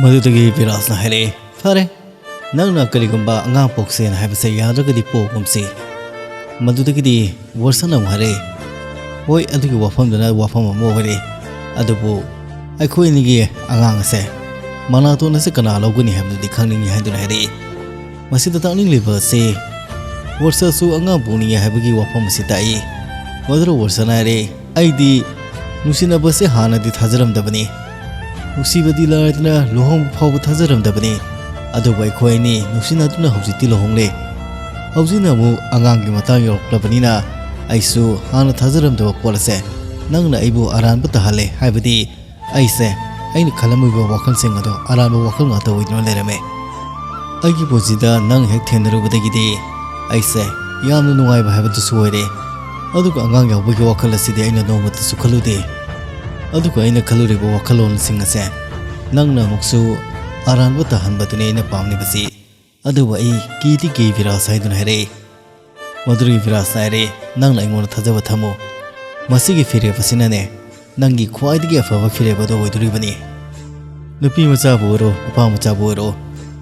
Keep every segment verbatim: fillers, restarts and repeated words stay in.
ꯃꯗꯨꯗꯒꯤ ꯕꯤꯔꯥꯖꯅ ꯍꯥꯏꯔꯛꯑꯦ, "ꯐꯔꯦ, ꯅꯪꯅ ꯀꯔꯤꯒꯨꯝꯕ ꯑꯉꯥꯡ ꯄꯣꯛꯁꯦꯅ ꯍꯥꯏꯕꯁꯦ ꯌꯥꯗ꯭ꯔꯒꯗꯤ ꯄꯣꯛꯑꯒꯨꯝꯁꯤ꯫" ꯃꯗꯨꯗꯒꯤꯗꯤ ꯋꯥꯔꯁꯟꯅ ꯑꯃꯨꯛ ꯍꯥꯏꯔꯛꯑꯦ, "ꯍꯣꯏ, ꯑꯗꯨꯒꯤ ꯋꯥꯐꯝꯗꯨꯅ ꯋꯥꯐꯝ ꯑꯃ ꯑꯣꯏꯔꯦ, ꯑꯗꯨꯕꯨ ꯑꯩꯈꯣꯏ ꯑꯅꯤꯒꯤ ꯑꯉꯥꯡ ꯑꯁꯦ ꯃꯅꯥꯇꯣꯟ ꯑꯁꯦ ꯀꯅꯥ ꯂꯧꯒꯅꯤ ꯍꯥꯏꯕꯗꯨꯗꯤ ꯈꯪꯅꯤꯡꯉꯤ" ꯍꯥꯏꯗꯨꯅ ꯍꯥꯏꯔꯛꯏ꯫ ꯃꯁꯤꯗ ꯇꯥꯛꯅꯤꯡꯂꯤꯕ ꯑꯁꯤ ꯋꯥꯔꯁꯟꯁꯨ ꯑꯉꯥꯡ ꯄꯣꯛꯅꯤꯡꯉꯦ ꯍꯥꯏꯕꯒꯤ ꯋꯥꯐꯝ ꯑꯁꯤ ꯇꯥꯛꯏ꯫ ꯃꯗꯨꯗ ꯋꯥꯔꯁꯟꯅ ꯍꯥꯏꯔꯦ, "ꯑꯩꯗꯤ ꯅꯨꯡꯁꯤꯅꯕꯁꯦ ꯍꯥꯟꯅꯗꯤ ꯊꯥꯖꯔꯝꯗꯕꯅꯤ꯫ ꯅꯨꯡꯁꯤꯕꯗꯤ ꯂꯥꯏꯔꯗꯅ ꯂꯨꯍꯣꯡꯕ ꯐꯥꯎꯕ ꯊꯥꯖꯔꯝꯗꯕꯅꯤ꯫ ꯑꯗꯨꯕꯨ ꯑꯩꯈꯣꯏ ꯑꯅꯤ ꯅꯨꯡꯁꯤꯅꯗꯨꯅ ꯍꯧꯖꯤꯛꯇꯤ ꯂꯨꯍꯣꯡꯂꯦ꯫ ꯍꯧꯖꯤꯛꯅ ꯑꯃꯨꯛ ꯑꯉꯥꯡꯒꯤ ꯃꯇꯥꯡ ꯌꯧꯔꯛꯂꯕꯅꯤꯅ ꯑꯩꯁꯨ ꯍꯥꯟꯅ ꯊꯥꯖꯔꯝꯗꯕ ꯄꯣꯠ ꯑꯁꯦ ꯅꯪꯅ ꯑꯩꯕꯨ ꯑꯔꯥꯟꯕ ꯇꯥꯍꯜꯂꯦ, ꯍꯥꯏꯕꯗꯤ ꯑꯩꯁꯦ ꯑꯩꯅ ꯈꯜꯂꯝꯃꯤꯕ ꯋꯥꯈꯜꯁꯤꯡ ꯑꯗꯣ ꯑꯔꯥꯟꯕ ꯋꯥꯈꯜ ꯉꯥꯛꯇ ꯑꯣꯏꯗꯨꯅ ꯂꯩꯔꯝꯃꯦ꯫ ꯑꯩꯒꯤ ꯄꯨꯟꯁꯤꯗ ꯅꯪ ꯍꯦꯛ ꯊꯦꯡꯅꯔꯨꯕꯗꯒꯤꯗꯤ ꯑꯩꯁꯦ ꯌꯥꯝꯅ ꯅꯨꯡꯉꯥꯏꯕ ꯍꯥꯏꯕꯗꯨꯁꯨ ꯑꯣꯏꯔꯦ꯫ ꯑꯗꯨꯒ ꯑꯉꯥꯡ ꯌꯥꯎꯕꯒꯤ ꯋꯥꯈꯜ ꯑꯁꯤꯗꯤ ꯑꯩꯅ ꯅꯣꯡꯃꯇꯁꯨ ꯈꯜꯂꯨꯗꯦ꯫ ꯑꯗꯨꯒ ꯑꯩꯅ ꯈꯜꯂꯨꯔꯤꯕ ꯋꯥꯈꯜꯂꯣꯟꯁꯤꯡ ꯑꯁꯦ ꯅꯪꯅ ꯑꯃꯨꯛꯁꯨ ꯑꯔꯥꯟꯕ ꯇꯥꯍꯟꯕꯗꯨꯅꯤ ꯑꯩꯅ ꯄꯥꯝꯂꯤꯕꯁꯤ꯫ ꯑꯗꯨꯕꯨ ꯑꯩ ꯀꯤꯗꯤ ꯀꯤ ꯕꯤꯔꯥꯖ" ꯍꯥꯏꯗꯨꯅ ꯍꯥꯏꯔꯛꯏ꯫ ꯃꯗꯨꯗꯒꯤ ꯕꯤꯔꯥꯖꯅ ꯍꯥꯏꯔꯛꯏ, "ꯅꯪꯅ ꯑꯩꯉꯣꯟꯗ ꯊꯥꯖꯕ ꯊꯝꯃꯨ꯫ ꯃꯁꯤꯒꯤ ꯐꯤꯔꯦꯞ ꯑꯁꯤꯅꯅꯦ ꯅꯪꯒꯤ ꯈ꯭ꯋꯥꯏꯗꯒꯤ ꯑꯐꯕ ꯐꯤꯔꯦꯞ ꯑꯗꯨ ꯑꯣꯏꯗꯣꯔꯤꯕꯅꯤ꯫ ꯅꯨꯄꯤ ꯃꯆꯥꯕꯨ ꯑꯣꯏꯔꯣ, ꯅꯨꯄꯥ ꯃꯆꯥꯕꯨ ꯑꯣꯏꯔꯣ,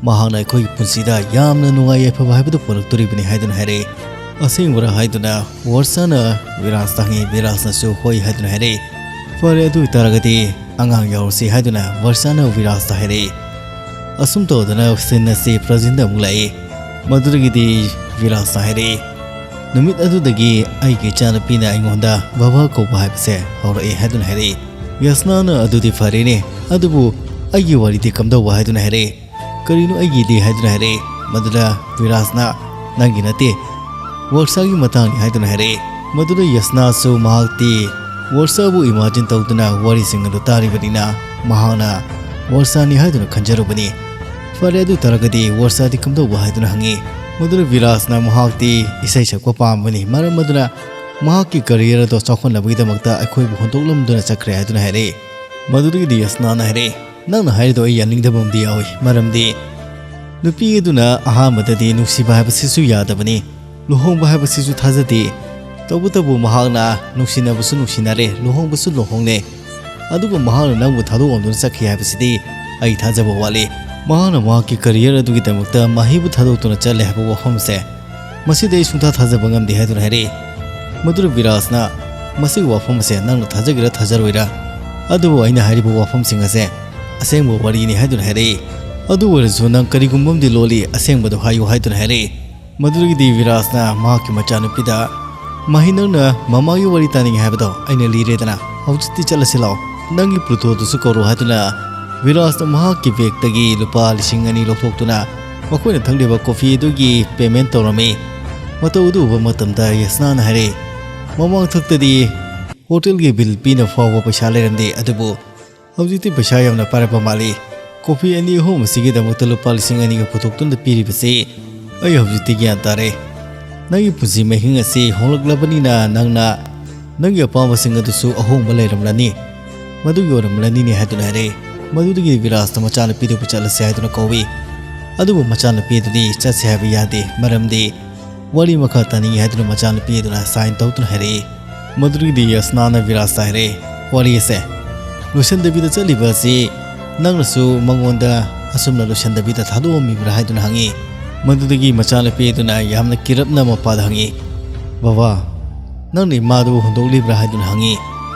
ꯃꯍꯥꯛꯅ ꯑꯩꯈꯣꯏꯒꯤ ꯄꯨꯟꯁꯤꯗ ꯌꯥꯝꯅ ꯅꯨꯡꯉꯥꯏ ꯌꯥꯏꯐꯕ ꯍꯥꯏꯕꯗꯨ ꯄꯨꯔꯛꯇꯣꯔꯤꯕꯅꯤ" ꯍꯥꯏꯗꯨꯅ ꯍꯥꯏꯔꯛꯏ꯫ "ꯑꯁꯦꯡꯕꯔꯥ?" ꯍꯥꯏꯗꯨꯅ ꯋꯥꯔꯁꯟꯅ ꯕꯤꯔꯥꯖꯇ ꯍꯪꯉꯤ꯫ ꯕꯤꯔꯥꯖꯅꯁꯨ "ꯍꯣꯏ" ꯍꯥꯏꯗꯨꯅ ꯍꯥꯏꯔꯛꯏ꯫ "ꯐꯔꯦ, ꯑꯗꯨ ꯑꯣꯏꯇꯥꯔꯒꯗꯤ ꯑꯉꯥꯡ ꯌꯥꯎꯔꯁꯤ" ꯍꯥꯏꯗꯨꯅ ꯋꯥꯔꯁꯟꯅ ꯕꯤꯔꯥꯖꯇ ꯍꯥꯏꯔꯛꯏ꯫ ꯑꯁꯨꯝ ꯇꯧꯗꯅ ꯁꯤꯟ ꯑꯁꯤ ꯄ꯭ꯔꯖꯦꯟꯗ ꯑꯃꯨꯛ ꯂꯥꯛꯏ꯫ ꯃꯗꯨꯗꯒꯤꯗꯤ ꯕꯤꯔꯥꯖꯅ ꯍꯥꯏꯔꯛꯏ, "ꯅꯨꯃꯤꯠ ꯑꯗꯨꯗꯒꯤ ꯑꯩꯒꯤ ꯏꯆꯥꯅꯨꯄꯤꯅ ꯑꯩꯉꯣꯟꯗ ꯕꯕꯥ ꯀꯧꯕ ꯍꯥꯏꯕꯁꯦ ꯍꯧꯔꯛꯑꯦ" ꯍꯥꯏꯗꯨꯅ ꯍꯥꯏꯔꯛꯏ꯫ ꯌꯁꯅꯥꯅ "ꯑꯗꯨꯗꯤ ꯐꯔꯦꯅꯦ, ꯑꯗꯨꯕꯨ ꯑꯩꯒꯤ ꯋꯥꯔꯤꯗꯤ ꯀꯝꯗꯧꯕ?" ꯍꯥꯏꯗꯨꯅ ꯍꯥꯏꯔꯛꯏ꯫ "ꯀꯔꯤꯅꯣ ꯑꯩꯒꯤꯗꯤ?" ꯍꯥꯏꯗꯨꯅ ꯍꯥꯏꯔꯛꯏ꯫ ꯃꯗꯨꯗ ꯕꯤꯔꯥꯖꯅ, "ꯅꯪꯒꯤ ꯅꯠꯇꯦ, ꯋꯥꯔꯁꯥꯒꯤ ꯃꯇꯥꯡꯅꯤ" ꯍꯥꯏꯗꯨꯅ ꯍꯥꯏꯔꯛꯏ꯫ ꯃꯗꯨꯗ ꯌꯁꯅꯥꯁꯨ ꯃꯍꯥꯛꯇꯤ ꯋꯥꯔꯁꯥꯕꯨ ꯏꯃꯥꯖꯤꯟ ꯇꯧꯗꯨꯅ ꯋꯥꯔꯤꯁꯤꯡ ꯑꯗꯨ ꯇꯥꯔꯤꯕꯅꯤꯅ ꯃꯍꯥꯛꯅ ꯋꯥꯔꯁꯥꯅꯤ ꯍꯥꯏꯗꯨꯅ ꯈꯟꯖꯔꯨꯕꯅꯤ꯫ "ꯐꯔꯦ, ꯑꯗꯨ ꯇꯥꯔꯒꯗꯤ ꯋꯥꯔꯁꯥꯗꯤ ꯀꯝꯗꯧꯕ?" ꯍꯥꯏꯗꯨꯅ ꯍꯪꯉꯤ꯫ ꯃꯗꯨꯗ ꯕꯤꯔꯥꯖꯅ ꯃꯍꯥꯛꯇꯤ ꯏꯁꯩ ꯁꯛꯄ ꯄꯥꯝꯕꯅꯤ, ꯃꯔꯝ ꯑꯗꯨꯅ ꯃꯍꯥꯛꯀꯤ ꯀꯔꯤꯌꯔ ꯑꯗꯨ ꯆꯥꯎꯈꯠꯅꯕꯒꯤꯗꯃꯛꯇ ꯑꯩꯈꯣꯏꯕꯨ ꯍꯨꯟꯗꯣꯛꯂꯝꯗꯨꯅ ꯆꯠꯈ꯭ꯔꯦ ꯍꯥꯏꯗꯨꯅ ꯍꯥꯏꯔꯛꯏ꯫ ꯃꯗꯨꯗꯒꯤꯗꯤ ꯌꯁꯅꯥꯅ ꯍꯥꯏꯔꯛꯏ, "ꯅꯪꯅ ꯍꯥꯏꯔꯤꯗꯣ ꯑꯩ ꯌꯥꯅꯤꯡꯗꯕ ꯑꯃꯗꯤ ꯌꯥꯎꯏ, ꯃꯔꯝꯗꯤ ꯅꯨꯄꯤ ꯑꯗꯨꯅ ꯑꯍꯥꯟꯕꯗꯗꯤ ꯅꯨꯡꯁꯤꯕ ꯍꯥꯏꯕꯁꯤꯁꯨ ꯌꯥꯗꯕꯅꯤ, ꯂꯨꯍꯣꯡꯕ ꯍꯥꯏꯕꯁꯤꯁꯨ ꯊꯥꯖꯗꯦ꯫ ꯇꯧꯕꯇꯕꯨ ꯃꯍꯥꯛꯅ ꯅꯨꯡꯁꯤꯅꯕꯁꯨ ꯅꯨꯡꯁꯤꯅꯔꯦ, ꯂꯨꯍꯣꯡꯕꯁꯨ ꯂꯨꯍꯣꯡꯂꯦ, ꯑꯗꯨꯒ ꯃꯍꯥꯛꯅ ꯅꯪꯕꯨ ꯊꯥꯗꯣꯛꯂꯝꯗꯨꯅ ꯆꯠꯈꯤ ꯍꯥꯏꯕꯁꯤꯗꯤ ꯑꯩ ꯊꯥꯖꯕ ꯋꯥꯠꯂꯤ꯫ ꯃꯍꯥꯛꯅ ꯃꯍꯥꯛꯀꯤ ꯀꯦꯔꯤꯌꯔ ꯑꯗꯨꯒꯤꯗꯃꯛꯇ ꯃꯍꯩꯕꯨ ꯊꯥꯗꯣꯛꯇꯨꯅ ꯆꯠꯂꯦ ꯍꯥꯏꯕ ꯋꯥꯐꯝꯁꯦ, ꯃꯁꯤꯗ ꯑꯩ ꯁꯨꯡꯊꯥ ꯊꯥꯖꯕ ꯉꯝꯗꯦ ꯍꯥꯏꯗꯨꯅ ꯍꯥꯏꯔꯛꯏ꯫ ꯃꯗꯨꯗ ꯕꯤꯔꯥꯖꯅ ꯃꯁꯤꯒꯤ ꯋꯥꯐꯝ ꯑꯁꯦ ꯅꯪꯅ ꯊꯥꯖꯒꯦꯔꯥ ꯊꯥꯖꯔꯣꯏꯔꯥ, ꯑꯗꯨꯕꯨ ꯑꯩꯅ ꯍꯥꯏꯔꯤꯕ ꯋꯥꯐꯝꯁꯤꯡ ꯑꯁꯦ ꯑꯁꯦꯡꯕ ꯋꯥꯔꯤꯅꯤ ꯍꯥꯏꯗꯨꯅ ꯍꯥꯏꯔꯛꯏ꯫ ꯑꯗꯨ ꯑꯣꯏꯔꯁꯨ ꯅꯪ ꯀꯔꯤꯒꯨꯝꯕ ꯑꯃꯗꯤ ꯂꯣꯜꯂꯤ, ꯑꯁꯦꯡꯕꯗꯨ ꯍꯥꯏꯌꯨ ꯍꯥꯏꯗꯨꯅ ꯍꯥꯏꯔꯛꯏ꯫ ꯃꯗꯨꯗꯒꯤꯗꯤ ꯕꯤꯔꯥꯖꯅ ꯃꯍꯥꯛꯀꯤ ꯃꯆꯥꯅꯨꯄꯤꯗ, "ꯃꯍꯩ, ꯅꯪꯅ ꯃꯃꯥꯒꯤ ꯋꯥꯔꯤ ꯇꯥꯅꯤꯡꯉꯤ ꯍꯥꯏꯕꯗꯣ ꯑꯩꯅ ꯂꯤꯔꯦꯗꯅ, ꯍꯧꯖꯤꯛꯇꯤ ꯆꯠꯂꯁꯤ ꯂꯥꯛꯑꯣ, ꯅꯪꯒꯤ ꯄ꯭ꯂꯨꯇꯣꯗꯨꯁꯨ ꯀꯧꯔꯣ" ꯍꯥꯏꯗꯨꯅ ꯕꯤꯔꯥꯖꯅ ꯃꯍꯥꯛꯀꯤ ꯕꯦꯒꯇꯒꯤ ꯂꯨꯄꯥ ꯂꯤꯁꯤꯡ ꯑꯅꯤ ꯂꯧꯊꯣꯛꯇꯨꯅ ꯃꯈꯣꯏꯅ ꯊꯛꯂꯤꯕ ꯀꯣꯐꯤ ꯑꯗꯨꯒꯤ ꯄꯦꯃꯦꯟ ꯇꯧꯔꯝꯃꯤ꯫ ꯃꯇꯧ ꯑꯗꯨ ꯎꯕ ꯃꯇꯝꯗ ꯌꯁꯅꯥꯅ ꯍꯥꯏꯔꯛꯏ, "ꯃꯃꯥꯡ ꯊꯛꯇꯗꯤ ꯍꯣꯇꯦꯜꯒꯤ ꯕꯤꯜ ꯄꯤꯅꯕ ꯐꯥꯎꯕ ꯄꯩꯁꯥ ꯂꯩꯔꯝꯗꯦ, ꯑꯗꯨꯕꯨ ꯍꯧꯖꯤꯛꯇꯤ ꯄꯩꯁꯥ ꯌꯥꯝꯅ ꯄꯥꯏꯔꯛꯄ ꯃꯥꯜꯂꯤ꯫ ꯀꯣꯐꯤ ꯑꯅꯤ ꯑꯍꯨꯝ ꯑꯁꯤꯒꯤꯗꯃꯛꯇ ꯂꯨꯄꯥ ꯂꯤꯁꯤꯡ ꯑꯅꯤꯒ ꯄꯨꯊꯣꯛꯇꯨꯅ ꯄꯤꯔꯤꯕꯁꯤ ꯑꯩ ꯍꯧꯖꯤꯛꯇꯤ ꯒ꯭ꯌꯥꯟ ꯇꯥꯔꯦ꯫ ꯅꯪꯒꯤ ꯄꯨꯟꯁꯤ ꯃꯍꯤꯡ ꯑꯁꯤ ꯍꯣꯡꯂꯛꯂꯕꯅꯤꯅ ꯅꯪꯅ ꯅꯪꯒꯤ ꯑꯄꯥꯝꯕꯁꯤꯡ ꯑꯗꯨꯁꯨ ꯑꯍꯣꯡꯕ ꯂꯩꯔꯝꯂꯅꯤ꯫ ꯃꯗꯨꯒꯤ ꯑꯣꯏꯔꯝꯂꯅꯤꯅꯦ" ꯍꯥꯏꯗꯨꯅ ꯍꯥꯏꯔꯛꯏ꯫ ꯃꯗꯨꯗꯒꯤ ꯕꯤꯔꯥꯖꯅ ꯃꯆꯥꯅꯨꯄꯤꯗꯨꯕꯨ ꯆꯠꯂꯁꯦ ꯍꯥꯏꯗꯨꯅ ꯀꯧꯏ꯫ ꯑꯗꯨꯕꯨ ꯃꯆꯥꯅꯨꯄꯤ ꯑꯗꯨꯗꯤ ꯆꯠꯁꯦ ꯍꯥꯏꯕ ꯌꯥꯗꯦ, ꯃꯔꯝꯗꯤ ꯋꯥꯔꯤ ꯃꯈꯥ ꯇꯥꯅꯤꯡꯉꯤ ꯍꯥꯏꯗꯨꯅ ꯃꯆꯥꯅꯨꯄꯤ ꯑꯗꯨꯅ ꯁꯥꯏꯟ ꯇꯧꯗꯨꯅ ꯍꯥꯏꯔꯛꯏ꯫ ꯃꯗꯨꯗꯒꯤꯗꯤ ꯌꯁꯅꯥꯅ ꯕꯤꯔꯥꯖꯇ ꯍꯥꯏꯔꯛꯏ, "ꯋꯥꯔꯤ ꯑꯁꯦ ꯂꯣꯏꯁꯤꯟꯗꯕꯤꯗ ꯆꯠꯂꯤꯕ ꯑꯁꯤ ꯅꯪꯅꯁꯨ ꯃꯉꯣꯟꯗ ꯑꯁꯨꯝꯅ ꯂꯣꯏꯁꯤꯟꯗꯕꯤꯗ ꯊꯥꯗꯣꯛꯑꯝꯃꯤꯕ꯭ꯔꯥ?" ꯍꯥꯏꯗꯨꯅ ꯍꯪꯉꯤ꯫ ꯃꯗꯨꯗꯒꯤ ꯃꯆꯥꯅꯨꯄꯤ ꯑꯗꯨꯅ ꯌꯥꯝꯅ ꯀꯤꯔꯞꯅ ꯃꯄꯥꯗ ꯍꯪꯉꯤ, "ꯕꯕꯥ, ꯅꯪꯅ ꯏꯃꯥꯗꯨꯕꯨ ꯍꯨꯟꯗꯣꯛꯂꯤꯕ꯭ꯔꯥ?" ꯍꯥꯏꯗꯨꯅ ꯍꯪꯉꯤ꯫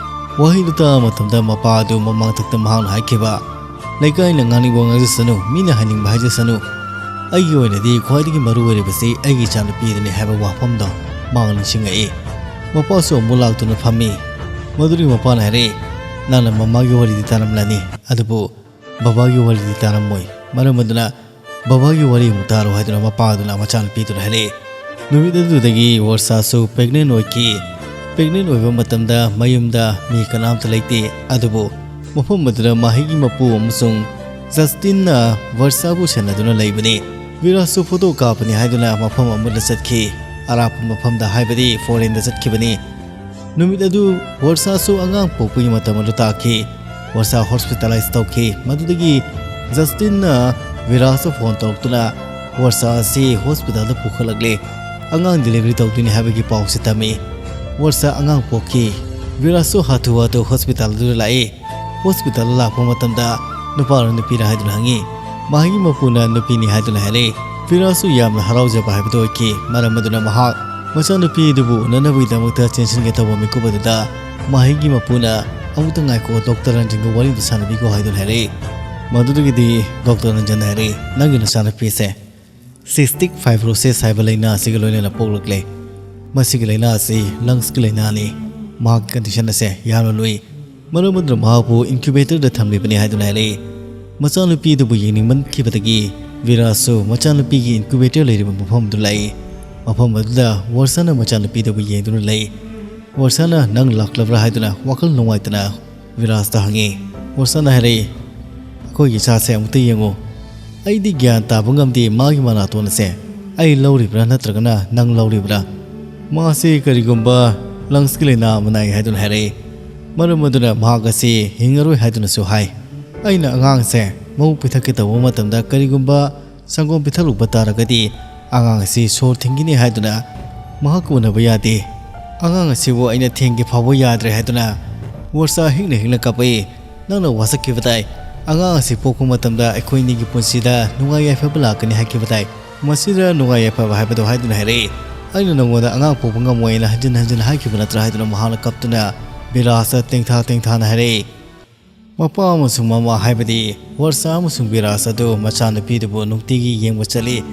ꯋꯥꯍꯩꯗꯨ ꯇꯥꯕ ꯃꯇꯝꯗ ꯃꯄꯥ ꯑꯗꯨ ꯃꯃꯥꯡꯊꯛꯇ ꯃꯍꯥꯛꯅ ꯍꯥꯏꯈꯤꯕ, "ꯂꯩꯀꯥꯏꯅ ꯉꯥꯡꯅꯤꯡꯕ ꯉꯥꯡꯖꯁꯅꯨ, ꯃꯤꯅ ꯍꯥꯏꯅꯤꯡꯕ ꯍꯥꯏꯖꯁꯅꯨ, ꯑꯩꯒꯤ ꯑꯣꯏꯅꯗꯤ ꯈ꯭ꯋꯥꯏꯗꯒꯤ ꯃꯔꯨ ꯑꯣꯏꯔꯤꯕꯁꯤ ꯑꯩꯒꯤ ꯏꯆꯥꯅꯨꯄꯤ ꯑꯗꯨꯅꯤ" ꯍꯥꯏꯕ ꯋꯥꯐꯝꯗꯣ ꯃꯍꯥꯛ ꯅꯤꯡꯁꯤꯡꯉꯛꯏ꯫ ꯃꯄꯥꯁꯨ ꯑꯃꯨꯛ ꯂꯥꯛꯇꯨꯅ ꯐꯝꯃꯤ꯫ ꯃꯗꯨꯗꯒꯤ ꯃꯄꯥꯅ ꯍꯥꯏꯔꯛꯏ, "ꯅꯪꯅ ꯃꯃꯥꯒꯤ ꯋꯥꯔꯤꯗꯤ ꯇꯥꯔꯝꯂꯅꯤ, ꯑꯗꯨꯕꯨ ꯕꯕꯥꯒꯤ ꯋꯥꯔꯤꯗꯤ ꯇꯥꯔꯝꯃꯣꯏ꯫ ꯃꯔꯝ ꯑꯗꯨꯅ ꯕꯕꯥꯒꯤ ꯋꯥꯔꯤ ꯑꯃꯨꯛ ꯇꯥꯔꯣ" ꯍꯥꯏꯗꯨꯅ ꯃꯄꯥ ꯑꯗꯨꯅ ꯃꯆꯥꯅꯨꯄꯤꯗꯨꯗ ꯍꯥꯏꯔꯛꯏ꯫ ꯅꯨꯃꯤꯠ ꯑꯗꯨꯗꯒꯤ ꯋꯔꯁꯥꯁꯨ ꯄ꯭ꯔꯦꯒꯅꯦꯟ ꯑꯣꯏꯈꯤ꯫ ꯄ꯭ꯔꯦꯒꯅꯦꯟ ꯑꯣꯏꯕ ꯃꯇꯝꯗ ꯃꯌꯨꯝꯗ ꯃꯤ ꯀꯅꯥꯝꯇ ꯂꯩꯇꯦ, ꯑꯗꯨꯕꯨ ꯃꯐꯝ ꯑꯗꯨꯗ ꯃꯍꯩꯒꯤ ꯃꯄꯨ ꯑꯃꯁꯨꯡ ꯖꯁꯇꯤꯟꯅ ꯋꯔꯁꯥꯕꯨ ꯁꯦꯟꯅꯗꯨꯅ ꯂꯩꯕꯅꯤ꯫ ꯕꯤꯔꯥꯖꯁꯨ ꯐꯣꯇꯣ ꯀꯥꯞꯄꯅꯤ ꯍꯥꯏꯗꯨꯅ ꯃꯐꯝ ꯑꯃꯗ ꯆꯠꯈꯤ꯫ ꯑꯔꯥꯞꯄ ꯃꯐꯝꯗ, ꯍꯥꯏꯕꯗꯤ ꯐꯣꯔꯦꯟꯗ ꯆꯠꯈꯤꯕꯅꯤ꯫ ꯅꯨꯃꯤꯠ ꯑꯗꯨ ꯋꯔꯁꯥꯁꯨ ꯑꯉꯥꯡ ꯄꯣꯛꯄꯒꯤ ꯃꯇꯝ ꯑꯗꯨ ꯇꯥꯈꯤ꯫ ꯋꯔꯁꯥ ꯍꯣꯁꯄꯤꯇꯥꯂꯥꯏꯖ ꯇꯧꯈꯤ꯫ ꯃꯗꯨꯗꯒꯤ ꯖꯁꯇꯤꯟꯅ ꯕꯤꯔꯥꯖꯇ ꯐꯣꯟ ꯇꯧꯔꯛꯇꯨꯅ ꯋꯔꯁꯥ ꯑꯁꯤ ꯍꯣꯁꯄꯤꯇꯥꯜꯗ ꯄꯨꯈꯠꯂꯛꯂꯦ, ꯑꯉꯥꯡ ꯗꯦꯂꯤꯚꯔꯤ ꯇꯧꯗꯣꯏꯅꯤ ꯍꯥꯏꯕꯒꯤ ꯄꯥꯎꯁꯤ ꯇꯝꯃꯤ꯫ ꯋꯔꯁꯥ ꯑꯉꯥꯡ ꯄꯣꯛꯈꯤ꯫ ꯕꯤꯔꯥꯖꯁꯨ ꯍꯥꯊꯨ ꯍꯥꯊꯨ ꯍꯣꯁꯄꯤꯇꯥꯜ ꯑꯗꯨꯗ ꯂꯥꯛꯏ꯫ ꯍꯣꯁꯄꯤꯇꯥꯜꯗ ꯂꯥꯛꯄ ꯃꯇꯝꯗ ꯅꯨꯄꯥꯔ ꯅꯨꯄꯤꯔ ꯍꯥꯏꯗꯨꯅ ꯍꯪꯉꯤ꯫ ꯃꯍꯩꯒꯤ ꯃꯄꯨꯅ ꯅꯨꯄꯤꯅꯤ ꯍꯥꯏꯗꯨꯅ ꯍꯥꯏꯔꯛꯏ꯫ ꯐꯤꯔꯥꯖꯁꯨ ꯌꯥꯝꯅ ꯍꯔꯥꯎꯖꯕ ꯍꯥꯏꯕꯗꯨ ꯑꯣꯏꯈꯤ꯫ ꯃꯔꯝ ꯑꯗꯨꯅ ꯃꯍꯥꯛ ꯃꯆꯥꯅꯨꯄꯤ ꯑꯗꯨꯕꯨ ꯎꯅꯅꯕꯒꯤꯗꯃꯛꯇ ꯆꯦꯟꯁꯤꯟꯒꯦ ꯇꯧꯕ ꯃꯤꯀꯨꯞ ꯑꯗꯨꯗ ꯃꯍꯩꯒꯤ ꯃꯄꯨꯅ, "ꯑꯃꯨꯛꯇ ꯉꯥꯏꯈꯣ, ꯗꯣꯛꯇꯔ ꯔꯟꯖꯟꯒ ꯋꯥꯔꯤꯗꯨ ꯁꯥꯟꯅꯕꯤꯈꯣ" ꯍꯥꯏꯗꯨꯅ ꯍꯥꯏꯔꯛꯏ꯫ ꯃꯗꯨꯗꯒꯤꯗꯤ ꯗꯣꯛꯇꯔ ꯔꯟꯖꯟꯅ ꯍꯥꯏꯔꯛꯏ, "ꯅꯪꯒꯤ ꯅꯆꯥꯅꯨꯄꯤꯁꯦ ꯁꯤꯁꯇꯤꯛ ꯐꯥꯏꯕ꯭ꯔꯣꯁꯤꯁ ꯍꯥꯏꯕ ꯂꯥꯏꯅꯥ ꯑꯁꯤꯒꯤ ꯂꯣꯏꯅꯅ ꯄꯣꯛꯂꯛꯂꯦ꯫ ꯃꯁꯤꯒꯤ ꯂꯥꯏꯅꯥ ꯑꯁꯤ ꯂꯪꯁꯀꯤ ꯂꯥꯏꯅꯥꯅꯤ꯫ ꯃꯍꯥꯛꯀꯤ ꯀꯟꯗꯤꯁꯟ ꯑꯁꯦ ꯌꯥꯝꯅ ꯂꯨꯏ꯫ ꯃꯔꯝ ꯑꯗꯨꯅ ꯃꯍꯥꯛꯄꯨ ꯏꯟꯀ꯭ꯌꯨꯕꯦꯇꯔꯗ ꯊꯝꯂꯤꯕꯅꯤ" ꯍꯥꯏꯗꯨꯅ ꯍꯥꯏꯔꯛꯏ꯫ ꯃꯆꯥꯅꯨꯄꯤ ꯑꯗꯨꯕꯨ ꯌꯦꯡꯅꯤꯡꯃꯟꯈꯤꯕꯗꯒꯤ ꯚꯤꯔꯥꯖꯁꯨ ꯃꯆꯥꯅꯨꯄꯤꯒꯤ ꯏꯟꯀ꯭ꯌꯨꯕꯦꯇꯔ ꯂꯩꯔꯤꯕ ꯃꯐꯝ ꯑꯗꯨ ꯂꯥꯛꯏ꯫ ꯃꯐꯝ ꯑꯗꯨꯗ ꯋꯔꯁꯥꯅ ꯃꯆꯥꯅꯨꯄꯤ ꯑꯗꯨꯕꯨ ꯌꯦꯡꯗꯨꯅ ꯂꯩ꯫ ꯋꯔꯁꯥꯅ, "ꯅꯪ ꯂꯥꯛꯂꯕ꯭ꯔꯥ?" ꯍꯥꯏꯗꯨꯅ ꯋꯥꯈꯜ ꯅꯨꯡꯉꯥꯏꯇꯅ ꯚꯤꯔꯥꯖꯇ ꯍꯪꯉꯤ꯫ ꯋꯔꯁꯥꯅ ꯍꯥꯏꯔꯛꯏ, "ꯑꯩꯈꯣꯏꯒꯤ ꯏꯆꯥꯁꯦ ꯑꯃꯨꯛꯇ ꯌꯦꯡꯉꯨ꯫ ꯑꯩꯗꯤ ꯒ꯭ꯌꯥꯟ ꯇꯥꯕ ꯉꯝꯗꯦ, ꯃꯥꯒꯤ ꯃꯅꯥꯇꯣꯟ ꯑꯁꯦ ꯑꯩ ꯂꯧꯔꯤꯕ꯭ꯔꯥ ꯅꯠꯇ꯭ꯔꯒꯅ ꯅꯪ ꯂꯧꯔꯤꯕ꯭ꯔꯥ? ꯃꯥꯁꯤ ꯀꯔꯤꯒꯨꯝꯕ ꯂꯪꯁꯀꯤ ꯂꯥꯏꯅꯥ ꯑꯃ ꯅꯥꯏ" ꯍꯥꯏꯗꯨꯅ ꯍꯥꯏꯔꯛꯏ꯫ ꯃꯔꯝ ꯑꯗꯨꯅ ꯃꯍꯥꯛ ꯑꯁꯤ ꯍꯤꯡꯉꯔꯣꯏ ꯍꯥꯏꯗꯨꯅꯁꯨ ꯍꯥꯏ꯫ ꯑꯩꯅ ꯑꯉꯥꯡꯁꯦ ꯃꯕꯨꯛ ꯄꯤꯊꯛꯀꯦ ꯇꯧꯕ ꯃꯇꯝꯗ ꯀꯔꯤꯒꯨꯝꯕ ꯁꯪꯒꯣꯝ ꯄꯤꯊꯛꯂꯨꯕ ꯇꯥꯔꯒꯗꯤ ꯑꯉꯥꯡ ꯑꯁꯤ ꯁꯣꯔ ꯊꯤꯡꯒꯅꯤ ꯍꯥꯏꯗꯨꯅ ꯃꯍꯥꯛꯀ ꯎꯅꯕ ꯌꯥꯗꯦ꯫ ꯑꯉꯥꯡ ꯑꯁꯤꯕꯨ ꯑꯩꯅ ꯊꯦꯡꯒꯦ ꯐꯥꯎꯕ ꯌꯥꯗ꯭ꯔꯦ ꯍꯥꯏꯗꯨꯅ ꯋꯔꯁꯥ ꯍꯤꯡꯅ ꯍꯤꯡꯅ ꯀꯞꯄꯛꯏ꯫ "ꯅꯪꯅ ꯋꯥꯁꯛꯈꯤꯕ ꯇꯥꯏ꯫ ꯑꯉꯥꯡ ꯑꯁꯤ ꯄꯣꯛꯄ ꯃꯇꯝꯗ ꯑꯩꯈꯣꯏ ꯑꯅꯤꯒꯤ ꯄꯨꯟꯁꯤꯗ ꯅꯨꯡꯉꯥꯏ ꯌꯥꯏꯐꯕ ꯂꯥꯛꯀꯅꯤ ꯍꯥꯏꯈꯤꯕ ꯇꯥꯏ꯫ ꯃꯁꯤꯗ ꯅꯨꯡꯉꯥꯏ ꯌꯥꯏꯐꯕ ꯍꯥꯏꯕꯗꯣ" ꯍꯥꯏꯗꯨꯅ ꯍꯥꯏꯔꯛꯏ꯫ "ꯑꯩꯅ ꯅꯉꯣꯟꯗ ꯑꯉꯥꯡ ꯄꯣꯛꯄ ꯉꯝꯃꯣꯏꯅ ꯍꯟꯖꯤꯟ ꯍꯟꯖꯤꯟ ꯍꯥꯏꯈꯤꯕ ꯅꯠꯇ꯭ꯔꯥ?" ꯍꯥꯏꯗꯨꯅ ꯃꯍꯥꯛꯅ ꯀꯞꯇꯨꯅ ꯚꯤꯔꯥꯖꯇ ꯇꯦꯡꯊꯥ ꯇꯦꯡꯊꯥꯅ ꯍꯥꯏꯔꯛꯏ꯫ ꯃꯄꯥ ꯑꯃꯁꯨꯡ ꯃꯃꯥ ꯍꯥꯏꯕꯗꯤ ꯋꯔꯁꯥ ꯑꯃꯁꯨꯡ ꯚꯤꯔꯥꯖ ꯑꯗꯨ ꯃꯆꯥꯅꯨꯄꯤꯗꯨꯕꯨ ꯅꯨꯡꯇꯤꯒꯤ ꯌꯦꯡꯕ ꯆꯠꯂꯤ꯫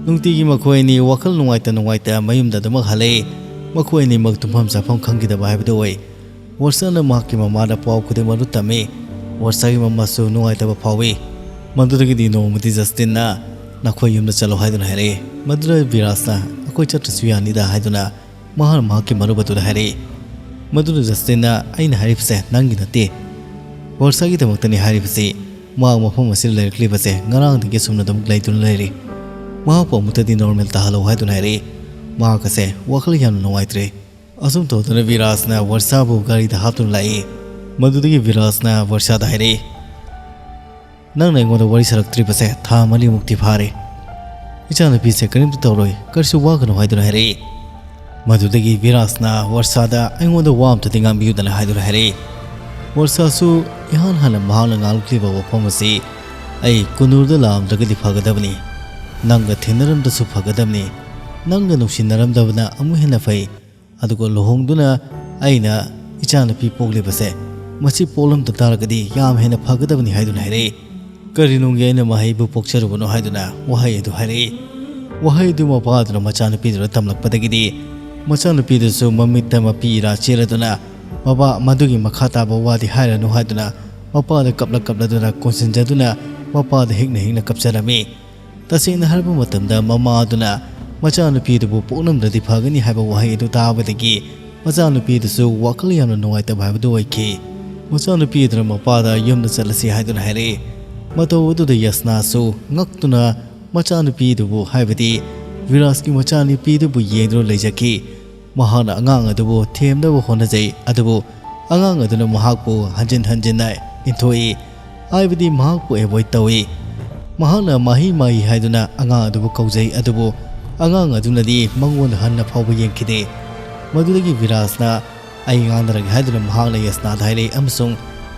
ꯅꯨꯡꯇꯤꯒꯤ ꯃꯈꯣꯏ ꯑꯅꯤ ꯋꯥꯈꯜ ꯅꯨꯡꯉꯥꯏꯇ ꯅꯨꯡꯉꯥꯏꯇ ꯃꯌꯨꯝꯗ ꯑꯗꯨꯃꯛ ꯍꯜꯂꯛꯏ꯫ ꯃꯈꯣꯏ ꯑꯅꯤꯃꯛ ꯇꯨꯝꯐꯝ ꯆꯥꯐꯝ ꯈꯪꯈꯤꯗꯕ ꯍꯥꯏꯕꯗꯨ ꯑꯣꯏ꯫ ꯋꯔꯁꯥꯅ ꯃꯍꯥꯛꯀꯤ ꯃꯃꯥꯗ ꯄꯥꯎ ꯈꯨꯗꯤꯡꯃꯛ ꯑꯗꯨ ꯇꯝꯃꯤ꯫ ꯋꯔꯁꯥꯒꯤ ꯃꯃꯥꯁꯨ ꯅꯨꯡꯉꯥꯏꯇꯕ ꯐꯥꯎꯏ꯫ ꯃꯗꯨꯗꯒꯤꯗꯤ ꯅꯣꯡꯃꯗꯤ ꯖꯁꯇꯤꯟꯅ "ꯅꯈꯣꯏ ꯌꯨꯝꯗ ꯆꯠꯂꯣ" ꯍꯥꯏꯗꯨꯅ ꯍꯥꯏꯔꯛꯏ꯫ ꯃꯗꯨꯗ ꯚꯤꯔꯥꯖꯅ "ꯑꯩꯈꯣꯏ ꯆꯠꯇ꯭ꯔꯁꯨ ꯌꯥꯅꯤꯗ" ꯍꯥꯏꯗꯨꯅ ꯃꯍꯥꯛꯅ ꯃꯍꯥꯛꯀꯤ ꯃꯔꯨꯞ ꯑꯗꯨꯗ ꯍꯥꯏꯔꯛꯏ꯫ ꯃꯗꯨꯅ ꯖꯁꯇꯤꯟꯅ, "ꯑꯩꯅ ꯍꯥꯏꯔꯤꯕꯁꯦ ꯅꯪꯒꯤ ꯅꯠꯇꯦ, ꯋꯔꯁꯥꯒꯤꯗꯃꯛꯇꯅꯤ ꯍꯥꯏꯔꯤꯕꯁꯤ꯫ ꯃꯍꯥꯛ ꯃꯐꯝ ꯑꯁꯤꯗ ꯂꯩꯔꯛꯂꯤꯕꯁꯦ ꯉꯔꯥꯡꯗꯒꯤ ꯑꯁꯨꯝꯅ ꯑꯗꯨꯝ ꯂꯩꯗꯨꯅ ꯂꯩꯔꯤ꯫ ꯃꯍꯥꯛꯄꯨ ꯑꯃꯨꯛꯇꯗꯤ ꯅꯣꯔꯃꯦꯜ ꯇꯥꯍꯜꯂꯣ" ꯍꯥꯏꯗꯨꯅ ꯍꯥꯏꯔꯛꯏ꯫ ꯃꯍꯥꯛ ꯑꯁꯦ ꯋꯥꯈꯜ ꯌꯥꯝꯅ ꯅꯨꯡꯉꯥꯏꯇ꯭ꯔꯦ꯫ ꯑꯁꯨꯝ ꯇꯧꯗꯨꯅ ꯚꯤꯔꯥꯖꯅ ꯋꯔꯁꯥꯕꯨ ꯒꯥꯔꯤꯗ ꯍꯥꯞꯇꯨꯅ ꯂꯥꯛꯏ꯫ ꯃꯗꯨꯗꯒꯤ ꯚꯤꯔꯥꯖꯅ ꯋꯔꯁꯥꯗ ꯍꯥꯏꯔꯛꯏ, "ꯅꯪꯅ ꯑꯩꯉꯣꯟꯗ ꯋꯥꯔꯤ ꯁꯥꯔꯛꯇ꯭ꯔꯤꯕꯁꯦ ꯊꯥ ꯃꯔꯤꯃꯨꯛꯇꯤ ꯐꯥꯔꯦ꯫ ꯏꯆꯥꯅꯨꯄꯤꯁꯦ ꯀꯔꯤꯝꯇ ꯇꯧꯔꯣꯏ, ꯀꯔꯤꯁꯨ ꯋꯥꯒꯅꯨ" ꯍꯥꯏꯗꯨꯅ ꯍꯥꯏꯔꯛꯏ꯫ ꯃꯗꯨꯗꯒꯤ ꯚꯤꯔꯥꯖꯅ ꯋꯔꯁꯥꯗ "ꯑꯩꯉꯣꯟꯗ ꯋꯥ ꯑꯝꯇꯗꯤ ꯉꯥꯡꯕꯤꯌꯨꯗꯅ" ꯍꯥꯏꯗꯨꯅ ꯍꯥꯏꯔꯛꯏ꯫ ꯋꯔꯁꯥꯁꯨ ꯏꯍꯥꯟ ꯍꯥꯟꯅ ꯃꯍꯥꯛꯅ ꯉꯥꯡꯂꯛꯂꯤꯕ ꯋꯥꯐꯝ ꯑꯁꯤ, "ꯑꯩ ꯀꯨꯅꯨꯔꯗ ꯂꯥꯛꯑꯝꯗ꯭ꯔꯒꯗꯤ ꯐꯒꯗꯕꯅꯤ, ꯅꯪꯒ ꯊꯦꯡꯅꯔꯝꯗꯁꯨ ꯐꯒꯗꯕꯅꯤ, ꯅꯪꯒ ꯅꯨꯡꯁꯤꯅꯔꯝꯗꯕꯅ ꯑꯃꯨꯛ ꯍꯦꯟꯅ ꯐꯩ, ꯑꯗꯨꯒ ꯂꯨꯍꯣꯡꯗꯨꯅ ꯑꯩꯅ ꯏꯆꯥꯅꯨꯄꯤ ꯄꯣꯛꯂꯤꯕꯁꯦ, ꯃꯁꯤ ꯄꯣꯛꯂꯝꯗ ꯇꯥꯔꯒꯗꯤ ꯌꯥꯝ ꯍꯦꯟꯅ ꯐꯒꯗꯕꯅꯤ" ꯍꯥꯏꯗꯨꯅ ꯍꯥꯏꯔꯛꯏ꯫ "ꯀꯔꯤꯅꯨꯡꯒꯤ ꯑꯩꯅ ꯃꯍꯩꯕꯨ ꯄꯣꯛꯆꯔꯨꯕꯅꯣ?" ꯍꯥꯏꯗꯨꯅ ꯋꯥꯍꯩ ꯑꯗꯨ ꯍꯥꯏꯔꯛꯏ꯫ ꯋꯥꯍꯩ ꯑꯗꯨ ꯃꯄꯥꯗꯨꯅ ꯃꯆꯥꯅꯨꯄꯤꯗꯨꯗ ꯇꯝꯂꯛꯄꯗꯒꯤꯗꯤ ꯃꯆꯥꯅꯨꯄꯤꯗꯨꯁꯨ ꯃꯃꯤꯠꯇ ꯃꯄꯤ ꯏꯔꯥ ꯆꯦꯜꯂꯗꯨꯅ ꯃꯄꯥ ꯃꯗꯨꯒꯤ ꯃꯈꯥ ꯇꯥꯕ ꯋꯥꯗꯤ ꯍꯥꯏꯔꯅꯨ ꯍꯥꯏꯗꯨꯅ ꯃꯄꯥꯗ ꯀꯞꯂ ꯀꯞꯂꯗꯨꯅ ꯀꯣꯟꯁꯤꯟꯖꯗꯨꯅ ꯃꯄꯥꯗ ꯍꯤꯛꯅ ꯍꯤꯛꯅ ꯀꯞꯆꯔꯝꯃꯤ꯫ ꯇꯁꯦꯡꯅ ꯍꯥꯏꯔꯕ ꯃꯇꯝꯗ ꯃꯃꯥ ꯑꯗꯨꯅ ꯃꯆꯥꯅꯨꯄꯤ ꯑꯗꯨꯕꯨ ꯄꯣꯛꯂꯝꯗ꯭ꯔꯗꯤ ꯐꯒꯅꯤ ꯍꯥꯏꯕ ꯋꯥꯍꯩ ꯑꯗꯨ ꯇꯥꯕꯗꯒꯤ ꯃꯆꯥꯅꯨꯄꯤ ꯑꯗꯨꯁꯨ ꯋꯥꯈꯜ ꯌꯥꯝꯅ ꯅꯨꯡꯉꯥꯏꯇꯕ ꯍꯥꯏꯕꯗꯨ ꯑꯣꯏꯈꯤ꯫ ꯃꯆꯥꯅꯨꯄꯤ ꯑꯗꯨꯅ ꯃꯄꯥꯗ ꯌꯨꯝꯗ ꯆꯠꯂꯁꯤ ꯍꯥꯏꯗꯨꯅ ꯍꯥꯏꯔꯛꯏ꯫ ꯃꯇꯧ ꯑꯗꯨꯗ ꯌꯁꯅꯥꯁꯨ ꯉꯛꯇꯨꯅ ꯃꯆꯥꯅꯨꯄꯤ ꯑꯗꯨꯕꯨ, ꯍꯥꯏꯕꯗꯤ ꯚꯤꯔꯥꯖꯀꯤ ꯃꯆꯥꯅꯨꯄꯤ ꯑꯗꯨꯕꯨ ꯌꯦꯡꯗꯨꯅ ꯂꯩꯖꯈꯤ꯫ ꯃꯍꯥꯛꯅ ꯑꯉꯥꯡ ꯑꯗꯨꯕꯨ ꯊꯦꯝꯅꯕ ꯍꯣꯠꯅꯖꯩ, ꯑꯗꯨꯕꯨ ꯑꯉꯥꯡ ꯑꯗꯨꯅ ꯃꯍꯥꯛꯄꯨ ꯍꯟꯖꯤꯟ ꯍꯟꯖꯤꯟꯅ ꯏꯟꯊꯣꯛꯏ, ꯍꯥꯏꯕꯗꯤ ꯃꯍꯥꯛꯄꯨ ꯑꯦꯚꯣꯏꯗ ꯇꯧꯏ꯫ ꯃꯍꯥꯛꯅ "ꯃꯥꯍꯤ, ꯃꯥꯍꯤ" ꯍꯥꯏꯗꯨꯅ ꯑꯉꯥꯡ ꯑꯗꯨꯕꯨ ꯀꯧꯖꯩ, ꯑꯗꯨꯕꯨ ꯑꯉꯥꯡ ꯑꯗꯨꯅꯗꯤ ꯃꯉꯣꯟꯗ ꯍꯟꯅ ꯐꯥꯎꯕ ꯌꯦꯡꯈꯤꯗꯦ꯫ ꯃꯗꯨꯗꯒꯤ ꯚꯤꯔꯥꯖꯅ "ꯑꯩ ꯉꯥꯡꯅꯔꯒꯦ" ꯍꯥꯏꯗꯨꯅ ꯃꯍꯥꯛꯅ ꯌꯁꯅꯥꯗ ꯍꯥꯏꯔꯛꯏ ꯑꯃꯁꯨꯡ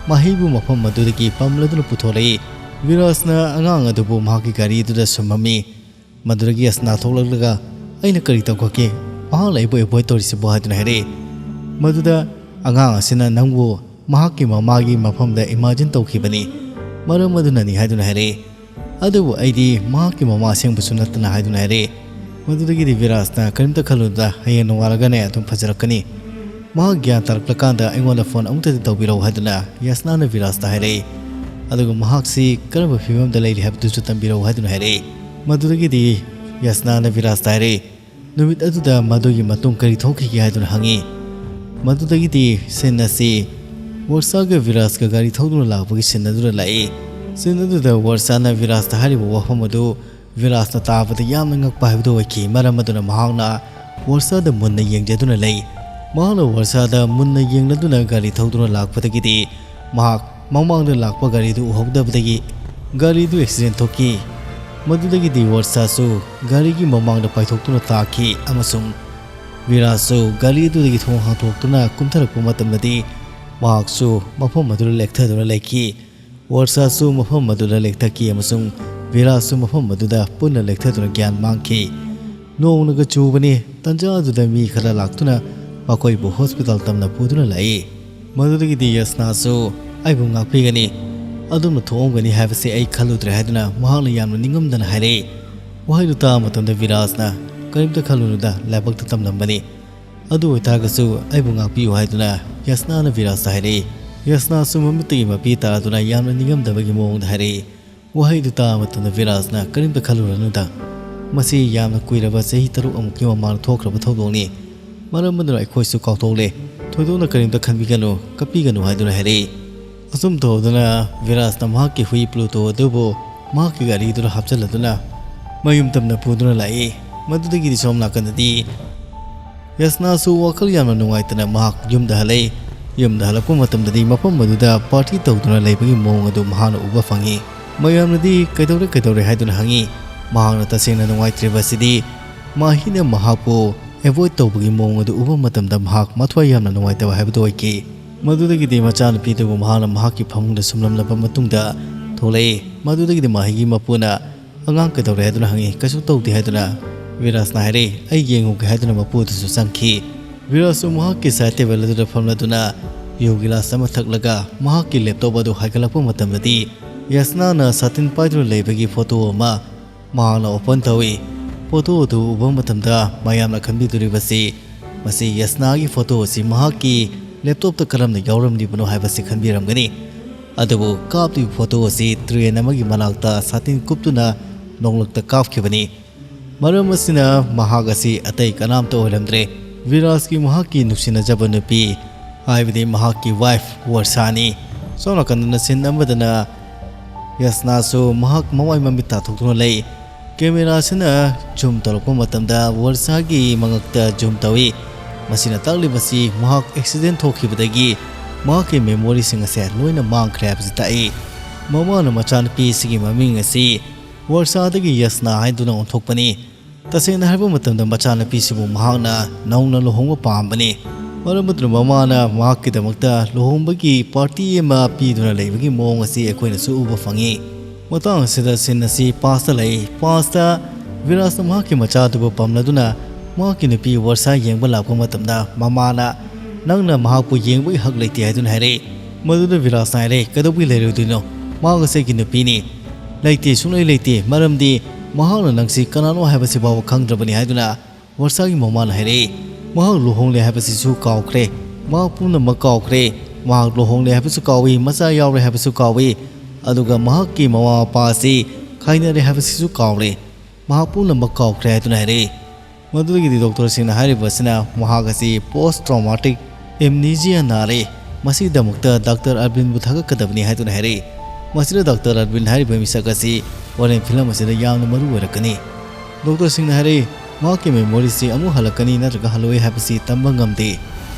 ꯃꯥꯍꯤꯕꯨ ꯃꯐꯝ ꯑꯗꯨꯗꯒꯤ ꯄꯝꯂꯗꯨꯅ ꯄꯨꯊꯣꯔꯛꯏ꯫ ꯚꯤꯔꯥꯖꯅ ꯑꯉꯥꯡ ꯑꯗꯨꯕꯨ ꯃꯍꯥꯛꯀꯤ ꯒꯥꯔꯤ ꯑꯗꯨꯗ ꯁꯨꯝꯃꯝꯃꯤ꯫ ꯃꯗꯨꯗꯒꯤ ꯌꯁꯅꯥ ꯊꯣꯛꯂꯛꯂꯒ, "ꯑꯩꯅ ꯀꯔꯤ ꯇꯧꯈ꯭ꯔꯒꯦ? ꯃꯍꯥꯛꯅ ꯑꯩꯕꯨ ꯑꯦꯚꯣꯏꯗ ꯇꯧꯔꯤꯁꯤꯕꯨ?" ꯍꯥꯏꯗꯨꯅ ꯍꯥꯏꯔꯛꯏ꯫ ꯃꯗꯨꯗ ꯑꯉꯥꯡ ꯑꯁꯤꯅ ꯅꯪꯕꯨ ꯃꯍꯥꯛꯀꯤ ꯃꯃꯥꯒꯤ ꯃꯐꯝꯗ ꯏꯃꯥꯖꯤꯟ ꯇꯧꯈꯤꯕꯅꯤ, ꯃꯔꯝ ꯑꯗꯨꯅꯅꯤ ꯍꯥꯏꯗꯨꯅ ꯍꯥꯏꯔꯛꯏ꯫ "ꯑꯗꯨꯕꯨ ꯑꯩꯗꯤ ꯃꯍꯥꯛꯀꯤ ꯃꯃꯥ ꯑꯁꯦꯡꯕꯁꯨ ꯅꯠꯇꯅ" ꯍꯥꯏꯗꯨꯅ ꯍꯥꯏꯔꯛꯏ꯫ ꯃꯗꯨꯗꯒꯤꯗꯤ ꯚꯤꯔꯥꯖꯅ "ꯀꯔꯤꯝꯇ ꯈꯜꯂꯨꯅꯨꯗ, ꯍꯌꯦꯡ ꯅꯣꯡꯉꯥꯜꯂꯒꯅꯦ ꯑꯗꯨꯝ ꯐꯖꯔꯛꯀꯅꯤ꯫ ꯃꯍꯥꯛ ꯒ꯭ꯌꯥꯟ ꯇꯥꯔꯛꯂꯀꯥꯟꯗ ꯑꯩꯉꯣꯟꯗ ꯐꯣꯟ ꯑꯃꯨꯛꯇꯗꯤ ꯇꯧꯕꯤꯔꯛꯎ" ꯍꯥꯏꯗꯨꯅ ꯌꯁꯅꯥꯅ ꯚꯤꯔꯥꯖꯇ ꯍꯥꯏꯔꯛꯏ꯫ "ꯑꯗꯨꯒ ꯃꯍꯥꯛꯁꯤ ꯀꯔꯝꯕ ꯐꯤꯕꯝꯗ ꯂꯩꯔꯤ ꯍꯥꯏꯕꯗꯨꯁꯨ ꯇꯝꯕꯤꯔꯛꯎ" ꯍꯥꯏꯗꯨꯅ ꯍꯥꯏꯔꯛꯏ꯫ ꯃꯗꯨꯗꯒꯤꯗꯤ ꯌꯁꯅꯥꯅ ꯚꯤꯔꯥꯖꯇ ꯍꯥꯏꯔꯛꯏ, "ꯅꯨꯃꯤꯠ ꯑꯗꯨꯗ ꯃꯗꯨꯒꯤ ꯃꯇꯨꯡ ꯀꯔꯤ ꯊꯣꯛꯈꯤꯒꯦ?" ꯍꯥꯏꯗꯨꯅ ꯍꯪꯉꯤ꯫ ꯃꯗꯨꯗꯒꯤꯗꯤ ꯁꯤꯟ ꯑꯁꯤ ꯋꯔꯁꯥꯒ ꯚꯤꯔꯥꯖꯀ ꯒꯥꯔꯤ ꯊꯧꯗꯨꯅ ꯂꯥꯛꯄꯒꯤ ꯁꯤꯟ ꯑꯗꯨꯗ ꯂꯥꯛꯏ꯫ ꯁꯤꯟ ꯑꯗꯨꯗ ꯋꯔꯁꯥꯅ ꯚꯤꯔꯥꯖꯇ ꯍꯥꯏꯔꯤꯕ ꯋꯥꯐꯝ ꯑꯗꯨ ꯚꯤꯔꯥꯖꯅ ꯇꯥꯕꯗ ꯌꯥꯝꯅ ꯉꯛꯄ ꯍꯥꯏꯕꯗꯨ ꯑꯣꯏꯈꯤ꯫ ꯃꯔꯝ ꯑꯗꯨꯅ ꯃꯍꯥꯛꯅ ꯋꯔꯁꯥꯗ ꯃꯨꯟꯅ ꯌꯦꯡꯖꯗꯨꯅ ꯂꯩ꯫ ꯃꯍꯥꯛꯅ ꯋꯔꯁꯥꯗ ꯃꯨꯟꯅ ꯌꯦꯡꯂꯗꯨꯅ ꯒꯥꯔꯤ ꯊꯧꯗꯨꯅ ꯂꯥꯛꯄꯗꯒꯤꯗꯤ ꯃꯍꯥꯛ ꯃꯃꯥꯡꯗ ꯂꯥꯛꯄ ꯒꯥꯔꯤꯗꯨ ꯎꯍꯧꯗꯕꯗꯒꯤ ꯒꯥꯔꯤꯗꯨ ꯑꯦꯛꯁꯤꯗꯦꯟ ꯊꯣꯛꯈꯤ꯫ ꯃꯗꯨꯗꯒꯤꯗꯤ ꯋꯔꯁꯥꯁꯨ ꯒꯥꯔꯤꯒꯤ ꯃꯃꯥꯡꯗ ꯄꯥꯏꯊꯣꯛꯇꯨꯅ ꯇꯥꯈꯤ ꯑꯃꯁꯨꯡ ꯚꯤꯔꯥꯖꯁꯨ ꯒꯥꯔꯤ ꯑꯗꯨꯗꯒꯤ ꯊꯣꯡ ꯍꯥꯡꯗꯣꯛꯇꯨꯅ ꯀꯨꯝꯊꯔꯛꯄ ꯃꯇꯝꯗꯗꯤ ꯃꯍꯥꯛꯁꯨ ꯃꯐꯝ ꯑꯗꯨꯗ ꯂꯦꯛꯊꯗꯨꯅ ꯂꯩꯈꯤ꯫ ꯋꯔꯁꯥꯁꯨ ꯃꯐꯝ ꯑꯗꯨꯗ ꯂꯦꯛꯊꯈꯤ ꯑꯃꯁꯨꯡ ꯚꯤꯔꯥꯖꯁꯨ ꯃꯐꯝ ꯑꯗꯨꯗ ꯄꯨꯟꯅ ꯂꯦꯛꯊꯗꯨꯅ ꯒ꯭ꯌꯥꯟ ꯃꯥꯡꯈꯤ꯫ ꯅꯣꯡꯅꯒ ꯆꯨꯕꯅꯤ꯫ ꯇꯟꯖꯥ ꯑꯗꯨꯗ ꯃꯤ ꯈꯔ ꯂꯥꯛꯇꯨꯅ ꯃꯈꯣꯏꯕꯨ ꯍꯣꯁꯄꯤꯇꯥꯜ ꯇꯝꯅ ꯄꯨꯗꯨꯅ ꯂꯥꯛꯏ꯫ ꯃꯗꯨꯗꯒꯤꯗꯤ ꯌꯁꯅꯥꯁꯨ "ꯑꯩꯕꯨ ꯉꯥꯛꯄꯤꯒꯅꯤ, ꯑꯗꯣꯝꯅ ꯊꯣꯛꯑꯝꯒꯅꯤ ꯍꯥꯏꯕꯁꯤ ꯑꯩ ꯈꯜꯂꯨꯗ꯭ꯔꯦ" ꯍꯥꯏꯗꯨꯅ ꯃꯍꯥꯛꯅ ꯌꯥꯝꯅ ꯅꯤꯡꯉꯝꯗꯅ ꯍꯥꯏꯔꯛꯏ꯫ ꯋꯥꯍꯩꯗꯨ ꯇꯥꯕ ꯃꯇꯝꯗ ꯚꯤꯔꯥꯖꯅ "ꯀꯔꯤꯝꯇ ꯈꯜꯂꯨꯅꯨꯗ, ꯂꯥꯏꯕꯛꯇ ꯇꯝꯂꯝꯕꯅꯤ꯫ ꯑꯗꯨ ꯑꯣꯏꯇꯥꯔꯒꯁꯨ ꯑꯩꯕꯨ ꯉꯥꯛꯄꯤꯌꯨ" ꯍꯥꯏꯗꯨꯅ ꯌꯁꯅꯥꯅ ꯚꯤꯔꯥꯖꯇ ꯍꯥꯏꯔꯛꯏ꯫ ꯌꯁꯅꯥꯁꯨ ꯃꯃꯤꯠꯇꯒꯤ ꯃꯄꯤ ꯇꯥꯔꯗꯨꯅ ꯌꯥꯝꯅ ꯅꯤꯡꯉꯝꯗꯕꯒꯤ ꯃꯑꯣꯡꯗ ꯍꯥꯏꯔꯛꯏ꯫ ꯋꯥꯍꯩꯗꯨ ꯇꯥꯕ ꯃꯇꯝꯗ ꯚꯤꯔꯥꯖꯅ "ꯀꯔꯤꯝꯇ ꯈꯜꯂꯨꯔꯅꯨꯗ, ꯃꯁꯤ ꯌꯥꯝꯅ ꯀꯨꯏꯔꯕ ꯆꯍꯤ ꯇꯔꯨꯛ ꯑꯃꯨꯛꯀꯤ ꯃꯃꯥꯡꯗ ꯊꯣꯛꯈ꯭ꯔꯕ ꯊꯧꯗꯣꯛꯅꯤ꯫ ꯃꯔꯝ ꯑꯗꯨꯅ ꯑꯩꯈꯣꯏꯁꯨ ꯀꯥꯎꯊꯣꯛꯂꯦ꯫ ꯊꯣꯏꯗꯣꯛꯅ ꯀꯔꯤꯝꯇ ꯈꯟꯕꯤꯒꯅꯨ, ꯀꯞꯄꯤꯒꯅꯨ" ꯍꯥꯏꯗꯨꯅ ꯍꯥꯏꯔꯛꯏ꯫ ꯑꯁꯨꯝ ꯇꯧꯗꯨꯅ ꯚꯤꯔꯥꯖꯅ ꯃꯍꯥꯛꯀꯤ ꯍꯨꯏ ꯄ꯭ꯂꯨꯇꯣ ꯑꯗꯨꯕꯨ ꯃꯍꯥꯛꯀꯤ ꯒꯥꯔꯤꯗꯨꯗ ꯍꯥꯞꯆꯤꯜꯂꯗꯨꯅ ꯃꯌꯨꯝ ꯇꯝꯅ ꯄꯨꯗꯨꯅ ꯂꯥꯛꯏ꯫ ꯃꯗꯨꯗꯒꯤꯗꯤ ꯁꯣꯝ ꯅꯥꯀꯟꯗꯗꯤ ꯌꯁꯅꯥꯁꯨ ꯋꯥꯈꯜ ꯌꯥꯝꯅ ꯅꯨꯡꯉꯥꯏꯇꯅ ꯃꯍꯥꯛ ꯌꯨꯝꯗ ꯍꯜꯂꯛꯏ꯫ ꯌꯨꯝꯗ ꯍꯜꯂꯛꯄ ꯃꯇꯝꯗꯗꯤ ꯃꯐꯝ ꯑꯗꯨꯗ ꯄꯥꯔꯇꯤ ꯇꯧꯗꯨꯅ ꯂꯩꯕꯒꯤ ꯃꯑꯣꯡ ꯑꯗꯨ ꯃꯍꯥꯛꯅ ꯎꯕ ꯐꯪꯉꯤ꯫ ꯃꯌꯥꯝꯅꯗꯤ "ꯀꯩꯗꯧꯔꯦ, ꯀꯩꯗꯧꯔꯦ?" ꯍꯥꯏꯗꯨꯅ ꯍꯪꯉꯤ꯫ ꯃꯍꯥꯛꯅ ꯇꯁꯦꯡꯅ ꯅꯨꯡꯉꯥꯏꯇ꯭ꯔꯤꯕ ꯑꯁꯤꯗꯤ ꯃꯥꯍꯤꯅ ꯃꯍꯥꯛꯄꯨ ꯑꯦꯚꯣꯏꯗ ꯇꯧꯕꯒꯤ ꯃꯑꯣꯡ ꯑꯗꯨ ꯎꯕ ꯃꯇꯝꯗ ꯃꯍꯥꯛ ꯃꯊ꯭ꯋꯥꯏ ꯌꯥꯝꯅ ꯅꯨꯡꯉꯥꯏꯇꯕ ꯍꯥꯏꯕꯗꯨ ꯑꯣꯏꯈꯤ꯫ ꯃꯗꯨꯗꯒꯤꯗꯤ ꯃꯆꯥꯅꯨꯄꯤꯗꯨꯕꯨ ꯃꯍꯥꯛꯅ ꯃꯍꯥꯛꯀꯤ ꯐꯃꯨꯡꯗ ꯁꯨꯝꯂꯝꯂꯕ ꯃꯇꯨꯡꯗ ꯊꯣꯛꯂꯛꯏ꯫ ꯃꯗꯨꯗꯒꯤꯗꯤ ꯃꯍꯩꯒꯤ ꯃꯄꯨꯅ "ꯑꯉꯥꯡ ꯀꯩꯗꯧꯔꯦ?" ꯍꯥꯏꯗꯨꯅ ꯍꯪꯉꯤ꯫ "ꯀꯩꯁꯨ ꯇꯧꯗꯦ" ꯍꯥꯏꯗꯨꯅ ꯚꯤꯔꯥꯖꯅ ꯍꯥꯏꯔꯛꯏ꯫ "ꯑꯩ ꯌꯦꯡꯉꯨꯒꯦ" ꯍꯥꯏꯗꯨꯅ ꯃꯄꯨ ꯑꯗꯨꯁꯨ ꯆꯪꯈꯤ꯫ ꯚꯤꯔꯥꯖꯁꯨ ꯃꯍꯥꯛꯀꯤ ꯁꯥꯏꯠ ꯇꯦꯕꯜ ꯑꯗꯨꯗ ꯐꯝꯂꯗꯨꯅ ꯌꯨ ꯒꯤꯂꯥꯁ ꯑꯃ ꯊꯛꯂꯒ ꯃꯍꯥꯛꯀꯤ ꯂꯦꯞꯇꯣꯞ ꯑꯗꯨ ꯍꯥꯏꯒꯠꯂꯛꯄ ꯃꯇꯝꯗꯗꯤ ꯌꯁꯅꯥꯅ ꯁꯥꯇꯤꯟ ꯄꯥꯏꯗꯨꯅ ꯂꯩꯕꯒꯤ ꯐꯣꯇꯣ ꯑꯃ ꯃꯍꯥꯛꯅ ꯑꯣꯄꯟ ꯇꯧꯏ꯫ ꯐꯣꯇꯣ ꯑꯗꯨ ꯎꯕ ꯃꯇꯝꯗ ꯃꯌꯥꯝꯅ ꯈꯟꯕꯤꯗꯣꯔꯤꯕꯁꯤ ꯃꯁꯤ ꯌꯁꯅꯥꯒꯤ ꯐꯣꯇꯣ ꯑꯁꯤ ꯃꯍꯥꯛꯀꯤ ꯂꯦꯞꯇꯣꯞꯇ ꯀꯔꯝꯅ ꯌꯥꯎꯔꯝꯂꯤꯕꯅꯣ ꯍꯥꯏꯕꯁꯤ ꯈꯟꯕꯤꯔꯝꯒꯅꯤ꯫ ꯑꯗꯨꯕꯨ ꯀꯥꯞꯂꯤꯕ ꯐꯣꯇꯣ ꯑꯁꯤ ꯇ꯭ꯔꯦꯟ ꯑꯃꯒꯤ ꯃꯅꯥꯛꯇ ꯁꯥꯇꯤꯟ ꯀꯨꯞꯇꯨꯅ ꯅꯣꯡꯂꯛꯇ ꯀꯥꯞꯈꯤꯕꯅꯤ꯫ ꯃꯔꯝ ꯑꯁꯤꯅ ꯃꯍꯥꯛ ꯑꯁꯤ ꯑꯇꯩ ꯀꯅꯥꯝꯇ ꯑꯣꯏꯔꯝꯗ꯭ꯔꯦ, ꯚꯤꯔꯥꯖꯀꯤ ꯃꯍꯥꯛꯀꯤ ꯅꯨꯡꯁꯤꯅꯖꯕ ꯅꯨꯄꯤ, ꯍꯥꯏꯕꯗꯤ ꯃꯍꯥꯛꯀꯤ ꯋꯥꯏꯐ ꯋꯔꯁꯥꯅꯤ꯫ ꯁꯣꯝ ꯅꯥꯀꯟꯗꯅ ꯁꯤꯟ ꯑꯃꯗꯅ ꯌꯁꯅꯥꯁꯨ ꯃꯍꯥꯛ ꯃꯃꯥꯏ ꯃꯃꯤꯠ ꯇꯥꯊꯣꯛꯇꯨꯅ ꯂꯩ꯫ ꯀꯦꯃꯦꯔꯥꯁꯤꯅ ꯖꯨꯝ ꯇꯧꯔꯛꯄ ꯃꯇꯝꯗ ꯋꯔꯁꯥꯒꯤ ꯃꯉꯛꯇ ꯖꯨꯝ ꯇꯧꯏ꯫ ꯃꯁꯤꯅ ꯇꯥꯛꯂꯤꯕꯁꯤ ꯃꯍꯥꯛ ꯑꯦꯛꯁꯤꯗꯦꯟ ꯊꯣꯛꯈꯤꯕꯗꯒꯤ ꯃꯍꯥꯛꯀꯤ ꯃꯦꯃꯣꯔꯤꯁꯤꯡ ꯑꯁꯦ ꯂꯣꯏꯅ ꯃꯥꯡꯈ꯭ꯔꯦ ꯍꯥꯏꯕꯁꯤ ꯇꯥꯛꯏ꯫ ꯃꯃꯥꯅ ꯃꯆꯥꯅꯨꯄꯤꯁꯤꯒꯤ ꯃꯃꯤꯡ ꯑꯁꯤ ꯋꯔꯁꯥꯗꯒꯤ ꯌꯁꯅꯥ ꯍꯥꯏꯗꯨꯅ ꯑꯣꯟꯊꯣꯛꯄꯅꯤ꯫ ꯇꯁꯦꯡꯅ ꯍꯥꯏꯕ ꯃꯇꯝꯗ ꯃꯆꯥꯅꯨꯄꯤꯁꯤꯕꯨ ꯃꯍꯥꯛꯅ ꯅꯧꯅ ꯂꯨꯍꯣꯡꯕ ꯄꯥꯝꯕꯅꯤ꯫ ꯃꯔꯝ ꯑꯗꯨꯅ ꯃꯃꯥꯅ ꯃꯍꯥꯛꯀꯤꯗꯃꯛꯇ ꯂꯨꯍꯣꯡꯕꯒꯤ ꯄꯥꯔꯇꯤ ꯑꯃ ꯄꯤꯗꯨꯅ ꯂꯩꯕꯒꯤ ꯃꯑꯣꯡ ꯑꯁꯤ ꯑꯩꯈꯣꯏꯅꯁꯨ ꯎꯕ ꯐꯪꯉꯤ꯫ ꯃꯇꯥꯡ ꯑꯁꯤꯗ ꯁꯤꯟ ꯑꯁꯤ ꯄꯥꯁꯇ ꯂꯩ꯫ ꯄꯥꯁꯇ ꯚꯤꯔꯥꯖꯅ ꯃꯍꯥꯛꯀꯤ ꯃꯆꯥꯗꯨꯕꯨ ꯄꯝꯂꯗꯨꯅ ꯃꯍꯥꯛꯀꯤ ꯅꯨꯄꯤ ꯋꯔꯁꯥ ꯌꯦꯡꯕ ꯂꯥꯛꯄ ꯃꯇꯝꯗ ꯃꯃꯥꯅ, "ꯅꯪꯅ ꯃꯍꯥꯛꯄꯨ ꯌꯦꯡꯕꯒꯤ ꯍꯛ ꯂꯩꯇꯦ" ꯍꯥꯏꯗꯨꯅ ꯍꯥꯏꯔꯛꯏ꯫ ꯃꯗꯨꯗ ꯚꯤꯔꯥꯖꯅ ꯍꯥꯏꯔꯦ, "ꯀꯩꯗꯧꯕꯒꯤ ꯂꯩꯔꯣꯏꯗꯣꯏꯅꯣ? ꯃꯍꯥꯛ ꯑꯁꯤ ꯑꯩꯒꯤ ꯅꯨꯄꯤꯅꯤ"꯫ "ꯂꯩꯇꯦ, ꯁꯨꯡꯂꯩ ꯂꯩꯇꯦ, ꯃꯔꯝꯗꯤ ꯃꯍꯥꯛꯅ ꯅꯪꯁꯤ ꯀꯅꯥꯅꯣ ꯍꯥꯏꯕꯁꯤ ꯐꯥꯎꯕ ꯈꯪꯗ꯭ꯔꯕꯅꯤ" ꯍꯥꯏꯗꯨꯅ ꯋꯔꯁꯥꯒꯤ ꯃꯃꯥꯅ ꯍꯥꯏꯔꯛꯏ꯫ "ꯃꯍꯥꯛ ꯂꯨꯍꯣꯡꯂꯦ ꯍꯥꯏꯕꯁꯤꯁꯨ ꯀꯥꯎꯈ꯭ꯔꯦ, ꯃꯍꯥꯛ ꯄꯨꯝꯅꯃꯛ ꯀꯥꯎꯈ꯭ꯔꯦ꯫ ꯃꯍꯥꯛ ꯂꯨꯍꯣꯡꯂꯦ ꯍꯥꯏꯕꯁꯨ ꯀꯥꯎꯏ, ꯃꯆꯥ ꯌꯥꯎꯔꯦ ꯍꯥꯏꯕꯁꯨ ꯀꯥꯎꯏ, ꯑꯗꯨꯒ ꯃꯍꯥꯛꯀꯤ ꯃꯃꯥ ꯃꯄꯥ ꯑꯁꯤ ꯈꯥꯏꯅꯔꯦ ꯍꯥꯏꯕꯁꯤꯁꯨ ꯀꯥꯎꯔꯦ꯫ ꯃꯍꯥꯛ ꯄꯨꯝꯅꯃꯛ ꯀꯥꯎꯈ꯭ꯔꯦ" ꯍꯥꯏꯗꯨꯅ ꯍꯥꯏꯔꯛꯏ꯫ ꯃꯗꯨꯗꯒꯤꯗꯤ ꯗꯣꯛꯇꯔꯁꯤꯡꯅ ꯍꯥꯏꯔꯤꯕ ꯑꯁꯤꯅ ꯃꯍꯥꯛ ꯑꯁꯤ ꯄꯣꯁ ꯇ꯭ꯔꯣꯃꯥꯇꯤꯛ ꯑꯦꯝꯅꯤꯖꯤꯌꯥ ꯅꯥꯔꯦ, ꯃꯁꯤꯒꯤꯗꯃꯛꯇ ꯗꯥꯛꯇꯔ ꯑꯔꯕꯤꯟꯕꯨ ꯊꯥꯒꯠꯀꯗꯕꯅꯤ ꯍꯥꯏꯗꯨꯅ ꯍꯥꯏꯔꯛꯏ꯫ ꯃꯁꯤꯗ ꯗꯥꯛꯇꯔ ꯑꯔꯕꯤꯟ ꯍꯥꯏꯔꯤꯕ ꯃꯤꯁꯛ ꯑꯁꯤ ꯍꯣꯔꯦꯟ ꯐꯤꯂꯝ ꯑꯁꯤꯗ ꯌꯥꯝꯅ ꯃꯔꯨ ꯑꯣꯏꯔꯛꯀꯅꯤ꯫ ꯗꯣꯛꯇꯔꯁꯤꯡꯅ ꯍꯥꯏꯔꯛꯏ, ꯃꯍꯥꯛꯀꯤ ꯃꯦꯃꯣꯔꯤꯁꯤ ꯑꯃꯨꯛ ꯍꯜꯂꯛꯀꯅꯤ ꯅꯠꯇ꯭ꯔꯒ ꯍꯜꯂꯣꯏ ꯍꯥꯏꯕꯁꯤ ꯇꯝꯕ ꯉꯝꯗꯦ꯫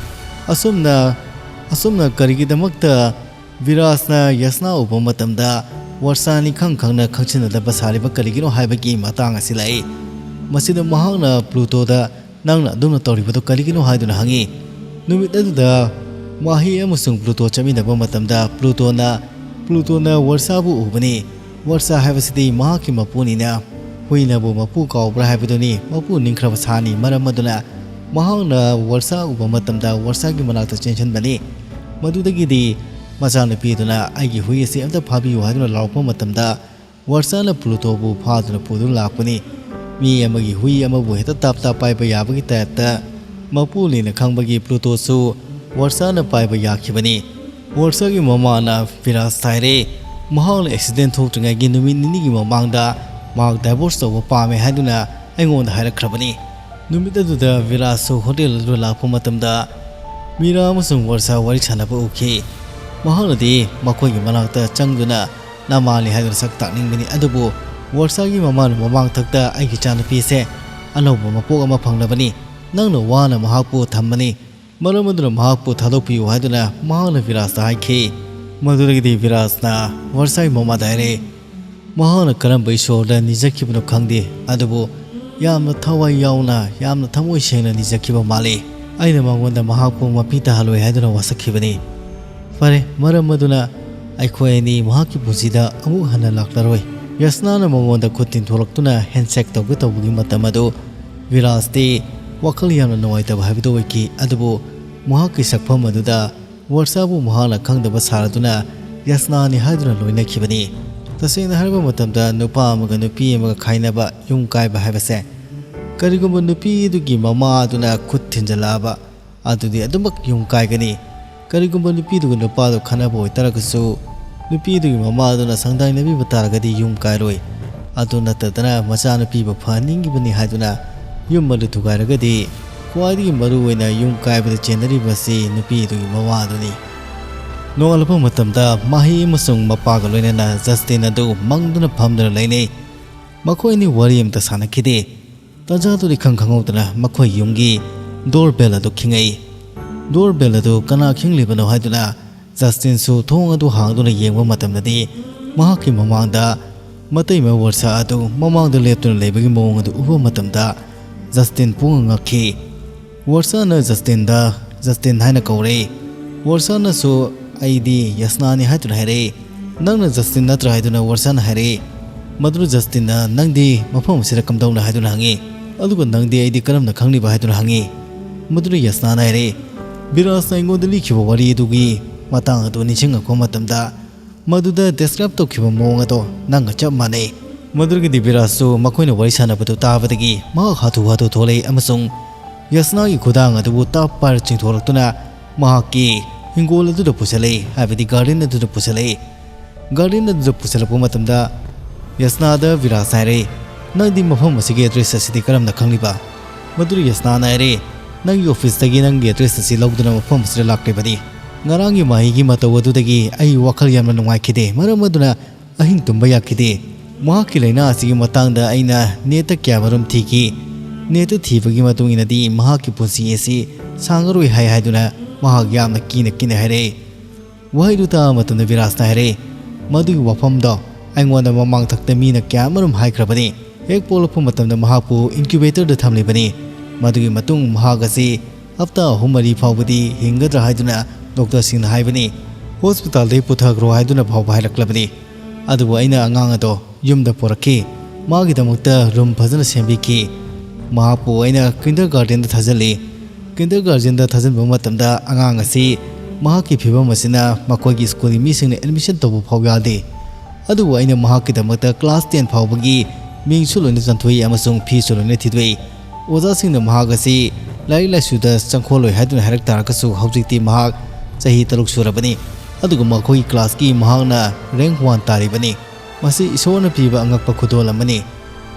ꯑꯁꯨꯝꯅ, ꯑꯁꯨꯝꯅ ꯀꯔꯤꯒꯤꯗꯃꯛꯇ ꯚꯤꯔꯥꯖꯅ ꯌꯁꯅꯥ ꯎꯕ ꯃꯇꯝꯗ ꯋꯔꯁꯥ ꯅꯤꯡꯈꯪ ꯈꯪꯅ ꯈꯪꯖꯤꯟꯅꯗꯕ ꯁꯥꯔꯤꯕ ꯀꯔꯤꯒꯤꯅꯣ ꯍꯥꯏꯕꯒꯤ ꯃꯇꯥꯡ ꯑꯁꯤ ꯂꯥꯛꯏ꯫ ꯃꯁꯤꯗ ꯃꯍꯥꯛꯅ ꯄ꯭ꯂꯨꯇꯣꯗ, "ꯅꯪꯅ ꯑꯗꯨꯝꯅ ꯇꯧꯔꯤꯕꯗꯨ ꯀꯔꯤꯒꯤꯅꯣ?" ꯍꯥꯏꯗꯨꯅ ꯍꯪꯉꯤ꯫ ꯅꯨꯃꯤꯠ ꯑꯗꯨꯗ ꯃꯥꯍꯤ ꯑꯃꯁꯨꯡ ꯄ꯭ꯂꯨꯇꯣ ꯆꯠꯃꯤꯟꯅꯕ ꯃꯇꯝꯗ ꯄ꯭ꯂꯨꯇꯣꯅ, ꯄ꯭ꯂꯨꯇꯣꯅ ꯋꯔꯁꯥꯕꯨ ꯎꯕꯅꯤ꯫ ꯋꯔꯁꯥ ꯍꯥꯏꯕꯁꯤꯗꯤ ꯃꯍꯥꯛꯀꯤ ꯃꯄꯨꯅꯤꯅ, ꯍꯨꯏꯅꯕꯨ ꯃꯄꯨ ꯀꯥꯎꯕ꯭ꯔꯥ ꯍꯥꯏꯕꯗꯨꯅꯤ꯫ ꯃꯄꯨ ꯅꯤꯡꯈ꯭ꯔꯕ ꯁꯥꯅꯤ, ꯃꯔꯝ ꯑꯗꯨꯅ ꯃꯍꯥꯛꯅ ꯋꯔꯁꯥ ꯎꯕ ꯃꯇꯝꯗ ꯋꯔꯁꯥꯒꯤ ꯃꯅꯥꯛꯇ ꯆꯦꯟꯁꯤꯟꯕꯅꯤ꯫ ꯃꯗꯨꯗꯒꯤꯗꯤ ꯃꯆꯥꯅꯨꯄꯤꯗꯨꯅ, "ꯑꯩꯒꯤ ꯍꯨꯏ ꯑꯁꯤ ꯑꯝꯇ ꯐꯥꯕꯤꯌꯨ" ꯍꯥꯏꯗꯨꯅ ꯂꯥꯎꯔꯛꯄ ꯃꯇꯝꯗ, ꯋꯔꯁꯥꯅ ꯄ꯭ꯂꯨꯇꯣꯕꯨ ꯐꯥꯗꯨꯅ ꯄꯨꯗꯨꯅ ꯂꯥꯛꯄꯅꯤ꯫ ꯃꯤ ꯑꯃꯒꯤ ꯍꯨꯏ ꯑꯃꯕꯨ ꯍꯦꯛꯇ ꯇꯥꯞ ꯇꯥꯞ ꯄꯥꯏꯕ ꯌꯥꯕꯒꯤ ꯇꯥꯏꯞꯇ ꯃꯄꯨꯅꯦꯅ ꯈꯪꯕꯒꯤ ꯄ꯭ꯂꯨꯇꯣꯁꯨ ꯋꯔꯁꯥꯅ ꯄꯥꯏꯕ ꯌꯥꯈꯤꯕꯅꯤ꯫ ꯋꯔꯁꯥꯒꯤ ꯃꯃꯥꯅ ꯚꯤꯔꯥꯖꯇ ꯍꯥꯏꯔꯦ, ꯃꯍꯥꯛꯅ ꯑꯦꯛꯁꯤꯗꯦꯟ ꯊꯣꯛꯇ꯭ꯔꯤꯉꯩꯒꯤ ꯅꯨꯃꯤꯠ ꯅꯤꯅꯤꯒꯤ ꯃꯃꯥꯡꯗ ꯃꯍꯥꯛ ꯗꯥꯏꯚꯣꯔꯁ ꯇꯧꯕ ꯄꯥꯝꯃꯦ ꯍꯥꯏꯗꯨꯅ ꯑꯩꯉꯣꯟꯗ ꯍꯥꯏꯔꯛꯈ꯭ꯔꯕꯅꯤ꯫ ꯅꯨꯃꯤꯠ ꯑꯗꯨꯗ ꯚꯤꯔꯥꯖꯁꯨ ꯍꯣꯇꯦꯜ ꯑꯗꯨꯗ ꯂꯥꯛꯄ ꯃꯇꯝꯗ ꯃꯤꯔꯥ ꯑꯃꯁꯨꯡ ꯋꯔꯁꯥ ꯋꯥꯔꯤ ꯁꯥꯟꯅꯕ ꯎꯈꯤ꯫ ꯃꯍꯥꯛꯅꯗꯤ ꯃꯈꯣꯏꯒꯤ ꯃꯅꯥꯛꯇ ꯆꯪꯗꯨꯅ ꯅꯃꯥꯅꯤ ꯍꯥꯏꯗꯨꯅ ꯁꯛ ꯇꯥꯛꯅꯤꯡꯕꯅꯤ, ꯑꯗꯨꯕꯨ ꯋꯔꯁꯥꯒꯤ ꯃꯃꯥꯅ ꯃꯃꯥꯡꯊꯛꯇ "ꯑꯩꯒꯤ ꯏꯆꯥꯅꯨꯄꯤꯁꯦ ꯑꯅꯧꯕ ꯃꯄꯣꯛ ꯑꯃ ꯐꯪꯂꯕꯅꯤ, ꯅꯪꯅ ꯋꯥꯅ ꯃꯍꯥꯛꯄꯨ ꯊꯝꯕꯅꯤ, ꯃꯔꯝ ꯑꯗꯨꯅ ꯃꯍꯥꯛꯄꯨ ꯊꯥꯗꯣꯛꯄꯤꯌꯨ" ꯍꯥꯏꯗꯨꯅ ꯃꯍꯥꯛꯅ ꯚꯤꯔꯥꯖꯇ ꯍꯥꯏꯈꯤ꯫ ꯃꯗꯨꯗꯒꯤꯗꯤ ꯚꯤꯔꯥꯖꯅ ꯋꯔꯁꯥꯒꯤ ꯃꯃꯥꯗ ꯍꯥꯏꯔꯦ, ꯃꯍꯥꯛꯅ ꯀꯔꯝꯕ ꯏꯁꯣꯔꯗ ꯅꯤꯖꯈꯤꯕꯅꯣ ꯈꯪꯗꯦ, ꯑꯗꯨꯕꯨ ꯌꯥꯝꯅ ꯊꯋꯥꯏ ꯌꯥꯎꯅ, ꯌꯥꯝꯅ ꯊꯃꯣꯏ ꯁꯦꯡꯅ ꯅꯤꯖꯈꯤꯕ ꯃꯥꯜꯂꯤ꯫ ꯑꯩꯅ ꯃꯉꯣꯟꯗ ꯃꯍꯥꯛꯄꯨ ꯃꯄꯤ ꯇꯥꯍꯜꯂꯣꯏ ꯍꯥꯏꯗꯨꯅ ꯋꯥꯁꯛꯈꯤꯕꯅꯤ꯫ ꯐꯔꯦ, ꯃꯔꯝ ꯑꯗꯨꯅ ꯑꯩꯈꯣꯏ ꯑꯅꯤ ꯃꯍꯥꯛꯀꯤ ꯄꯨꯟꯁꯤꯗ ꯑꯃꯨꯛ ꯍꯟꯅ ꯂꯥꯛꯂꯔꯣꯏ꯫ ꯌꯁꯅꯥꯅ ꯃꯉꯣꯟꯗ ꯈꯨꯠ ꯇꯤꯟꯊꯣꯔꯛꯇꯨꯅ ꯍꯦꯟꯁꯦꯛ ꯇꯧꯒꯦ ꯇꯧꯕꯒꯤ ꯃꯇꯝ ꯑꯗꯨ ꯚꯤꯔꯥꯖꯇꯤ ꯋꯥꯈꯜ ꯌꯥꯝꯅ ꯅꯨꯡꯉꯥꯏꯇꯕ ꯍꯥꯏꯕꯗꯨ ꯑꯣꯏꯈꯤ꯫ ꯑꯗꯨꯕꯨ ꯃꯍꯥꯛꯀꯤ ꯁꯛꯐꯝ ꯑꯗꯨꯗ ꯋꯔꯁꯥꯕꯨ ꯃꯍꯥꯛꯅ ꯈꯪꯗꯕ ꯁꯥꯔꯗꯨꯅ ꯌꯁꯅꯥꯅꯤ ꯍꯥꯏꯗꯨꯅ ꯂꯣꯏꯅꯈꯤꯕꯅꯤ꯫ ꯇꯁꯦꯡꯅ ꯍꯥꯏꯔꯕ ꯃꯇꯝꯗ ꯅꯨꯄꯥ ꯑꯃꯒ ꯅꯨꯄꯤ ꯑꯃꯒ ꯈꯥꯏꯅꯕ, ꯌꯨꯝ ꯀꯥꯏꯕ ꯍꯥꯏꯕꯁꯦ, ꯀꯔꯤꯒꯨꯝꯕ ꯅꯨꯄꯤ ꯑꯗꯨꯒꯤ ꯃꯃꯥ ꯑꯗꯨꯅ ꯈꯨꯠ ꯊꯤꯟꯖꯤꯜꯂꯛꯑꯕ, ꯑꯗꯨꯗꯤ ꯑꯗꯨꯃꯛ ꯌꯨꯝ ꯀꯥꯏꯒꯅꯤ꯫ ꯀꯔꯤꯒꯨꯝꯕ ꯅꯨꯄꯤꯗꯨꯒ ꯅꯨꯄꯥꯗꯨ ꯈꯠꯅꯕ ꯑꯣꯏꯇꯥꯔꯒꯁꯨ, ꯅꯨꯄꯤꯗꯨꯒꯤ ꯃꯃꯥ ꯑꯗꯨꯅ ꯁꯪꯗꯥꯏꯅꯕꯤꯕ ꯇꯥꯔꯒꯗꯤ ꯌꯨꯝ ꯀꯥꯏꯔꯣꯏ꯫ ꯑꯗꯨ ꯅꯠꯇꯗꯅ ꯃꯆꯥꯅꯨꯄꯤꯕꯨ ꯐꯍꯟꯅꯤꯡꯉꯤꯕꯅꯤ ꯍꯥꯏꯗꯨꯅ ꯌꯨꯝ ꯑꯗꯨ ꯊꯨꯒꯥꯏꯔꯒꯗꯤ, ꯈ꯭ꯋꯥꯏꯗꯒꯤ ꯃꯔꯨ ꯑꯣꯏꯅ ꯌꯨꯝ ꯀꯥꯏꯕꯗ ꯆꯦꯟꯅꯔꯤꯕ ꯑꯁꯤ ꯅꯨꯄꯤꯗꯨꯒꯤ ꯃꯃꯥ ꯑꯗꯨꯅꯤ꯫ ꯅꯣꯡꯉꯥꯜꯂꯛꯄ ꯃꯇꯝꯗ ꯃꯍꯩ ꯑꯃꯁꯨꯡ ꯃꯄꯥꯒ ꯂꯣꯏꯅꯅ ꯖꯁꯇꯤꯟ ꯑꯗꯨ ꯃꯪꯗꯨꯅ ꯐꯝꯗꯨꯅ ꯂꯩꯅꯩ꯫ ꯃꯈꯣꯏ ꯑꯅꯤ ꯋꯥꯔꯤ ꯑꯃꯇ ꯁꯥꯟꯅꯈꯤꯗꯦ꯫ ꯇꯥꯟꯖꯥꯗꯨꯗ ꯏꯈꯪ ꯈꯪꯍꯧꯗꯅ ꯃꯈꯣꯏ ꯌꯨꯝꯒꯤ ꯗꯣꯔ ꯕꯦꯜ ꯑꯗꯨ ꯈꯤꯡꯉꯛꯏ꯫ ꯗꯣꯔ ꯕꯦꯜ ꯑꯗꯨ ꯀꯅꯥ ꯈꯤꯡꯂꯤꯕꯅꯣ ꯍꯥꯏꯗꯨꯅ ꯖꯁꯇꯤꯟꯁꯨ ꯊꯣꯡ ꯑꯗꯨ ꯍꯥꯡꯗꯨꯅ ꯌꯦꯡꯕ ꯃꯇꯝꯗꯗꯤ, ꯃꯍꯥꯛꯀꯤ ꯃꯃꯥꯡꯗ ꯃꯇꯩꯃ ꯋꯔꯁꯥ ꯑꯗꯨ ꯃꯃꯥꯡꯗ ꯂꯦꯞꯇꯨꯅ ꯂꯩꯕꯒꯤ ꯃꯑꯣꯡ ꯑꯗꯨ ꯎꯕ ꯃꯇꯝꯗ ꯖꯁꯇꯤꯟ ꯄꯨꯡꯉꯛ ꯉꯛꯈꯤ꯫ ꯋꯔꯁꯥꯅ ꯖꯁꯇꯤꯟꯗ "ꯖꯁꯇꯤꯟ" ꯍꯥꯏꯅ ꯀꯧꯔꯦ꯫ ꯋꯔꯁꯥꯅꯁꯨ "ꯑꯩꯗꯤ ꯌꯁꯅꯥꯅꯤ" ꯍꯥꯏꯗꯨꯅ ꯍꯥꯏꯔꯛꯏ꯫ "ꯅꯪꯅ ꯖꯁꯇꯤꯟ ꯅꯠꯇ꯭ꯔꯥ?" ꯍꯥꯏꯗꯨꯅ ꯋꯔꯁꯥꯅ ꯍꯥꯏꯔꯛꯏ꯫ ꯃꯗꯨꯗ ꯖꯁꯇꯤꯟꯅ "ꯅꯪꯗꯤ ꯃꯐꯝ ꯑꯁꯤꯗ ꯀꯝꯗꯧꯅ?" ꯍꯥꯏꯗꯨꯅ ꯍꯪꯉꯤ꯫ ꯑꯗꯨꯒ "ꯅꯪꯗꯤ ꯑꯩꯗꯤ ꯀꯔꯝꯅ ꯈꯪꯂꯤꯕ?" ꯍꯥꯏꯗꯨꯅ ꯍꯪꯉꯤ꯫ ꯃꯗꯨꯗ ꯌꯁꯅꯥꯅ ꯍꯥꯏꯔꯛꯏ, "ꯕꯤꯔꯥꯖꯅ ꯑꯩꯉꯣꯟꯗ ꯂꯤꯈꯤꯕ ꯋꯥꯔꯤ ꯑꯗꯨꯒꯤ ꯃꯇꯥꯡ ꯑꯗꯨ ꯅꯤꯡꯁꯤꯡꯉꯛꯄ ꯃꯇꯝꯗ, ꯃꯗꯨꯗ ꯗꯦꯁꯀ꯭ꯔꯥꯏꯕ ꯇꯧꯈꯤꯕ ꯃꯑꯣꯡ ꯑꯗꯣ ꯅꯪꯒ ꯆꯞ ꯃꯥꯟꯅꯩ"꯫ ꯃꯗꯨꯗꯒꯤꯗꯤ ꯕꯤꯔꯥꯖꯁꯨ ꯃꯈꯣꯏꯅ ꯋꯥꯔꯤ ꯁꯥꯟꯅꯕꯗꯨ ꯇꯥꯕꯗꯒꯤ ꯃꯍꯥꯛ ꯍꯥꯊꯨ ꯍꯥꯊꯨ ꯊꯣꯛꯂꯛꯏ ꯑꯃꯁꯨꯡ ꯌꯁꯅꯥꯒꯤ ꯈꯨꯗꯥꯡ ꯑꯗꯨꯕꯨ ꯇꯞ ꯄꯥꯏꯔ ꯆꯤꯡꯊꯣꯔꯛꯇꯨꯅ ꯃꯍꯥꯛꯀꯤ ꯍꯤꯡꯒꯣꯜ ꯑꯗꯨꯗ ꯄꯨꯁꯤꯜꯂꯛꯏ, ꯍꯥꯏꯕꯗꯤ ꯒꯥꯔꯗꯦꯟ ꯑꯗꯨꯗ ꯄꯨꯁꯤꯜꯂꯛꯏ꯫ ꯒꯥꯔꯗꯦꯟ ꯑꯗꯨꯗ ꯄꯨꯁꯤꯜꯂꯛꯄ ꯃꯇꯝꯗ ꯌꯁꯅꯥꯗ ꯕꯤꯔꯥꯖꯅ ꯍꯥꯏꯔꯛꯏ, "ꯅꯪꯗꯤ ꯃꯐꯝ ꯑꯁꯤꯒꯤ ꯑꯦꯗ꯭ꯔꯦꯁ ꯑꯁꯤꯗꯤ ꯀꯔꯝꯅ ꯈꯪꯂꯤꯕ?" ꯃꯗꯨꯗ ꯌꯁꯅꯥꯅ ꯍꯥꯏꯔꯛꯏ, "ꯅꯪꯒꯤ ꯑꯣꯐꯤꯁꯇꯒꯤ ꯅꯪꯒꯤ ꯑꯦꯗ꯭ꯔꯦꯁ ꯑꯁꯤ ꯂꯧꯗꯨꯅ ꯃꯐꯝ ꯑꯁꯤꯗ ꯂꯥꯛꯂꯤꯕꯅꯤ꯫ ꯉꯔꯥꯡꯒꯤ ꯃꯍꯩꯒꯤ ꯃꯇꯧ ꯑꯗꯨꯗꯒꯤ ꯑꯩ ꯋꯥꯈꯜ ꯌꯥꯝꯅ ꯅꯨꯡꯉꯥꯏꯈꯤꯗꯦ, ꯃꯔꯝ ꯑꯗꯨꯅ ꯑꯍꯤꯡ ꯇꯨꯝꯕ ꯌꯥꯈꯤꯗꯦ꯫ ꯃꯍꯥꯛꯀꯤ ꯂꯥꯏꯅꯥ ꯑꯁꯤꯒꯤ ꯃꯇꯥꯡꯗ ꯑꯩꯅ ꯅꯦꯠꯇ ꯀꯌꯥꯃꯔꯨꯝ ꯊꯤꯈꯤ꯫ ꯅꯦꯠꯇ ꯊꯤꯕꯒꯤ ꯃꯇꯨꯡ ꯏꯟꯅꯗꯤ ꯃꯍꯥꯛꯀꯤ ꯄꯨꯟꯁꯤ ꯑꯁꯤ ꯁꯥꯡꯉꯔꯣꯏ ꯍꯥꯏ" ꯍꯥꯏꯗꯨꯅ ꯃꯍꯥꯛ ꯌꯥꯝꯅ ꯀꯤꯅ ꯀꯤꯅ ꯍꯥꯏꯔꯛꯏ꯫ ꯋꯥꯍꯩꯗꯨ ꯇꯥꯕ ꯃꯇꯝꯗ ꯕꯤꯔꯥꯖꯅ ꯍꯥꯏꯔꯛꯏ, "ꯃꯗꯨꯒꯤ ꯋꯥꯐꯝꯗꯣ ꯑꯩꯉꯣꯟꯗ ꯃꯃꯥꯡ ꯊꯛꯇ ꯃꯤꯅ ꯀꯌꯥꯃꯔꯨꯝ ꯍꯥꯏꯈ꯭ꯔꯕꯅꯤ꯫ ꯍꯦꯛ ꯄꯣꯛꯂꯛꯄ ꯃꯇꯝꯗ ꯃꯍꯥꯛꯄꯨ incubatorꯗ ꯊꯝꯂꯤꯕꯅꯤ꯫ ꯃꯗꯨꯒꯤ ꯃꯇꯨꯡ ꯃꯍꯥꯛ ꯑꯁꯤ ꯍꯞꯇꯥ ꯑꯍꯨꯝ ꯃꯔꯤ ꯐꯥꯎꯕꯗꯤ ꯍꯤꯡꯒꯗ꯭ꯔꯥ ꯍꯥꯏꯗꯨꯅ ꯗꯣꯛꯇꯔꯁꯤꯡꯅ ꯍꯥꯏꯕꯅꯤ꯫ ꯍꯣꯁꯄꯤꯇꯥꯜꯗꯒꯤ ꯄꯨꯊꯈ꯭ꯔꯣ ꯍꯥꯏꯗꯨꯅ ꯐꯥꯎꯕ ꯍꯥꯏꯔꯛꯂꯕꯅꯤ꯫ ꯑꯗꯨꯕꯨ ꯑꯩꯅ ꯑꯉꯥꯡ ꯑꯗꯣ ꯌꯨꯝꯗ ꯄꯨꯔꯛꯈꯤ꯫ ꯃꯥꯒꯤꯗꯃꯛꯇ ꯔꯨꯝ ꯐꯖꯅ ꯁꯦꯝꯕꯤꯈꯤ꯫ ꯃꯍꯥꯛꯄꯨ ꯑꯩꯅ ꯀꯤꯟꯗꯔ ꯒꯥꯔꯗꯦꯟꯗ ꯊꯥꯖꯤꯜꯂꯤ꯫ ꯀꯤꯟꯗꯔ ꯒꯥꯔꯗꯦꯟꯗ ꯊꯥꯖꯤꯟꯕ ꯃꯇꯝꯗ ꯑꯉꯥꯡ ꯑꯁꯤ ꯃꯍꯥꯛꯀꯤ ꯐꯤꯕꯝ ꯑꯁꯤꯅ ꯃꯈꯣꯏꯒꯤ ꯁ꯭ꯀꯨꯜꯒꯤ ꯃꯤꯁꯤꯡꯅ ꯑꯦꯗꯃꯤꯁꯟ ꯇꯧꯕ ꯐꯥꯎ ꯌꯥꯗꯦ꯫ ꯑꯗꯨꯕꯨ ꯑꯩꯅ ꯃꯍꯥꯛꯀꯤꯗꯃꯛꯇ ꯀ꯭ꯂꯥꯁ ꯇꯦꯟ ꯐꯥꯎꯕꯒꯤ ꯃꯤꯡꯁꯨ ꯂꯣꯏꯅ ꯆꯟꯊꯣꯛꯏ ꯑꯃꯁꯨꯡ ꯐꯤꯁꯨ ꯂꯣꯏꯅ ꯊꯤꯗꯣꯛꯏ꯫ ꯑꯣꯖꯥꯁꯤꯡꯅ ꯃꯍꯥꯛ ꯑꯁꯤ ꯂꯥꯏꯔꯤꯛ ꯂꯥꯏꯁꯨꯗ ꯆꯪꯈꯣꯜꯂꯣꯏ ꯍꯥꯏꯗꯨꯅ ꯍꯥꯏꯔꯛ ꯇꯥꯔꯒꯁꯨ, ꯍꯧꯖꯤꯛꯇꯤ ꯃꯍꯥꯛ ꯆꯍꯤ ꯇꯔꯨꯛ ꯁꯨꯔꯕꯅꯤ꯫ ꯑꯗꯨꯒ ꯃꯈꯣꯏꯒꯤ ꯀ꯭ꯂꯥꯁꯀꯤ ꯃꯍꯥꯛꯅ ꯔꯦꯡꯛ ꯋꯥꯟ ꯇꯥꯔꯤꯕꯅꯤ꯫ ꯃꯁꯤ ꯏꯁꯣꯔꯅ ꯄꯤꯕ ꯑꯉꯛꯄ ꯈꯨꯗꯣꯜ ꯑꯃꯅꯤ꯫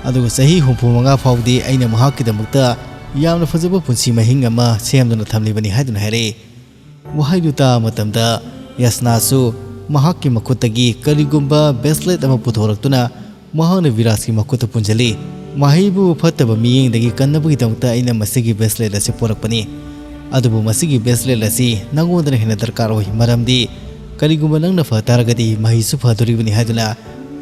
ꯑꯗꯨꯒ ꯆꯍꯤ ꯍꯨꯝꯐꯨ ꯃꯉꯥ ꯐꯥꯎꯗꯤ ꯑꯩꯅ ꯃꯍꯥꯛꯀꯤꯗꯃꯛꯇ ꯌꯥꯝꯅ ꯐꯖꯕ ꯄꯨꯟꯁꯤ ꯃꯍꯤꯡ ꯑꯃ ꯁꯦꯝꯗꯨꯅ ꯊꯝꯂꯤꯕꯅꯤ ꯍꯥꯏꯗꯨꯅ ꯍꯥꯏꯔꯛꯏ꯫ ꯋꯥꯍꯩꯗꯨ ꯇꯥꯕ ꯃꯇꯝꯗ ꯌꯁꯅꯥꯁꯨ ꯃꯍꯥꯛꯀꯤ ꯃꯈꯨꯠꯇꯒꯤ ꯀꯔꯤꯒꯨꯝꯕ ꯕ꯭ꯔꯦꯁꯂꯦꯠ ꯑꯃ ꯄꯨꯊꯣꯔꯛꯇꯨꯅ ꯃꯍꯥꯛꯅ ꯚꯤꯔꯥꯖꯀꯤ ꯃꯈꯨꯠꯇ ꯄꯨꯟꯁꯤꯜꯂꯤ꯫ ꯃꯍꯩꯕꯨ ꯐꯠꯇꯕ ꯃꯤꯠꯌꯦꯡꯗꯒꯤ ꯀꯟꯅꯕꯒꯤꯗꯃꯛꯇ ꯑꯩꯅ ꯃꯁꯤꯒꯤ ꯕ꯭ꯔꯦꯁꯂꯦꯠ ꯑꯁꯤ ꯄꯨꯔꯛꯄꯅꯤ꯫ ꯑꯗꯨꯕꯨ ꯃꯁꯤꯒꯤ ꯕ꯭ꯔꯦꯁꯂꯦꯠ ꯑꯁꯤ ꯅꯪꯉꯣꯟꯗꯅ ꯍꯦꯟꯅ ꯗꯔꯀꯥꯔ ꯑꯣꯏ, ꯃꯔꯝꯗꯤ ꯀꯔꯤꯒꯨꯝꯕ ꯅꯪꯅ ꯐ ꯇꯥꯔꯒꯗꯤ ꯃꯍꯩꯁꯨ ꯐꯗꯣꯔꯤꯕꯅꯤ ꯍꯥꯏꯗꯨꯅ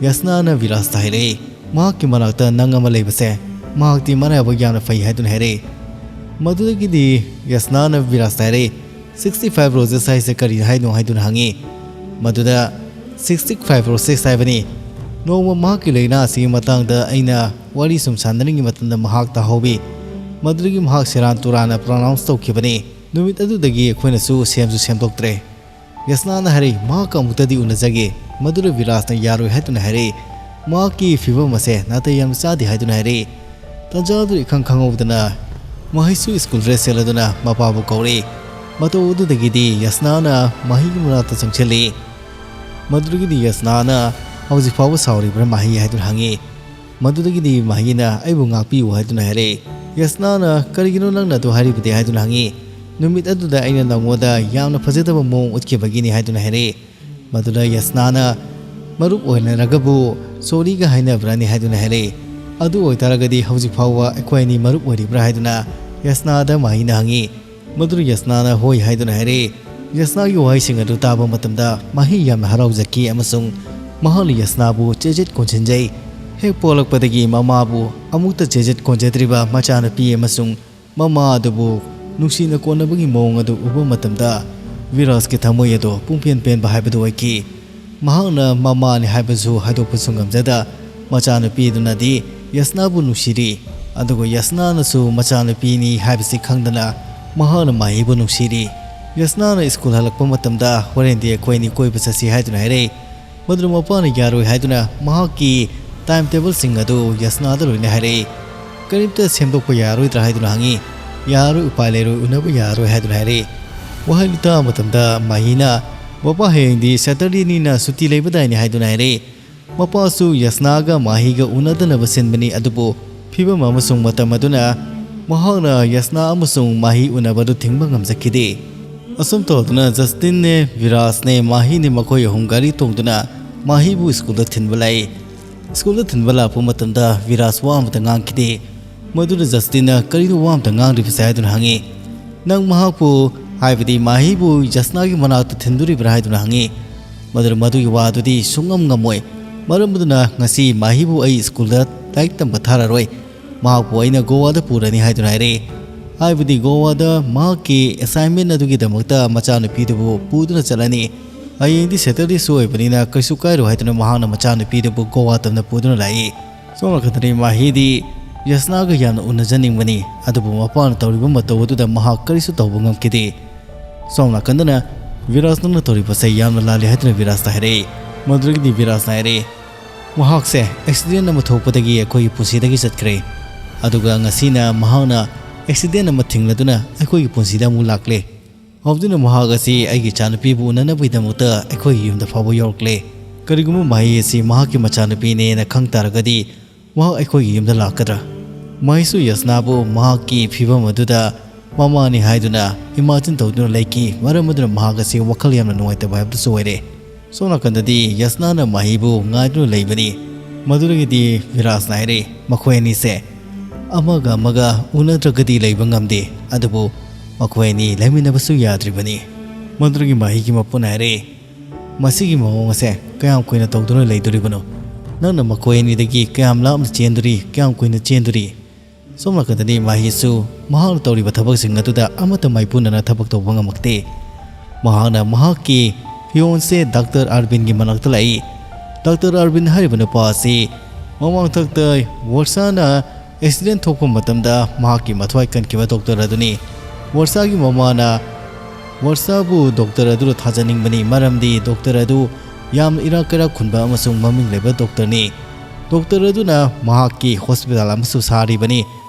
ꯌꯁꯅꯥꯅ ꯚꯤꯔꯥꯖꯇ ꯍꯥꯏꯔꯛꯏ꯫ ꯃꯍꯥꯛꯀꯤ ꯃꯅꯥꯛꯇ ꯅꯪ ꯑꯃ ꯂꯩꯕꯁꯦ ꯃꯍꯥꯛꯇꯤ ꯃꯔꯥꯏꯕꯛ ꯌꯥꯝꯅ ꯐꯩ ꯍꯥꯏꯗꯨꯅ ꯍꯥꯏꯔꯛꯏ꯫ ꯃꯗꯨꯗꯒꯤꯗꯤ ꯌꯁꯅꯥꯅ ꯚꯤꯔꯥꯖꯇ ꯍꯥꯏꯔꯛꯏ, "ꯁꯤꯛꯁꯇꯤ ꯐꯥꯏꯚ ꯔꯣꯖꯦꯁ ꯍꯥꯏꯁꯦ ꯀꯔꯤ ꯍꯥꯏꯅꯣ?" ꯍꯥꯏꯗꯨꯅ ꯍꯪꯉꯤ꯫ ꯃꯗꯨꯗ, "ꯁꯤꯛꯁꯇꯤ ꯐꯥꯏꯚ ꯔꯣꯖꯦꯁ ꯍꯥꯏꯕꯅꯤ꯫ ꯅꯣꯡꯃ ꯃꯍꯥꯛꯀꯤ ꯂꯥꯏꯅꯥ ꯑꯁꯤꯒꯤ ꯃꯇꯥꯡꯗ ꯑꯩꯅ ꯋꯥꯔꯤ ꯁꯨꯝ ꯁꯥꯟꯅꯔꯤꯉꯩ ꯃꯇꯝꯗ ꯃꯍꯥꯛ ꯇꯥꯍꯧꯋꯤ꯫ ꯃꯗꯨꯗꯒꯤ ꯃꯍꯥꯛ ꯁꯦꯔꯥꯟ ꯇꯨꯔꯥꯟꯅ ꯄ꯭ꯔꯣꯅꯥꯎꯟꯁ ꯇꯧꯈꯤꯕꯅꯤ꯫ ꯅꯨꯃꯤꯠ ꯑꯗꯨꯗꯒꯤ ꯑꯩꯈꯣꯏꯅꯁꯨ ꯁꯦꯝꯁꯨ ꯁꯦꯝꯗꯣꯛꯇ꯭ꯔꯦ꯫" ꯌꯁꯅꯥꯅ ꯍꯥꯏꯔꯛꯏ, "ꯃꯍꯥꯛꯀ ꯑꯃꯨꯛꯇꯗꯤ ꯎꯅꯖꯒꯦ꯫" ꯃꯗꯨꯗ ꯚꯤꯔꯥꯖꯅ ꯌꯥꯔꯣꯏ ꯍꯥꯏꯗꯨꯅ ꯍꯥꯏꯔꯛꯏ꯫ "ꯃꯍꯥꯛꯀꯤ ꯐꯤꯕꯝ ꯑꯁꯦ ꯅꯥꯇꯩ ꯌꯥꯝꯅ ꯆꯥꯗꯦ" ꯍꯥꯏꯗꯨꯅ ꯍꯥꯏꯔꯛꯏ꯫ ꯇꯟꯖꯥ ꯑꯗꯨ ꯏꯈꯪ ꯈꯪꯍꯧꯗꯅ ꯃꯍꯩꯁꯨ ꯁ꯭ꯀꯨꯜ ꯗ꯭ꯔꯦꯁ ꯁꯦꯠꯂꯗꯨꯅ ꯃꯄꯥꯕꯨ ꯀꯧꯔꯛꯏ꯫ ꯃꯇꯧ ꯑꯗꯨꯗꯒꯤꯗꯤ ꯌꯁꯅꯥꯅ ꯃꯍꯩꯒꯤ ꯃꯅꯥꯛꯇ ꯆꯪꯁꯤꯜꯂꯤ꯫ ꯃꯗꯨꯗꯒꯤꯗꯤ ꯌꯁꯅꯥꯅ, "ꯍꯧꯖꯤꯛ ꯐꯥꯎꯕ ꯁꯥꯎꯔꯤꯕ꯭ꯔꯥ ꯃꯍꯩ?" ꯍꯥꯏꯗꯨꯅ ꯍꯪꯉꯤ꯫ ꯃꯗꯨꯗꯒꯤꯗꯤ ꯃꯍꯩꯅ, "ꯑꯩꯕꯨ ꯉꯥꯛꯄꯤꯌꯨ" ꯍꯥꯏꯗꯨꯅ ꯍꯥꯏꯔꯛꯏ꯫ ꯌꯁꯅꯥꯅ, "ꯀꯔꯤꯒꯤꯅꯣ ꯅꯪꯅ ꯑꯗꯨ ꯍꯥꯏꯔꯤꯕꯗꯤ?" ꯍꯥꯏꯗꯨꯅ ꯍꯪꯉꯤ꯫ "ꯅꯨꯃꯤꯠ ꯑꯗꯨꯗ ꯑꯩꯅ ꯅꯉꯣꯟꯗ ꯌꯥꯝꯅ ꯐꯖꯗꯕ ꯃꯑꯣꯡ ꯎꯠꯈꯤꯕꯒꯤꯅꯤ" ꯍꯥꯏꯗꯨꯅ ꯍꯥꯏꯔꯛꯏ꯫ ꯃꯗꯨꯗ ꯌꯁꯅꯥꯅ, "ꯃꯔꯨꯞ ꯑꯣꯏꯅꯔꯒꯕꯨ ꯁꯣꯔꯤꯒ ꯍꯥꯏꯅꯕ꯭ꯔꯅꯤ?" ꯍꯥꯏꯗꯨꯅ ꯍꯥꯏꯔꯛꯏ꯫ "ꯑꯗꯨ ꯑꯣꯏꯇꯥꯔꯒꯗꯤ ꯍꯧꯖꯤꯛ ꯐꯥꯎꯕ ꯑꯩꯈꯣꯏ ꯑꯅꯤ ꯃꯔꯨꯞ ꯑꯣꯏꯔꯤꯕ꯭ꯔꯥ?" ꯍꯥꯏꯗꯨꯅ ꯌꯁꯅꯥꯗ ꯃꯍꯩꯅ ꯍꯪꯉꯤ꯫ ꯃꯗꯨꯗ ꯌꯁꯅꯥꯅ ꯍꯣꯏ ꯍꯥꯏꯗꯨꯅ ꯍꯥꯏꯔꯛꯏ꯫ ꯌꯁꯅꯥꯒꯤ ꯋꯥꯍꯩꯁꯤꯡ ꯑꯗꯨ ꯇꯥꯕ ꯃꯇꯝꯗ ꯃꯍꯩ ꯌꯥꯝꯅ ꯍꯔꯥꯎꯖꯈꯤ ꯑꯃꯁꯨꯡ ꯃꯍꯥꯛꯅ ꯌꯁꯅꯥꯕꯨ ꯆꯦꯖꯦꯠ ꯀꯣꯟꯁꯤꯟꯖꯩ꯫ ꯍꯦꯛ ꯄꯣꯛꯂꯛꯄꯗꯒꯤ ꯃꯃꯥꯕꯨ ꯑꯃꯨꯛꯇ ꯆꯦꯖꯦꯠ ꯀꯣꯟꯖꯗ꯭ꯔꯤꯕ ꯃꯆꯥꯅꯨꯄꯤ ꯑꯃꯁꯨꯡ ꯃꯃꯥ ꯑꯗꯨꯕꯨ ꯅꯨꯡꯁꯤꯅ ꯀꯣꯟꯅꯕꯒꯤ ꯃꯑꯣꯡ ꯑꯗꯨ ꯎꯕ ꯃꯇꯝꯗ ꯕꯤꯔꯥꯖꯀꯤ ꯊꯃꯣꯏ ꯑꯗꯨ ꯄꯨꯡꯄꯦꯟ ꯄꯦꯟꯕ ꯍꯥꯏꯕꯗꯨ ꯑꯣꯏꯈꯤ꯫ ꯃꯍꯥꯛꯅ ꯃꯃꯥꯅꯤ ꯍꯥꯏꯕꯁꯨ ꯍꯥꯏꯗꯣꯛꯄꯁꯨ ꯉꯝꯖꯗ, ꯃꯆꯥꯅꯨꯄꯤꯗꯨꯅꯗꯤ ꯌꯁꯅꯥꯕꯨ ꯅꯨꯡꯁꯤꯔꯤ, ꯑꯗꯨꯒ ꯌꯁꯅꯥꯅꯁꯨ ꯃꯆꯥꯅꯨꯄꯤꯅꯤ ꯍꯥꯏꯕꯁꯤ ꯈꯪꯗꯅ ꯃꯍꯥꯛꯅ ꯃꯥꯍꯤꯕꯨ ꯅꯨꯡꯁꯤꯔꯤ꯫ ꯌꯁꯅꯥꯅ ꯁ꯭ꯀꯨꯜ ꯍꯜꯂꯛꯄ ꯃꯇꯝꯗ "ꯍꯣꯔꯦꯟꯗꯤ ꯑꯩꯈꯣꯏ ꯑꯅꯤ ꯀꯣꯏꯕ ꯆꯠꯁꯤ" ꯍꯥꯏꯗꯨꯅ ꯍꯥꯏꯔꯛꯏ꯫ ꯃꯗꯨꯗ ꯃꯄꯥꯅ ꯌꯥꯔꯣꯏ ꯍꯥꯏꯗꯨꯅ ꯃꯍꯥꯛꯀꯤ ꯇꯥꯏꯝ ꯇꯦꯕꯜꯁꯤꯡ ꯑꯗꯨ ꯌꯁꯅꯥꯗ ꯂꯣꯏꯅ ꯍꯥꯏꯔꯛꯏ꯫ "ꯀꯔꯤꯝꯇ ꯁꯦꯝꯗꯣꯛꯄ ꯌꯥꯔꯣꯏꯗ꯭ꯔꯥ?" ꯍꯥꯏꯗꯨꯅ ꯍꯪꯉꯤ꯫ "ꯌꯥꯔꯣꯏ, ꯎꯄꯥꯏ ꯂꯩꯔꯣꯏ, ꯎꯅꯕ ꯌꯥꯔꯣꯏ" ꯍꯥꯏꯗꯨꯅ ꯍꯥꯏꯔꯛꯏ꯫ ꯋꯥꯍꯩꯗꯨ ꯇꯥꯕ ꯃꯇꯝꯗ ꯃꯥꯍꯤꯅ, "ꯕꯕꯥ, ꯍꯌꯦꯡꯗꯤ ꯁꯦꯇꯔꯗꯦꯅꯤꯅ ꯁꯨꯇꯤ ꯂꯩꯕꯗꯥꯏꯅꯦ?" ꯍꯥꯏꯗꯨꯅ ꯍꯥꯏꯔꯛꯏ꯫ ꯃꯄꯥꯁꯨ ꯌꯁꯅꯥꯒ ꯃꯥꯍꯤꯒ ꯎꯅꯗꯅꯕ ꯁꯤꯟꯕꯅꯤ, ꯑꯗꯨꯕꯨ ꯐꯤꯕꯝ ꯑꯃꯁꯨꯡ ꯃꯇꯝ ꯑꯗꯨꯅ ꯃꯍꯥꯛꯅ ꯌꯁꯅꯥ ꯑꯃꯁꯨꯡ ꯃꯥꯍꯤ ꯎꯅꯕꯗꯨ ꯊꯤꯡꯕ ꯉꯝꯖꯈꯤꯗꯦ꯫ ꯑꯁꯨꯝ ꯇꯧꯗꯨꯅ ꯖꯁꯇꯤꯟꯅꯦ, ꯚꯤꯔꯥꯖꯅꯦ, ꯃꯥꯍꯤꯅꯦ, ꯃꯈꯣꯏ ꯑꯍꯨꯝ ꯒꯥꯔꯤ ꯇꯣꯡꯗꯨꯅ ꯃꯥꯍꯤꯕꯨ ꯁ꯭ꯀꯨꯜꯗ ꯊꯤꯟꯕ ꯂꯥꯛꯏ꯫ ꯁ꯭ꯀꯨꯜꯗ ꯊꯤꯟꯕ ꯂꯥꯛꯄ ꯃꯇꯝꯗ ꯚꯤꯔꯥꯖ ꯋꯥ ꯑꯃꯇ ꯉꯥꯡꯈꯤꯗꯦ꯫ ꯃꯗꯨꯗ ꯖꯁꯇꯤꯟꯅ, "ꯀꯔꯤꯅꯣ ꯋꯥ ꯑꯃꯇ ꯉꯥꯡꯗ꯭ꯔꯤꯕꯁꯦ?" ꯍꯥꯏꯗꯨꯅ ꯍꯪꯉꯤ꯫ "ꯅꯪ ꯃꯍꯥꯛꯄꯨ, ꯍꯥꯏꯕꯗꯤ ꯃꯥꯍꯤꯕꯨ ꯌꯁꯅꯥꯒꯤ ꯃꯅꯥꯛꯇ ꯊꯤꯟꯗꯣꯔꯤꯕ꯭ꯔꯥ?" ꯍꯥꯏꯗꯨꯅ ꯍꯪꯉꯤ꯫ ꯃꯗꯨꯗ ꯃꯗꯨꯒꯤ ꯋꯥꯗꯨꯗꯤ ꯁꯨꯡꯉꯝ ꯉꯝꯃꯣꯏ꯫ ꯃꯔꯝ ꯑꯗꯨꯅ ꯉꯁꯤ ꯃꯥꯍꯤꯕꯨ ꯑꯩ ꯁ꯭ꯀꯨꯜꯗ ꯂꯥꯏꯔꯤꯛ ꯇꯝꯕ ꯊꯥꯔꯔꯣꯏ꯫ ꯃꯍꯥꯛꯄꯨ ꯑꯩꯅ ꯒꯣꯋꯥꯗ ꯄꯨꯔꯅꯤ ꯍꯥꯏꯗꯨꯅ ꯍꯥꯏꯔꯛꯏ꯫ ꯍꯥꯏꯕꯗꯤ ꯒꯣꯋꯥꯗ ꯃꯍꯥꯛꯀꯤ ꯑꯦꯁꯥꯏꯟꯃꯦꯟ ꯑꯗꯨꯒꯤꯗꯃꯛꯇ ꯃꯆꯥꯅꯨꯄꯤꯗꯨꯕꯨ ꯄꯨꯗꯨꯅ ꯆꯠꯂꯅꯤ꯫ ꯍꯌꯦꯡꯗꯤ ꯁꯦꯇꯔꯗꯦꯁꯨ ꯑꯣꯏꯕꯅꯤꯅ ꯀꯩꯁꯨ ꯀꯥꯏꯔꯣꯏ ꯍꯥꯏꯗꯨꯅ ꯃꯍꯥꯛꯅ ꯃꯆꯥꯅꯨꯄꯤꯗꯨꯕꯨ ꯒꯣꯋꯥ ꯇꯝꯅ ꯄꯨꯗꯨꯅ ꯂꯥꯛꯏ꯫ ꯁꯣꯝ ꯅꯥꯀꯟꯗꯅꯤ ꯃꯥꯍꯤꯗꯤ ꯌꯁꯅꯥꯒ ꯌꯥꯝꯅ ꯎꯅꯖꯅꯤꯡꯕꯅꯤ, ꯑꯗꯨꯕꯨ ꯃꯄꯥꯅ ꯇꯧꯔꯤꯕ ꯃꯇꯧ ꯑꯗꯨꯗ ꯃꯍꯥꯛ ꯀꯔꯤꯁꯨ ꯇꯧꯕ ꯉꯝꯈꯤꯗꯦ꯫ ꯁꯣꯝ ꯅꯥꯀꯟꯗꯅ ꯚꯤꯔꯥꯖ, "ꯅꯪꯅ ꯇꯧꯔꯤꯕꯁꯦ ꯌꯥꯝꯅ ꯂꯥꯜꯂꯤ" ꯍꯥꯏꯗꯨꯅ ꯚꯤꯔꯥꯖꯇ ꯍꯥꯏꯔꯛꯏ꯫ ꯃꯗꯨꯗꯒꯤꯗꯤ ꯚꯤꯔꯥꯖꯅ ꯍꯥꯏꯔꯛꯏ, "ꯃꯍꯥꯛꯁꯦ ꯑꯦꯛꯁꯤꯗꯦꯟ ꯑꯃ ꯊꯣꯛꯄꯗꯒꯤ ꯑꯩꯈꯣꯏꯒꯤ ꯄꯨꯟꯁꯤꯗꯒꯤ ꯆꯠꯈ꯭ꯔꯦ, ꯑꯗꯨꯒ ꯉꯁꯤꯅ ꯃꯍꯥꯛꯅ ꯑꯦꯛꯁꯤꯗꯦꯟ ꯑꯃ ꯊꯦꯡꯅꯗꯨꯅ ꯑꯩꯈꯣꯏꯒꯤ ꯄꯨꯟꯁꯤꯗ ꯑꯃꯨꯛ ꯂꯥꯛꯂꯦ꯫ ꯍꯧꯖꯤꯛꯅ ꯃꯍꯥꯛ ꯑꯁꯤ ꯑꯩꯒꯤ ꯏꯆꯥꯅꯨꯄꯤꯕꯨ ꯎꯅꯅꯕꯒꯤꯗꯃꯛꯇ ꯑꯩꯈꯣꯏꯒꯤ ꯌꯨꯝꯗ ꯐꯥꯎꯕ ꯌꯧꯔꯛꯂꯦ꯫ ꯀꯔꯤꯒꯨꯝꯕ ꯃꯍꯩ ꯑꯁꯤ ꯃꯍꯥꯛꯀꯤ ꯃꯆꯥꯅꯨꯄꯤꯅꯦꯅ ꯈꯪ ꯇꯥꯔꯒꯗꯤ ꯃꯍꯥꯛ ꯑꯩꯈꯣꯏꯒꯤ ꯌꯨꯝꯗ ꯂꯥꯛꯀꯗ꯭ꯔꯥ?" ꯃꯍꯩꯁꯨ ꯌꯁꯅꯥꯕꯨ ꯃꯍꯥꯛꯀꯤ ꯐꯤꯕꯝ ꯑꯗꯨꯗ ꯃꯃꯥꯅꯤ ꯍꯥꯏꯗꯨꯅ ꯏꯃꯥꯖꯤꯟ ꯇꯧꯗꯨꯅ ꯂꯩꯈꯤ꯫ ꯃꯔꯝ ꯑꯗꯨꯅ ꯃꯍꯥꯛ ꯑꯁꯤ ꯋꯥꯈꯜ ꯌꯥꯝꯅ ꯅꯨꯡꯉꯥꯏꯇꯕ ꯍꯥꯏꯕꯗꯨꯁꯨ ꯑꯣꯏꯔꯦ꯫ ꯁꯣꯝ ꯅꯥꯀꯟꯗꯗꯤ ꯌꯁꯅꯥꯅ ꯃꯍꯤꯕꯨ ꯉꯥꯏꯗꯨꯅ ꯂꯩꯕꯅꯤ꯫ ꯃꯗꯨꯗꯒꯤꯗꯤ ꯚꯤꯔꯥꯖꯅ ꯍꯥꯏꯔꯛꯏ, "ꯃꯈꯣꯏ ꯑꯅꯤꯁꯦ ꯑꯃꯒ ꯑꯃꯒ ꯎꯅꯗ꯭ꯔꯒꯗꯤ ꯂꯩꯕ ꯉꯝꯗꯦ, ꯑꯗꯨꯕꯨ ꯃꯈꯣꯏ ꯑꯅꯤ ꯂꯩꯃꯤꯟꯅꯕꯁꯨ ꯌꯥꯗ꯭ꯔꯤꯕꯅꯤ꯫" ꯃꯗꯨꯗꯒꯤ ꯃꯍꯤꯒꯤ ꯃꯄꯨꯅ ꯍꯥꯏꯔꯛꯏ, "ꯃꯁꯤꯒꯤ ꯃꯑꯣꯡ ꯑꯁꯦ ꯀꯌꯥꯝ ꯀꯨꯏꯅ ꯇꯧꯗꯨꯅ ꯂꯩꯗꯣꯔꯤꯕꯅꯣ? ꯅꯪꯅ ꯃꯈꯣꯏ ꯑꯅꯤꯗꯒꯤ ꯀꯌꯥꯝ ꯂꯥꯞꯅ ꯆꯦꯟꯗꯣꯔꯤ, ꯀꯌꯥꯝ ꯀꯨꯏꯅ ꯆꯦꯟꯗꯣꯔꯤ?" ꯁꯣꯝ ꯅꯥꯀꯟꯗꯗꯤ ꯃꯥꯍꯤꯁꯨ ꯃꯍꯥꯛꯅ ꯇꯧꯔꯤꯕ ꯊꯕꯛꯁꯤꯡ ꯑꯗꯨꯗ ꯑꯃꯠꯇ ꯃꯥꯏꯄꯨꯅꯅ ꯊꯕꯛ ꯇꯧꯕ ꯉꯝꯃꯛꯇꯦ꯫ ꯃꯍꯥꯛꯅ ꯃꯍꯥꯛꯀꯤ ꯐꯤꯌꯣꯟꯁꯦ ꯗꯥꯛꯇꯔ ꯑꯥꯔꯕꯤꯟꯒꯤ ꯃꯅꯥꯛꯇ ꯂꯥꯛꯏ꯫ ꯗꯥꯛꯇꯔ ꯑꯥꯔꯕꯤꯟ ꯍꯥꯏꯔꯤꯕ ꯅꯨꯄꯥ ꯑꯁꯤ ꯃꯃꯥꯡꯊꯛꯇ ꯋꯥꯔꯁꯥꯅ ꯑꯦꯛꯁꯤꯗꯦꯟ ꯊꯣꯛꯄ ꯃꯇꯝꯗ ꯃꯍꯥꯛꯀꯤ ꯃꯊ꯭ꯋꯥꯏ ꯀꯟꯈꯤꯕ ꯗꯣꯛꯇꯔ ꯑꯗꯨꯅꯤ꯫ ꯋꯥꯔꯁꯥꯒꯤ ꯃꯃꯥꯅ ꯋꯥꯔꯁꯥꯕꯨ ꯗꯣꯛꯇꯔ ꯑꯗꯨꯗ ꯊꯥꯖꯅꯤꯡꯕꯅꯤ, ꯃꯔꯝꯗꯤ ꯗꯣꯛꯇꯔ ꯑꯗꯨ ꯌꯥꯝꯅ ꯏꯔꯥꯛ ꯀꯩꯔꯥꯛ ꯈꯨꯟꯕ ꯑꯃꯁꯨꯡ ꯃꯃꯤꯡ ꯂꯩꯕ ꯗꯣꯛꯇꯔꯅꯤ꯫ ꯗꯣꯛꯇꯔ ꯑꯗꯨꯅ ꯃꯍꯥꯛꯀꯤ ꯍꯣꯁꯄꯤꯇꯥꯜ ꯑꯃꯁꯨ ꯁꯥꯔꯤꯕꯅꯤ꯫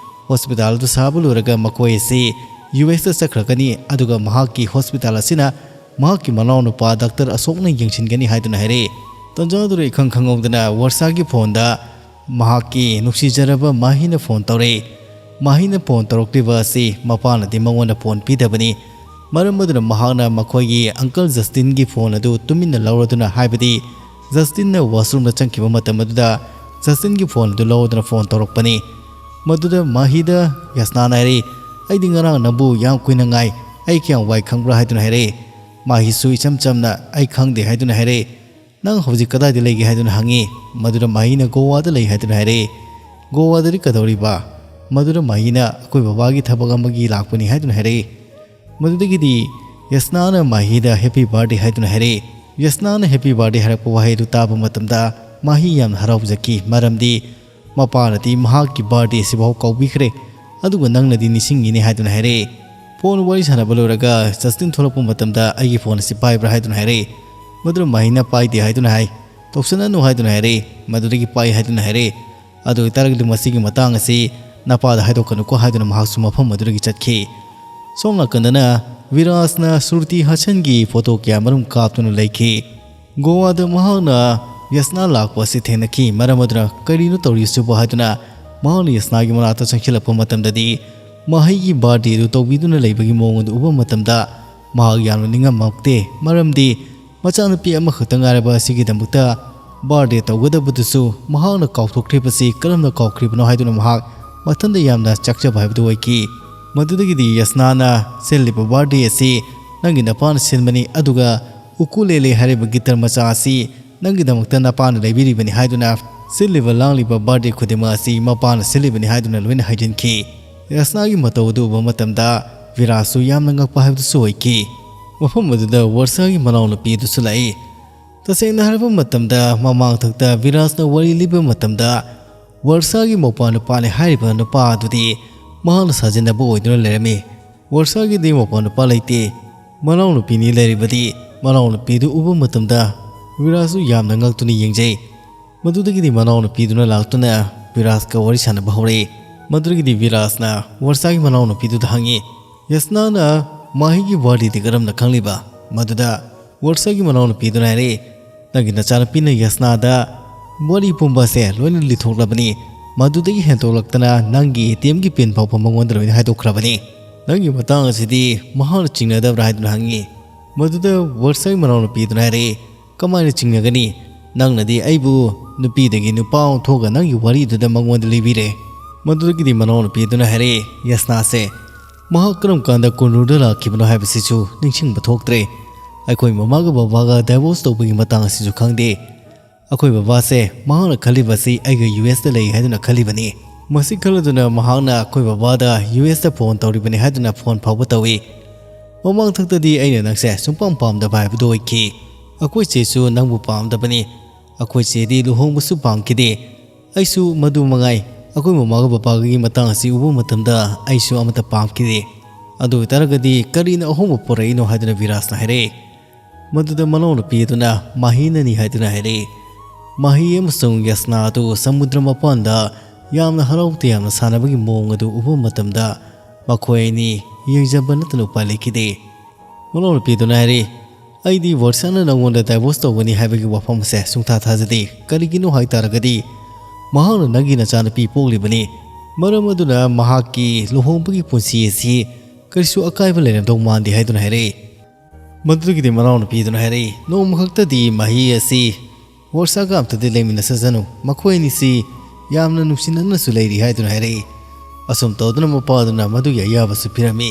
ꯍꯣꯁꯄꯤꯇꯥꯜ ꯑꯗꯨ ꯁꯥꯕ ꯂꯣꯏꯔꯒ ꯃꯈꯣꯏ ꯑꯁꯤ ꯌꯨ ꯑꯦꯁꯇ ꯆꯠꯈ꯭ꯔꯒꯅꯤ, ꯑꯗꯨꯒ ꯃꯍꯥꯛꯀꯤ ꯍꯣꯁꯄꯤꯇꯥꯜ ꯑꯁꯤꯅ ꯃꯍꯥꯛꯀꯤ ꯃꯅꯥꯎꯅꯨꯄꯥ ꯗꯥꯛꯇꯔ ꯑꯁꯣꯛꯅ ꯌꯦꯡꯁꯤꯟꯒꯅꯤ ꯍꯥꯏꯗꯨꯅ ꯍꯥꯏꯔꯛꯏ꯫ ꯇꯟꯖꯥꯗꯨꯗ ꯏꯈꯪ ꯈꯪꯍꯧꯗꯅ ꯋꯥꯔꯁꯥꯒꯤ ꯐꯣꯟꯗ ꯃꯍꯥꯛꯀꯤ ꯅꯨꯡꯁꯤꯖꯔꯕ ꯃꯥꯍꯤꯅ ꯐꯣꯟ ꯇꯧꯔꯛꯏ꯫ ꯃꯥꯍꯤꯅ ꯐꯣꯟ ꯇꯧꯔꯛꯂꯤꯕ ꯑꯁꯤ ꯃꯄꯥꯅꯗꯤ ꯃꯉꯣꯟꯗ ꯐꯣꯟ ꯄꯤꯗꯕꯅꯤ꯫ ꯃꯔꯝ ꯑꯗꯨꯅ ꯃꯍꯥꯛꯅ ꯃꯈꯣꯏꯒꯤ ꯑꯪꯀꯜ ꯖꯁꯇꯤꯟꯒꯤ ꯐꯣꯟ ꯑꯗꯨ ꯇꯨꯃꯤꯟꯅ ꯂꯧꯔꯗꯨꯅ, ꯍꯥꯏꯕꯗꯤ ꯖꯁꯇꯤꯟꯅ ꯋꯥꯁꯔꯨꯝꯗ ꯆꯪꯈꯤꯕ ꯃꯇꯝ ꯑꯗꯨꯗ ꯖꯁꯇꯤꯟꯒꯤ ꯐꯣꯟ ꯑꯗꯨ ꯂꯧꯔꯗꯨꯅ ꯐꯣꯟ ꯇꯧꯔꯛꯄꯅꯤ꯫ ꯃꯗꯨꯗ ꯃꯥꯍꯤꯗ ꯌꯁꯅꯥꯅ ꯍꯥꯏꯔꯛꯏ, "ꯑꯩꯗꯤ ꯉꯔꯥꯡ ꯅꯪꯕꯨ ꯌꯥꯝ ꯀꯨꯏꯅ ꯉꯥꯏ, ꯑꯩ ꯀꯌꯥꯝ ꯋꯥꯏ ꯈꯪꯕ꯭ꯔꯥ?" ꯍꯥꯏꯗꯨꯅ ꯍꯥꯏꯔꯛꯏ꯫ ꯃꯥꯍꯤꯁꯨ ꯏꯆꯝ ꯆꯝꯅ, "ꯑꯩ ꯈꯪꯗꯦ" ꯍꯥꯏꯗꯨꯅ ꯍꯥꯏꯔꯛꯏ꯫ "ꯅꯪ ꯍꯧꯖꯤꯛ ꯀꯗꯥꯏꯗ ꯂꯩꯒꯦ?" ꯍꯥꯏꯗꯨꯅ ꯍꯪꯉꯤ꯫ ꯃꯗꯨꯗ ꯃꯥꯍꯤꯅ "ꯒꯣꯋꯥꯗ ꯂꯩ" ꯍꯥꯏꯗꯨꯅ ꯍꯥꯏꯔꯛꯏ꯫ "ꯒꯣꯋꯥꯗꯗꯤ ꯀꯩꯗꯧꯔꯤꯕ?" ꯃꯗꯨꯗ ꯃꯥꯍꯤꯅ "ꯑꯩꯈꯣꯏ ꯕꯕꯥꯒꯤ ꯊꯕꯛ ꯑꯃꯒꯤ ꯂꯥꯛꯄꯅꯤ" ꯍꯥꯏꯗꯨꯅ ꯍꯥꯏꯔꯛꯏ꯫ ꯃꯗꯨꯗꯒꯤꯗꯤ ꯌꯁꯅꯥꯅ ꯃꯥꯍꯤꯗ "ꯍꯦꯄꯤ ꯕꯥꯔꯗꯦ" ꯍꯥꯏꯗꯨꯅ ꯍꯥꯏꯔꯛꯏ꯫ ꯌꯁꯅꯥꯅ "ꯍꯦꯄꯤ ꯕꯥꯔꯗꯦ" ꯍꯥꯏꯔꯛꯄ ꯋꯥꯍꯩ ꯑꯗꯨ ꯇꯥꯕ ꯃꯇꯝꯗ ꯃꯥꯍꯤ ꯌꯥꯝꯅ ꯍꯔꯥꯎꯖꯈꯤ, ꯃꯔꯝꯗꯤ ꯃꯄꯥꯅꯗꯤ ꯃꯍꯥꯛꯀꯤ ꯕꯥꯔꯗꯦ ꯑꯁꯤꯐꯥꯎ ꯀꯥꯎꯕꯤꯈ꯭ꯔꯦ, ꯑꯗꯨꯒ ꯅꯪꯅꯗꯤ ꯅꯤꯡꯁꯤꯡꯉꯤꯅꯦ ꯍꯥꯏꯗꯨꯅ ꯍꯥꯏꯔꯛꯏ꯫ ꯐꯣꯟ ꯋꯥꯔꯤ ꯁꯥꯟꯅꯕ ꯂꯣꯏꯔꯒ ꯖꯁꯇꯤꯟ ꯊꯣꯛꯂꯛꯄ ꯃꯇꯝꯗ "ꯑꯩꯒꯤ ꯐꯣꯟ ꯑꯁꯤ ꯄꯥꯏꯕ꯭ꯔꯥ?" ꯍꯥꯏꯗꯨꯅ ꯍꯥꯏꯔꯛꯏ꯫ ꯃꯗꯨꯗ ꯃꯥꯍꯤꯅ "ꯄꯥꯏꯗꯦ" ꯍꯥꯏꯗꯨꯅ ꯍꯥꯏ꯫ "ꯇꯧꯁꯟꯅꯅꯨ" ꯍꯥꯏꯗꯨꯅ ꯍꯥꯏꯔꯛꯏ꯫ ꯃꯗꯨꯗꯒꯤ "ꯄꯥꯏ" ꯍꯥꯏꯗꯨꯅ ꯍꯥꯏꯔꯛꯏ꯫ "ꯑꯗꯨ ꯑꯣꯏꯇꯥꯔꯒꯗꯤ ꯃꯁꯤꯒꯤ ꯃꯇꯥꯡ ꯑꯁꯤ ꯅꯄꯥꯗ ꯍꯥꯏꯗꯣꯛꯀꯅꯨꯀꯣ" ꯍꯥꯏꯗꯨꯅ ꯃꯍꯥꯛꯁꯨ ꯃꯐꯝ ꯑꯗꯨꯗꯒꯤ ꯆꯠꯈꯤ꯫ ꯁꯣꯝ ꯅꯥꯀꯟꯗꯅ ꯚꯤꯔꯥꯖꯅ ꯁ꯭ꯔꯨꯇꯤ ꯍꯥꯁꯟꯒꯤ ꯐꯣꯇꯣ ꯀꯌꯥ ꯃꯔꯨꯝ ꯀꯥꯞꯇꯨꯅ ꯂꯩꯈꯤ꯫ ꯒꯣꯋꯥꯗ ꯃꯍꯥꯛꯅ ꯌꯁꯅꯥ ꯂꯥꯛꯄ ꯑꯁꯤ ꯊꯦꯡꯅꯈꯤ꯫ ꯃꯔꯝ ꯑꯗꯨꯅ "ꯀꯔꯤꯅꯣ ꯇꯧꯔꯤꯁꯤꯕꯣ?" ꯍꯥꯏꯗꯨꯅ ꯃꯍꯥꯛꯅ ꯌꯁꯅꯥꯒꯤ ꯃꯅꯥꯛꯇ ꯆꯪꯁꯤꯜꯂꯛꯄ ꯃꯇꯝꯗꯗꯤ ꯃꯍꯩꯒꯤ ꯕꯥꯔꯗꯦ ꯑꯗꯨ ꯇꯧꯕꯤꯗꯨꯅ ꯂꯩꯕꯒꯤ ꯃꯑꯣꯡ ꯑꯗꯨ ꯎꯕ ꯃꯇꯝꯗ ꯃꯍꯥꯛ ꯌꯥꯝꯅ ꯅꯤꯡꯉꯝꯃꯛꯇꯦ꯫ ꯃꯔꯝꯗꯤ ꯃꯆꯥꯅꯨꯄꯤ ꯑꯃꯈꯛꯇ ꯉꯥꯏꯔꯕ ꯑꯁꯤꯒꯤꯗꯃꯛꯇ ꯕꯥꯔꯗꯦ ꯇꯧꯒꯗꯕꯗꯨꯁꯨ ꯃꯍꯥꯛꯅ ꯀꯥꯎꯊꯣꯛꯈ꯭ꯔꯤꯕꯁꯤ ꯀꯔꯝꯅ ꯀꯥꯎꯈ꯭ꯔꯤꯕꯅꯣ ꯍꯥꯏꯗꯨꯅ ꯃꯍꯥꯛ ꯃꯊꯟꯗ ꯌꯥꯝꯅ ꯆꯥꯛꯆꯕ ꯍꯥꯏꯕꯗꯨ ꯑꯣꯏꯈꯤ꯫ ꯃꯗꯨꯗꯒꯤꯗꯤ ꯌꯁꯅꯥꯅ "ꯁꯤꯜꯂꯤꯕ ꯕꯥꯔꯗꯦ ꯑꯁꯤ ꯅꯪꯒꯤ ꯅꯄꯥꯅ ꯁꯤꯟꯕꯅꯤ, ꯑꯗꯨꯒ ꯎꯀꯨꯂꯦꯂꯦ ꯍꯥꯏꯔꯤꯕ ꯒꯤꯇꯔ ꯃꯆꯥ ꯑꯁꯤ ꯅꯪꯒꯤꯗꯃꯛꯇ ꯅꯄꯥꯅ ꯂꯩꯕꯤꯔꯤꯕꯅꯤ" ꯍꯥꯏꯗꯨꯅ ꯁꯤꯜꯂꯤꯕ ꯂꯥꯡꯂꯤꯕ ꯕꯥꯔꯗꯦ ꯈꯨꯗꯤꯡꯃꯛ ꯑꯁꯤ ꯃꯄꯥꯅ ꯁꯤꯜꯂꯤꯕꯅꯤ ꯍꯥꯏꯗꯨꯅ ꯂꯣꯏꯅ ꯍꯥꯏꯖꯤꯟꯈꯤ꯫ ꯌꯥꯁꯅꯥꯒꯤ ꯃꯇꯧ ꯑꯗꯨ ꯎꯕ ꯃꯇꯝꯗ ꯕꯤꯔꯥꯖꯁꯨ ꯌꯥꯝꯅ ꯉꯛꯄ ꯍꯥꯏꯕꯗꯨꯁꯨ ꯑꯣꯏꯈꯤ꯫ ꯃꯐꯝ ꯑꯗꯨꯗ ꯋꯔꯁꯥꯒꯤ ꯃꯅꯥꯎꯅꯨꯄꯤ ꯑꯗꯨꯁꯨ ꯂꯥꯛꯏ꯫ ꯇꯁꯦꯡꯅ ꯍꯥꯏꯔꯕ ꯃꯇꯝꯗ, ꯃꯃꯥꯡꯊꯛꯇ ꯕꯤꯔꯥꯖꯅ ꯋꯥꯔꯤ ꯂꯤꯕ ꯃꯇꯝꯗ, ꯋꯔꯁꯥꯒꯤ ꯃꯧꯄ꯭ꯋꯥ ꯅꯨꯄꯥꯅꯤ ꯍꯥꯏꯔꯤꯕ ꯅꯨꯄꯥ ꯑꯗꯨꯗꯤ ꯃꯍꯥꯛꯅ ꯁꯥꯖꯤꯟꯅꯕ ꯑꯣꯏꯗꯨꯅ ꯂꯩꯔꯝꯃꯤ꯫ ꯋꯔꯁꯥꯒꯤꯗꯤ ꯃꯧꯄ꯭ꯋꯥ ꯅꯨꯄꯥ ꯂꯩꯇꯦ, ꯃꯅꯥꯎꯅꯨꯄꯤꯅꯤ ꯂꯩꯔꯤꯕꯗꯤ꯫ ꯃꯅꯥꯎꯅꯨꯄꯤꯗꯨ ꯎꯕ ꯃꯇꯝꯗ ꯕꯤꯔꯥꯖꯁꯨ ꯌꯥꯝꯅ ꯉꯛꯇꯨꯅ ꯌꯦꯡꯖꯩ꯫ ꯃꯗꯨꯗꯒꯤꯗꯤ ꯃꯅꯥꯎꯅꯨꯄꯤꯗꯨꯅ ꯂꯥꯛꯇꯨꯅ ꯕꯤꯔꯥꯖꯀ ꯋꯥꯔꯤ ꯁꯥꯟꯅꯕ ꯍꯧꯔꯛꯏ꯫ ꯃꯗꯨꯗꯒꯤꯗꯤ ꯕꯤꯔꯥꯖꯅ ꯋꯔꯁꯥꯒꯤ ꯃꯅꯥꯎꯅꯨꯄꯤꯗꯨꯗ ꯍꯪꯉꯤ, "ꯌꯥꯁꯅꯥꯅ ꯃꯥꯍꯤꯒꯤ ꯋꯥꯔꯤꯗꯤ ꯀꯔꯝꯅ ꯈꯪꯂꯤꯕ?" ꯃꯗꯨꯗ ꯋꯔꯁꯥꯒꯤ ꯃꯅꯥꯎꯅꯨꯄꯤꯗꯨꯅ ꯍꯥꯏꯔꯛꯏ, "ꯅꯪꯒꯤ ꯅꯆꯥꯅꯨꯄꯤꯅ ꯌꯥꯁꯅꯥꯗ ꯋꯥꯔꯤ ꯄꯨꯝꯕ ꯑꯁꯦ ꯂꯣꯏꯅ ꯂꯤꯊꯣꯛꯂꯕꯅꯤ꯫ ꯃꯗꯨꯗꯒꯤ ꯍꯦꯟꯗꯣꯛꯂꯛꯇꯅ ꯅꯪꯒꯤ ꯑꯦ ꯇꯤ ꯑꯦꯝꯒꯤ ꯄꯤꯟ ꯐꯥꯎꯕ ꯃꯉꯣꯟꯗ ꯂꯣꯏꯅ ꯍꯥꯏꯗꯣꯛꯈ꯭ꯔꯕꯅꯤ꯫ ꯅꯪꯒꯤ ꯃꯇꯥꯡ ꯑꯁꯤꯗꯤ ꯃꯍꯥꯛꯅ ꯆꯤꯡꯅꯗꯕ꯭ꯔꯥ?" ꯍꯥꯏꯗꯨꯅ ꯍꯪꯉꯤ꯫ ꯃꯗꯨꯗ ꯋꯔꯁꯥꯒꯤ ꯃꯅꯥꯎꯅꯨꯄꯤꯗꯨꯅ ꯍꯥꯏꯔꯛꯏ, "ꯀꯃꯥꯏꯅ ꯆꯤꯡꯅꯒꯅꯤ? ꯅꯪꯅꯗꯤ ꯑꯩꯕꯨ ꯅꯨꯄꯤꯗꯒꯤ ꯅꯨꯄꯥ ꯑꯣꯟꯊꯣꯛꯑꯒ ꯅꯪꯒꯤ ꯋꯥꯔꯤꯗꯨꯗ ꯃꯉꯣꯟꯗ ꯂꯤꯕꯤꯔꯦ꯫" ꯃꯗꯨꯗꯒꯤꯗꯤ ꯃꯅꯥꯎꯅꯨꯄꯤꯗꯨꯅ ꯍꯥꯏꯔꯛꯏ, "ꯌꯥꯁꯅꯥꯁꯦ ꯃꯍꯥꯛ ꯀꯔꯝ ꯀꯥꯟꯗ ꯀꯣꯅꯨꯔꯗ ꯂꯥꯛꯈꯤꯕꯅꯣ ꯍꯥꯏꯕꯁꯤꯁꯨ ꯅꯤꯡꯁꯤꯡꯕ ꯊꯣꯛꯇ꯭ꯔꯦ꯫ ꯑꯩꯈꯣꯏ ꯃꯃꯥꯒ ꯕꯕꯥꯒ ꯗꯥꯏꯚꯣꯔꯁ ꯇꯧꯕꯒꯤ ꯃꯇꯥꯡ ꯑꯁꯤꯁꯨ ꯈꯪꯗꯦ꯫ ꯑꯩꯈꯣꯏ ꯕꯕꯥꯁꯦ ꯃꯍꯥꯛꯅ ꯈꯜꯂꯤꯕꯁꯤ ꯑꯩꯒ ꯌꯨ ꯑꯦꯁꯇ ꯂꯩ ꯍꯥꯏꯗꯨꯅ ꯈꯜꯂꯤꯕꯅꯤ꯫ ꯃꯁꯤ ꯈꯜꯂꯗꯨꯅ ꯃꯍꯥꯛꯅ ꯑꯩꯈꯣꯏ ꯕꯕꯥꯗ ꯌꯨ ꯑꯦꯁꯇ ꯐꯣꯟ ꯇꯧꯔꯤꯕꯅꯤ ꯍꯥꯏꯗꯨꯅ ꯐꯣꯟ ꯐꯥꯎꯕ ꯇꯧꯏ꯫ ꯃꯃꯥꯡꯊꯛꯇꯗꯤ ꯑꯩꯅ ꯅꯪꯁꯦ ꯁꯨꯡꯄꯥꯝ ꯄꯥꯝꯗꯕ ꯍꯥꯏꯕꯗꯨ ꯑꯣꯏꯈꯤ꯫ ꯑꯩꯈꯣꯏ ꯆꯦꯁꯨ ꯅꯪꯕꯨ ꯄꯥꯝꯗꯕꯅꯤ꯫ ꯑꯩꯈꯣꯏ ꯆꯦꯗꯤ ꯂꯨꯍꯣꯡꯕꯁꯨ ꯄꯥꯝꯈꯤꯗꯦ꯫ ꯑꯩꯁꯨ ꯃꯗꯨ ꯃꯉꯥꯏ꯫ ꯑꯩꯈꯣꯏ ꯃꯃꯥꯒ ꯕꯕꯥꯒꯤ ꯃꯇꯥꯡ ꯑꯁꯤ ꯎꯕ ꯃꯇꯝꯗ ꯑꯩꯁꯨ ꯑꯃꯠꯇ ꯄꯥꯝꯈꯤꯗꯦ꯫ ꯑꯗꯨ ꯑꯣꯏꯇꯥꯔꯒꯗꯤ ꯀꯔꯤꯅ ꯑꯍꯣꯡꯕ ꯄꯨꯔꯛꯏꯅꯣ?" ꯍꯥꯏꯗꯨꯅ ꯕꯤꯔꯥꯖꯅ ꯍꯥꯏꯔꯛꯏ꯫ ꯃꯗꯨꯗ ꯃꯅꯥꯎꯅꯨꯄꯤ ꯑꯗꯨꯅ ꯃꯥꯍꯤꯅꯅꯤ ꯍꯥꯏꯗꯨꯅ ꯍꯥꯏꯔꯛꯏ꯫ ꯃꯥꯍꯤ ꯑꯃꯁꯨꯡ ꯌꯥꯁꯅꯥ ꯑꯗꯨ ꯁꯃꯨꯗ꯭ꯔ ꯃꯄꯥꯟꯗ ꯌꯥꯝꯅ ꯍꯔꯥꯎ ꯇꯌꯥꯝꯅ ꯁꯥꯟꯅꯕꯒꯤ ꯃꯑꯣꯡ ꯑꯗꯨ ꯎꯕ ꯃꯇꯝꯗ ꯃꯈꯣꯏ ꯑꯅꯤ ꯌꯦꯡꯖꯕ ꯅꯠꯇꯅ ꯎꯄꯥꯏ ꯂꯩꯈꯤꯗꯦ꯫ ꯃꯅꯥꯎꯅꯨꯄꯤ ꯑꯗꯨꯅ ꯍꯥꯏꯔꯛꯏ, "ꯑꯩꯗꯤ ꯋꯔꯁꯥꯅ ꯅꯪꯉꯣꯟꯗ ꯗꯥꯏꯚꯣꯔꯁ ꯇꯧꯒꯅꯤ ꯍꯥꯏꯕꯒꯤ ꯋꯥꯐꯝ ꯑꯁꯦ ꯁꯨꯡꯊꯥ ꯊꯥꯖꯗꯦ꯫ ꯀꯔꯤꯒꯤꯅꯣ ꯍꯥꯏ ꯇꯥꯔꯒꯗꯤ ꯃꯍꯥꯛꯅ ꯅꯪꯒꯤ ꯅꯆꯥꯅꯨꯄꯤ ꯄꯣꯛꯂꯤꯕꯅꯤ꯫ ꯃꯔꯝ ꯑꯗꯨꯅ ꯃꯍꯥꯛꯀꯤ ꯂꯨꯍꯣꯡꯕꯒꯤ ꯄꯨꯟꯁꯤ ꯑꯁꯤ ꯀꯔꯤꯁꯨ ꯑꯀꯥꯏꯕ ꯂꯩꯔꯝꯗꯧ ꯃꯥꯟꯗꯦ" ꯍꯥꯏꯗꯨꯅ ꯍꯥꯏꯔꯛꯏ꯫ ꯃꯗꯨꯗꯒꯤꯗꯤ ꯃꯅꯥꯎꯅꯨꯄꯤꯗꯨꯅ ꯍꯥꯏꯔꯛꯏ, "ꯅꯣꯡꯃ ꯈꯛꯇꯗꯤ ꯃꯥꯍꯤ ꯑꯁꯤ ꯋꯔꯁꯥꯒ ꯑꯝꯇꯗꯤ ꯂꯩꯃꯤꯟꯅꯁꯖꯅꯨ꯫ ꯃꯈꯣꯏ ꯑꯅꯤꯁꯤ ꯌꯥꯝꯅ ꯅꯨꯡꯁꯤꯅꯅꯁꯨ ꯂꯩꯔꯤ" ꯍꯥꯏꯗꯨꯅ ꯍꯥꯏꯔꯛꯏ꯫ ꯑꯁꯨꯝ ꯇꯧꯗꯨꯅ ꯃꯄꯥꯗꯨꯅ ꯃꯗꯨꯒꯤ ꯑꯌꯥꯕꯁꯨ ꯄꯤꯔꯝꯃꯤ꯫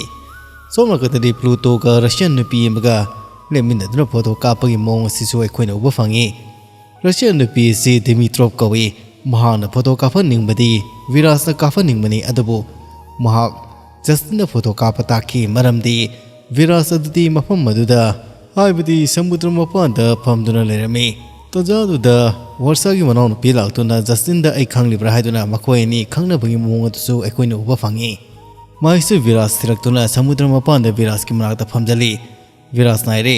ꯁꯣꯝ ꯅꯥꯀꯟꯗꯗꯤ ꯄ꯭ꯂꯨꯇꯣꯒ ꯔꯁꯤꯌꯟ ꯅꯨꯄꯤ ꯑꯃꯒ ꯂꯦꯞꯃꯤꯟꯅꯗꯨꯅ ꯐꯣꯇꯣ ꯀꯥꯞꯄꯒꯤ ꯃꯑꯣꯡ ꯑꯁꯤꯁꯨ ꯑꯩꯈꯣꯏꯅ ꯎꯕ ꯐꯪꯉꯤ꯫ ꯔꯁꯤꯌꯥꯟ ꯅꯨꯄꯤ ꯑꯁꯤ ꯗꯤꯃꯤꯇ꯭ꯔꯣꯞ ꯀꯧꯏ꯫ ꯃꯍꯥꯛꯅ ꯐꯣꯇꯣ ꯀꯥꯞꯍꯟꯅꯤꯡꯕꯗꯤ ꯚꯤꯔꯥꯖꯅ ꯀꯥꯞꯍꯟꯅꯤꯡꯕꯅꯤ, ꯑꯗꯨꯕꯨ ꯃꯍꯥꯛ ꯖꯁꯇꯤꯟꯗ ꯐꯣꯇꯣ ꯀꯥꯞꯄ ꯇꯥꯛꯈꯤ, ꯃꯔꯝꯗꯤ ꯚꯤꯔꯥꯖ ꯑꯗꯨꯗꯤ ꯃꯐꯝ ꯑꯗꯨꯗ, ꯍꯥꯏꯕꯗꯤ ꯁꯃꯨꯗ꯭ꯔ ꯃꯄꯥꯟꯗ ꯐꯝꯗꯨꯅ ꯂꯩꯔꯝꯃꯤ꯫ ꯇꯥꯟꯖꯥꯗꯨꯗ ꯋꯥꯔꯁꯥꯒꯤ ꯃꯅꯥꯎꯅꯨꯄꯤ ꯂꯥꯛꯇꯨꯅ ꯖꯁꯇꯤꯟꯗ "ꯑꯩ ꯈꯪꯂꯤꯕ꯭ꯔꯥ?" ꯍꯥꯏꯗꯨꯅ ꯃꯈꯣꯏ ꯑꯅꯤ ꯈꯪꯅꯕꯒꯤ ꯃꯑꯣꯡ ꯑꯗꯨꯁꯨ ꯑꯩꯈꯣꯏꯅ ꯎꯕ ꯐꯪꯉꯤ꯫ ꯃꯍꯩꯁꯨ ꯚꯤꯔꯥꯖ ꯊꯤꯔꯛꯇꯨꯅ ꯁꯃꯨꯗ꯭ꯔ ꯃꯄꯥꯟꯗ ꯚꯤꯔꯥꯖꯀꯤ ꯃꯅꯥꯛꯇ ꯐꯝꯖꯜꯂꯤ꯫ ꯚꯤꯔꯥꯖꯅ ꯍꯥꯏꯔꯦ,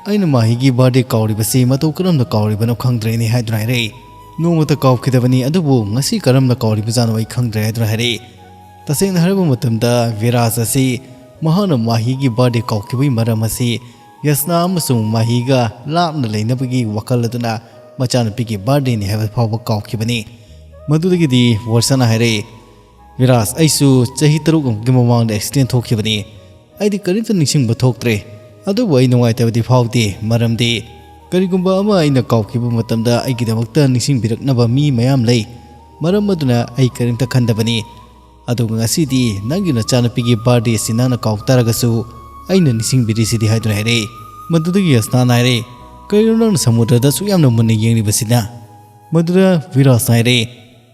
"ꯑꯩꯅ ꯃꯥꯍꯤꯒꯤ ꯕꯥꯔꯗꯦ ꯀꯥꯎꯔꯤꯕꯁꯤ ꯃꯇꯧ ꯀꯔꯝꯅ ꯀꯥꯎꯔꯤꯕꯅꯣ ꯈꯪꯗ꯭ꯔꯦꯅꯦ" ꯍꯥꯏꯗꯨꯅ ꯍꯥꯏꯔꯦ꯫ "ꯅꯣꯡꯃꯇ ꯀꯥꯎꯈꯤꯗꯕꯅꯤ, ꯑꯗꯨꯕꯨ ꯉꯁꯤ ꯀꯔꯝꯅ ꯀꯥꯎꯔꯤꯕꯖꯥꯠꯅꯣ ꯑꯩ ꯈꯪꯗ꯭ꯔꯦ" ꯍꯥꯏꯗꯨꯅ ꯍꯥꯏꯔꯦ꯫ ꯇꯁꯦꯡꯅ ꯍꯥꯏꯔꯕ ꯃꯇꯝꯗ ꯚꯤꯔꯥꯖ ꯑꯁꯤ ꯃꯍꯥꯛꯅ ꯃꯥꯍꯤꯒꯤ ꯕꯥꯔꯗꯦ ꯀꯥꯎꯈꯤꯕꯒꯤ ꯃꯔꯝ ꯑꯁꯤ ꯌꯁꯅꯥ ꯑꯃꯁꯨꯡ ꯃꯥꯍꯤꯒ ꯂꯥꯞꯅ ꯂꯩꯅꯕꯒꯤ ꯋꯥꯈꯜ ꯑꯗꯨꯅ ꯃꯆꯥꯅꯨꯄꯤꯒꯤ ꯕꯥꯔꯗꯦꯅꯤ ꯍꯥꯏꯕ ꯐꯥꯎꯕ ꯀꯥꯎꯈꯤꯕꯅꯤ꯫ ꯃꯗꯨꯗꯒꯤꯗꯤ ꯋꯥꯔꯁꯥꯅ ꯍꯥꯏꯔꯛꯏ, "ꯚꯤꯔꯥꯖ, ꯑꯩꯁꯨ ꯆꯍꯤ ꯇꯔꯨꯛ ꯑꯃꯨꯛꯀꯤ ꯃꯃꯥꯡꯗ ꯑꯦꯛꯁꯤꯗꯦꯟ ꯊꯣꯛꯈꯤꯕꯅꯤ꯫ ꯑꯩꯗꯤ ꯀꯔꯤꯝꯇ ꯅꯤꯡꯁꯤꯡꯕ ꯊꯣꯛꯇ꯭ꯔꯦ꯫ ꯑꯗꯨꯕꯨ ꯑꯩ ꯅꯨꯡꯉꯥꯏꯇꯕꯗꯤ ꯐꯥꯎꯗꯦ, ꯃꯔꯝꯗꯤ ꯀꯔꯤꯒꯨꯝꯕ ꯑꯃ ꯑꯩꯅ ꯀꯥꯎꯈꯤꯕ ꯃꯇꯝꯗ ꯑꯩꯒꯤꯗꯃꯛꯇ ꯅꯤꯡꯁꯤꯡꯕꯤꯔꯛꯅꯕ ꯃꯤ ꯃꯌꯥꯝ ꯂꯩ꯫ ꯃꯔꯝ ꯑꯗꯨꯅ ꯑꯩ ꯀꯔꯤꯝꯇ ꯈꯟꯗꯕꯅꯤ꯫ ꯑꯗꯨꯒ ꯉꯁꯤꯗꯤ ꯅꯪꯒꯤ ꯅꯆꯥꯅꯨꯄꯤꯒꯤ ꯕꯥꯔꯗꯦ ꯑꯁꯤ ꯅꯪꯅ ꯀꯥꯎ ꯇꯥꯔꯒꯁꯨ ꯑꯩꯅ ꯅꯤꯡꯁꯤꯡꯕꯤꯔꯤꯁꯤꯗꯤ" ꯍꯥꯏꯗꯨꯅ ꯍꯥꯏꯔꯛꯏ꯫ ꯃꯗꯨꯗꯒꯤ ꯌꯁꯅꯥꯅ ꯍꯥꯏꯔꯛꯏ, "ꯀꯔꯤꯅꯣ ꯅꯪꯅ ꯁꯃꯨꯗ꯭ꯔꯗ ꯑꯁꯨꯛ ꯌꯥꯝꯅ ꯃꯨꯟꯅ ꯌꯦꯡꯂꯤꯕꯁꯤꯅ?" ꯃꯗꯨꯗ ꯚꯤꯔꯥꯖꯅ ꯍꯥꯏꯔꯛꯏ,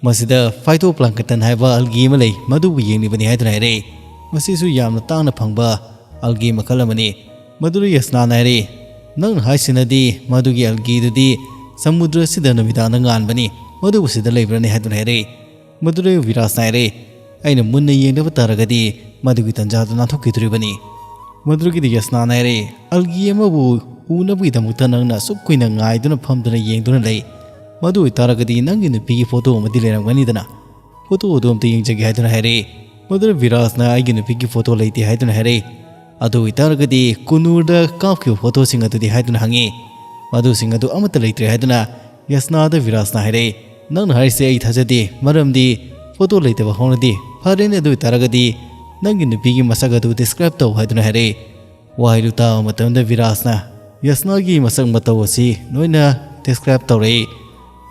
"ꯃꯁꯤꯗ phytoplankton ꯍꯥꯏꯕ algae ꯑꯃ ꯂꯩ, ꯃꯗꯨꯕꯨ ꯌꯦꯡꯂꯤꯕꯅꯤ" ꯍꯥꯏꯗꯨꯅ ꯍꯥꯏꯔꯛꯏ꯫ ꯃꯁꯤꯁꯨ ꯌꯥꯝꯅ ꯇꯥꯡꯅ ꯐꯪꯕ algae ꯃꯈꯜ ꯑꯃꯅꯤ꯫ ꯃꯗꯨꯗ ꯌꯁꯅꯥꯅ ꯍꯥꯏꯔꯛꯏ, "ꯅꯪꯅ ꯍꯥꯏꯁꯤꯅꯗꯤ ꯃꯗꯨꯒꯤ algaeꯗꯨꯗꯤ ꯁꯃꯨꯗ꯭ꯔ ꯑꯁꯤꯗ ꯅꯨꯃꯤꯗꯥꯡꯗ ꯉꯥꯟꯕꯅꯤ, ꯃꯗꯨꯕꯨ ꯁꯤꯗ ꯂꯩꯕ꯭ꯔꯅꯤ?" ꯍꯥꯏꯗꯨꯅ ꯍꯥꯏꯔꯛꯏ꯫ ꯃꯗꯨꯗ ꯚꯤꯔꯥꯖꯅ ꯍꯥꯏꯔꯛꯏ, "ꯑꯩꯅ ꯃꯨꯟꯅ ꯌꯦꯡꯗꯕ ꯇꯥꯔꯒꯗꯤ ꯃꯗꯨꯒꯤ ꯇꯟꯖꯥꯗꯨ ꯅꯥꯟꯊꯣꯛꯈꯤꯗꯣꯔꯤꯕꯅꯤ"꯫ ꯃꯗꯨꯗꯒꯤꯗꯤ ꯌꯁꯅꯥꯅ ꯍꯥꯏꯔꯛꯏ, "algae ꯑꯃꯕꯨ ꯎꯅꯕꯒꯤꯗꯃꯛꯇ ꯅꯪꯅ ꯑꯁꯨꯛ ꯀꯨꯏꯅ ꯉꯥꯏꯗꯨꯅ ꯐꯝꯗꯨꯅ ꯌꯦꯡꯗꯨꯅ ꯂꯩ꯫ ꯃꯗꯨ ꯑꯣꯏꯇꯥꯔꯒꯗꯤ ꯅꯪꯒꯤ ꯅꯨꯄꯤꯒꯤ ꯐꯣꯇꯣ ꯑꯃꯗꯤ ꯂꯩꯔꯝꯒꯅꯤꯗꯅ? ꯐꯣꯇꯣ ꯑꯗꯨ ꯑꯝꯇ ꯌꯦꯡꯖꯒꯦ" ꯍꯥꯏꯗꯨꯅ ꯍꯥꯏꯔꯛꯏ꯫ ꯃꯗꯨꯗ ꯚꯤꯔꯥꯖꯅ "ꯑꯩꯒꯤ ꯅꯨꯄꯤꯒꯤ ꯐꯣꯇꯣ ꯂꯩꯇꯦ" ꯍꯥꯏꯗꯨꯅ ꯍꯥꯏꯔꯛꯏ꯫ "ꯑꯗꯨ ꯑꯣꯏꯇꯥꯔꯒꯗꯤ ꯀꯨꯅꯨꯔꯗ ꯀꯥꯞꯈꯤꯕ ꯐꯣꯇꯣꯁꯤꯡ ꯑꯗꯨꯗꯤ?" ꯍꯥꯏꯗꯨꯅ ꯍꯪꯉꯤ꯫ "ꯃꯗꯨꯁꯤꯡ ꯑꯗꯨ ꯑꯃꯠꯇ ꯂꯩꯇ꯭ꯔꯦ" ꯍꯥꯏꯗꯨꯅ ꯌꯁꯅꯥꯗ ꯚꯤꯔꯥꯖꯅ ꯍꯥꯏꯔꯛꯏ꯫ "ꯅꯪꯅ ꯍꯥꯏꯔꯤꯁꯦ ꯑꯩ ꯊꯥꯖꯗꯦ, ꯃꯔꯝꯗꯤ ꯐꯣꯇꯣ ꯂꯩꯇꯕ ꯍꯧꯅꯗꯦ꯫ ꯐꯔꯦꯅꯦ, ꯑꯗꯨ ꯑꯣꯏꯇꯥꯔꯒꯗꯤ ꯅꯪꯒꯤ ꯅꯨꯄꯤꯒꯤ ꯃꯁꯛ ꯑꯗꯨ describe ꯇꯧ" ꯍꯥꯏꯗꯨꯅ ꯍꯥꯏꯔꯛꯏ꯫ ꯋꯥꯍꯩꯗꯨ ꯇꯥꯕ ꯃꯇꯝꯗ ꯚꯤꯔꯥꯖꯅ ꯌꯁꯅꯥꯒꯤ ꯃꯁꯛ ꯃꯇꯧ ꯑꯁꯤ ꯂꯣꯏꯅ describe ꯇꯧꯔꯛꯏ꯫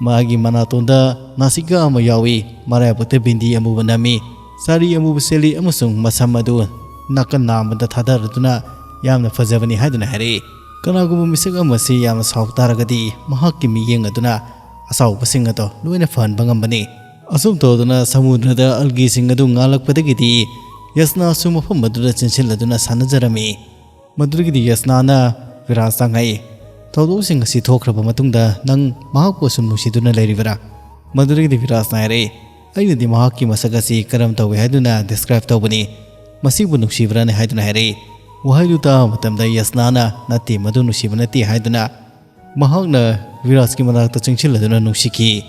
ꯃꯥꯒꯤ ꯃꯅꯥꯇꯣꯟꯗ ꯅꯥꯁꯤꯀꯥ ꯑꯃ ꯌꯥꯎꯏ, ꯃꯔꯥꯏꯕꯛꯇ ꯕꯤꯟꯗꯤ ꯑꯃꯨꯕ ꯅꯝꯃꯤ, ꯁꯥꯔꯤ ꯑꯃꯨꯕ ꯁꯦꯠꯂꯤ ꯑꯃꯁꯨꯡ ꯃꯁꯝ ꯑꯗꯨ ꯅꯥꯀꯟ ꯅꯥꯝꯃꯗ ꯊꯥꯗꯔꯗꯨꯅ ꯌꯥꯝꯅ ꯐꯖꯕꯅꯤ ꯍꯥꯏꯗꯨꯅ ꯍꯥꯏꯔꯛꯏ꯫ ꯀꯅꯥꯒꯨꯝꯕ ꯃꯤꯁꯛ ꯑꯃꯁꯤ ꯌꯥꯝꯅ ꯁꯥꯎ ꯇꯥꯔꯒꯗꯤ ꯃꯍꯥꯛꯀꯤ ꯃꯤꯠꯌꯦꯡ ꯑꯗꯨꯅ ꯑꯁꯥꯎꯕꯁꯤꯡ ꯑꯗꯣ ꯂꯣꯏꯅ ꯐꯍꯟꯕ ꯉꯝꯕꯅꯤ꯫ ꯑꯁꯨꯝ ꯇꯧꯗꯨꯅ ꯁꯃꯨꯗ꯭ꯔꯗ ꯑꯜꯒꯤꯁꯤꯡ ꯑꯗꯨ ꯉꯥꯜꯂꯛꯄꯗꯒꯤꯗꯤ ꯌꯁꯅꯥꯁꯨ ꯃꯐꯝ ꯑꯗꯨꯗ ꯆꯦꯟꯁꯤꯜꯂꯗꯨꯅ ꯁꯥꯟꯅꯖꯔꯝꯃꯤ꯫ ꯃꯗꯨꯗꯒꯤꯗꯤ ꯌꯁꯅꯥꯅ ꯚꯤꯔꯥꯖꯇ ꯍꯪꯉꯛꯏ, "ꯊꯧꯗꯣꯛꯁꯤꯡ ꯑꯁꯤ ꯊꯣꯛꯈ꯭ꯔꯕ ꯃꯇꯨꯡꯗ ꯅꯪ ꯃꯍꯥꯛꯄꯨ ꯑꯁꯨꯝ ꯅꯨꯡꯁꯤꯗꯨꯅ ꯂꯩꯔꯤꯕꯔꯥ?" ꯃꯗꯨꯗꯒꯤꯗꯤ ꯚꯤꯔꯥꯖꯅ ꯍꯥꯏꯔꯛꯏ, "ꯑꯩꯅꯗꯤ ꯃꯍꯥꯛꯀꯤ ꯃꯁꯛ ꯑꯁꯤ ꯀꯔꯝ ꯇꯧꯏ ꯍꯥꯏꯗꯨꯅ ꯗꯤꯁꯀ꯭ꯔꯥꯏꯕ ꯇꯧꯕꯅꯤ, ꯃꯁꯤꯕꯨ ꯅꯨꯡꯁꯤꯕ꯭ꯔꯥꯅꯦ?" ꯍꯥꯏꯗꯨꯅ ꯍꯥꯏꯔꯛꯏ꯫ ꯋꯥꯍꯩꯗꯨ ꯇꯥꯕ ꯃꯇꯝꯗ ꯌꯁꯅꯥꯅ, "ꯅꯠꯇꯦ, ꯃꯗꯨ ꯅꯨꯡꯁꯤꯕ ꯅꯠꯇꯦ" ꯍꯥꯏꯗꯨꯅ ꯃꯍꯥꯛꯅ ꯚꯤꯔꯥꯖꯀꯤ ꯃꯅꯥꯛꯇ ꯆꯪꯁꯤꯜꯂꯗꯨꯅ ꯅꯨꯡꯁꯤꯈꯤ꯫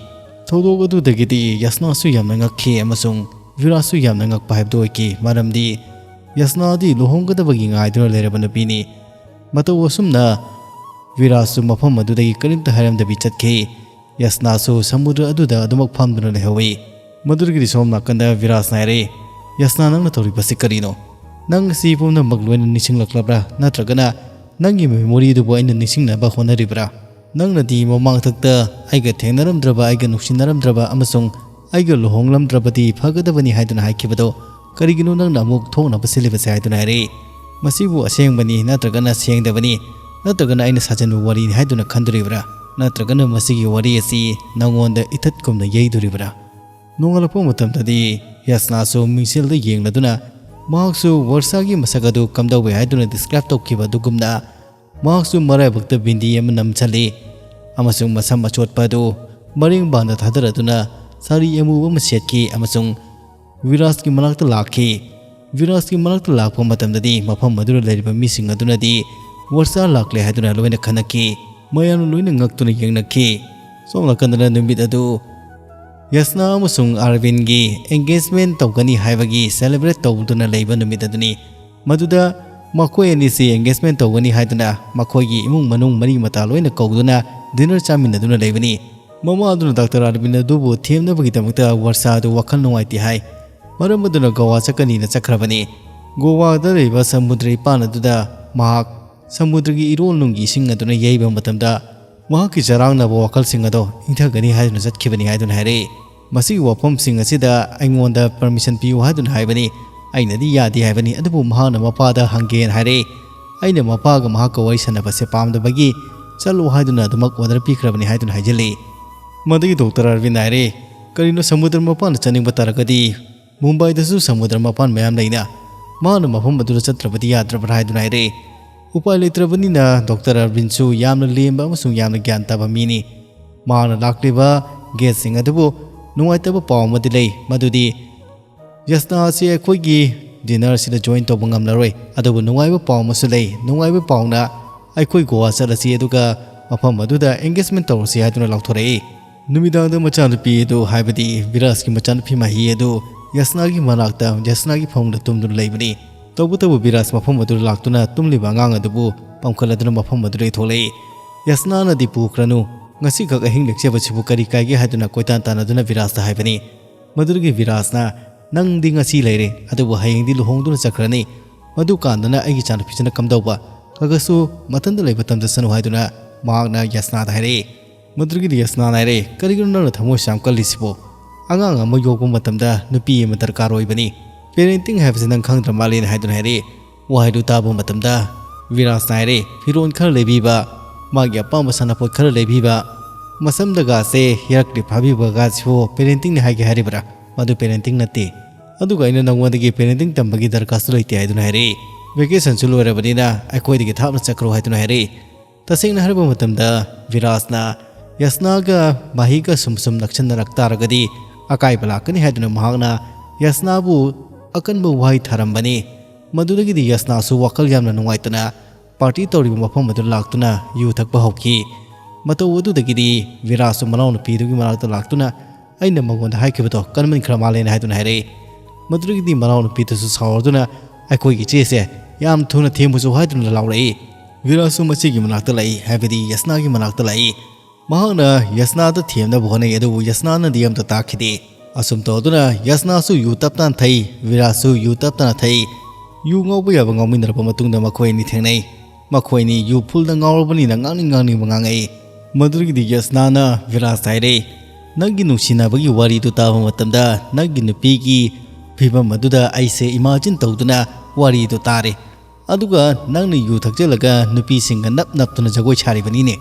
ꯊꯧꯗꯣꯛ ꯑꯗꯨꯗꯒꯤꯗꯤ ꯌꯁꯅꯥꯁꯨ ꯌꯥꯝꯅ ꯉꯛꯈꯤ ꯑꯃꯁꯨꯡ ꯚꯤꯔꯥꯖꯁꯨ ꯌꯥꯝꯅ ꯉꯛꯄ ꯍꯥꯏꯕꯗꯨ ꯑꯣꯏꯈꯤ, ꯃꯔꯝꯗꯤ ꯌꯁꯅꯥꯗꯤ ꯂꯨꯍꯣꯡꯒꯗꯕꯒꯤ ꯉꯥꯏꯗꯨꯅ ꯂꯩꯔꯕ ꯅꯨꯄꯤꯅꯤ꯫ ꯃꯇꯧ ꯑꯁꯨꯝꯅ ꯚꯤꯔꯥꯖꯁꯨ ꯃꯐꯝ ꯑꯗꯨꯗꯒꯤ ꯀꯔꯤꯝꯇ ꯍꯥꯏꯔꯝꯗꯕꯤ ꯆꯠꯈꯤ꯫ ꯌꯁꯅꯥꯁꯨ ꯁꯃꯨꯗ꯭ꯔ ꯑꯗꯨꯗ ꯑꯗꯨꯃꯛ ꯐꯝꯗꯨꯅ ꯂꯩꯍꯧꯏ꯫ ꯃꯗꯨꯗꯒꯤꯗꯤ ꯁꯣꯝ ꯅꯥꯀꯟꯗ ꯚꯤꯔꯥꯖꯅ ꯍꯥꯏꯔꯛꯏ, "ꯌꯁꯅꯥ, ꯅꯪꯅ ꯇꯧꯔꯤꯕꯁꯤ ꯀꯔꯤꯅꯣ? ꯅꯪ ꯑꯁꯤ ꯄꯨꯝꯅꯃꯛ ꯂꯣꯏꯅ ꯅꯤꯡꯁꯤꯡꯂꯛꯂꯕ꯭ꯔꯥ? ꯅꯠꯇ꯭ꯔꯒꯅ ꯅꯪꯒꯤ ꯃꯦꯃꯣꯔꯤꯗꯨꯕꯨ ꯑꯩꯅ ꯅꯤꯡꯁꯤꯡꯅꯕ ꯍꯣꯠꯅꯔꯤꯕ꯭ꯔꯥ? ꯅꯪꯅꯗꯤ ꯃꯃꯥꯡꯊꯛꯇ ꯑꯩꯒ ꯊꯦꯡꯅꯔꯝꯗ꯭ꯔꯕ, ꯑꯩꯒ ꯅꯨꯡꯁꯤꯅꯔꯝꯗ꯭ꯔꯕ ꯑꯃꯁꯨꯡ ꯑꯩꯒ ꯂꯨꯍꯣꯡꯂꯝꯗ꯭ꯔꯕꯗꯤ ꯐꯒꯗꯕꯅꯤ ꯍꯥꯏꯗꯨꯅ ꯍꯥꯏꯈꯤꯕꯗꯣ ꯀꯔꯤꯒꯤꯅꯣ ꯅꯪꯅ ꯑꯃꯨꯛ ꯊꯣꯛꯅꯕ ꯁꯤꯜꯂꯤꯕꯁꯦ?" ꯍꯥꯏꯗꯨꯅ ꯍꯥꯏꯔꯛꯏ꯫ "ꯃꯁꯤꯕꯨ ꯑꯁꯦꯡꯕꯅꯤ ꯅꯠꯇ꯭ꯔꯒꯅ ꯁꯦꯡꯗꯕꯅꯤ, ꯅꯠꯇ꯭ꯔꯒꯅ ꯑꯩꯅ ꯁꯥꯖꯟꯕ ꯋꯥꯔꯤꯅꯤ ꯍꯥꯏꯗꯨꯅ ꯈꯟꯗꯣꯔꯤꯕ꯭ꯔꯥ? ꯅꯠꯇ꯭ꯔꯒꯅ ꯃꯁꯤꯒꯤ ꯋꯥꯔꯤ ꯑꯁꯤ ꯅꯉꯣꯟꯗ ꯏꯊꯠꯀꯨꯝꯅ ꯌꯩꯗꯣꯔꯤꯕ꯭ꯔꯥ?" ꯅꯣꯡꯉꯥꯜꯂꯛꯄ ꯃꯇꯝꯗꯗꯤ ꯌꯁꯅꯥꯁꯨ ꯃꯤꯡꯁꯦꯜꯗ ꯌꯦꯡꯂꯗꯨꯅ ꯃꯍꯥꯛꯁꯨ ꯋꯔꯁꯥꯒꯤ ꯃꯁꯛ ꯑꯗꯨ ꯀꯝꯗꯧꯏ ꯍꯥꯏꯗꯨꯅ ꯗꯤꯁꯀ꯭ꯔꯥꯏꯕ ꯇꯧꯈꯤꯕ ꯑꯗꯨꯒꯨꯝꯅ ꯃꯍꯥꯛꯁꯨ ꯃꯔꯥꯏꯕꯛꯇ ꯕꯤꯟꯗꯤ ꯑꯃ ꯅꯝꯁꯤꯜꯂꯤ ꯑꯃꯁꯨꯡ ꯃꯁꯝ ꯑꯆꯣꯠꯄ ꯑꯗꯨ ꯃꯔꯦꯡꯕꯥꯟꯗ ꯊꯥꯗꯔꯗꯨꯅ ꯁꯥꯔꯤ ꯑꯃꯨꯕ ꯑꯃ ꯁꯦꯠꯈꯤ ꯑꯃꯁꯨꯡ ꯚꯤꯔꯥꯖꯀꯤ ꯃꯅꯥꯛꯇ ꯂꯥꯛꯈꯤ꯫ ꯚꯤꯔꯥꯖꯀꯤ ꯃꯅꯥꯛꯇ ꯂꯥꯛꯄ ꯃꯇꯝꯗꯗꯤ ꯃꯐꯝ ꯑꯗꯨꯗ ꯂꯩꯔꯤꯕ ꯃꯤꯁꯤꯡ ꯑꯗꯨꯅꯗꯤ ꯋꯔꯁꯥ ꯂꯥꯛꯂꯦ ꯍꯥꯏꯗꯨꯅ ꯂꯣꯏꯅ ꯈꯟꯅꯈꯤ꯫ ꯃꯌꯥꯝꯅ ꯂꯣꯏꯅ ꯉꯛꯇꯨꯅ ꯌꯦꯡꯅꯈꯤ꯫ ꯁꯣꯝ ꯅꯥꯀꯟꯗꯅ ꯅꯨꯃꯤꯠ ꯑꯗꯨ ꯌꯁꯅꯥ ꯑꯃꯁꯨꯡ ꯑꯥꯔꯕꯤꯟꯒꯤ ꯑꯦꯡꯒꯦꯖꯃꯦꯟ ꯇꯧꯒꯅꯤ ꯍꯥꯏꯕꯒꯤ ꯁꯦꯂꯦꯕ꯭ꯔꯦꯠ ꯇꯧꯗꯨꯅ ꯂꯩꯕ ꯅꯨꯃꯤꯠ ꯑꯗꯨꯅꯤ꯫ ꯃꯗꯨꯗ ꯃꯈꯣꯏ ꯑꯅꯤꯁꯤ ꯑꯦꯡꯒꯦꯖꯃꯦꯟ ꯇꯧꯒꯅꯤ ꯍꯥꯏꯗꯨꯅ ꯃꯈꯣꯏꯒꯤ ꯏꯃꯨꯡ ꯃꯅꯨꯡ ꯃꯔꯤ ꯃꯇꯥ ꯂꯣꯏꯅ ꯀꯧꯗꯨꯅ ꯗꯤꯅꯔ ꯆꯥꯃꯤꯟꯅꯗꯨꯅ ꯂꯩꯕꯅꯤ꯫ ꯃꯃꯥ ꯑꯗꯨꯅ ꯗꯥꯛꯇꯔ ꯑꯥꯔꯕꯤꯟ ꯑꯗꯨꯕꯨ ꯊꯦꯝꯅꯕꯒꯤꯗꯃꯛꯇ ꯋꯔꯁꯥ ꯑꯗꯨ ꯋꯥꯈꯜ ꯅꯨꯡꯉꯥꯏꯇꯦ ꯍꯥꯏ꯫ ꯃꯔꯝ ꯑꯗꯨꯅ ꯒꯣꯋꯥ ꯆꯠꯀꯅꯤꯅ ꯆꯠꯈ꯭ꯔꯕꯅꯤ꯫ ꯒꯣꯋꯥꯗ ꯂꯩꯕ ꯁꯃꯨꯗ꯭ꯔ ꯏꯄꯥꯟ ꯑꯗꯨꯗ ꯃꯍꯥꯛ ꯁꯃꯨꯗ꯭ꯔꯒꯤ ꯏꯔꯣꯜꯅꯨꯡꯒꯤ ꯏꯁꯤꯡ ꯑꯗꯨꯅ ꯌꯩꯕ ꯃꯇꯝꯗ ꯃꯍꯥꯛꯀꯤ ꯆꯔꯥꯡꯅꯕ ꯋꯥꯈꯜꯁꯤꯡ ꯑꯗꯣ ꯏꯪꯊꯒꯅꯤ ꯍꯥꯏꯗꯨꯅ ꯆꯠꯈꯤꯕꯅꯤ ꯍꯥꯏꯗꯨꯅ ꯍꯥꯏꯔꯛꯏ꯫ ꯃꯁꯤꯒꯤ ꯋꯥꯐꯝꯁꯤꯡ ꯑꯁꯤꯗ ꯑꯩꯉꯣꯟꯗ ꯄꯔꯃꯤꯁꯟ ꯄꯤꯌꯨ ꯍꯥꯏꯗꯨꯅ ꯍꯥꯏꯕꯅꯤ꯫ ꯑꯩꯅꯗꯤ ꯌꯥꯗꯦ ꯍꯥꯏꯕꯅꯤ, ꯑꯗꯨꯕꯨ ꯃꯍꯥꯛꯅ ꯃꯄꯥꯗ ꯍꯪꯒꯦꯅ ꯍꯥꯏꯔꯛꯏ꯫ ꯑꯩꯅ ꯃꯄꯥꯒ ꯃꯍꯥꯛꯀ ꯋꯥꯔꯤ ꯁꯥꯟꯅꯕꯁꯦ ꯄꯥꯝꯗꯕꯒꯤ ꯆꯠꯂꯣ ꯍꯥꯏꯗꯨꯅ ꯑꯗꯨꯃꯛ ꯑꯣꯔꯗꯔ ꯄꯤꯈ꯭ꯔꯕꯅꯤ ꯍꯥꯏꯗꯨꯅ ꯍꯥꯏꯖꯤꯜꯂꯤ꯫ ꯃꯗꯨꯒꯤ ꯗꯣꯛꯇꯔ ꯑꯔꯕꯤꯟ ꯍꯥꯏꯔꯦ, "ꯀꯔꯤꯅꯣ, ꯁꯃꯨꯗ꯭ꯔ ꯃꯄꯥꯟꯗ ꯆꯠꯅꯤꯡꯕ ꯇꯥꯔꯒꯗꯤ ꯃꯨꯝꯕꯥꯏꯗꯁꯨ ꯁꯃꯨꯗ꯭ꯔ ꯃꯄꯥꯟ ꯃꯌꯥꯝ ꯂꯩꯅ, ꯃꯥꯅ ꯃꯐꯝ ꯑꯗꯨꯗ ꯆꯠꯇ꯭ꯔꯕꯗꯤ ꯌꯥꯗ꯭ꯔꯕ꯭ꯔꯥ?" ꯍꯥꯏꯗꯨꯅ ꯍꯥꯏꯔꯛꯏ꯫ ꯎꯄꯥꯏ ꯂꯩꯇ꯭ꯔꯕꯅꯤꯅ ꯗꯣꯛꯇꯔ ꯑꯔꯕꯤꯟꯁꯨ ꯌꯥꯝꯅ ꯂꯦꯝꯕ ꯑꯃꯁꯨꯡ ꯌꯥꯝꯅ ꯒ꯭ꯌꯥꯟ ꯇꯥꯕ ꯃꯤꯅꯤ꯫ ꯃꯍꯥꯛꯅ ꯂꯥꯛꯂꯤꯕ ꯒꯦꯁꯁꯤꯡ ꯑꯗꯨꯕꯨ ꯅꯨꯡꯉꯥꯏꯇꯕ ꯄꯥꯎ ꯑꯃꯗꯤ ꯂꯩ, ꯃꯗꯨꯗꯤ ꯌꯁꯅꯥ ꯑꯁꯤ ꯑꯩꯈꯣꯏꯒꯤ ꯗꯤꯅꯔꯁꯤꯗ ꯖꯣꯏꯟ ꯇꯧꯕ ꯉꯝꯂꯔꯣꯏ꯫ ꯑꯗꯨꯕꯨ ꯅꯨꯡꯉꯥꯏꯕ ꯄꯥꯎ ꯑꯃꯁꯨ ꯂꯩ꯫ ꯅꯨꯡꯉꯥꯏꯕ ꯄꯥꯎꯅ ꯑꯩꯈꯣꯏ ꯒꯣꯋꯥ ꯆꯠꯂꯁꯤ, ꯑꯗꯨꯒ ꯃꯐꯝ ꯑꯗꯨꯗ ꯑꯦꯡꯒꯦꯖꯃꯦꯟ ꯇꯧꯔꯁꯤ ꯍꯥꯏꯗꯨꯅ ꯂꯥꯎꯊꯣꯔꯛꯏ꯫ ꯅꯨꯃꯤꯗꯥꯡꯗ ꯃꯆꯥꯅꯨꯄꯤ ꯑꯗꯨ, ꯍꯥꯏꯕꯗꯤ ꯕꯤꯔꯥꯖꯀꯤ ꯃꯆꯥꯅꯨꯄꯤ ꯃꯍꯤ ꯑꯗꯨ ꯌꯁꯅꯥꯒꯤ ꯃꯅꯥꯛꯇ, ꯌꯁꯅꯥꯒꯤ ꯐꯃꯨꯡꯗ ꯇꯨꯝꯗꯨꯅ ꯂꯩꯕꯅꯤ꯫ ꯇꯧꯕꯇꯕꯨ ꯕꯤꯔꯥꯖ ꯃꯐꯝ ꯑꯗꯨꯗ ꯂꯥꯛꯇꯨꯅ ꯇꯨꯝꯂꯤꯕ ꯑꯉꯥꯡ ꯑꯗꯨꯕꯨ ꯄꯝꯈꯠꯂꯗꯨꯅ ꯃꯐꯝ ꯑꯗꯨꯗꯒꯤ ꯊꯣꯛꯂꯛꯏ꯫ "ꯌꯁꯅꯥꯅꯗꯤ ꯄꯨꯈ꯭ꯔꯅꯨ, ꯉꯁꯤꯈꯛ ꯑꯍꯤꯡ ꯂꯦꯛꯆꯕꯁꯤꯕꯨ ꯀꯔꯤ ꯀꯥꯏꯒꯦ?" ꯍꯥꯏꯗꯨꯅ ꯀꯣꯏꯇꯥꯟ ꯇꯥꯟꯅꯗꯨꯅ ꯕꯤꯔꯥꯖꯇ ꯍꯥꯏꯕꯅꯤ꯫ ꯃꯗꯨꯗꯒꯤ ꯕꯤꯔꯥꯖꯅ, "ꯅꯪꯗꯤ ꯉꯁꯤ ꯂꯩꯔꯦ, ꯑꯗꯨꯕꯨ ꯍꯌꯦꯡꯗꯤ ꯂꯨꯍꯣꯡꯗꯨꯅ ꯆꯠꯈ꯭ꯔꯅꯤ꯫ ꯃꯗꯨꯀꯥꯟꯗꯅ ꯑꯩꯒꯤ ꯏꯆꯥꯅꯨꯄꯤꯁꯤꯅ ꯀꯝꯗꯧꯕ? ꯈꯒꯁꯨ ꯃꯊꯟꯇ ꯂꯩꯕ ꯇꯝꯖꯁꯅꯨ," ꯍꯥꯏꯗꯨꯅ ꯃꯍꯥꯛꯅ ꯌꯁꯅꯥꯗ ꯍꯥꯏꯔꯛꯏ꯫ ꯃꯗꯨꯗꯒꯤꯗꯤ ꯌꯁꯅꯥꯅ ꯍꯥꯏꯔꯛꯏ, "ꯀꯔꯤꯒꯤꯅꯣ ꯅꯪꯅ ꯊꯃꯣꯏꯁꯨ ꯌꯥꯝ ꯀꯜꯂꯤꯁꯤꯕꯨ? ꯑꯉꯥꯡ ꯑꯃ ꯌꯣꯛꯄ ꯃꯇꯝꯗ ꯅꯨꯄꯤ ꯑꯃ ꯗꯔꯀꯥꯔ ꯑꯣꯏꯕꯅꯤ꯫ ꯄꯦꯔꯦꯟꯇꯤꯡ ꯍꯥꯏꯕꯁꯤ ꯅꯪ ꯈꯪꯗ꯭ꯔ ꯃꯥꯜꯂꯦꯅ," ꯍꯥꯏꯗꯨꯅ ꯍꯥꯏꯔꯛꯏ꯫ ꯋꯥꯍꯩꯗꯨ ꯇꯥꯕ ꯃꯇꯝꯗ ꯕꯤꯔꯥꯖꯅ ꯍꯥꯏꯔꯦ, "ꯐꯤꯔꯣꯜ ꯈꯔ ꯂꯩꯕꯤꯕ, ꯃꯥꯒꯤ ꯑꯄꯥꯝꯕ ꯁꯥꯟꯅꯄꯣꯠ ꯈꯔ ꯂꯩꯕꯤꯕ, ꯃꯁꯝꯗꯒꯥꯁꯦ ꯍꯤꯌꯔ ꯀ꯭ꯂꯤꯞ ꯐꯥꯕꯤꯕꯒꯥꯁꯤꯕꯨ ꯄꯦꯔꯦꯟꯇꯤꯡꯅꯤ ꯍꯥꯏꯒꯦ ꯍꯥꯏꯔꯤꯕ꯭ꯔꯥ? ꯃꯗꯨ ꯄꯦꯔꯦꯟꯇꯤꯡ ꯅꯠꯇꯦ꯫ ꯑꯗꯨꯒ ꯑꯩꯅ ꯅꯪꯉꯣꯟꯗꯒꯤ ꯄꯦꯔꯦꯟꯇꯤꯡ ꯇꯝꯕꯒꯤ ꯗꯔꯀꯥꯔꯁꯨ ꯂꯩꯇꯦ," ꯍꯥꯏꯗꯨꯅ ꯍꯥꯏꯔꯛꯏ꯫ "ꯚꯦꯀꯦꯁꯟꯁꯨ ꯂꯣꯏꯔꯕꯅꯤꯅ ꯑꯩꯈꯣꯏꯗꯒꯤ ꯊꯥꯞꯅ ꯆꯠꯈ꯭ꯔꯣ," ꯍꯥꯏꯗꯨꯅ ꯍꯥꯏꯔꯛꯏ꯫ ꯇꯁꯦꯡꯅ ꯍꯥꯏꯔꯕ ꯃꯇꯝꯗ ꯕꯤꯔꯥꯖꯅ ꯌꯁꯅꯥꯒ ꯃꯍꯤꯒ ꯁꯨꯝ ꯁꯨꯝ ꯅꯛꯁꯤꯟꯅꯔꯛ ꯇꯥꯔꯒꯗꯤ ꯑꯀꯥꯏꯕ ꯂꯥꯛꯀꯅꯤ ꯍꯥꯏꯗꯨꯅ ꯃꯍꯥꯛꯅ ꯌꯁꯅꯥꯕꯨ ꯑꯀꯟꯕ ꯋꯥꯍꯩ ꯊꯥꯔꯝꯕꯅꯤ꯫ ꯃꯗꯨꯗꯒꯤꯗꯤ ꯌꯁꯅꯥꯁꯨ ꯋꯥꯈꯜ ꯌꯥꯝꯅ ꯅꯨꯡꯉꯥꯏꯇꯅ ꯄꯥꯔꯇꯤ ꯇꯧꯔꯤꯕ ꯃꯐꯝ ꯑꯗꯨꯗ ꯂꯥꯛꯇꯨꯅ ꯌꯨ ꯊꯛꯄ ꯍꯧꯈꯤ꯫ ꯃꯇꯧ ꯑꯗꯨꯗꯒꯤꯗꯤ ꯕꯤꯔꯥꯖꯁꯨ ꯃꯅꯥꯎꯅꯨꯄꯤꯗꯨꯒꯤ ꯃꯅꯥꯛꯇ ꯂꯥꯛꯇꯨꯅ, "ꯑꯩꯅ ꯃꯉꯣꯟꯗ ꯍꯥꯏꯈꯤꯕꯗꯣ ꯀꯟꯃꯟꯈ꯭ꯔ ꯃꯥꯜꯂꯦꯅ," ꯍꯥꯏꯗꯨꯅ ꯍꯥꯏꯔꯛꯏ꯫ ꯃꯗꯨꯗꯒꯤꯗꯤ ꯃꯅꯥꯎꯅꯨꯄꯤꯗꯨꯁꯨ ꯁꯥꯎꯔꯗꯨꯅ, "ꯑꯩꯈꯣꯏꯒꯤ ꯏꯆꯦꯁꯦ ꯌꯥꯝ ꯊꯨꯅ ꯊꯦꯝꯃꯨꯁꯨ" ꯍꯥꯏꯗꯨꯅ ꯂꯥꯎꯔꯛꯏ꯫ ꯕꯤꯔꯥꯖꯁꯨ ꯃꯆꯦꯒꯤ ꯃꯅꯥꯛꯇ ꯂꯥꯛꯏ, ꯍꯥꯏꯕꯗꯤ ꯌꯁꯅꯥꯒꯤ ꯃꯅꯥꯛꯇ ꯂꯥꯛꯏ꯫ ꯃꯍꯥꯛꯅ ꯌꯁꯅꯥꯗ ꯊꯦꯝꯅꯕ ꯍꯣꯠꯅꯩ, ꯑꯗꯨꯕꯨ ꯌꯁꯅꯥꯅꯗꯤ ꯑꯃꯠꯇ ꯇꯥꯈꯤꯗꯦ꯫ ꯑꯁꯨꯝ ꯇꯧꯗꯨꯅ ꯌꯁꯅꯥꯁꯨ ꯌꯨ ꯇꯞ ꯇꯥꯅ ꯊꯛꯏ, ꯕꯤꯔꯥꯖꯁꯨ ꯌꯨ ꯇꯞ ꯇꯥꯅ ꯊꯛꯏ꯫ ꯌꯨ ꯉꯥꯎꯕ ꯌꯥꯕ ꯉꯥꯎꯃꯤꯟꯅꯔꯕ ꯃꯇꯨꯡꯗ ꯃꯈꯣꯏ ꯑꯅꯤ ꯊꯦꯡꯅꯩ꯫ ꯃꯈꯣꯏ ꯑꯅꯤ ꯌꯨ ꯐꯨꯜꯗ ꯉꯥꯎꯔꯕꯅꯤꯅ ꯉꯥꯡꯅꯤꯡ ꯉꯥꯡꯅꯤꯡꯕ ꯉꯥꯡꯉꯛꯏ꯫ ꯃꯗꯨꯗꯒꯤꯗꯤ ꯌꯁꯅꯥꯅ ꯕꯤꯔꯥꯖꯇ ꯍꯥꯏꯔꯛꯏ, "ꯅꯪꯒꯤ ꯅꯨꯡꯁꯤꯅꯕꯒꯤ ꯋꯥꯔꯤꯗꯨ ꯇꯥꯕ ꯃꯇꯝꯗ ꯅꯪꯒꯤ ꯅꯨꯄꯤꯒꯤ ꯐꯤꯕꯝ ꯑꯗꯨꯗ ꯑꯩꯁꯦ ꯏꯃꯥꯖꯤꯟ ꯇꯧꯗꯨꯅ ꯋꯥꯔꯤꯗꯨ ꯇꯥꯔꯦ꯫ ꯑꯗꯨꯒ ꯅꯪꯅ ꯌꯨ ꯊꯛꯆꯜꯂꯒ ꯅꯨꯄꯤꯁꯤꯡꯒ ꯅꯞ ꯅꯞꯇꯨꯅ ꯖꯒꯣꯏ ꯁꯥꯔꯤꯕꯅꯤꯅꯦ꯫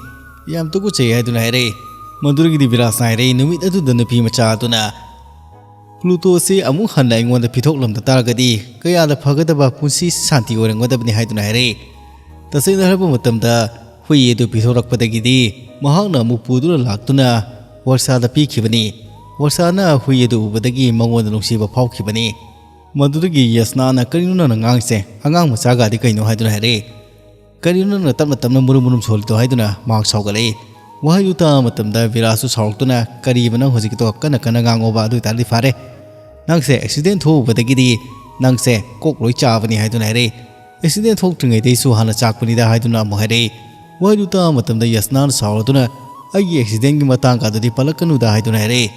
ꯌꯥꯝ ꯇꯨꯀꯠꯆꯩ ꯍꯥꯏꯗꯨꯅ ꯍꯥꯏꯔꯛꯏ꯫ ꯃꯗꯨꯗꯒꯤꯗꯤ ꯕꯤꯔꯥꯖꯅ ꯍꯥꯏꯔꯛꯏ, ꯅꯨꯃꯤꯠ ꯑꯗꯨꯗ ꯅꯨꯄꯤ ꯃꯆꯥ ꯑꯗꯨꯅ ꯄ꯭ꯂꯨꯇꯣꯁꯤ ꯑꯃꯨꯛ ꯍꯟꯅ ꯑꯩꯉꯣꯟꯗ ꯄꯤꯊꯣꯛꯂꯝꯗ ꯇꯥꯔꯒꯗꯤ ꯀꯌꯥꯗ ꯐꯒꯗꯕ ꯄꯨꯟꯁꯤ ꯁꯥꯟꯇꯤ ꯑꯣꯏꯔꯝꯒꯗꯕꯅꯤ ꯍꯥꯏꯗꯨꯅ ꯍꯥꯏꯔꯛꯏ꯫ ꯇꯁꯦꯡꯅ ꯍꯥꯏꯔꯕ ꯃꯇꯝꯗ ꯍꯨꯏ ꯑꯗꯨ ꯄꯤꯊꯣꯔꯛꯄꯗꯒꯤꯗꯤ ꯃꯍꯥꯛꯅ ꯑꯃꯨꯛ ꯄꯨꯗꯨꯅ ꯂꯥꯛꯇꯨꯅ ꯋꯔꯁꯥꯗ ꯄꯤꯈꯤꯕꯅꯤ꯫ ꯋꯔꯁꯥꯅ ꯍꯨꯏ ꯑꯗꯨ ꯎꯕꯗꯒꯤ ꯃꯉꯣꯟꯗ ꯅꯨꯡꯁꯤꯕ ꯐꯥꯎꯈꯤꯕꯅꯤ꯫ ꯃꯗꯨꯗꯒꯤ ꯌꯁꯅꯥꯅ, "ꯀꯔꯤꯅꯣ ꯅꯪꯅ ꯉꯥꯡꯉꯤꯁꯦ? ꯑꯉꯥꯡ ꯃꯆꯥꯒꯗꯤ ꯀꯩꯅꯣ?" ꯍꯥꯏꯗꯨꯅ ꯍꯥꯏꯔꯛꯏ꯫ "ꯀꯔꯤꯅꯣ ꯅꯪꯅ ꯇꯞꯅ ꯇꯞꯅ ꯃꯨꯔꯨꯝ ꯃꯨꯔꯨꯝ ꯁꯣꯜꯂꯤꯗꯣ?" ꯍꯥꯏꯗꯨꯅ ꯃꯍꯥꯛ ꯁꯥꯎꯒꯠꯂꯛꯏ꯫ ꯋꯥꯍꯩꯗꯨ ꯇꯥꯕ ꯃꯇꯝꯗ ꯕꯤꯔꯥꯖꯁꯨ ꯁꯥꯎꯔꯛꯇꯨꯅ, "ꯀꯔꯤꯕ ꯅꯪ ꯍꯧꯖꯤꯛꯀꯤꯗꯣ? ꯀꯟꯅ ꯀꯟꯅ ꯉꯥꯡꯉꯣꯕ, ꯑꯗꯨ ꯑꯣꯏꯇꯥꯔꯗꯤ ꯐꯔꯦ꯫ ꯅꯪꯁꯦ ꯑꯦꯛꯁꯤꯗꯦꯟ ꯊꯣꯛꯎꯕꯗꯒꯤꯗꯤ ꯅꯪꯁꯦ ꯀꯣꯛ ꯂꯣꯏ ꯆꯥꯕꯅꯤ" ꯍꯥꯏꯗꯨꯅ ꯍꯥꯏꯔꯛꯏ꯫ "ꯑꯦꯛꯁꯤꯗꯦꯟ ꯊꯣꯛꯇ꯭ꯔꯤꯉꯩꯗꯩꯁꯨ ꯍꯥꯟꯅ ꯆꯥꯛꯄꯅꯤꯗ" ꯍꯥꯏꯗꯨꯅ ꯑꯃꯨꯛ ꯍꯥꯏꯔꯛꯏ꯫ ꯋꯥꯍꯩꯗꯨ ꯇꯥꯕ ꯃꯇꯝꯗ ꯌꯁꯅꯥꯅ ꯁꯥꯎꯔꯗꯨꯅ, "ꯑꯩꯒꯤ ꯑꯦꯛꯁꯤꯗꯦꯟꯒꯤ ꯃꯇꯥꯡꯒ ꯑꯗꯨꯗꯤ ꯄꯜꯂꯛꯀꯅꯨꯗ" ꯍꯥꯏꯗꯨꯅ ꯍꯥꯏꯔꯛꯏ꯫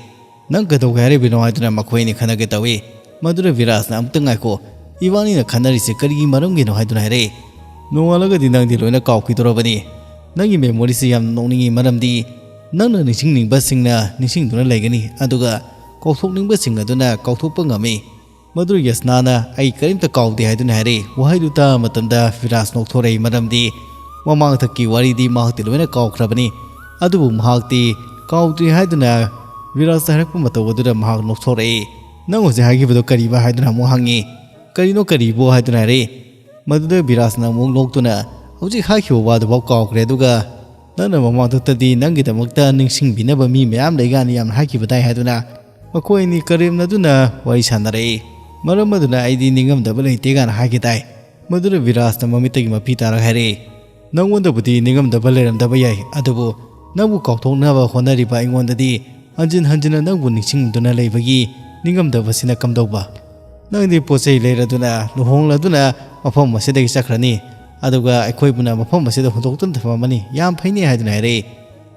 "ꯅꯪ ꯀꯩꯗꯧꯒꯦ ꯍꯥꯏꯔꯤꯕꯅꯣ?" ꯍꯥꯏꯗꯨꯅ ꯃꯈꯣꯏ ꯑꯅꯤ ꯈꯟꯅꯒꯦ ꯇꯧꯏ꯫ ꯃꯗꯨꯗ ꯕꯤꯔꯥꯖꯅ, "ꯑꯃꯨꯛꯇ ꯉꯥꯏꯈꯣ, ꯏꯕꯥꯅꯤꯅ ꯈꯟꯅꯔꯤꯁꯦ ꯀꯔꯤꯒꯤ ꯃꯔꯝꯒꯤꯅꯣ?" ꯍꯥꯏꯗꯨꯅ ꯍꯥꯏꯔꯛꯏ꯫ "ꯅꯣꯡꯉꯥꯜꯂꯒꯗꯤ ꯅꯪꯗꯤ ꯂꯣꯏꯅ ꯀꯥꯎꯈꯤꯗꯣꯔꯕꯅꯤ꯫ ꯅꯪꯒꯤ ꯃꯦꯃꯣꯔꯤꯁꯤ ꯌꯥꯝꯅ ꯅꯣꯛꯅꯤꯡꯉꯤ, ꯃꯔꯝꯗꯤ ꯅꯪꯅ ꯅꯤꯡꯁꯤꯡꯅꯤꯡꯕꯁꯤꯡꯅ ꯅꯤꯡꯁꯤꯡꯗꯨꯅ ꯂꯩꯒꯅꯤ, ꯑꯗꯨꯒ ꯀꯥꯎꯊꯣꯛꯅꯤꯡꯕꯁꯤꯡ ꯑꯗꯨꯅ ꯀꯥꯎꯊꯣꯛꯄ ꯉꯝꯃꯤ"꯫ ꯃꯗꯨꯗ ꯌꯁꯅꯥꯅ, "ꯑꯩ ꯀꯔꯤꯝꯇ ꯀꯥꯎꯗꯦ" ꯍꯥꯏꯗꯨꯅ ꯍꯥꯏꯔꯛꯏ꯫ ꯋꯥꯍꯩꯗꯨ ꯇꯥꯕ ꯃꯇꯝꯗ ꯕꯤꯔꯥꯖ ꯅꯣꯛꯊꯣꯔꯛꯏ, ꯃꯔꯝꯗꯤ ꯃꯃꯥꯡꯊꯛꯀꯤ ꯋꯥꯔꯤꯗꯤ ꯃꯍꯥꯛꯇꯤ ꯂꯣꯏꯅ ꯀꯥꯎꯈ꯭ꯔꯕꯅꯤ꯫ ꯑꯗꯨꯕꯨ ꯃꯍꯥꯛꯇꯤ ꯀꯥꯎꯗ꯭ꯔꯤ ꯍꯥꯏꯗꯨꯅ ꯕꯤꯔꯥꯖꯇ ꯍꯥꯏꯔꯛꯄ ꯃꯇꯧ ꯑꯗꯨꯗ ꯃꯍꯥꯛ ꯅꯣꯛꯊꯣꯔꯛꯏ꯫ "ꯅꯪ ꯍꯧꯖꯤꯛ ꯍꯥꯏꯈꯤꯕꯗꯣ ꯀꯔꯤꯕ?" ꯍꯥꯏꯗꯨꯅ ꯑꯃꯨꯛ ꯍꯪꯉꯤ꯫ "ꯀꯔꯤꯅꯣ ꯀꯔꯤꯕꯣ?" ꯍꯥꯏꯗꯨꯅ ꯍꯥꯏꯔꯛꯏ꯫ ꯃꯗꯨꯗ ꯕꯤꯔꯥꯖꯅ ꯑꯃꯨꯛ ꯅꯣꯛꯇꯨꯅ, "ꯍꯧꯖꯤꯛ ꯍꯥꯏꯈꯤꯕ ꯋꯥꯗꯨꯐꯥꯎ ꯀꯥꯎꯈ꯭ꯔꯦ, ꯑꯗꯨꯒ ꯅꯪꯅ ꯃꯃꯥꯡꯊꯛꯇꯗꯤ ꯅꯪꯒꯤꯗꯃꯛꯇ ꯅꯤꯡꯁꯤꯡꯕꯤꯅꯕ ꯃꯤ ꯃꯌꯥꯝ ꯂꯩꯒꯅꯤ ꯌꯥꯝꯅ ꯍꯥꯏꯈꯤꯕꯗꯥꯏ" ꯍꯥꯏꯗꯨꯅ ꯃꯈꯣꯏ ꯑꯅꯤ ꯀꯔꯦꯝꯅꯗꯨꯅ ꯋꯥꯔꯤ ꯁꯥꯟꯅꯔꯛꯏ꯫ ꯃꯔꯝ ꯑꯗꯨꯅ "ꯑꯩꯗꯤ ꯅꯤꯡꯉꯝꯗꯕ ꯂꯩꯇꯦ" ꯀꯥꯏꯅ ꯍꯥꯏꯈꯤꯗꯥꯏ꯫ ꯃꯗꯨꯗ ꯕꯤꯔꯥꯖꯅ ꯃꯃꯤꯠꯇꯒꯤ ꯃꯄꯤ ꯇꯥꯔꯒ ꯍꯥꯏꯔꯛꯏ, "ꯅꯪꯉꯣꯟꯗꯕꯨꯗꯤ ꯅꯤꯡꯉꯝꯗꯕ ꯂꯩꯔꯝꯗꯕ ꯌꯥꯏ, ꯑꯗꯨꯕꯨ ꯅꯪꯕꯨ ꯀꯥꯎꯊꯣꯛꯅꯕ ꯍꯣꯠꯅꯔꯤꯕ ꯑꯩꯉꯣꯟꯗꯗꯤ ꯍꯟꯖꯤꯟ ꯍꯟꯖꯤꯟꯅ ꯅꯪꯕꯨ ꯅꯤꯡꯁꯤꯡꯗꯨꯅ ꯂꯩꯕꯒꯤ ꯅꯤꯡꯉꯝꯗꯕꯁꯤꯅ ꯀꯝꯗꯧꯕ? ꯅꯪꯗꯤ ꯄꯣꯠ ꯆꯩ ꯂꯩꯔꯗꯨꯅ, ꯂꯨꯍꯣꯡꯂꯗꯨꯅ ꯃꯐꯝ ꯑꯁꯤꯗꯒꯤ ꯆꯠꯈ꯭ꯔꯅꯤ, ꯑꯗꯨꯒ ꯑꯩꯈꯣꯏꯕꯨꯅ ꯃꯐꯝ ꯑꯁꯤꯗ ꯍꯨꯟꯗꯣꯛꯇꯨꯅ ꯊꯝꯃꯝꯃꯅꯤ꯫ ꯌꯥꯝ ꯐꯩꯅꯦ" ꯍꯥꯏꯗꯨꯅ ꯍꯥꯏꯔꯛꯏ꯫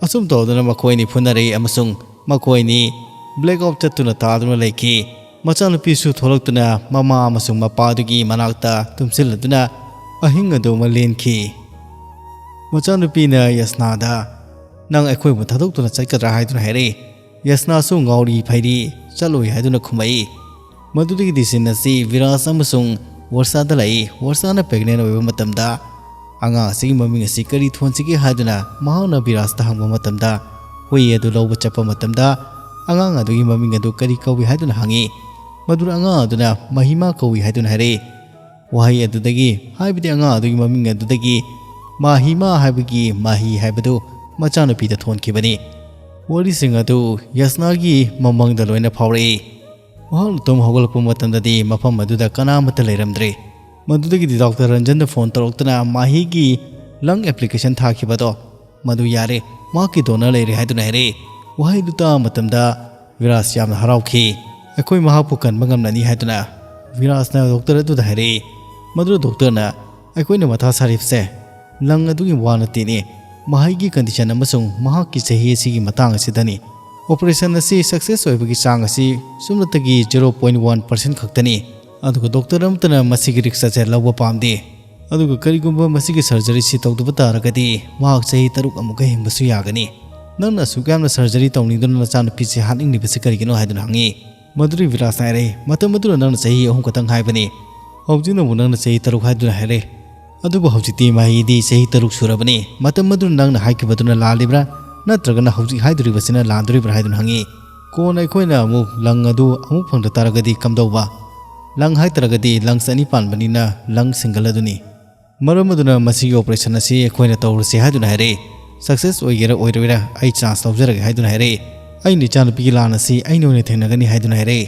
ꯑꯁꯨꯝ ꯇꯧꯗꯨꯅ ꯃꯈꯣꯏ ꯑꯅꯤ ꯐꯨꯅꯔꯛꯏ ꯑꯃꯁꯨꯡ ꯃꯈꯣꯏ ꯑꯅꯤ blackout ꯆꯠꯇꯨꯅ ꯇꯥꯗꯨꯅ ꯂꯩꯈꯤ꯫ ꯃꯆꯥꯅꯨꯄꯤꯁꯨ ꯊꯣꯛꯂꯛꯇꯨꯅ ꯃꯃꯥ ꯑꯃꯁꯨꯡ ꯃꯄꯥꯗꯨꯒꯤ ꯃꯅꯥꯛꯇ ꯇꯨꯝꯁꯤꯜꯂꯗꯨꯅ ꯑꯍꯤꯡ ꯑꯗꯨ ꯑꯃ ꯂꯦꯟꯈꯤ꯫ ꯃꯆꯥꯅꯨꯄꯤꯅ ꯌꯁꯅꯥꯗ, "ꯅꯪ ꯑꯩꯈꯣꯏꯕꯨ ꯊꯥꯗꯣꯛꯇꯨꯅ ꯆꯠꯀꯗ꯭ꯔꯥ?" ꯍꯥꯏꯗꯨꯅ ꯍꯥꯏꯔꯛꯏ꯫ ꯌꯁꯅꯥꯁꯨ ꯉꯥꯎꯔꯤ ꯐꯩꯔꯤ ꯆꯠꯂꯣꯏ ꯍꯥꯏꯗꯨꯅ ꯈꯨꯝꯃꯛꯏ꯫ ꯃꯗꯨꯗꯒꯤꯗꯤ ꯁꯤꯟ ꯑꯁꯤ ꯕꯤꯔꯥꯖ ꯑꯃꯁꯨꯡ ꯋꯔꯁꯥꯗ ꯂꯥꯛꯏ꯫ ꯋꯔꯁꯥꯅ ꯄ꯭ꯔꯦꯒꯅꯦꯟ ꯑꯣꯏꯕ ꯃꯇꯝꯗ ꯑꯉꯥꯡ ꯑꯁꯤꯒꯤ ꯃꯃꯤꯡ ꯑꯁꯤ ꯀꯔꯤ ꯊꯣꯟꯁꯤꯒꯦ ꯍꯥꯏꯗꯨꯅ ꯃꯍꯥꯛꯅ ꯕꯤꯔꯥꯖꯇ ꯍꯪꯕ ꯃꯇꯝꯗ, ꯍꯨꯏ ꯑꯗꯨ ꯂꯧꯕ ꯆꯠꯄ ꯃꯇꯝꯗ ꯑꯉꯥꯡ ꯑꯗꯨꯒꯤ ꯃꯃꯤꯡ ꯑꯗꯨ ꯀꯔꯤ ꯀꯧꯏ ꯍꯥꯏꯗꯨꯅ ꯍꯪꯉꯤ꯫ ꯃꯗꯨꯗ ꯑꯉꯥꯡ ꯑꯗꯨꯅ ꯃꯍꯤꯃꯥ ꯀꯧꯏ ꯍꯥꯏꯗꯨꯅ ꯍꯥꯏꯔꯛꯏ꯫ ꯋꯥꯍꯩ ꯑꯗꯨꯗꯒꯤ, ꯍꯥꯏꯕꯗꯤ ꯑꯉꯥꯡ ꯑꯗꯨꯒꯤ ꯃꯃꯤꯡ ꯑꯗꯨꯗꯒꯤ ꯃꯥꯍꯤꯃꯥ ꯍꯥꯏꯕꯒꯤ ꯃꯍꯤ ꯍꯥꯏꯕꯗꯨ ꯃꯆꯥꯅꯨꯄꯤꯗ ꯊꯣꯟꯈꯤꯕꯅꯤ꯫ ꯋꯥꯔꯤꯁꯤꯡ ꯑꯗꯨ ꯌꯁꯅꯥꯒꯤ ꯃꯃꯪꯗ ꯂꯣꯏꯅ ꯐꯥꯎꯔꯛꯏ꯫ ꯃꯍꯥꯛꯅ ꯇꯨꯝ ꯍꯧꯒꯠꯂꯛꯄ ꯃꯇꯝꯗꯗꯤ ꯃꯐꯝ ꯑꯗꯨꯗ ꯀꯅꯥꯃꯠꯇ ꯂꯩꯔꯝꯗ꯭ꯔꯦ꯫ ꯃꯗꯨꯗꯒꯤꯗꯤ ꯗꯣꯛꯇꯔ ꯔꯟꯖꯟꯗ ꯐꯣꯟ ꯇꯧꯔꯛꯇꯨꯅ ꯃꯍꯤꯒꯤ ꯂꯪ ꯑꯦꯄ꯭ꯂꯤꯀꯦꯁꯟ ꯊꯥꯈꯤꯕꯗꯣ ꯃꯗꯨ ꯌꯥꯔꯦ, ꯃꯍꯥꯛꯀꯤ ꯗꯣꯅꯔ ꯂꯩꯔꯦ ꯍꯥꯏꯗꯨꯅ ꯍꯥꯏꯔꯛꯏ꯫ ꯋꯥꯍꯩꯗꯨ ꯇꯥꯕ ꯃꯇꯝꯗ ꯚꯤꯔꯥꯖ ꯌꯥꯝꯅ ꯍꯔꯥꯎꯈꯤ꯫ "ꯑꯩꯈꯣꯏ ꯃꯍꯥꯛꯄꯨ ꯀꯟꯕ ꯉꯝꯂꯅꯤ" ꯍꯥꯏꯗꯨꯅ ꯚꯤꯔꯥꯖꯅ ꯗꯣꯛꯇꯔ ꯑꯗꯨꯗ ꯍꯥꯏꯔꯛꯏ꯫ ꯃꯗꯨꯗ ꯗꯣꯛꯇꯔꯅ, "ꯑꯩꯈꯣꯏꯅ ꯃꯊꯥ ꯁꯥꯔꯤꯕꯁꯦ ꯂꯪ ꯑꯗꯨꯒꯤ ꯋꯥ ꯅꯠꯇꯦꯅꯦ, ꯃꯍꯩꯒꯤ ꯀꯟꯗꯤꯁꯟ ꯑꯃꯁꯨꯡ ꯃꯍꯥꯛꯀꯤ ꯆꯍꯤ ꯑꯁꯤꯒꯤ ꯃꯇꯥꯡ ꯑꯁꯤꯗꯅꯤ꯫ ꯑꯣꯄꯔꯦꯁꯟ ꯑꯁꯤ ꯁꯛꯁꯦꯁ ꯑꯣꯏꯕꯒꯤ ꯆꯥꯡ ꯑꯁꯤ ꯁꯨꯞꯅꯇꯒꯤ ꯖꯦꯔꯣ ꯄꯣꯏꯟ ꯋꯥꯟ ꯄꯥꯔꯁꯦꯟ ꯈꯛꯇꯅꯤ꯫ ꯑꯗꯨꯒ ꯗꯣꯛꯇꯔ ꯑꯃꯠꯇꯅ ꯃꯁꯤꯒꯤ ꯔꯤꯛꯁ ꯑꯁꯦ ꯂꯧꯕ ꯄꯥꯝꯗꯦ꯫ ꯑꯗꯨꯒ ꯀꯔꯤꯒꯨꯝꯕ ꯃꯁꯤꯒꯤ ꯁꯔꯖꯔꯤꯁꯤ ꯇꯧꯗꯕ ꯇꯥꯔꯒꯗꯤ ꯃꯍꯥꯛ ꯆꯍꯤ ꯇꯔꯨꯛ ꯑꯃꯨꯛꯀ ꯍꯤꯡꯕꯁꯨ ꯌꯥꯒꯅꯤ꯫ ꯅꯪꯅ ꯑꯁꯨꯛ ꯌꯥꯝꯅ ꯁꯔꯖꯔꯤ ꯇꯧꯅꯤꯡꯗꯨꯅ ꯅꯆꯥꯅꯨꯄꯤꯁꯦ ꯍꯥꯠꯅꯤꯡꯂꯤꯕꯁꯤ ꯀꯔꯤꯒꯤꯅꯣ?" ꯍꯥꯏꯗꯨꯅ ꯍꯪꯉꯤ꯫ ꯃꯗꯨꯗ ꯚꯤꯔꯥꯖꯅ ꯍꯥꯏꯔꯛꯏ, "ꯃꯇꯝ ꯑꯗꯨꯗ ꯅꯪꯅ ꯆꯍꯤ ꯑꯍꯨꯝ ꯈꯛꯇꯪ ꯍꯥꯏꯕꯅꯤ, ꯍꯧꯖꯤꯛꯅ ꯑꯃꯨꯛ ꯅꯪꯅ ꯆꯍꯤ ꯇꯔꯨꯛ ꯍꯥꯏꯗꯨꯅ ꯍꯥꯏꯔꯛꯏ꯫ ꯑꯗꯨꯕꯨ ꯍꯧꯖꯤꯛꯇꯤ ꯃꯍꯩꯗꯤ ꯆꯍꯤ ꯇꯔꯨꯛ ꯁꯨꯔꯕꯅꯤ꯫ ꯃꯇꯝ ꯑꯗꯨꯗ ꯅꯪꯅ ꯍꯥꯏꯈꯤꯕꯗꯨꯅ ꯂꯥꯜꯂꯤꯕ꯭ꯔꯥ, ꯅꯠꯇ꯭ꯔꯒꯅ ꯍꯧꯖꯤꯛ ꯍꯥꯏꯗꯣꯔꯤꯕꯁꯤꯅ ꯂꯥꯟꯗꯣꯔꯤꯕ꯭ꯔꯥ?" ꯍꯥꯏꯗꯨꯅ ꯍꯪꯉꯤ꯫ "ꯀꯣꯟꯅ ꯑꯩꯈꯣꯏꯅ ꯑꯃꯨꯛ ꯂꯪ ꯑꯗꯨ ꯑꯃꯨꯛ ꯐꯪꯗ ꯇꯥꯔꯒꯗꯤ ꯀꯝꯗꯧꯕ? ꯂꯪ ꯍꯥꯏꯇꯥꯔꯒꯗꯤ ꯂꯪꯁ ꯑꯅꯤ ꯄꯥꯟꯕꯅꯤꯅ ꯂꯪ ꯁꯤꯡꯒꯜ ꯑꯗꯨꯅꯤ꯫ ꯃꯔꯝ ꯑꯗꯨꯅ ꯃꯁꯤꯒꯤ ꯑꯣꯄꯔꯦꯁꯟ ꯑꯁꯤ ꯑꯩꯈꯣꯏꯅ ꯇꯧꯔꯁꯤ" ꯍꯥꯏꯗꯨꯅ ꯍꯥꯏꯔꯛꯏ꯫ "ꯁꯛꯁꯦꯁ ꯑꯣꯏꯒꯦꯔꯥ ꯑꯣꯏꯔꯣꯏꯔꯥ ꯑꯩ ꯆꯥꯟꯁ ꯂꯧꯖꯔꯒꯦ" ꯍꯥꯏꯗꯨꯅ ꯍꯥꯏꯔꯛꯏ꯫ "ꯑꯩꯅ ꯏꯆꯥꯅꯨꯄꯤꯒꯤ ꯂꯥꯟ ꯑꯁꯤ ꯑꯩꯅ ꯑꯣꯏꯅ ꯊꯦꯡꯅꯒꯅꯤ" ꯍꯥꯏꯗꯨꯅ ꯍꯥꯏꯔꯛꯏ꯫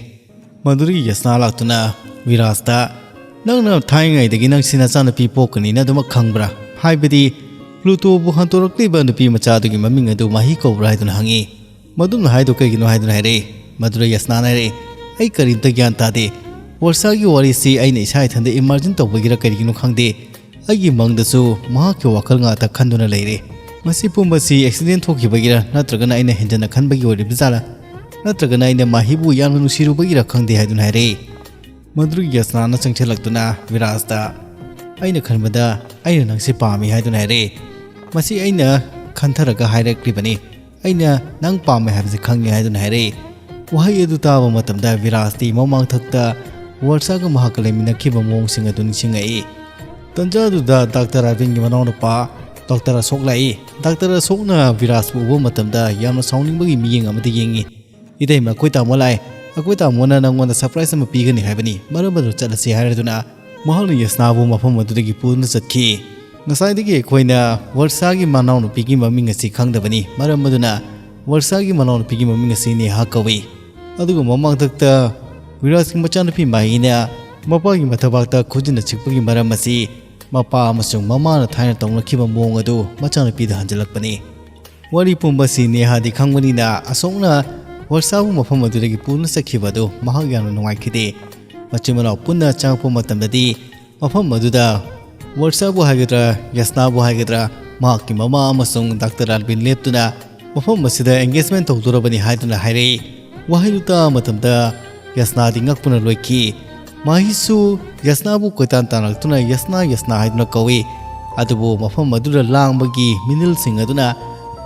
ꯃꯗꯨꯗꯒꯤ ꯌꯁꯅꯥ ꯂꯥꯛꯇꯨꯅ ꯚꯤꯔꯥꯖꯇ, "ꯅꯪꯅ ꯊꯥꯏꯅꯉꯩꯗꯒꯤ ꯅꯪꯁꯤ ꯅꯆꯥꯅꯨꯄꯤ ꯄꯣꯛꯀꯅꯤꯅ ꯑꯗꯨꯃꯛ ꯈꯪꯕ꯭ꯔꯥ? ꯍꯥꯏꯕꯗꯤ ꯄ꯭ꯂꯨꯇꯣꯕꯨ ꯍꯟꯇꯣꯔꯛꯂꯤꯕ ꯅꯨꯄꯤ ꯃꯆꯥ ꯑꯗꯨꯒꯤ ꯃꯃꯤꯡ ꯑꯗꯨ ꯃꯍꯤ ꯀꯧꯕ꯭ꯔꯥ?" ꯍꯥꯏꯗꯨꯅ ꯍꯪꯉꯤ꯫ "ꯃꯗꯨꯝꯅ ꯍꯥꯏꯗꯣ ꯀꯩꯒꯤꯅꯣ?" ꯍꯥꯏꯗꯨꯅ ꯍꯥꯏꯔꯛꯏ꯫ ꯃꯗꯨꯗ ꯌꯁꯅꯥꯅ ꯍꯥꯏꯔꯛꯏ, "ꯑꯩ ꯀꯔꯤꯝꯇ ꯒ꯭ꯌꯥꯟ ꯇꯥꯗꯦ꯫ ꯋꯔꯁꯥꯒꯤ ꯋꯥꯔꯤꯁꯤ ꯑꯩꯅ ꯏꯁꯥ ꯏꯊꯟꯇ ꯏꯃꯥꯖꯤꯟ ꯇꯧꯕꯒꯤꯔ ꯀꯔꯤꯒꯤꯅꯣ ꯈꯪꯗꯦ, ꯑꯩꯒꯤ ꯃꯪꯗꯁꯨ ꯃꯍꯥꯛꯀꯤ ꯋꯥꯈꯜ ꯉꯥꯛꯇ ꯈꯟꯗꯨꯅ ꯂꯩꯔꯦ꯫ ꯃꯁꯤ ꯄꯨꯝꯕꯁꯤ ꯑꯦꯛꯁꯤꯗꯦꯟ ꯊꯣꯛꯈꯤꯕꯒꯤꯔ ꯅꯠꯇ꯭ꯔꯒꯅ ꯑꯩꯅ ꯍꯦꯟꯖꯟꯅ ꯈꯟꯕꯒꯤ ꯑꯣꯏꯔꯤꯕ ꯖꯥꯠꯂꯥ? ꯅꯠꯇ꯭ꯔꯒꯅ ꯑꯩꯅ ꯃꯍꯤꯕꯨ ꯌꯥꯝꯅ ꯅꯨꯡꯁꯤꯔꯨꯕꯒꯤꯔ ꯈꯪꯗꯦ" ꯍꯥꯏꯗꯨꯅ ꯍꯥꯏꯔꯛꯏ꯫ ꯃꯗꯨꯗꯒꯤ ꯌꯁꯅꯥꯅ ꯆꯪꯁꯤꯜꯂꯛꯇꯨꯅ ꯚꯤꯔꯥꯖꯇ, "ꯑꯩꯅ ꯈꯟꯕꯗ ꯑꯩꯅ ꯅꯪꯁꯤ ꯄꯥꯝꯃꯤ" ꯍꯥꯏꯗꯨꯅ ꯍꯥꯏꯔꯛꯏ꯫ "ꯃꯁꯤ ꯑꯩꯅ ꯈꯟꯊꯔꯒ ꯍꯥꯏꯔꯛꯂꯤꯕꯅꯤ꯫ ꯑꯩꯅ ꯅꯪ ꯄꯥꯝꯃꯦ ꯍꯥꯏꯕꯁꯤ ꯈꯪꯉꯤ" ꯍꯥꯏꯗꯨꯅ ꯍꯥꯏꯔꯛꯏ꯫ ꯋꯥꯍꯩ ꯑꯗꯨ ꯇꯥꯕ ꯃꯇꯝꯗ ꯚꯤꯔꯥꯖꯇꯤ ꯃꯃꯥꯡꯊꯛꯇ ꯋꯔꯁꯥꯒ ꯃꯍꯥꯛꯀ ꯂꯩꯃꯤꯟꯅꯈꯤꯕ ꯃꯑꯣꯡꯁꯤꯡ ꯑꯗꯨ ꯅꯤꯡꯁꯤꯡꯉꯛꯏ꯫ ꯇꯟꯖꯥꯗꯨꯗ ꯗꯥꯛꯇꯔ ꯑꯔꯕꯤꯟꯒꯤ ꯃꯅꯥꯎꯅꯨꯄꯥ ꯗꯥꯛꯇꯔ ꯑꯁꯣꯛ ꯂꯥꯛꯏ꯫ ꯗꯥꯛꯇꯔ ꯑꯁꯣꯛꯅ ꯕꯤꯔꯥꯖꯄꯨ ꯎꯕ ꯃꯇꯝꯗ ꯌꯥꯝꯅ ꯁꯥꯎꯅꯤꯡꯕꯒꯤ ꯃꯤꯠꯌꯦꯡ ꯑꯃꯗ ꯌꯦꯡꯉꯤ꯫ "ꯏꯇꯩꯃ, ꯑꯩꯈꯣꯏ ꯇꯥꯃꯣ ꯂꯥꯛꯑꯦ꯫ ꯑꯩꯈꯣꯏ ꯇꯥꯃꯣꯅ ꯅꯪꯉꯣꯟꯗ ꯁꯔꯄ꯭ꯔꯥꯏꯖ ꯑꯃ ꯄꯤꯒꯅꯤ ꯍꯥꯏꯕꯅꯤ꯫ ꯃꯔꯝ ꯑꯗꯨꯅ ꯆꯠꯂꯁꯤ" ꯍꯥꯏꯔꯗꯨꯅ ꯃꯍꯥꯛꯅ ꯌꯁꯅꯥꯕꯨ ꯃꯐꯝ ꯑꯗꯨꯗꯒꯤ ꯄꯨꯗꯨꯅ ꯆꯠꯈꯤ꯫ ꯉꯁꯥꯏꯗꯒꯤ ꯑꯩꯈꯣꯏꯅ ꯋꯔꯁꯥꯒꯤ ꯃꯅꯥꯎꯅꯨꯄꯤꯒꯤ ꯃꯃꯤꯡ ꯑꯁꯤ ꯈꯪꯗꯕꯅꯤ꯫ ꯃꯔꯝ ꯑꯗꯨꯅ ꯋꯔꯁꯥꯒꯤ ꯃꯅꯥꯎꯅꯨꯄꯤꯒꯤ ꯃꯃꯤꯡ ꯑꯁꯤ ꯅꯦꯍꯥ ꯀꯧꯏ꯫ ꯑꯗꯨꯒ ꯃꯃꯥꯡꯊꯛꯇ ꯋꯤꯔꯥꯖꯀꯤ ꯃꯆꯥꯅꯨꯄꯤ ꯃꯥꯍꯤꯅ ꯃꯄꯥꯒꯤ ꯃꯊꯕꯥꯛꯇ ꯈꯨꯖꯤꯟꯅ ꯆꯤꯛꯄꯒꯤ ꯃꯔꯝ ꯑꯁꯤ ꯃꯄꯥ ꯑꯃꯁꯨꯡ ꯃꯃꯥꯅ ꯊꯥꯏꯅ ꯇꯧꯅꯈꯤꯕ ꯃꯑꯣꯡ ꯑꯗꯨ ꯃꯆꯥꯅꯨꯄꯤꯗ ꯍꯟꯖꯤꯜꯂꯛꯄꯅꯤ꯫ ꯋꯥꯔꯤ ꯄꯨꯝꯕꯁꯤ ꯅꯦꯍꯥꯗꯤ ꯈꯪꯕꯅꯤꯅ ꯑꯁꯣꯛꯅ ꯋꯔꯁꯥꯕꯨ ꯃꯐꯝ ꯑꯗꯨꯗꯒꯤ ꯄꯨꯗꯨꯅ ꯆꯠꯈꯤꯕ ꯑꯗꯨ ꯃꯍꯥꯛ ꯌꯥꯝꯅ ꯅꯨꯡꯉꯥꯏꯈꯤꯗꯦ꯫ ꯃꯆꯤꯟ ꯃꯅꯥꯎ ꯄꯨꯟꯅ ꯆꯪꯉꯛꯄ ꯃꯇꯝꯗꯗꯤ ꯃꯐꯝ ꯑꯗꯨꯗ ꯋꯔꯁꯥꯕꯨ ꯍꯥꯏꯒꯗ꯭ꯔꯥ, ꯌꯁꯅꯥꯕꯨ ꯍꯥꯏꯒꯗ꯭ꯔꯥ, ꯃꯍꯥꯛꯀꯤ ꯃꯃꯥ ꯑꯃꯁꯨꯡ ꯗꯥꯛꯇꯔ ꯑꯜꯕꯤꯟ ꯂꯦꯞꯇꯨꯅ ꯃꯐꯝ ꯑꯁꯤꯗ ꯑꯦꯡꯒꯦꯖꯃꯦꯟ ꯇꯧꯗꯣꯔꯕꯅꯤ ꯍꯥꯏꯗꯨꯅ ꯍꯥꯏꯔꯛꯏ꯫ ꯋꯥꯍꯩꯗꯨ ꯇꯥꯕ ꯃꯇꯝꯗ ꯌꯁꯅꯥꯗꯤ ꯉꯛꯄꯅ ꯂꯣꯏꯈꯤ꯫ ꯃꯥꯍꯤꯁꯨ ꯌꯁꯅꯥꯕꯨ ꯀꯣꯏꯇꯥꯟ ꯇꯥꯟꯅꯔꯛꯇꯨꯅ "ꯌꯁꯅꯥ, ꯌꯁꯅꯥ" ꯍꯥꯏꯗꯨꯅ ꯀꯧꯏ꯫ ꯑꯗꯨꯕꯨ ꯃꯐꯝ ꯑꯗꯨꯗ ꯂꯥꯡꯕꯒꯤ ꯃꯤꯅꯤꯜꯁꯤꯡ ꯑꯗꯨꯅ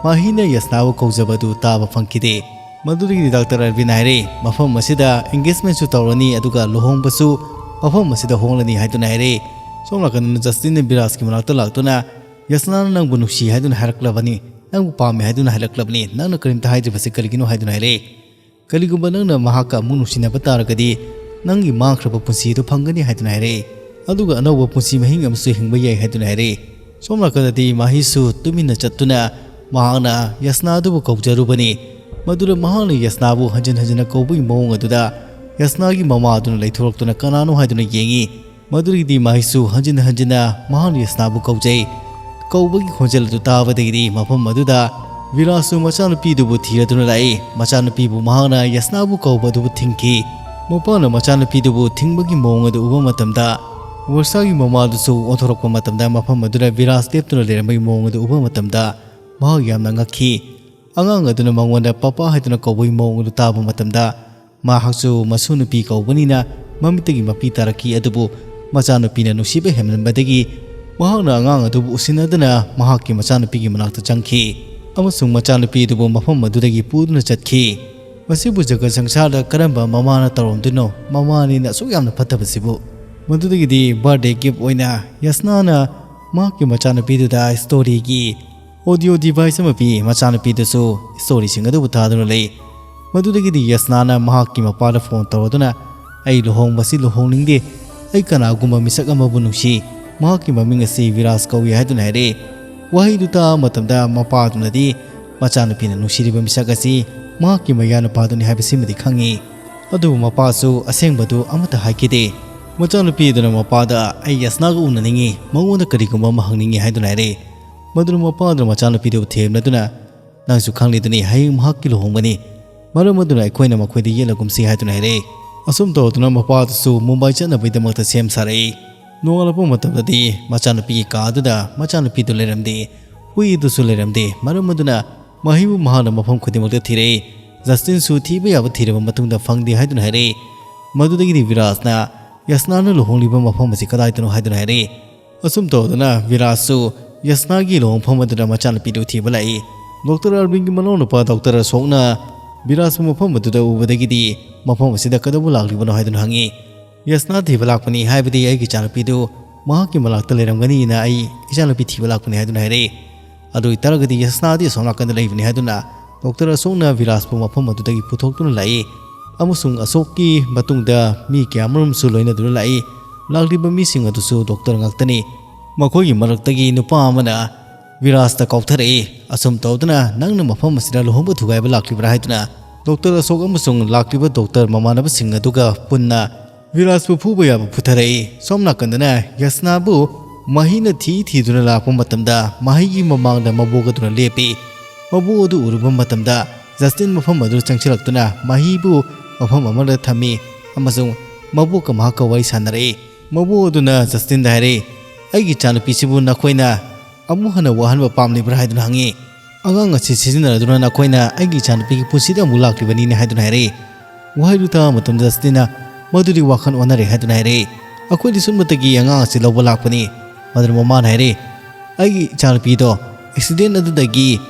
ꯃꯥꯍꯤꯅ ꯌꯁꯅꯥꯕꯨ ꯀꯧꯖꯕ ꯑꯗꯨ ꯇꯥꯕ ꯐꯪꯈꯤꯗꯦ꯫ ꯃꯗꯨꯗꯒꯤꯗꯤ ꯗꯥꯛꯇꯔ ꯑꯔꯕꯤꯟ ꯍꯥꯏꯔꯦ, "ꯃꯐꯝ ꯑꯁꯤꯗ ꯑꯦꯡꯒꯦꯖꯃꯦꯟꯁꯨ ꯇꯧꯔꯅꯤ, ꯑꯗꯨꯒ ꯂꯨꯍꯣꯡꯕꯁꯨ ꯃꯐꯝ ꯑꯁꯤꯗ ꯍꯣꯡꯂꯅꯤ" ꯍꯥꯏꯗꯨꯅ ꯍꯥꯏꯔꯦ꯫ ꯁꯣꯝ ꯅꯥꯀꯟꯗ ꯖꯁꯇꯤꯟꯅ ꯕꯤꯔꯥꯖꯀꯤ ꯃꯅꯥꯛꯇ ꯂꯥꯛꯇꯨꯅ, "ꯌꯁꯅꯥꯅ ꯅꯪꯕꯨ ꯅꯨꯡꯁꯤ ꯍꯥꯏꯗꯨꯅ ꯍꯥꯏꯔꯛꯂꯕꯅꯤ, ꯅꯪꯕꯨ ꯄꯥꯝꯃꯤ ꯍꯥꯏꯗꯨꯅ ꯍꯥꯏꯔꯛꯂꯕꯅꯤ, ꯅꯪꯅ ꯀꯔꯤꯝꯇ ꯍꯥꯏꯗ꯭ꯔꯤꯕꯁꯤ ꯀꯔꯤꯒꯤꯅꯣ?" ꯍꯥꯏꯗꯨꯅ ꯍꯥꯏꯔꯦ꯫ "ꯀꯔꯤꯒꯨꯝꯕ ꯅꯪꯅ ꯃꯍꯥꯛꯀ ꯑꯃꯨꯛ ꯅꯨꯡꯁꯤꯅꯕ ꯇꯥꯔꯒꯗꯤ, ꯅꯪꯒꯤ ꯃꯥꯡꯈ꯭ꯔꯕ ꯄꯨꯟꯁꯤ ꯑꯗꯨ ꯐꯪꯒꯅꯤ" ꯍꯥꯏꯗꯨꯅ ꯍꯥꯏꯔꯛꯏ꯫ "ꯑꯗꯨꯒ ꯑꯅꯧꯕ ꯄꯨꯟꯁꯤ ꯃꯍꯤꯡ ꯑꯃꯁꯨ ꯍꯤꯡꯕ ꯌꯥꯏ" ꯍꯥꯏꯗꯨꯅ ꯍꯥꯏꯔꯛꯏ꯫ ꯁꯣꯝ ꯅꯥꯀꯟꯗꯗꯤ ꯃꯥꯍꯤꯁꯨ ꯇꯨꯃꯤꯟꯅ ꯆꯠꯇꯨꯅ ꯃꯍꯥꯛꯅ ꯌꯁꯅꯥ ꯑꯗꯨꯕꯨ ꯀꯧꯖꯔꯨꯕꯅꯤ꯫ ꯃꯗꯨꯗ ꯃꯍꯥꯛꯅ ꯌꯁꯅꯥꯕꯨ ꯍꯟꯖꯤꯟ ꯍꯟꯖꯤꯟꯅ ꯀꯧꯕꯒꯤ ꯃꯑꯣꯡ ꯑꯗꯨꯗ ꯌꯁꯅꯥꯒꯤ ꯃꯃꯥ ꯑꯗꯨꯅ ꯂꯩꯊꯣꯔꯛꯇꯨꯅ ꯀꯅꯥꯅꯣ ꯍꯥꯏꯗꯨꯅ ꯌꯦꯡꯉꯤ꯫ ꯃꯗꯨꯗꯒꯤꯗꯤ ꯃꯥꯍꯤꯁꯨ ꯍꯟꯖꯤꯟ ꯍꯟꯖꯤꯟꯅ ꯃꯍꯥꯛꯅ ꯌꯁꯅꯥꯕꯨ ꯀꯧꯖꯩ꯫ ꯀꯧꯕꯒꯤ ꯈꯣꯟꯖꯦꯜ ꯑꯗꯨ ꯇꯥꯕꯗꯒꯤꯗꯤ ꯃꯐꯝ ꯑꯗꯨꯗ ꯕꯤꯔꯥꯖꯁꯨ ꯃꯆꯥꯅꯨꯄꯤꯗꯨꯕꯨ ꯊꯤꯔꯗꯨꯅ ꯂꯥꯛꯏ꯫ ꯃꯆꯥꯅꯨꯄꯤꯕꯨ ꯃꯍꯥꯛꯅ ꯌꯁꯅꯥꯕꯨ ꯀꯧꯕ ꯑꯗꯨꯕꯨ ꯊꯤꯡꯈꯤ꯫ ꯃꯄꯥꯅ ꯃꯆꯥꯅꯨꯄꯤꯗꯨꯕꯨ ꯊꯤꯡꯕꯒꯤ ꯃꯑꯣꯡ ꯑꯗꯨ ꯎꯕ ꯃꯇꯝꯗ, ꯋꯔꯁꯥꯒꯤ ꯃꯃꯥꯗꯨꯁꯨ ꯑꯣꯟꯊꯣꯔꯛꯄ ꯃꯇꯝꯗ ꯃꯐꯝ ꯑꯗꯨꯗ ꯕꯤꯔꯥꯖ ꯂꯦꯞꯇꯨꯅ ꯂꯩꯔꯝꯕꯒꯤ ꯃꯑꯣꯡ ꯑꯗꯨ ꯎꯕ ꯃꯇꯝꯗ ꯃꯍꯥꯛ ꯌꯥꯝꯅ ꯉꯛꯈꯤ꯫ ꯑꯉꯥꯡ ꯑꯗꯨꯅ ꯃꯉꯣꯟꯗ "ꯄꯄꯥ" ꯍꯥꯏꯗꯨꯅ ꯀꯧꯕꯒꯤ ꯃꯑꯣꯡ ꯑꯗꯨ ꯇꯥꯕ ꯃꯇꯝꯗ, ꯃꯍꯥꯛꯁꯨ ꯃꯁꯨ ꯅꯨꯄꯤ ꯀꯧꯕꯅꯤꯅ ꯃꯃꯤꯠꯇꯒꯤ ꯃꯄꯤ ꯇꯥꯔꯛꯈꯤ꯫ ꯑꯗꯨꯕꯨ ꯃꯆꯥꯅꯨꯄꯤꯅ ꯅꯨꯡꯁꯤꯕ ꯍꯦꯟꯃꯟꯕꯗꯒꯤ ꯃꯍꯥꯛꯅ ꯑꯉꯥꯡ ꯑꯗꯨꯕꯨ ꯎꯁꯤꯟꯅꯗꯨꯅ ꯃꯍꯥꯛꯀꯤ ꯃꯆꯥꯅꯨꯄꯤꯒꯤ ꯃꯅꯥꯛꯇ ꯆꯪꯈꯤ ꯑꯃꯁꯨꯡ ꯃꯆꯥꯅꯨꯄꯤ ꯑꯗꯨꯕꯨ ꯃꯐꯝ ꯑꯗꯨꯗꯒꯤ ꯄꯨꯗꯨꯅ ꯆꯠꯈꯤ꯫ ꯃꯁꯤꯕꯨ ꯖꯒꯠ ꯁꯪꯁꯥꯔꯗ ꯀꯔꯝꯕ ꯃꯃꯥꯅ ꯇꯧꯔꯝꯗꯣꯏꯅꯣ? ꯃꯃꯥꯅꯤꯅ ꯑꯁꯨꯛ ꯌꯥꯝꯅ ꯐꯠꯇꯕꯁꯤꯕꯨ꯫ ꯃꯗꯨꯗꯒꯤꯗꯤ birthday gift ꯑꯣꯏꯅ ꯌꯁꯅꯥꯅ ꯃꯍꯥꯛꯀꯤ ꯃꯆꯥꯅꯨꯄꯤꯗꯨꯗ storyꯒꯤ audio device ꯑꯃ ꯄꯤ꯫ ꯃꯆꯥꯅꯨꯄꯤꯗꯨꯁꯨ storyꯁꯤꯡ ꯑꯗꯨꯕꯨ ꯊꯥꯗꯨꯅ ꯂꯩ꯫ ꯃꯗꯨꯗꯒꯤꯗꯤ ꯌꯁꯅꯥꯅ ꯃꯍꯥꯛꯀꯤ ꯃꯄꯥꯗ phone ꯇꯧꯔꯗꯨꯅ, "ꯑꯩ ꯂꯨꯍꯣꯡꯕꯁꯤ ꯂꯨꯍꯣꯡꯅꯤꯡꯗꯦ, ꯑꯩ ꯀꯅꯥꯒꯨꯝꯕ ꯃꯤꯁꯛ ꯑꯃꯕꯨ ꯅꯨꯡꯁꯤ, ꯃꯍꯥꯛꯀꯤ ꯃꯃꯤꯡ ꯑꯁꯤ ꯕꯤꯔꯥꯖ ꯀꯧꯏ" ꯍꯥꯏꯗꯨꯅ ꯍꯥꯏꯔꯛꯏ꯫ ꯋꯥꯍꯩꯗꯨ ꯇꯥꯕ ꯃꯇꯝꯗ ꯃꯄꯥꯗꯨꯅꯗꯤ ꯃꯆꯥꯅꯨꯄꯤꯅ ꯅꯨꯡꯁꯤꯔꯤꯕ ꯃꯤꯁꯛ ꯑꯁꯤ ꯃꯍꯥꯛꯀꯤ ꯃꯌꯥꯅꯨꯄꯥꯗꯨꯅꯤ ꯍꯥꯏꯕꯁꯤꯃꯗꯤ ꯈꯪꯉꯤ꯫ ꯑꯗꯨꯕꯨ ꯃꯄꯥꯁꯨ ꯑꯁꯦꯡꯕꯗꯨ ꯑꯃꯠꯇ ꯍꯥꯏꯈꯤꯗꯦ꯫ ꯃꯆꯥꯅꯨꯄꯤ ꯑꯗꯨꯅ ꯃꯄꯥꯗ, "ꯑꯩ ꯌꯁꯅꯥꯒ ꯎꯅꯅꯤꯡꯉꯤ, ꯃꯉꯣꯟꯗ ꯀꯔꯤꯒꯨꯝꯕ ꯑꯃ ꯍꯪꯅꯤꯡꯉꯤ" ꯍꯥꯏꯗꯨꯅ ꯍꯥꯏꯔꯛꯏ꯫ ꯃꯗꯨꯅ ꯃꯄꯥꯗꯨꯅ ꯃꯆꯥꯅꯨꯄꯤꯗꯨꯕꯨ ꯊꯦꯝꯂꯗꯨꯅ, "ꯅꯪꯁꯨ ꯈꯪꯂꯤꯗꯨꯅꯤ, ꯍꯌꯦꯡ ꯃꯍꯥꯛꯀꯤ ꯂꯨꯍꯣꯡꯕꯅꯤ, ꯃꯔꯝ ꯑꯗꯨꯅ ꯑꯩꯈꯣꯏꯅ ꯃꯈꯣꯏꯗ ꯌꯦꯠꯂꯒꯨꯝꯁꯤ" ꯍꯥꯏꯗꯨꯅ ꯍꯥꯏꯔꯛꯏ꯫ ꯑꯁꯨꯝ ꯇꯧꯗꯨꯅ ꯃꯄꯥꯗꯨꯁꯨ ꯃꯨꯝꯕꯥꯏ ꯆꯠꯅꯕꯒꯤꯗꯃꯛꯇ ꯁꯦꯝ ꯁꯥꯔꯛꯏ꯫ ꯅꯣꯡꯉꯥꯜꯂꯛꯄ ꯃꯇꯝꯗꯗꯤ ꯃꯆꯥꯅꯨꯄꯤꯒꯤ ꯀꯥ ꯑꯗꯨꯗ ꯃꯆꯥꯅꯨꯄꯤꯗꯨ ꯂꯩꯔꯝꯗꯦ, ꯍꯨꯏ ꯑꯗꯨꯁꯨ ꯂꯩꯔꯝꯗꯦ, ꯃꯔꯝ ꯑꯗꯨꯅ ꯃꯍꯩꯕꯨ ꯃꯍꯥꯛꯅ ꯃꯐꯝ ꯈꯨꯗꯤꯡꯃꯛꯇ ꯊꯤꯔꯛꯏ꯫ ꯖꯁꯇꯤꯟꯁꯨ ꯊꯤꯕ ꯌꯥꯕ ꯊꯤꯔꯕ ꯃꯇꯨꯡꯗ ꯐꯪꯗꯦ ꯍꯥꯏꯗꯨꯅ ꯍꯥꯏꯔꯛꯏ꯫ ꯃꯗꯨꯗꯒꯤꯗꯤ ꯕꯤꯔꯥꯖꯅ ꯌꯁꯅꯥꯅ ꯂꯨꯍꯣꯡꯂꯤꯕ ꯃꯐꯝ ꯑꯁꯤ ꯀꯗꯥꯏꯗꯅꯣ ꯍꯥꯏꯗꯨꯅ ꯍꯥꯏꯔꯛꯏ꯫ ꯑꯁꯨꯝ ꯇꯧꯗꯨꯅ ꯕꯤꯔꯥꯖꯁꯨ ꯌꯁꯅꯥꯒꯤ ꯂꯨꯍꯣꯡꯐꯝ ꯑꯗꯨꯗ ꯃꯆꯥꯅꯨꯄꯤꯗꯨ ꯊꯤꯕ ꯂꯥꯛꯏ꯫ ꯗꯣꯛꯇꯔ ꯑꯔꯕꯤꯟꯒꯤ ꯃꯅꯥꯎꯅꯨꯄꯥ ꯗꯣꯛꯇꯔ ꯑꯁꯣꯛꯅ ꯕꯤꯔꯥꯖꯄꯨ ꯃꯐꯝ ꯑꯗꯨꯗ ꯎꯕꯗꯒꯤꯗꯤ ꯃꯐꯝ ꯑꯁꯤꯗ ꯀꯩꯗꯧꯕ ꯂꯥꯛꯂꯤꯕꯅꯣ ꯍꯥꯏꯗꯨꯅ ꯍꯪꯉꯤ꯫ "ꯌꯁꯅꯥ ꯊꯤꯕ ꯂꯥꯛꯄꯅꯤ, ꯍꯥꯏꯕꯗꯤ ꯑꯩꯒꯤ ꯏꯆꯥꯅꯨꯄꯤꯗꯨ ꯃꯍꯥꯛꯀꯤ ꯃꯅꯥꯛꯇ ꯂꯩꯔꯝꯒꯅꯤꯅ ꯑꯩ ꯏꯆꯥꯅꯨꯄꯤ ꯊꯤꯕ ꯂꯥꯛꯄꯅꯤ" ꯍꯥꯏꯗꯨꯅ ꯍꯥꯏꯔꯛꯏ꯫ "ꯑꯗꯨ ꯑꯣꯏꯇꯥꯔꯒꯗꯤ ꯌꯁꯅꯥꯗꯤ ꯑꯁꯣꯝ ꯅꯥꯀꯟꯗ ꯂꯩꯕꯅꯤ" ꯍꯥꯏꯗꯨꯅ ꯗꯣꯛꯇꯔ ꯑꯁꯣꯛꯅ ꯕꯤꯔꯥꯖꯄꯨ ꯃꯐꯝ ꯑꯗꯨꯗꯒꯤ ꯄꯨꯊꯣꯛꯇꯨꯅ ꯂꯥꯛꯏ꯫ ꯑꯃꯁꯨꯡ ꯑꯁꯣꯛꯀꯤ ꯃꯇꯨꯡꯗ ꯃꯤ ꯀꯌꯥꯃꯔꯨꯝꯁꯨ ꯂꯣꯏꯅꯗꯨꯅ ꯂꯥꯛꯏ꯫ ꯂꯥꯛꯂꯤꯕ ꯃꯤꯁꯤꯡ ꯑꯗꯨꯁꯨ ꯗꯣꯛꯇꯔ ꯉꯥꯛꯇꯅꯤ꯫ ꯃꯈꯣꯏꯒꯤ ꯃꯔꯛꯇꯒꯤ ꯅꯨꯄꯥ ꯑꯃꯅ ꯕꯤꯔꯥꯖꯇ ꯀꯥꯎꯊꯔꯛꯏ꯫ ꯑꯁꯨꯝ ꯇꯧꯗꯨꯅ, "ꯅꯪꯅ ꯃꯐꯝ ꯑꯁꯤꯗ ꯂꯨꯍꯣꯡꯕ ꯊꯨꯒꯥꯏꯕ ꯂꯥꯛꯂꯤꯕ꯭ꯔꯥ?" ꯍꯥꯏꯗꯨꯅ ꯗꯣꯛꯇꯔ ꯑꯁꯣꯛ ꯑꯃꯁꯨꯡ ꯂꯥꯛꯂꯤꯕ ꯗꯣꯛꯇꯔ ꯃꯃꯥꯟꯅꯕꯁꯤꯡ ꯑꯗꯨꯒ ꯄꯨꯟꯅ ꯕꯤꯔꯥꯖꯄꯨ ꯐꯨꯕ ꯌꯥꯕ ꯄꯨꯊꯔꯛꯏ꯫ ꯁꯣꯝ ꯅꯥꯀꯟꯗꯅ ꯌꯁꯅꯥꯕꯨ ꯃꯍꯤꯅ ꯊꯤ ꯊꯤꯗꯨꯅ ꯂꯥꯛꯄ ꯃꯇꯝꯗ ꯃꯍꯩꯒꯤ ꯃꯃꯥꯡꯗ ꯃꯕꯣꯛ ꯑꯗꯨꯅ ꯂꯦꯞꯄꯤ꯫ ꯃꯕꯣꯛ ꯑꯗꯨ ꯎꯔꯨꯕ ꯃꯇꯝꯗ ꯖꯁꯇꯤꯟ ꯃꯐꯝ ꯑꯗꯨ ꯆꯪꯁꯤꯜꯂꯛꯇꯨꯅ ꯃꯍꯤꯕꯨ ꯃꯐꯝ ꯑꯃꯗ ꯊꯝꯃꯤ ꯑꯃꯁꯨꯡ ꯃꯕꯣꯛꯀ ꯃꯍꯥꯛꯀ ꯋꯥꯔꯤ ꯁꯥꯟꯅꯔꯛꯏ꯫ ꯃꯕꯣꯛ ꯑꯗꯨꯅ ꯖꯁꯇꯤꯟꯗ ꯍꯥꯏꯔꯛꯏ, "ꯑꯩꯒꯤ ꯏꯆꯥꯅꯨꯄꯤꯁꯤꯕꯨ ꯅꯈꯣꯏꯅ ꯑꯃꯨꯛ ꯍꯟꯅ ꯋꯥꯍꯟꯕ ꯄꯥꯝꯂꯤꯕ꯭ꯔꯥ?" ꯍꯥꯏꯗꯨꯅ ꯍꯪꯉꯤ꯫ "ꯑꯉꯥꯡ ꯑꯁꯤ ꯁꯤꯖꯤꯟꯅꯗꯨꯅ ꯅꯈꯣꯏꯅ ꯑꯩꯒꯤ ꯏꯆꯥꯅꯨꯄꯤꯒꯤ ꯄꯨꯟꯁꯤꯗ ꯑꯃꯨꯛ ꯂꯥꯛꯂꯤꯕꯅꯤꯅꯦ" ꯍꯥꯏꯗꯨꯅ ꯍꯥꯏꯔꯛꯏ꯫ ꯋꯥꯍꯩꯗꯨ ꯇꯥꯕ ꯃꯇꯝꯗ ꯖꯁꯇꯤꯟꯅ, "ꯃꯗꯨꯗꯤ ꯋꯥꯈꯜ ꯑꯣꯟꯅꯔꯦ" ꯍꯥꯏꯗꯨꯅ ꯍꯥꯏꯔꯛꯏ꯫ "ꯑꯩꯈꯣꯏꯗꯤ ꯁꯨꯞꯅꯇꯒꯤ ꯑꯉꯥꯡ ꯑꯁꯤ ꯂꯧꯕ ꯂꯥꯛꯄꯅꯤ"꯫ ꯃꯗꯨꯅ ꯃꯃꯥꯅ ꯍꯥꯏꯔꯛꯏ, "ꯑꯩꯒꯤ ꯏꯆꯥꯅꯨꯄꯤꯗꯣ ꯑꯦꯛꯁꯤꯗꯦꯟ ꯑꯗꯨꯗꯒꯤ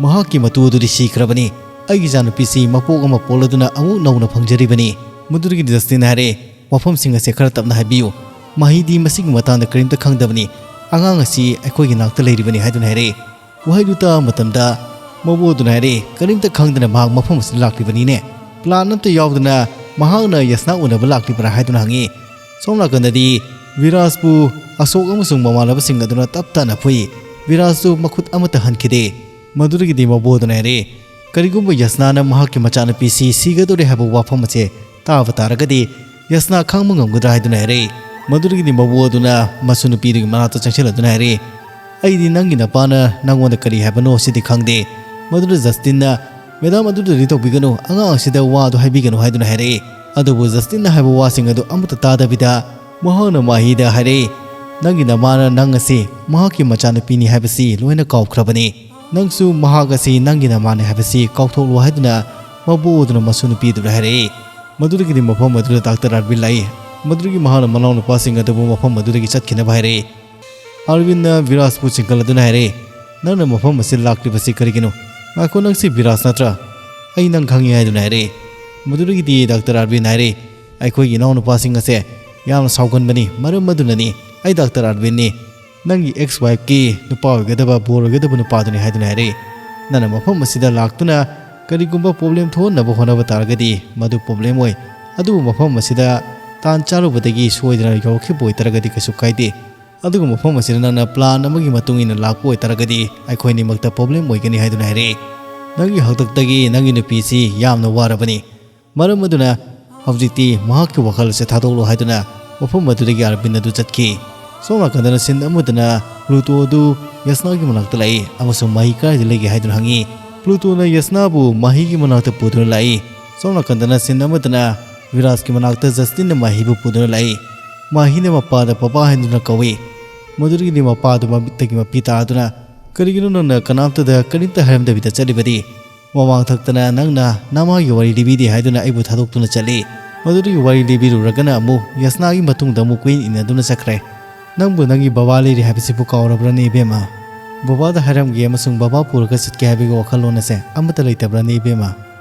ꯃꯍꯥꯛꯀꯤ ꯃꯇꯨ ꯑꯗꯨꯗꯤ ꯁꯤꯈ꯭ꯔꯕꯅꯤ"꯫ ꯑꯩꯒꯤ ꯏꯆꯥꯅꯨꯄꯤꯁꯤ ꯃꯄꯣꯛ ꯑꯃ ꯄꯣꯛꯂꯗꯨꯅ ꯑꯃꯨꯛ ꯅꯧꯅ ꯐꯪꯖꯔꯤꯕꯅꯤ꯫ ꯃꯗꯨꯗꯒꯤꯗꯤ ꯖꯁꯇꯤꯟꯅ ꯍꯥꯏꯔꯦ, "ꯃꯐꯝꯁꯤꯡ ꯑꯁꯦ ꯈꯔ ꯇꯞꯅ ꯍꯥꯏꯕꯤꯌꯨ꯫ ꯃꯍꯩꯗꯤ ꯃꯁꯤꯒꯤ ꯃꯇꯥꯡꯗ ꯀꯔꯤꯝꯇ ꯈꯪꯗꯕꯅꯤ꯫ ꯑꯉꯥꯡ ꯑꯁꯤ ꯑꯩꯈꯣꯏꯒꯤ ꯅꯥꯛꯇ ꯂꯩꯔꯤꯕꯅꯤ" ꯍꯥꯏꯗꯨꯅ ꯍꯥꯏꯔꯦ꯫ ꯋꯥꯍꯩꯗꯨ ꯇꯥꯕ ꯃꯇꯝꯗ ꯃꯕꯨ ꯑꯗꯨꯅ ꯍꯥꯏꯔꯦ, "ꯀꯔꯤꯝꯇ ꯈꯪꯗꯅ ꯃꯍꯥꯛ ꯃꯐꯝ ꯑꯁꯤꯗ ꯂꯥꯛꯂꯤꯕꯅꯤꯅꯦ꯫ ꯄ꯭ꯂꯥꯟ ꯑꯝꯇ ꯌꯥꯎꯗꯅ ꯃꯍꯥꯛꯅ ꯌꯁꯅꯥ ꯎꯅꯕ ꯂꯥꯛꯂꯤꯕ꯭ꯔꯥ?" ꯍꯥꯏꯗꯨꯅ ꯍꯪꯉꯤ꯫ ꯁꯣꯝ ꯅꯥꯀꯟꯗꯗꯤ ꯚꯤꯔꯥꯖꯄꯨ ꯑꯁꯣꯛ ꯑꯃꯁꯨꯡ ꯃꯃꯥꯟꯅꯕꯁꯤꯡ ꯑꯗꯨꯅ ꯇꯞ ꯇꯞꯅ ꯐꯨꯏ꯫ ꯚꯤꯔꯥꯖꯇꯨ ꯃꯈꯨꯠ ꯑꯃꯠꯇ ꯍꯟꯈꯤꯗꯦ꯫ ꯃꯗꯨꯗꯒꯤꯗꯤ ꯃꯕꯨ ꯑꯗꯨꯅ ꯍꯥꯏꯔꯦ, "ꯀꯔꯤꯒꯨꯝꯕ ꯌꯁꯅꯥꯅ ꯃꯍꯥꯛꯀꯤ ꯃꯆꯥꯅꯨꯄꯤꯁꯤ ꯁꯤꯒꯗꯧꯔꯦ ꯍꯥꯏꯕ ꯋꯥꯐꯝ ꯑꯁꯦ ꯇꯥꯕ ꯇꯥꯔꯒꯗꯤ ꯌꯁꯅꯥ ꯈꯥꯡꯕ ꯉꯝꯒꯗ꯭ꯔꯥ?" ꯍꯥꯏꯗꯨꯅ ꯍꯥꯏꯔꯦ꯫ ꯃꯗꯨꯗꯒꯤꯗꯤ ꯃꯕꯨ ꯑꯗꯨꯅ ꯃꯁꯨ ꯅꯨꯄꯤꯗꯨꯒꯤ ꯃꯅꯥꯛꯇ ꯆꯪꯁꯤꯜꯂꯗꯨꯅ ꯍꯥꯏꯔꯦ, "ꯑꯩꯗꯤ ꯅꯪꯒꯤ ꯅꯄꯥꯅ ꯅꯪꯉꯣꯟꯗ ꯀꯔꯤ ꯍꯥꯏꯕꯅꯣ ꯁꯤꯗꯤ ꯈꯪꯗꯦ꯫" ꯃꯗꯨꯗ ꯖꯁꯇꯤꯟꯅ, "ꯃꯦꯗꯥꯝ, ꯑꯗꯨꯗꯗꯤ ꯇꯧꯕꯤꯒꯅꯨ, ꯑꯉꯥꯡ ꯑꯁꯤꯗ ꯋꯥꯗꯨ ꯍꯥꯏꯕꯤꯒꯅꯨ" ꯍꯥꯏꯗꯨꯅ ꯍꯥꯏꯔꯛꯏ꯫ ꯑꯗꯨꯕꯨ ꯖꯁꯇꯤꯟꯅ ꯍꯥꯏꯕ ꯋꯥꯁꯤꯡ ꯑꯗꯨ ꯑꯃꯠꯇ ꯇꯥꯗꯕꯤꯗ ꯃꯍꯥꯛꯅ ꯃꯥꯍꯤꯗ ꯍꯥꯏꯔꯛꯏ, "ꯅꯪꯒꯤ ꯅꯃꯥꯅ ꯅꯪ ꯑꯁꯤ ꯃꯍꯥꯛꯀꯤ ꯃꯆꯥꯅꯨꯄꯤꯅꯤ ꯍꯥꯏꯕꯁꯤ ꯂꯣꯏꯅ ꯀꯥꯎꯈ꯭ꯔꯕꯅꯤ꯫ ꯅꯪꯁꯨ ꯃꯍꯥꯛ ꯑꯁꯤ ꯅꯪꯒꯤ ꯅꯃꯥꯅꯤ ꯍꯥꯏꯕꯁꯤ ꯀꯥꯎꯊꯣꯛꯂꯣ" ꯍꯥꯏꯗꯨꯅ ꯃꯕꯨ ꯑꯗꯨꯅ ꯃꯁꯨ ꯅꯨꯄꯤꯗꯨꯗ ꯍꯥꯏꯔꯛꯏ꯫ ꯃꯗꯨꯗꯒꯤꯗꯤ ꯃꯐꯝ ꯑꯗꯨꯗ ꯗꯥꯛꯇꯔ ꯑꯥꯔꯕꯤꯟ ꯂꯥꯛꯏ꯫ ꯃꯗꯨꯗꯒꯤ ꯃꯍꯥꯛꯅ ꯃꯅꯥꯎꯅꯨꯄꯥꯁꯤꯡ ꯑꯗꯨꯕꯨ ꯃꯐꯝ ꯑꯗꯨꯗꯒꯤ ꯆꯠꯈꯤꯅꯕ ꯍꯥꯏꯔꯛꯏ꯫ ꯑꯥꯔꯕꯤꯟꯅ ꯚꯤꯔꯥꯖꯄꯨ ꯆꯤꯡꯈꯠꯂꯗꯨꯅ ꯍꯥꯏꯔꯛꯏ, "ꯅꯪꯅ ꯃꯐꯝ ꯑꯁꯤꯗ ꯂꯥꯛꯂꯤꯕꯁꯤ ꯀꯔꯤꯒꯤꯅꯣ? ꯉꯥꯏꯈꯣ, ꯅꯪꯁꯤ ꯚꯤꯔꯥꯖ ꯅꯠꯇ꯭ꯔꯥ? ꯑꯩ ꯅꯪ ꯈꯪꯉꯤ" ꯍꯥꯏꯗꯨꯅ ꯍꯥꯏꯔꯛꯏ꯫ ꯃꯗꯨꯗꯒꯤꯗꯤ ꯗꯥꯛꯇꯔ ꯑꯥꯔꯕꯤꯟ ꯍꯥꯏꯔꯛꯏ, "ꯑꯩꯈꯣꯏꯒꯤ ꯏꯅꯥꯎꯅꯨꯄꯥꯁꯤꯡ ꯑꯁꯦ ꯌꯥꯝꯅ ꯁꯥꯎꯒꯟꯕꯅꯤ, ꯃꯔꯝ ꯑꯗꯨꯅꯅꯤ꯫ ꯑꯩ ꯗꯥꯛꯇꯔ ꯑꯥꯔꯕꯤꯟꯅꯤ, ꯅꯪꯒꯤ ꯑꯦꯛꯁ ꯋꯥꯏꯐꯀꯤ ꯅꯨꯄꯥ ꯑꯣꯏꯒꯗꯕ, ꯕꯣꯔ ꯑꯣꯏꯒꯗꯕ ꯅꯨꯄꯥꯗꯨꯅꯤ" ꯍꯥꯏꯗꯨꯅ ꯍꯥꯏꯔꯛꯏ꯫ "ꯅꯪꯅ ꯃꯐꯝ ꯑꯁꯤꯗ ꯂꯥꯛꯇꯨꯅ ꯀꯔꯤꯒꯨꯝꯕ ꯄ꯭ꯔꯣꯕ꯭ꯂꯦꯝ ꯊꯣꯛꯍꯟꯅꯕ ꯍꯣꯠꯅꯕ ꯇꯥꯔꯒꯗꯤ ꯃꯗꯨ ꯄ꯭ꯔꯣꯕ꯭ꯂꯦꯝ ꯑꯣꯏ, ꯑꯗꯨꯕꯨ ꯃꯐꯝ ꯑꯁꯤꯗ ꯇꯥꯟ ꯆꯥꯔꯨꯕꯗꯒꯤ ꯁꯣꯏꯗꯅ ꯌꯧꯔꯛꯈꯤꯕ ꯑꯣꯏꯇꯥꯔꯒꯗꯤ ꯀꯩꯁꯨ ꯀꯥꯏꯗꯦ꯫ ꯑꯗꯨꯒ ꯃꯐꯝ ꯑꯁꯤꯗ ꯅꯪꯅ ꯄ꯭ꯂꯥꯟ ꯑꯃꯒꯤ ꯃꯇꯨꯡ ꯏꯟꯅ ꯂꯥꯛꯄ ꯑꯣꯏꯇꯥꯔꯒꯗꯤ ꯑꯩꯈꯣꯏ ꯑꯅꯤꯃꯛꯇ ꯄ꯭ꯔꯣꯕ꯭ꯂꯦꯝ ꯑꯣꯏꯒꯅꯤ" ꯍꯥꯏꯗꯨꯅ ꯍꯥꯏꯔꯛꯏ꯫ "ꯅꯪꯒꯤ ꯍꯥꯛꯇꯛꯇꯒꯤ ꯅꯪꯒꯤ ꯅꯨꯄꯤꯁꯤ ꯌꯥꯝꯅ ꯋꯥꯔꯕꯅꯤ, ꯃꯔꯝ ꯑꯗꯨꯅ ꯍꯧꯖꯤꯛꯇꯤ ꯃꯍꯥꯛꯀꯤ ꯋꯥꯈꯜ ꯑꯁꯦ ꯊꯥꯗꯣꯛꯂꯣ" ꯍꯥꯏꯗꯨꯅ ꯃꯐꯝ ꯑꯗꯨꯗꯒꯤ ꯑꯥꯔꯕꯤꯟ ꯑꯗꯨ ꯆꯠꯈꯤ꯫ ꯁꯣꯝ ꯅꯥꯀꯟꯗꯅ ꯁꯤꯟ ꯑꯃꯗꯅ ꯄ꯭ꯂꯨꯇꯣ ꯑꯗꯨ ꯌꯁꯅꯥꯒꯤ ꯃꯅꯥꯛꯇ ꯂꯥꯛꯏ ꯑꯃꯁꯨꯡ ꯃꯍꯤ ꯀꯗꯥꯏꯗ ꯂꯩꯒꯦ ꯍꯥꯏꯗꯨꯅ ꯍꯪꯉꯤ꯫ ꯄ꯭ꯂꯨꯇꯣꯅ ꯌꯁꯅꯥꯕꯨ ꯃꯍꯤꯒꯤ ꯃꯅꯥꯛꯇ ꯄꯨꯗꯨꯅ ꯂꯥꯛꯏ꯫ ꯁꯣꯝ ꯅꯥꯀꯟꯗꯅ ꯁꯤꯟ ꯑꯃꯗꯅ ꯚꯤꯔꯥꯖꯀꯤ ꯃꯅꯥꯛꯇ ꯖꯁꯇꯤꯟꯅ ꯃꯍꯤꯕꯨ ꯄꯨꯗꯨꯅ ꯂꯥꯛꯏ꯫ ꯃꯍꯤꯅ ꯃꯄꯥꯗ "ꯄꯄꯥ" ꯍꯥꯏꯗꯨꯅ ꯀꯧꯏ꯫ ꯃꯗꯨꯗꯒꯤꯗꯤ ꯃꯄꯥꯗꯨ ꯃꯃꯤꯠꯇꯒꯤ ꯃꯄꯤ ꯇꯥꯗꯨꯅ, "ꯀꯔꯤꯒꯤꯅꯣ ꯅꯪꯅ ꯀꯅꯥꯝꯇꯗ ꯀꯔꯤꯝꯇ ꯍꯥꯏꯔꯝꯗꯕꯤꯗ ꯆꯠꯂꯤꯕꯗꯤ? ꯃꯃꯥꯡ ꯊꯛꯇꯅ ꯅꯪꯅ ꯅꯃꯥꯒꯤ ꯋꯥꯔꯤ ꯂꯤꯕꯤꯗꯦ ꯍꯥꯏꯗꯨꯅ ꯑꯩꯕꯨ ꯊꯥꯗꯣꯛꯇꯨꯅ ꯆꯠꯂꯤ꯫ ꯃꯗꯨꯗꯒꯤ ꯋꯥꯔꯤ ꯂꯤꯕꯤꯔꯨꯔꯒꯅ ꯑꯃꯨꯛ ꯌꯁꯅꯥꯒꯤ ꯃꯇꯨꯡꯗ ꯑꯃꯨꯛ ꯀꯨꯏꯟ ꯏꯟꯅꯗꯨꯅ ꯆꯠꯈ꯭ꯔꯦ꯫ ꯅꯪꯕꯨ ꯅꯪꯒꯤ ꯕꯕꯥ ꯂꯩꯔꯤ ꯍꯥꯏꯕꯁꯤꯕꯨ ꯀꯥꯎꯔꯕ꯭ꯔꯅꯦ ꯏꯕꯦꯝꯃ?" ꯕꯕꯥꯗ ꯍꯥꯏꯔꯝꯒꯦ ꯑꯃꯁꯨꯡ ꯕꯕꯥ ꯄꯨꯔꯒ ꯆꯠꯀꯦ ꯍꯥꯏꯕꯒꯤ ꯋꯥꯈꯜꯂꯣꯟ ꯑꯁꯦ ꯑꯃꯠꯇ ꯂꯩꯇꯕ꯭ꯔꯅꯦ ꯏꯕꯦꯝꯃ?"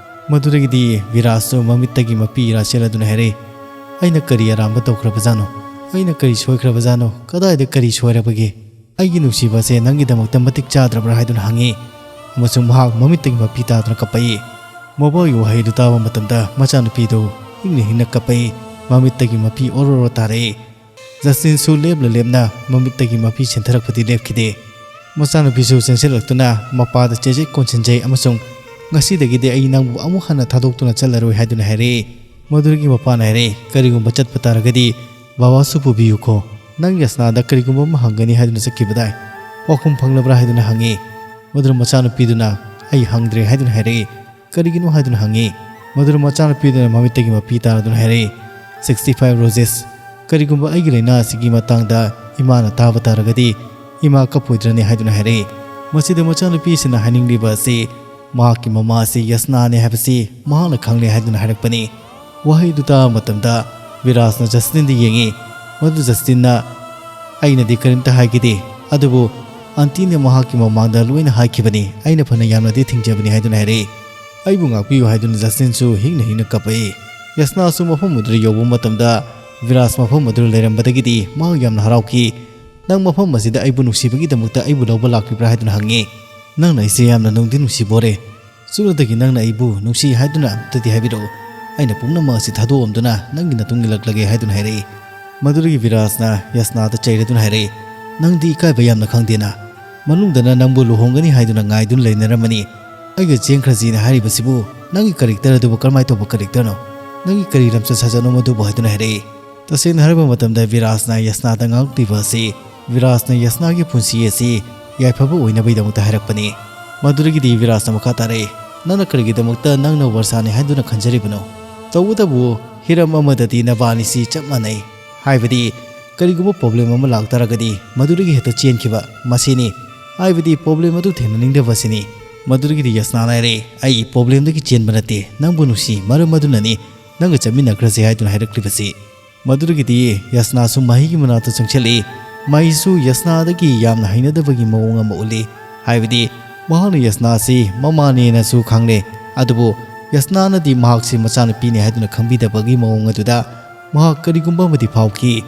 ꯃꯗꯨꯗꯒꯤꯗꯤ ꯕꯤꯔꯥꯖꯁꯨ ꯃꯃꯤꯠꯇꯒꯤ ꯃꯄꯤ ꯏꯔꯥ ꯆꯦꯜꯂꯗꯨꯅ ꯍꯥꯏꯔꯛꯏ, "ꯑꯩꯅ ꯀꯔꯤ ꯑꯔꯥꯟꯕ ꯇꯧꯈ꯭ꯔꯕꯖꯥꯠꯅꯣ? ꯑꯩꯅ ꯀꯔꯤ ꯁꯣꯏꯈ꯭ꯔꯕꯖꯥꯠꯅꯣ? ꯀꯗꯥꯏꯗ ꯀꯔꯤ ꯁꯣꯏꯔꯕꯒꯦ? ꯑꯩꯒꯤ ꯅꯨꯡꯁꯤꯕ ꯑꯁꯦ ꯅꯪꯒꯤꯗꯃꯛꯇ ꯃꯇꯤꯛ ꯆꯥꯗ꯭ꯔꯕ꯭ꯔꯥ?" ꯍꯥꯏꯗꯨꯅ ꯍꯪꯉꯤ꯫ ꯑꯃꯁꯨꯡ ꯃꯍꯥꯛ ꯃꯃꯤꯠꯇꯒꯤ ꯃꯄꯤ ꯇꯥꯗꯨꯅ ꯀꯞꯄꯛꯏ꯫ ꯃꯕꯣꯏꯒꯤ ꯋꯥꯍꯩꯗꯨ ꯇꯥꯕ ꯃꯇꯝꯗ ꯃꯆꯥꯅꯨꯄꯤꯗꯨ ꯍꯤꯡꯅ ꯍꯤꯡꯅ ꯀꯞꯄꯛꯏ꯫ ꯃꯃꯤꯠꯇꯒꯤ ꯃꯄꯤ ꯑꯣꯔꯣ ꯑꯣꯔꯣ ꯇꯥꯔꯛꯏ꯫ ꯖꯁꯇꯤꯟꯁꯨ ꯂꯦꯞꯅ ꯂꯦꯞꯅ ꯃꯃꯤꯠꯇꯒꯤ ꯃꯄꯤ ꯆꯦꯟꯊꯔꯛꯄꯗꯤ ꯂꯦꯞꯈꯤꯗꯦ꯫ ꯃꯆꯥꯅꯨꯄꯤꯁꯨ ꯆꯦꯟꯁꯤꯜꯂꯛꯇꯨꯅ ꯃꯄꯥꯗ ꯆꯦꯖꯩ ꯀꯣꯟꯁꯤꯟꯖꯩ ꯑꯃꯁꯨꯡ "ꯉꯁꯤꯗꯒꯤꯗꯤ ꯑꯩ ꯅꯪꯕꯨ ꯑꯃꯨꯛ ꯍꯟꯅ ꯊꯥꯗꯣꯛꯇꯨꯅ ꯆꯠꯂꯔꯣꯏ" ꯍꯥꯏꯗꯨꯅ ꯍꯥꯏꯔꯛꯏ꯫ ꯃꯗꯨꯗꯒꯤ ꯃꯄꯥꯅ ꯍꯥꯏꯔꯛꯏ, "ꯀꯔꯤꯒꯨꯝꯕ ꯆꯠꯄ ꯇꯥꯔꯒꯗꯤ ꯕꯕꯥꯁꯨ ꯄꯨꯕꯤꯌꯨꯀꯣ꯫ ꯅꯪ ꯌꯥꯁꯅꯥꯗ ꯀꯔꯤꯒꯨꯝꯕ ꯑꯃ ꯍꯪꯒꯅꯤ ꯍꯥꯏꯗꯨꯅ ꯆꯠꯈꯤꯕꯗꯥꯏ? ꯄꯥꯎꯈꯨꯝ ꯐꯪꯂꯕ꯭ꯔꯥ?" ꯍꯥꯏꯗꯨꯅ ꯍꯪꯉꯤ꯫ ꯃꯗꯨꯗ ꯃꯆꯥꯅꯨꯄꯤꯗꯨꯅ "ꯑꯩ ꯍꯪꯗ꯭ꯔꯦ" ꯍꯥꯏꯗꯨꯅ ꯍꯥꯏꯔꯛꯏ꯫ "ꯀꯔꯤꯒꯤꯅꯣ?" ꯍꯥꯏꯗꯨꯅ ꯍꯪꯉꯤ꯫ ꯃꯗꯨꯗ ꯃꯆꯥꯅꯨꯄꯤꯗꯨꯅ ꯃꯃꯤꯠꯇꯒꯤ ꯃꯄꯤ ꯇꯥꯔꯗꯨꯅ ꯍꯥꯏꯔꯛꯏ, "Sixty five roses, ꯀꯔꯤꯒꯨꯝꯕ ꯑꯩꯒꯤ ꯂꯥꯏꯅꯥ ꯑꯁꯤꯒꯤ ꯃꯇꯥꯡꯗ ꯏꯃꯥꯅ ꯇꯥꯕ ꯇꯥꯔꯒꯗꯤ ꯏꯃꯥ ꯀꯞꯄꯣꯏꯗ꯭ꯔꯅꯤ?" ꯍꯥꯏꯗꯨꯅ ꯍꯥꯏꯔꯛꯏ꯫ ꯃꯁꯤꯗ ꯃꯆꯥꯅꯨꯄꯤꯁꯤꯅ ꯍꯥꯏꯅꯤꯡꯂꯤꯕ ꯑꯁꯤ ꯃꯍꯥꯛꯀꯤ ꯃꯃꯥ ꯑꯁꯤ ꯌꯥꯁꯅꯥꯅꯤ ꯍꯥꯏꯕꯁꯤ ꯃꯍꯥꯛꯅ ꯈꯪꯂꯦ ꯍꯥꯏꯗꯨꯅ ꯍꯥꯏꯔꯛꯄꯅꯤ꯫ ꯋꯥꯍꯩꯗꯨ ꯇꯥꯕ ꯃꯇꯝꯗ ꯕꯤꯔꯥꯖꯅ ꯖꯁꯇꯤꯟꯗ ꯌꯦꯡꯉꯤ꯫ ꯃꯗꯨ ꯖꯁꯇꯤꯟꯅ, "ꯑꯩꯅꯗꯤ ꯀꯔꯤꯝꯇ ꯍꯥꯏꯈꯤꯗꯦ, ꯑꯗꯨꯕꯨ ꯑꯟꯇꯤꯅ ꯃꯍꯥꯛꯀꯤ ꯃꯃꯥꯡꯗ ꯂꯣꯏꯅ ꯍꯥꯏꯈꯤꯕꯅꯤ, ꯑꯩꯅ ꯐꯅ ꯌꯥꯝꯅꯗꯤ ꯊꯤꯡꯖꯕꯅꯤ" ꯍꯥꯏꯗꯨꯅ ꯍꯥꯏꯔꯛꯏ꯫ "ꯑꯩꯕꯨ ꯉꯥꯛꯄꯤꯌꯨ" ꯍꯥꯏꯗꯨꯅ ꯖꯁꯇꯤꯟꯁꯨ ꯍꯤꯡꯅ ꯍꯤꯡꯅ ꯀꯞꯄꯛꯏ꯫ ꯌꯥꯁꯅꯥꯁꯨ ꯃꯐꯝ ꯑꯗꯨꯗ ꯌꯧꯕ ꯃꯇꯝꯗ ꯕꯤꯔꯥꯖ ꯃꯐꯝ ꯑꯗꯨꯗ ꯂꯩꯔꯝꯕꯗꯒꯤꯗꯤ ꯃꯍꯥꯛ ꯌꯥꯝꯅ ꯍꯔꯥꯎꯈꯤ꯫ "ꯅꯪ ꯃꯐꯝ ꯑꯁꯤꯗ ꯑꯩꯕꯨ ꯅꯨꯡꯁꯤꯕꯒꯤꯗꯃꯛꯇ ꯑꯩꯕꯨ ꯂꯧꯕ ꯂꯥꯛꯂꯤꯕ꯭ꯔꯥ?" ꯍꯥꯏꯗꯨꯅ ꯍꯪꯉꯤ꯫ "ꯅꯪꯅ ꯑꯩꯁꯦ ꯌꯥꯝꯅ ꯅꯨꯡꯗꯤ ꯅꯨꯡꯁꯤꯕꯣꯔꯦ꯫ ꯁꯨꯞꯅꯇꯒꯤ ꯅꯪꯅ ꯑꯩꯕꯨ ꯅꯨꯡꯁꯤ ꯍꯥꯏꯗꯨꯅ ꯑꯝꯇꯗꯤ ꯍꯥꯏꯕꯤꯔꯛꯎ꯫ ꯑꯩꯅ ꯄꯨꯝꯅꯃꯛ ꯑꯁꯤ ꯊꯥꯗꯣꯛꯑꯝꯗꯨꯅ ꯅꯪꯒꯤ ꯅꯇꯨꯡ ꯏꯜꯂꯛꯂꯒꯦ" ꯍꯥꯏꯗꯨꯅ ꯍꯥꯏꯔꯛꯏ꯫ ꯃꯗꯨꯗꯒꯤ ꯕꯤꯔꯥꯖꯅ ꯌꯥꯁꯅꯥꯗ ꯆꯩꯔꯗꯨꯅ ꯍꯥꯏꯔꯛꯏ, "ꯅꯪꯗꯤ ꯏꯀꯥꯏꯕ ꯌꯥꯝꯅ ꯈꯪꯗꯦꯅ꯫ ꯃꯅꯨꯡꯗꯅ ꯅꯪꯕꯨ ꯂꯨꯍꯣꯡꯒꯅꯤ ꯍꯥꯏꯗꯨꯅ ꯉꯥꯏꯗꯨꯅ ꯂꯩꯅꯔꯝꯃꯅꯤ꯫ ꯑꯩꯒ ꯆꯦꯟꯈ꯭ꯔꯁꯤꯅ ꯍꯥꯏꯔꯤꯕꯁꯤꯕꯨ ꯅꯪꯒꯤ ꯀꯔꯦꯛꯇꯔ ꯑꯗꯨꯕꯨ ꯀꯔꯝꯍꯥꯏꯅ ꯇꯧꯕ ꯀꯔꯦꯛꯇꯔꯅꯣ? ꯅꯪꯒꯤ ꯀꯔꯤ ꯂꯝꯆꯠ ꯁꯥꯖꯠꯅꯣ ꯃꯗꯨꯕꯨ?" ꯍꯥꯏꯗꯨꯅ ꯍꯥꯏꯔꯛꯏ꯫ ꯇꯁꯦꯡꯅ ꯍꯥꯏꯔꯕ ꯃꯇꯝꯗ ꯕꯤꯔꯥꯖꯅ ꯌꯥꯁꯅꯥꯗ ꯉꯥꯡꯂꯤꯕ ꯑꯁꯤ ꯕꯤꯔꯥꯖꯅ ꯌꯥꯁꯅꯥꯒꯤ ꯄꯨꯟꯁꯤ ꯑꯁꯤ ꯌꯥꯏꯐꯕ ꯑꯣꯏꯅꯕꯒꯤꯗꯃꯛꯇ ꯍꯥꯏꯔꯛꯄꯅꯤ꯫ ꯃꯗꯨꯗꯒꯤꯗꯤ ꯕꯤꯔꯥꯖꯅ ꯃꯈꯥ ꯇꯥꯔꯛꯏ, "ꯅꯪꯅ ꯀꯔꯤꯒꯤꯗꯃꯛꯇ ꯅꯪꯅ ꯋꯔꯁꯥꯅꯤ ꯍꯥꯏꯗꯨꯅ ꯈꯟꯖꯔꯤꯕꯅꯣ? ꯇꯧꯕꯇꯕꯨ ꯍꯤꯔꯝ ꯑꯃꯗꯗꯤ ꯅꯕꯥꯅꯤꯁꯤ ꯆꯞ ꯃꯥꯟꯅꯩ꯫ ꯍꯥꯏꯕꯗꯤ ꯀꯔꯤꯒꯨꯝꯕ ꯄ꯭ꯔꯣꯕ꯭ꯂꯦꯝ ꯑꯃ ꯂꯥꯛꯇꯥꯔꯒꯗꯤ ꯃꯗꯨꯗꯒꯤ ꯍꯦꯛꯇ ꯆꯦꯟꯈꯤꯕ, ꯃꯁꯤꯅꯤ꯫ ꯍꯥꯏꯕꯗꯤ ꯄ꯭ꯔꯣꯕ꯭ꯂꯦꯝ ꯑꯗꯨ ꯊꯦꯡꯅꯅꯤꯡꯗꯕꯁꯤꯅꯤ꯫" ꯃꯗꯨꯗꯒꯤꯗꯤ ꯌꯥꯁꯅꯥꯅ ꯍꯥꯏꯔꯛꯏ, "ꯑꯩ ꯄ꯭ꯔꯣꯕ꯭ꯂꯦꯝꯗꯒꯤ ꯆꯦꯟꯕ ꯅꯠꯇꯦ, ꯅꯪꯕꯨ ꯅꯨꯡꯁꯤ, ꯃꯔꯝ ꯑꯗꯨꯅꯅꯤ ꯅꯪꯒ ꯆꯠꯃꯤꯟꯅꯈ꯭ꯔꯁꯦ ꯍꯥꯏꯗꯨꯅ ꯍꯥꯏꯔꯛꯂꯤꯕꯁꯤ꯫" ꯃꯗꯨꯗꯒꯤꯗꯤ ꯌꯥꯁꯅꯥꯁꯨ ꯃꯍꯩꯒꯤ ꯃꯅꯥꯛꯇ ꯆꯪꯁꯤꯜꯂꯛꯏ꯫ ꯃꯍꯩꯁꯨ ꯌꯁꯅꯥꯗꯒꯤ ꯌꯥꯝꯅ ꯍꯩꯅꯗꯕꯒꯤ ꯃꯑꯣꯡ ꯑꯃ ꯎꯠꯂꯤ꯫ ꯍꯥꯏꯕꯗꯤ ꯃꯍꯥꯛꯅ ꯌꯁꯅꯥꯁꯤ ꯃꯃꯥꯅꯦꯅꯁꯨ ꯈꯪꯂꯦ, ꯑꯗꯨꯕꯨ ꯌꯁꯅꯥꯅꯗꯤ ꯃꯍꯥꯛꯁꯤ ꯃꯆꯥꯅꯨꯄꯤꯅꯤ ꯍꯥꯏꯗꯨꯅ ꯈꯪꯕꯤꯗꯕꯒꯤ ꯃꯑꯣꯡ ꯑꯗꯨꯗ ꯃꯍꯥꯛ ꯀꯔꯤꯒꯨꯝꯕ ꯑꯃꯗꯤ ꯐꯥꯎꯈꯤ꯫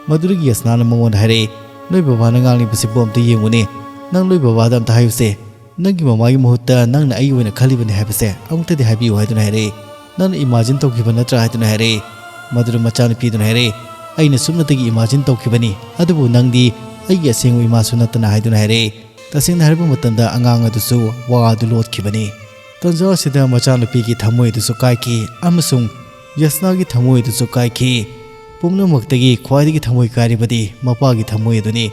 ꯃꯗꯨꯗꯒꯤ ꯌꯁꯅꯥꯅ ꯃꯉꯣꯟꯗ ꯍꯥꯏꯔꯛꯏ, "ꯅꯣꯏ ꯕꯕꯥꯅ ꯉꯥꯡꯂꯤꯕꯁꯤꯕꯨ ꯑꯝꯇ ꯌꯦꯡꯉꯨꯅꯦ꯫ ꯅꯪ ꯅꯣꯏ ꯕꯕꯥꯗ ꯑꯝꯇ ꯍꯥꯏꯌꯨꯁꯦ꯫ ꯅꯪꯒꯤ ꯃꯃꯥꯒꯤ ꯃꯍꯨꯠꯇ ꯅꯪꯅ ꯑꯩꯒꯤ ꯑꯣꯏꯅ ꯈꯜꯂꯤꯕꯅꯤ ꯍꯥꯏꯕꯁꯦ ꯑꯃꯨꯛꯇꯗꯤ ꯍꯥꯏꯕꯤꯌꯨ" ꯍꯥꯏꯗꯨꯅ ꯍꯥꯏꯔꯛꯏ꯫ "ꯅꯪꯅ ꯏꯃꯥꯖꯤꯟ ꯇꯧꯈꯤꯕ ꯅꯠꯇ꯭ꯔꯥ?" ꯍꯥꯏꯗꯨꯅ ꯍꯥꯏꯔꯛꯏ꯫ ꯃꯗꯨꯗ ꯃꯆꯥꯅꯨꯄꯤꯗꯨꯅ ꯍꯥꯏꯔꯛꯏ, "ꯑꯩꯅ ꯁꯨꯞꯅꯇꯒꯤ ꯏꯃꯥꯖꯤꯟ ꯇꯧꯈꯤꯕꯅꯤ, ꯑꯗꯨꯕꯨ ꯅꯪꯗꯤ ꯑꯩꯒꯤ ꯑꯁꯦꯡꯕ ꯏꯃꯥꯁꯨ ꯅꯠꯇꯅ" ꯍꯥꯏꯗꯨꯅ ꯍꯥꯏꯔꯛꯏ꯫ ꯇꯁꯦꯡꯅ ꯍꯥꯏꯔꯕ ꯃꯇꯝꯗ ꯑꯉꯥꯡ ꯑꯗꯨꯁꯨ ꯋꯥ ꯑꯗꯨ ꯂꯣꯠꯈꯤꯕꯅꯤ꯫ ꯇꯟꯖꯥ ꯑꯁꯤꯗ ꯃꯆꯥꯅꯨꯄꯤꯒꯤ ꯊꯃꯣꯏ ꯑꯗꯨꯁꯨ ꯀꯥꯏꯈꯤ ꯑꯃꯁꯨꯡ ꯌꯁꯅꯥꯒꯤ ꯊꯃꯣꯏ ꯑꯗꯨꯁꯨ ꯀꯥꯏꯈꯤ꯫ ꯄꯨꯝꯅꯃꯛꯇꯒꯤ ꯈ꯭ꯋꯥꯏꯗꯒꯤ ꯊꯃꯣꯏ ꯀꯥꯏꯔꯤꯕꯗꯤ ꯃꯄꯥꯒꯤ ꯊꯃꯣꯏ ꯑꯗꯨꯅꯤ꯫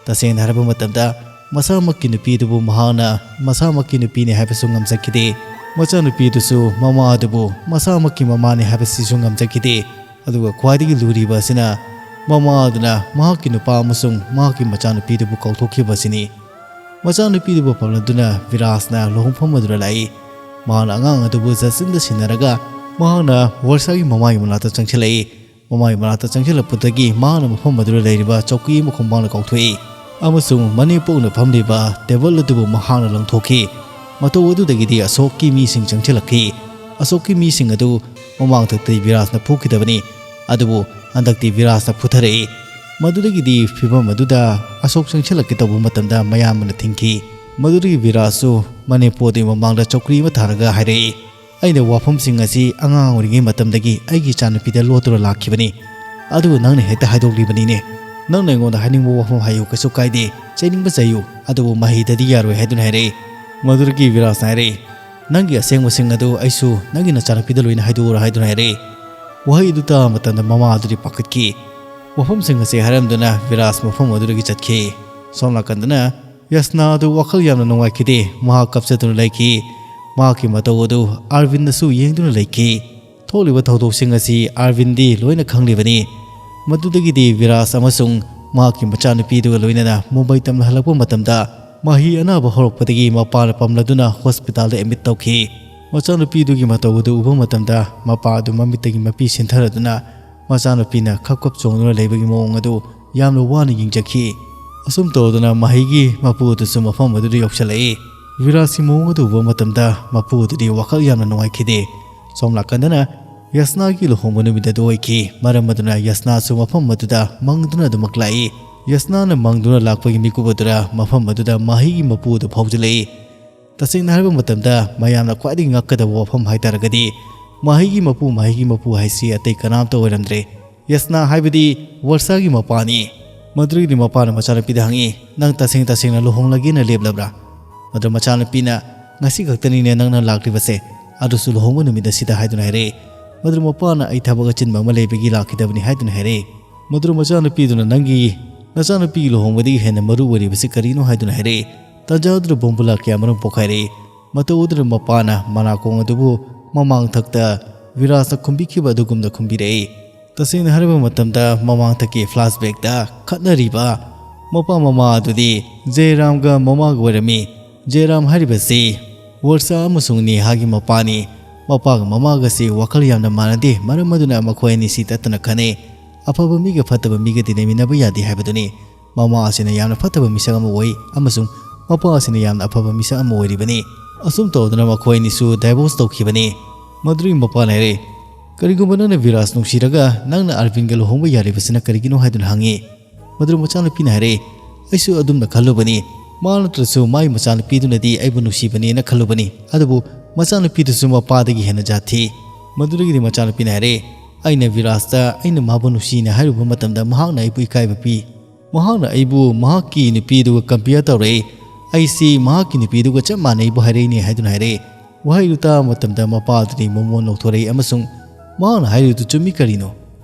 ꯇꯁꯦꯡꯅ ꯍꯥꯏꯔꯕ ꯃꯇꯝꯗ ꯃꯁꯥꯃꯛꯀꯤ ꯅꯨꯄꯤꯗꯨꯕꯨ ꯃꯍꯥꯛꯅ ꯃꯁꯥꯃꯛꯀꯤ ꯅꯨꯄꯤꯅꯤ ꯍꯥꯏꯕꯁꯨ ꯉꯝꯖꯈꯤꯗꯦ꯫ ꯃꯆꯥꯅꯨꯄꯤꯗꯨꯁꯨ ꯃꯃꯥ ꯑꯗꯨꯕꯨ ꯃꯁꯥꯃꯛꯀꯤ ꯃꯃꯥꯅꯤ ꯍꯥꯏꯕꯁꯤꯁꯨ ꯉꯝꯖꯈꯤꯗꯦ꯫ ꯑꯗꯨꯒ ꯈ꯭ꯋꯥꯏꯗꯒꯤ ꯂꯨꯔꯤꯕ ꯑꯁꯤꯅ ꯃꯃꯥ ꯑꯗꯨꯅ ꯃꯍꯥꯛꯀꯤ ꯅꯨꯄꯥ ꯑꯃꯁꯨꯡ ꯃꯍꯥꯛꯀꯤ ꯃꯆꯥꯅꯨꯄꯤꯗꯨꯕꯨ ꯀꯥꯎꯊꯣꯛꯈꯤꯕ ꯑꯁꯤꯅꯤ꯫ ꯃꯆꯥꯅꯨꯄꯤꯗꯨꯕꯨ ꯄꯝꯂꯗꯨꯅ ꯚꯤꯔꯥꯖꯅ ꯂꯨꯍꯣꯡꯐꯝ ꯑꯗꯨꯗ ꯂꯥꯛꯏ꯫ ꯃꯍꯥꯛꯅ ꯑꯉꯥꯡ ꯑꯗꯨꯕꯨ ꯖꯁꯇꯤꯟꯗ ꯁꯤꯟꯅꯔꯒ ꯃꯍꯥꯛꯅ ꯋꯔꯁꯥꯒꯤ ꯃꯃꯥꯒꯤ ꯃꯅꯥꯛꯇ ꯆꯪꯁꯤꯜꯂꯛꯏ꯫ ꯃꯃꯥꯒꯤ ꯃꯅꯥꯛꯇ ꯆꯪꯁꯤꯜꯂꯛꯄꯗꯒꯤ ꯃꯍꯥꯛꯅ ꯃꯐꯝ ꯑꯗꯨꯗ ꯂꯩꯔꯤꯕ ꯆꯧꯀ꯭ꯔꯤ ꯑꯃ ꯈꯣꯡꯕꯥꯡꯅ ꯀꯥꯎꯊꯣꯛꯏ ꯑꯃꯁꯨꯡ ꯃꯅꯦꯝꯄꯣꯛꯅ ꯐꯝꯂꯤꯕ ꯇꯦꯕꯜ ꯑꯗꯨꯕꯨ ꯃꯍꯥꯛꯅ ꯂꯪꯊꯣꯛꯈꯤ꯫ ꯃꯇꯧ ꯑꯗꯨꯗꯒꯤꯗꯤ ꯑꯁꯣꯛꯀꯤ ꯃꯤꯁꯤꯡ ꯆꯪꯁꯤꯜꯂꯛꯈꯤ꯫ ꯑꯁꯣꯛꯀꯤ ꯃꯤꯁꯤꯡ ꯑꯗꯨ ꯃꯃꯥꯡ ꯊꯛꯇꯗꯤ ꯚꯤꯔꯥꯖꯅ ꯐꯨꯈꯤꯗꯕꯅꯤ, ꯑꯗꯨꯕꯨ ꯍꯟꯗꯛꯇꯤ ꯚꯤꯔꯥꯖꯅ ꯐꯨꯊꯔꯛꯏ꯫ ꯃꯗꯨꯗꯒꯤꯗꯤ ꯐꯤꯚꯝ ꯑꯗꯨꯗ ꯑꯁꯣꯛ ꯆꯪꯁꯤꯜꯂꯛꯀꯦ ꯇꯧꯕ ꯃꯇꯝꯗ ꯃꯌꯥꯝꯕꯅ ꯊꯤꯡꯈꯤ꯫ ꯃꯗꯨꯗꯒꯤ ꯚꯤꯔꯥꯖꯁꯨ ꯃꯅꯦꯝꯄꯣꯛ ꯑꯗꯨꯒꯤ ꯃꯃꯥꯡꯗ ꯆꯧꯀ꯭ꯔꯤ ꯑꯃ ꯊꯥꯔꯒ ꯍꯥꯏꯔꯛꯏ, "ꯑꯩꯅ ꯋꯥꯐꯝꯁꯤꯡ ꯑꯁꯤ ꯑꯉꯥꯡ ꯑꯣꯏꯔꯤꯉꯩ ꯃꯇꯝꯗꯒꯤ ꯑꯩꯒꯤ ꯏꯆꯥꯅꯨꯄꯤꯗ ꯂꯣꯠꯇꯨꯅ ꯂꯥꯛꯈꯤꯕꯅꯤ꯫ ꯑꯗꯨꯕꯨ ꯅꯪꯅ ꯍꯦꯛꯇ ꯍꯥꯏꯗꯣꯛꯂꯤꯕꯅꯤꯅꯦ꯫ ꯅꯪꯅ ꯑꯩꯉꯣꯟꯗ ꯍꯥꯏꯅꯤꯡꯕ ꯋꯥꯐꯝ ꯍꯥꯏꯌꯨ, ꯀꯩꯁꯨ ꯀꯥꯏꯗꯦ, ꯆꯩꯅꯤꯡꯕ ꯆꯩꯌꯨ, ꯑꯗꯨꯕꯨ ꯃꯍꯩꯗꯗꯤ ꯌꯥꯔꯣꯏ" ꯍꯥꯏꯗꯨꯅ ꯍꯥꯏꯔꯛꯏ꯫ ꯃꯗꯨꯗꯒꯤ ꯚꯤꯔꯥꯖꯅ ꯍꯥꯏꯔꯛꯏ, "ꯅꯪꯒꯤ ꯑꯁꯦꯡꯕꯁꯤꯡ ꯑꯗꯨ ꯑꯩꯁꯨ ꯅꯪꯒꯤ ꯅꯆꯥꯅꯨꯄꯤꯗ ꯂꯣꯏꯅ ꯍꯥꯏꯗꯣꯛꯎꯔꯥ" ꯍꯥꯏꯗꯨꯅ ꯍꯥꯏꯔꯛꯏ꯫ ꯋꯥꯍꯩ ꯑꯗꯨ ꯇꯥꯕ ꯃꯇꯝꯗ ꯃꯃꯥ ꯑꯗꯨꯗꯤ ꯄꯥꯈꯠꯈꯤ꯫ ꯋꯥꯐꯝꯁꯤꯡ ꯑꯁꯤ ꯍꯥꯏꯔꯝꯗꯨꯅ ꯚꯤꯔꯥꯖ ꯃꯐꯝ ꯑꯗꯨꯗꯒꯤ ꯆꯠꯈꯤ꯫ ꯁꯣꯝ ꯅꯥꯀꯟꯗꯅ ꯌꯁꯅꯥ ꯑꯗꯨ ꯋꯥꯈꯜ ꯌꯥꯝꯅ ꯅꯨꯡꯉꯥꯏꯈꯤꯗꯦ꯫ ꯃꯍꯥꯛ ꯀꯞꯆꯗꯨꯅ ꯂꯩꯈꯤ꯫ ꯃꯍꯥꯛꯀꯤ ꯃꯇꯧ ꯑꯗꯨ ꯑꯥꯔꯕꯤꯟꯗꯁꯨ ꯌꯦꯡꯗꯨꯅ ꯂꯩꯈꯤ꯫ ꯊꯣꯛꯂꯤꯕ ꯊꯧꯗꯣꯛꯁꯤꯡ ꯑꯁꯤ ꯑꯥꯔꯕꯤꯟꯗꯤ ꯂꯣꯏꯅ ꯈꯪꯂꯤꯕꯅꯤ꯫ ꯃꯗꯨꯗꯒꯤꯗꯤ ꯚꯤꯔꯥꯖ ꯑꯃꯁꯨꯡ ꯃꯍꯥꯛꯀꯤ ꯃꯆꯥꯅꯨꯄꯤꯗꯨꯒ ꯂꯣꯏꯅꯅ ꯃꯨꯝꯕꯥꯏ ꯇꯝꯅ ꯍꯜꯂꯛꯄ ꯃꯇꯝꯗ ꯃꯍꯤ ꯑꯅꯥꯕ ꯍꯧꯔꯛꯄꯗꯒꯤ ꯃꯄꯥꯅ ꯄꯝꯂꯗꯨꯅ ꯍꯣꯁꯄꯤꯇꯥꯜꯗ ꯑꯦꯗꯃꯤꯠ ꯇꯧꯈꯤ꯫ ꯃꯆꯥꯅꯨꯄꯤꯗꯨꯒꯤ ꯃꯇꯧ ꯑꯗꯨ ꯎꯕ ꯃꯇꯝꯗ ꯃꯄꯥ ꯑꯗꯨ ꯃꯃꯤꯠꯇꯒꯤ ꯃꯄꯤ ꯁꯤꯟꯊꯔꯗꯨꯅ ꯃꯆꯥꯅꯨꯄꯤꯅ ꯈꯞ ꯈꯞ ꯆꯣꯡꯗꯨꯅ ꯂꯩꯕꯒꯤ ꯃꯑꯣꯡ ꯑꯗꯨ ꯌꯥꯝꯅ ꯋꯥꯅ ꯌꯦꯡꯖꯈꯤ꯫ ꯑꯁꯨꯝ ꯇꯧꯗꯅ ꯃꯍꯩꯒꯤ ꯃꯄꯨ ꯑꯗꯨꯁꯨ ꯃꯐꯝ ꯑꯗꯨꯗ ꯌꯧꯁꯤꯜꯂꯛꯏ꯫ ꯚꯤꯔꯥꯖꯀꯤ ꯃꯑꯣꯡ ꯑꯗꯨ ꯎꯕ ꯃꯇꯝꯗ ꯃꯄꯨ ꯑꯗꯨꯗꯤ ꯋꯥꯈꯜ ꯌꯥꯝꯅ ꯅꯨꯡꯉꯥꯏꯈꯤꯗꯦ꯫ ꯁꯣꯝ ꯅꯥꯀꯟꯗꯅ ꯌꯁꯅꯥꯒꯤ ꯂꯨꯍꯣꯡꯕ ꯅꯨꯃꯤꯠ ꯑꯗꯨ ꯑꯣꯏꯈꯤ꯫ ꯃꯔꯝ ꯑꯗꯨꯅ ꯌꯁꯅꯥꯁꯨ ꯃꯐꯝ ꯑꯗꯨꯗ ꯃꯪꯗꯨꯅ ꯑꯗꯨꯃꯛ ꯂꯥꯛꯏ꯫ ꯌꯁꯅꯥꯅ ꯃꯪꯗꯨꯅ ꯂꯥꯛꯄꯒꯤ ꯃꯤꯀꯨꯞ ꯑꯗꯨꯗ ꯃꯐꯝ ꯑꯗꯨꯗ ꯃꯍꯩꯒꯤ ꯃꯄꯨ ꯑꯗꯨ ꯐꯥꯎꯖꯤꯜꯂꯛꯏ꯫ ꯇꯁꯦꯡꯅ ꯍꯥꯏꯔꯕ ꯃꯇꯝꯗ ꯃꯌꯥꯝꯅ ꯈ꯭ꯋꯥꯏꯗꯒꯤ ꯉꯛꯀꯗꯕ ꯋꯥꯐꯝ ꯍꯥꯏꯇꯥꯔꯒꯗꯤ ꯃꯍꯩꯒꯤ ꯃꯄꯨ, ꯃꯍꯩꯒꯤ ꯃꯄꯨ ꯍꯥꯏꯁꯤ ꯑꯇꯩ ꯀꯅꯥꯝꯇ ꯑꯣꯏꯔꯝꯗ꯭ꯔꯦ꯫ ꯌꯁꯅꯥ ꯍꯥꯏꯕꯗꯤ ꯋꯔꯁꯥꯒꯤ ꯃꯄꯥꯅꯤ꯫ ꯃꯗꯨꯗꯒꯤꯗꯤ ꯃꯄꯥꯅ ꯃꯆꯥꯅꯨꯄꯤꯗ ꯍꯪꯉꯤ, "ꯅꯪ ꯇꯁꯦꯡ ꯇꯁꯦꯡꯅ ꯂꯨꯍꯣꯡꯂꯒꯦꯅ ꯂꯦꯞꯂꯕ꯭ꯔꯥ?" ꯃꯗꯨ ꯃꯆꯥꯅꯨꯄꯤꯅ, "ꯉꯁꯤ ꯈꯛꯇꯅꯤꯅꯦ ꯅꯪꯅ ꯂꯥꯛꯂꯤꯕꯁꯦ, ꯑꯗꯨꯁꯨ ꯂꯨꯍꯣꯡꯕ ꯅꯨꯃꯤꯠ ꯑꯁꯤꯗ" ꯍꯥꯏꯗꯨꯅ ꯍꯥꯏꯔꯛꯏ꯫ ꯃꯗꯨ ꯃꯄꯥꯅ, "ꯑꯩ ꯊꯕꯛ ꯑꯆꯤꯟꯕ ꯑꯃ ꯂꯩꯕꯒꯤ ꯂꯥꯛꯈꯤꯗꯕꯅꯤ" ꯍꯥꯏꯗꯨꯅ ꯍꯥꯏꯔꯛꯏ꯫ ꯃꯗꯨ ꯃꯆꯥꯅꯨꯄꯤꯗꯨꯅ, "ꯅꯪꯒꯤ ꯅꯆꯥꯅꯨꯄꯤꯒꯤ ꯂꯨꯍꯣꯡꯕꯗꯒꯤ ꯍꯦꯟꯅ ꯃꯔꯨ ꯑꯣꯏꯔꯤꯕꯁꯤ ꯀꯔꯤꯅꯣ?" ꯍꯥꯏꯗꯨꯅ ꯍꯥꯏꯔꯛꯏ꯫ ꯇꯥꯟꯖꯥ ꯑꯗꯨꯗ ꯕꯣꯝꯕꯨꯂꯥ ꯀꯌꯥꯃꯔꯨꯝ ꯄꯣꯈꯥꯏꯔꯛꯏ꯫ ꯃꯇꯧ ꯑꯗꯨꯗ ꯃꯄꯥꯅ ꯃꯅꯥꯀꯣꯡ ꯑꯗꯨꯕꯨ ꯃꯃꯥꯡꯊꯛꯇ ꯚꯤꯔꯥꯖꯅ ꯈꯨꯝꯕꯤꯈꯤꯕ ꯑꯗꯨꯒꯨꯝꯅ ꯈꯨꯝꯕꯤꯔꯛꯏ꯫ ꯇꯁꯦꯡꯅ ꯍꯥꯏꯔꯕ ꯃꯇꯝꯗ ꯃꯃꯥꯡꯊꯛꯀꯤ flashbackꯇ ꯈꯠꯅꯔꯤꯕ ꯃꯄꯥ ꯃꯃꯥ ꯑꯗꯨꯗꯤ ꯖꯦꯔꯥꯝꯒ ꯃꯃꯥꯒ ꯑꯣꯏꯔꯝꯃꯤ꯫ ꯖꯦꯔꯥꯝ ꯍꯥꯏꯔꯤꯕꯁꯤ ꯋꯔꯁꯥ ꯑꯃꯁꯨꯡ ꯅꯦꯍꯥꯒꯤ ꯃꯄꯥꯅꯤ꯫ ꯃꯄꯥꯒ ꯃꯃꯥꯒꯁꯤ ꯋꯥꯈꯜ ꯌꯥꯝꯅ ꯃꯥꯟꯅꯗꯦ, ꯃꯔꯝ ꯑꯗꯨꯅ ꯃꯈꯣꯏ ꯑꯅꯤꯁꯤ ꯇꯠꯇꯅ ꯈꯠꯅꯩ꯫ ꯑꯐꯕ ꯃꯤꯒ ꯐꯠꯇꯕ ꯃꯤꯒꯗꯤ ꯂꯩꯃꯤꯟꯅꯕ ꯌꯥꯗꯦ ꯍꯥꯏꯕꯗꯨꯅꯤ꯫ ꯃꯃꯥ ꯑꯁꯤꯅ ꯌꯥꯝꯅ ꯐꯠꯇꯕ ꯃꯤꯁꯛ ꯑꯃ ꯑꯣꯏ ꯑꯃꯁꯨꯡ ꯃꯄꯥ ꯑꯁꯤꯅ ꯌꯥꯝꯅ ꯑꯐꯕ ꯃꯤꯁꯛ ꯑꯃ ꯑꯣꯏꯔꯤꯕꯅꯤ꯫ ꯑꯁꯨꯝ ꯇꯧꯗꯅ ꯃꯈꯣꯏ ꯑꯅꯤꯁꯨ divorce ꯇꯧꯈꯤꯕꯅꯤ꯫ ꯃꯗꯨꯗꯒꯤ ꯃꯄꯥꯅ ꯍꯥꯏꯔꯦ, "ꯀꯔꯤꯒꯨꯝꯕ ꯅꯪꯅ ꯚꯤꯔꯥꯖ ꯅꯨꯡꯁꯤꯔꯒ ꯅꯪꯅ ꯑꯔꯕꯤꯟꯒ ꯂꯨꯍꯣꯡꯕ ꯌꯥꯔꯤꯕꯁꯤꯅ ꯀꯔꯤꯒꯤꯅꯣ?" ꯍꯥꯏꯗꯨꯅ ꯍꯪꯉꯤ꯫ ꯃꯗꯨꯗ ꯃꯆꯥꯅꯨꯄꯤꯅ ꯍꯥꯏꯔꯦ, "ꯑꯩꯁꯨ ꯑꯗꯨꯝꯅ ꯈꯜꯂꯨꯕꯅꯤ꯫ ꯃꯥ ꯅꯠꯇ꯭ꯔꯁꯨ ꯃꯥꯒꯤ ꯃꯆꯥꯅꯨꯄꯤꯗꯨꯅꯗꯤ ꯑꯩꯕꯨ ꯅꯨꯡꯁꯤꯕꯅꯦꯅ ꯈꯜꯂꯨꯕꯅꯤ꯫ ꯑꯗꯨꯕꯨ ꯃꯆꯥꯅꯨꯄꯤꯗꯨꯁꯨ ꯃꯄꯥꯗꯒꯤ ꯍꯦꯟꯅ ꯖꯥꯠ ꯊꯤ꯫" ꯃꯗꯨꯗꯒꯤꯗꯤ ꯃꯆꯥꯅꯨꯄꯤꯅ ꯍꯥꯏꯔꯦ, "ꯑꯩꯅ ꯚꯤꯔꯥꯖꯇ ꯑꯩꯅ ꯃꯥꯕꯨ ꯅꯨꯡꯁꯤꯅ ꯍꯥꯏꯔꯨꯕ ꯃꯇꯝꯗ ꯃꯍꯥꯛꯅ ꯑꯩꯕꯨ ꯏꯀꯥꯏꯕ ꯄꯤ꯫ ꯃꯍꯥꯛꯅ ꯑꯩꯕꯨ ꯃꯍꯥꯛꯀꯤ ꯅꯨꯄꯤꯗꯨꯒ compare ꯇꯧꯔꯛꯏ꯫ ꯑꯩꯁꯤ ꯃꯍꯥꯛꯀꯤ ꯅꯨꯄꯤꯗꯨꯒ ꯆꯞ ꯃꯥꯟꯅꯩꯕꯨ ꯍꯥꯏꯔꯛꯏꯅꯦ" ꯍꯥꯏꯗꯨꯅ ꯍꯥꯏꯔꯛꯏ꯫ ꯋꯥꯍꯩꯗꯨ ꯇꯥꯕ ꯃꯇꯝꯗ ꯃꯄꯥ ꯑꯗꯨꯗꯤ ꯃꯃꯣꯟ ꯅꯣꯛꯊꯣꯔꯛꯏ ꯑꯃꯁꯨꯡ ꯃꯍꯥꯛꯅ ꯍꯥꯏꯔꯤꯗꯨ ꯆꯨꯝꯃꯤ ꯀꯔꯤꯅꯣ?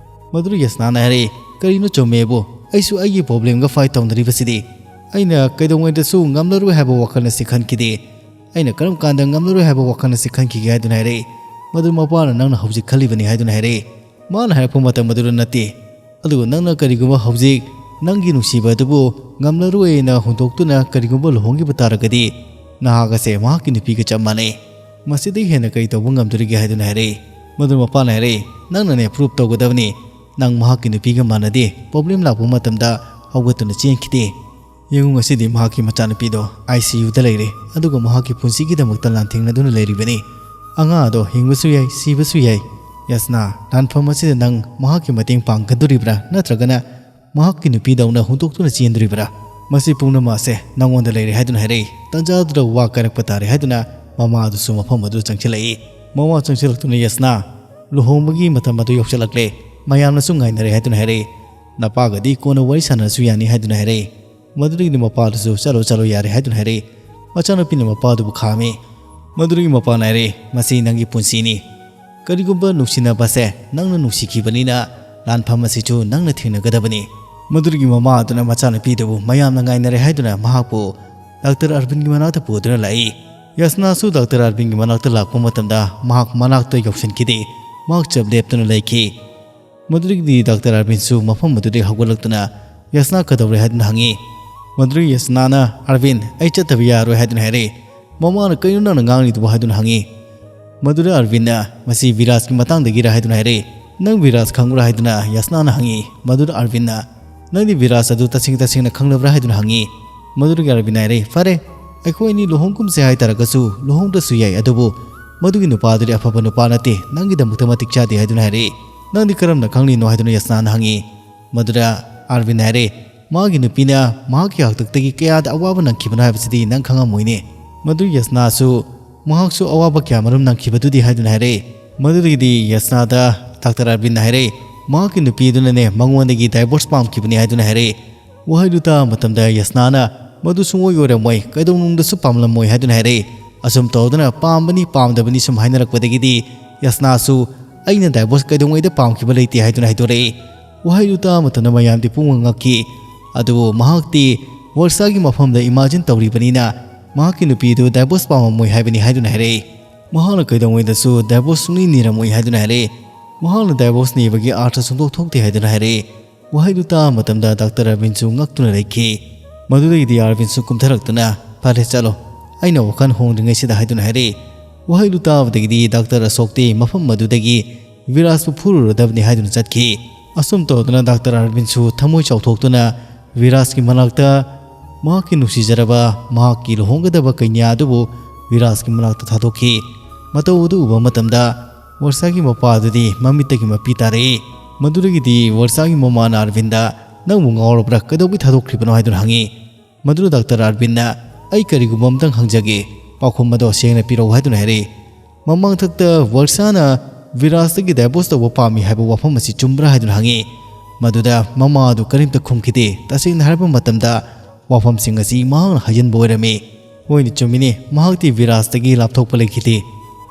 ꯃꯗꯨꯗ ꯌꯁꯅꯥꯅ ꯍꯥꯏꯔꯛꯏ, "ꯀꯔꯤꯅꯣ ꯆꯨꯝꯃꯦꯕꯨ? ꯑꯩꯁꯨ ꯑꯩꯒꯤ problemꯒ fight ꯇꯧꯅꯔꯤꯕꯁꯤꯗꯤ꯫ ꯑꯩꯅ ꯀꯩꯗꯧꯉꯩꯗꯁꯨ ꯉꯝꯂꯔꯣꯏ ꯍꯥꯏꯕ ꯋꯥꯈꯜ ꯑꯁꯤ ꯈꯟꯈꯤꯗꯦ꯫ ꯑꯩꯅ ꯀꯔꯝ ꯀꯥꯟꯗ ꯉꯝꯂꯔꯣꯏ ꯍꯥꯏꯕ ꯋꯥꯈꯜ ꯑꯁꯤ ꯈꯟꯈꯤꯒꯦ?" ꯍꯥꯏꯗꯨꯅ ꯍꯥꯏꯔꯛꯏ꯫ ꯃꯗꯨ ꯃꯄꯥꯅ ꯅꯪꯅ ꯍꯧꯖꯤꯛ ꯈꯜꯂꯤꯕꯅꯤ ꯍꯥꯏꯗꯨꯅ ꯍꯥꯏꯔꯛꯏ꯫ ꯃꯥꯅ ꯍꯥꯏꯔꯛꯄ ꯃꯇꯝ ꯑꯗꯨꯗ ꯅꯠꯇꯦ꯫ ꯑꯗꯨꯒ ꯅꯪꯅ ꯀꯔꯤꯒꯨꯝꯕ ꯍꯧꯖꯤꯛ ꯅꯪꯒꯤ ꯅꯨꯡꯁꯤꯕ ꯑꯗꯨꯕꯨ ꯉꯝꯂꯔꯣꯏꯅ ꯍꯨꯟꯗꯣꯛꯇꯨꯅ ꯀꯔꯤꯒꯨꯝꯕ ꯂꯨꯍꯣꯡꯈꯤꯕ ꯇꯥꯔꯒꯗꯤ ꯅꯍꯥꯛ ꯑꯁꯦ ꯃꯍꯥꯛꯀꯤ ꯅꯨꯄꯤꯒ ꯆꯞ ꯃꯥꯟꯅꯩ꯫ ꯃꯁꯤꯗꯒꯤ ꯍꯦꯟꯅ ꯀꯔꯤ ꯇꯧꯕ ꯉꯝꯗꯣꯔꯤꯒꯦ ꯍꯥꯏꯗꯨꯅ ꯍꯥꯏꯔꯛꯏ꯫ ꯃꯗꯨ ꯃꯄꯥꯅ ꯍꯥꯏꯔꯛꯏ, "ꯅꯪꯅꯅꯦ prove ꯇꯧꯒꯗꯕꯅꯤ꯫ ꯅꯪ ꯃꯍꯥꯛꯀꯤ ꯅꯨꯄꯤꯒ ꯃꯥꯟꯅꯗꯦ, ꯄ꯭ꯔꯣꯕ꯭ꯂꯦꯝ ꯂꯥꯛꯄ ꯃꯇꯝꯗ ꯍꯧꯒꯠꯇꯨꯅ ꯆꯦꯟꯈꯤꯗꯦ꯫ ꯌꯦꯡꯉꯨ, ꯉꯁꯤꯗꯤ ꯃꯍꯥꯛꯀꯤ ꯃꯆꯥꯅꯨꯄꯤꯗꯣ ꯑꯥꯏ ꯁꯤ ꯌꯨꯗ ꯂꯩꯔꯦ, ꯑꯗꯨꯒ ꯃꯍꯥꯛꯀꯤ ꯄꯨꯟꯁꯤꯒꯤꯗꯃꯛꯇ ꯂꯥꯟꯊꯦꯡꯅꯗꯨꯅ ꯂꯩꯔꯤꯕꯅꯤ꯫ ꯑꯉꯥꯡ ꯑꯗꯣ ꯍꯤꯡꯕꯁꯨ ꯌꯥꯏ, ꯁꯤꯕꯁꯨ ꯌꯥꯏ꯫ ꯌꯥꯁꯅꯥ, ꯂꯥꯟꯐꯝ ꯑꯁꯤꯗ ꯅꯪ ꯃꯍꯥꯛꯀꯤ ꯃꯇꯦꯡ ꯄꯥꯡꯒꯗꯣꯔꯤꯕ꯭ꯔꯥ, ꯅꯠꯇ꯭ꯔꯒꯅ ꯃꯍꯥꯛꯀꯤ ꯅꯨꯄꯤꯗꯧꯅ ꯍꯨꯟꯗꯣꯛꯇꯨꯅ ꯆꯦꯟꯗꯣꯔꯤꯕ꯭ꯔꯥ? ꯃꯁꯤ ꯄꯨꯝꯅꯃꯛ ꯑꯁꯦ ꯅꯪꯉꯣꯟꯗ ꯂꯩꯔꯦ ꯍꯥꯏꯗꯨꯅ ꯍꯥꯏꯔꯛꯏ꯫ ꯇꯟꯖꯥꯗꯨꯗ ꯋꯥ ꯀꯥꯏꯔꯛꯄ ꯇꯥꯔꯦ ꯍꯥꯏꯗꯨꯅ ꯃꯃꯥ ꯑꯗꯨꯁꯨ ꯃꯐꯝ ꯑꯗꯨꯗ ꯆꯪꯁꯤꯜꯂꯛꯏ꯫ ꯃꯃꯥ ꯆꯪꯁꯤꯜꯂꯛꯇꯨꯅ, "ꯌꯥꯁꯅꯥ, ꯂꯨꯍꯣꯡꯕꯒꯤ ꯃꯇꯝ ꯑꯗꯨ ꯌꯧꯁꯤꯜꯂꯛꯂꯦ, ꯃꯌꯥꯝꯅꯁꯨ ꯉꯥꯏꯅꯔꯦ" ꯍꯥꯏꯗꯨꯅ ꯍꯥꯏꯔꯛꯏ꯫ "ꯅꯄꯥꯒꯗꯤ ꯀꯣꯟꯅ ꯋꯥꯔꯤ ꯁꯥꯟꯅꯔꯁꯨ ꯌꯥꯅꯤ" ꯍꯥꯏꯗꯨꯅ ꯍꯥꯏꯔꯛꯏ꯫ ꯃꯗꯨꯗꯒꯤꯗꯤ ꯃꯄꯥꯗꯨꯁꯨ "ꯆꯠꯂꯣ, ꯆꯠꯂꯣ, ꯌꯥꯔꯦ" ꯍꯥꯏꯗꯨꯅ ꯍꯥꯏꯔꯛꯏ꯫ ꯃꯆꯥꯅꯨꯄꯤꯅ ꯃꯄꯥꯗꯨꯕꯨ ꯈꯥꯝꯃꯤ꯫ ꯃꯗꯨꯗꯒꯤ ꯃꯄꯥꯅ ꯍꯥꯏꯔꯛꯏ, "ꯃꯁꯤ ꯅꯪꯒꯤ ꯄꯨꯟꯁꯤꯅꯤ꯫ ꯀꯔꯤꯒꯨꯝꯕ ꯅꯨꯡꯁꯤꯅꯕꯁꯦ ꯅꯪꯅ ꯅꯨꯡꯁꯤꯈꯤꯕꯅꯤꯅ ꯂꯥꯟꯐꯝ ꯑꯁꯤꯁꯨ ꯅꯪꯅ ꯊꯦꯡꯅꯒꯗꯕꯅꯤ"꯫ ꯃꯗꯨꯗꯒꯤ ꯃꯃꯥ ꯑꯗꯨꯅ ꯃꯆꯥꯅꯨꯄꯤꯗꯨꯕꯨ ꯃꯌꯥꯝꯅ ꯉꯥꯏꯅꯔꯦ ꯍꯥꯏꯗꯨꯅ ꯃꯍꯥꯛꯄꯨ ꯗꯥꯛꯇꯔ ꯑꯔꯕꯤꯟꯒꯤ ꯃꯅꯥꯛꯇ ꯄꯨꯗꯨꯅ ꯂꯥꯛꯏ꯫ ꯌꯥꯁꯅꯥꯁꯨ ꯗꯥꯛꯇꯔ ꯑꯔꯕꯤꯟꯒꯤ ꯃꯅꯥꯛꯇ ꯂꯥꯛꯄ ꯃꯇꯝꯗ ꯃꯍꯥꯛ ꯃꯅꯥꯛꯇ ꯌꯧꯁꯤꯟꯈꯤꯗꯦ꯫ ꯃꯍꯥꯛ ꯆꯞ ꯂꯦꯞꯇꯨꯅ ꯂꯩꯈꯤ꯫ ꯃꯗꯨꯗꯒꯤꯗꯤ ꯗꯥꯛꯇꯔ ꯑꯔꯕꯤꯟꯁꯨ ꯃꯐꯝ ꯑꯗꯨꯗꯒꯤ ꯍꯧꯒꯠꯂꯛꯇꯨꯅ, "ꯌꯥꯁꯅꯥ ꯀꯩꯗꯧꯔꯦ?" ꯍꯥꯏꯗꯨꯅ ꯍꯪꯉꯤ꯫ ꯃꯗꯨꯗꯒꯤ ꯌꯥꯁꯅꯥꯅ, "ꯑꯔꯕꯤꯟ, ꯑꯩ ꯆꯠꯇꯕ ꯌꯥꯔꯣꯏ" ꯍꯥꯏꯗꯨꯅ ꯍꯥꯏꯔꯛꯏ꯫ "ꯃꯃꯥꯅ ꯀꯩꯅꯣ ꯅꯪꯅ ꯉꯥꯡꯂꯤꯗꯨꯕꯨ?" ꯍꯥꯏꯗꯨꯅ ꯍꯪꯉꯤ꯫ ꯃꯗꯨꯗ ꯑꯔꯕꯤꯟꯅ, "ꯃꯁꯤ ꯕꯤꯔꯥꯖꯀꯤ ꯃꯇꯥꯡꯗꯒꯤꯔ?" ꯍꯥꯏꯗꯨꯅ ꯍꯥꯏꯔꯛꯏ꯫ "ꯅꯪ ꯕꯤꯔꯥꯖ ꯈꯪꯕ꯭ꯔꯥ?" ꯍꯥꯏꯗꯨꯅ ꯌꯥꯁꯅꯥꯅ ꯍꯪꯉꯤ꯫ ꯃꯗꯨꯗ ꯑꯔꯕꯤꯟꯅ, "ꯅꯪꯗꯤ ꯕꯤꯔꯥꯖ ꯑꯗꯨ ꯇꯁꯦꯡ ꯇꯁꯦꯡꯅ ꯈꯪꯂꯕ꯭ꯔꯥ?" ꯍꯥꯏꯗꯨꯅ ꯍꯪꯉꯤ꯫ ꯃꯗꯨꯗꯒꯤ ꯑꯔꯕꯤꯟꯅ ꯍꯥꯏꯔꯛꯏ, "ꯐꯔꯦ, ꯑꯩꯈꯣꯏ ꯑꯅꯤ ꯂꯨꯍꯣꯡꯒꯨꯝꯁꯦ ꯍꯥꯏꯇꯥꯔꯒꯁꯨ ꯂꯨꯍꯣꯡꯗ꯭ꯔꯁꯨ ꯌꯥꯏ, ꯑꯗꯨꯕꯨ ꯃꯗꯨꯒꯤ ꯅꯨꯄꯥꯗꯨꯗꯤ ꯑꯐꯕ ꯅꯨꯄꯥ ꯅꯠꯇꯦ, ꯅꯪꯒꯤꯗꯃꯛꯇ ꯃꯇꯤꯛ ꯆꯥꯗꯦ" ꯍꯥꯏꯗꯨꯅ ꯍꯥꯏꯔꯛꯏ꯫ "ꯅꯪꯗꯤ ꯀꯔꯝꯅ ꯈꯪꯂꯤꯅꯣ?" ꯍꯥꯏꯗꯨꯅ ꯌꯥꯁꯅꯥꯅ ꯍꯪꯉꯤ꯫ ꯃꯗꯨꯗ ꯑꯥꯔꯕꯤꯟꯅ ꯍꯥꯏꯔꯦ, "ꯃꯥꯒꯤ ꯅꯨꯄꯤꯅ ꯃꯍꯥꯛꯀꯤ ꯍꯥꯛꯇꯛꯇꯒꯤ ꯀꯌꯥꯗ ꯑꯋꯥꯕ ꯅꯪꯈꯤꯕꯅꯣ ꯍꯥꯏꯕꯁꯤꯗꯤ ꯅꯪ ꯈꯪꯉꯝꯃꯣꯏꯅꯦ"꯫ ꯃꯗꯨ ꯌꯥꯁꯅꯥꯁꯨ ꯃꯍꯥꯛꯁꯨ ꯑꯋꯥꯕ ꯀꯌꯥ ꯃꯔꯨꯝ ꯅꯪꯈꯤꯕꯗꯨꯗꯤ ꯍꯥꯏꯗꯨꯅ ꯍꯥꯏꯔꯦ꯫ ꯃꯗꯨꯗꯒꯤꯗꯤ ꯌꯥꯁꯅꯥꯗ ꯗꯥꯛꯇꯔ ꯑꯥꯔꯕꯤꯟꯅ ꯍꯥꯏꯔꯦ, ꯃꯍꯥꯛꯀꯤ ꯅꯨꯄꯤ ꯑꯗꯨꯅꯅꯦ ꯃꯉꯣꯟꯗꯒꯤ ꯗꯥꯏꯚꯣꯔꯁ ꯄꯥꯝꯈꯤꯕꯅꯤ ꯍꯥꯏꯗꯨꯅ ꯍꯥꯏꯔꯦ꯫ ꯋꯥꯍꯩꯗꯨ ꯇꯥꯕ ꯃꯇꯝꯗ ꯌꯥꯁꯅꯥꯅ, "ꯃꯗꯨ ꯁꯨꯡꯑꯣꯏ ꯑꯣꯏꯔꯝꯃꯣꯏ, ꯀꯩꯗꯧꯅꯨꯡꯗꯁꯨ ꯄꯥꯝꯂꯝꯃꯣꯏ" ꯍꯥꯏꯗꯨꯅ ꯍꯥꯏꯔꯦ꯫ ꯑꯁꯨꯝ ꯇꯧꯗꯨꯅ ꯄꯥꯝꯕꯅꯤ ꯄꯥꯝꯗꯕꯅꯤ ꯁꯨꯝ ꯍꯥꯏꯅꯔꯛꯄꯗꯒꯤꯗꯤ ꯌꯥꯁꯅꯥꯁꯨ, "ꯑꯩꯅ ꯗꯥꯏꯚꯣꯔꯁ ꯀꯩꯗꯧꯉꯩꯗ ꯄꯥꯝꯈꯤꯕ ꯂꯩꯇꯦ" ꯍꯥꯏꯗꯨꯅ ꯍꯥꯏꯗꯣꯔꯛꯏ꯫ ꯋꯥꯍꯩꯗꯨ ꯇꯥꯕ ꯃꯇꯝꯗ ꯃꯌꯥꯝꯗꯤ ꯄꯨꯡꯉꯛ ꯉꯛꯈꯤ꯫ ꯑꯗꯨꯕꯨ ꯃꯍꯥꯛꯇꯤ ꯋꯔꯁꯥꯒꯤ ꯃꯐꯝꯗ ꯏꯃꯥꯖꯤꯟ ꯇꯧꯔꯤꯕꯅꯤꯅ ꯃꯍꯥꯛꯀꯤ ꯅꯨꯄꯤꯗꯨ ꯗꯥꯏꯚꯣꯔꯁ ꯄꯥꯝꯃꯝꯃꯣꯏ ꯍꯥꯏꯕꯅꯤ ꯍꯥꯏꯗꯨꯅ ꯍꯥꯏꯔꯛꯏ꯫ ꯃꯍꯥꯛꯅ ꯀꯩꯗꯧꯉꯩꯗꯁꯨ ꯗꯥꯏꯚꯣꯔꯁ ꯁꯨꯡꯅꯤ ꯅꯤꯔꯝꯃꯣꯏ ꯍꯥꯏꯗꯨꯅ ꯍꯥꯏꯔꯛꯏ꯫ ꯃꯍꯥꯛꯅ ꯗꯥꯏꯚꯣꯔꯁ ꯅꯤꯕꯒꯤ ꯑꯥꯔꯊ ꯁꯨꯡꯊꯣꯛ ꯊꯣꯛꯇꯦ ꯍꯥꯏꯗꯨꯅ ꯍꯥꯏꯔꯛꯏ꯫ ꯋꯥꯍꯩꯗꯨ ꯇꯥꯕ ꯃꯇꯝꯗ ꯗꯥꯛꯇꯔ ꯑꯥꯔꯕꯤꯟꯁꯨ ꯉꯛꯇꯨꯅ ꯂꯩꯈꯤ꯫ ꯃꯗꯨꯗꯒꯤꯗꯤ ꯑꯥꯔꯕꯤꯟꯁꯨ ꯀꯨꯝꯊꯔꯛꯇꯨꯅ, "ꯐꯔꯦ, ꯆꯠꯂꯣ, ꯑꯩꯅ ꯋꯥꯈꯜ ꯍꯣꯡꯗ꯭ꯔꯤꯉꯩꯁꯤꯗ" ꯍꯥꯏꯗꯨꯅ ꯍꯥꯏꯔꯛꯏ꯫ ꯋꯥꯍꯩꯗꯨ ꯇꯥꯕꯗꯒꯤꯗꯤ ꯗꯥꯛꯇꯔ ꯑꯁꯣꯛꯇꯤ ꯃꯐꯝ ꯑꯗꯨꯗꯒꯤ ꯕꯤꯔꯥꯖꯄꯨ ꯐꯨꯔꯨꯔꯗꯕꯅꯤ ꯍꯥꯏꯗꯨꯅ ꯆꯠꯈꯤ꯫ ꯑꯁꯨꯝ ꯇꯧꯗꯅ ꯗꯥꯛꯇꯔ ꯑꯔꯕꯤꯟꯁꯨ ꯊꯃꯣꯏ ꯆꯥꯎꯊꯣꯛꯇꯨꯅ ꯕꯤꯔꯥꯖꯀꯤ ꯃꯅꯥꯛꯇ ꯃꯍꯥꯛꯀꯤ ꯅꯨꯡꯁꯤꯖꯔꯕ, ꯃꯍꯥꯛꯀꯤ ꯂꯨꯍꯣꯡꯒꯗꯕ ꯀꯩꯅ꯭ꯌꯥ ꯑꯗꯨꯕꯨ ꯕꯤꯔꯥꯖꯀꯤ ꯃꯅꯥꯛꯇ ꯊꯥꯗꯣꯛꯈꯤ꯫ ꯃꯇꯧ ꯑꯗꯨ ꯎꯕ ꯃꯇꯝꯗ ꯋꯔꯁꯥꯒꯤ ꯃꯄꯥ ꯑꯗꯨꯗꯤ ꯃꯃꯤꯠꯇꯒꯤ ꯃꯄꯤ ꯇꯥꯔꯛꯏ꯫ ꯃꯗꯨꯗꯒꯤꯗꯤ ꯋꯔꯁꯥꯒꯤ ꯃꯃꯥꯅ ꯑꯔꯕꯤꯟꯗ, "ꯅꯪꯕꯨ ꯉꯥꯎꯔꯕ꯭ꯔꯥ? ꯀꯩꯗꯧꯕꯩ ꯊꯥꯗꯣꯛꯈ꯭ꯔꯤꯕꯅꯣ?" ꯍꯥꯏꯗꯨꯅ ꯍꯪꯉꯤ꯫ ꯃꯗꯨꯗ ꯗꯥꯛꯇꯔ ꯑꯔꯕꯤꯟꯅ, "ꯑꯩ ꯀꯔꯤꯒꯨꯝꯕ ꯑꯃꯇꯪ ꯍꯪꯖꯒꯦ, ꯄꯥꯎꯈꯨꯝ ꯑꯗꯣ ꯁꯦꯡꯅ ꯄꯤꯔꯛꯎ" ꯍꯥꯏꯗꯨꯅ ꯍꯥꯏꯔꯛꯏ꯫ ꯃꯃꯥꯡꯊꯛꯇ ꯋꯔꯁꯥꯅ ꯕꯤꯔꯥꯖꯇꯒꯤ divorce ꯇꯧꯕ ꯄꯥꯝꯃꯤ ꯍꯥꯏꯕ ꯋꯥꯐꯝ ꯑꯁꯤ ꯆꯨꯝꯕ꯭ꯔꯥ ꯍꯥꯏꯗꯨꯅ ꯍꯪꯉꯤ꯫ ꯃꯗꯨꯗ ꯃꯃꯥ ꯑꯗꯨ ꯀꯔꯤꯝꯇ ꯈꯨꯝꯈꯤꯗꯦ꯫ ꯇꯁꯦꯡꯅ ꯍꯥꯏꯔꯕ ꯃꯇꯝꯗ ꯋꯥꯐꯝꯁꯤꯡ ꯑꯁꯤ ꯃꯍꯥꯛꯅ ꯍꯥꯏꯖꯤꯟꯕ ꯑꯣꯏꯔꯝꯃꯤ꯫ ꯍꯣꯏꯅꯦ, ꯆꯨꯝꯃꯤꯅꯦ, ꯃꯍꯥꯛꯇꯤ ꯕꯤꯔꯥꯖꯇꯒꯤ ꯂꯥꯞꯊꯣꯛꯄ ꯂꯩꯈꯤꯗꯦ꯫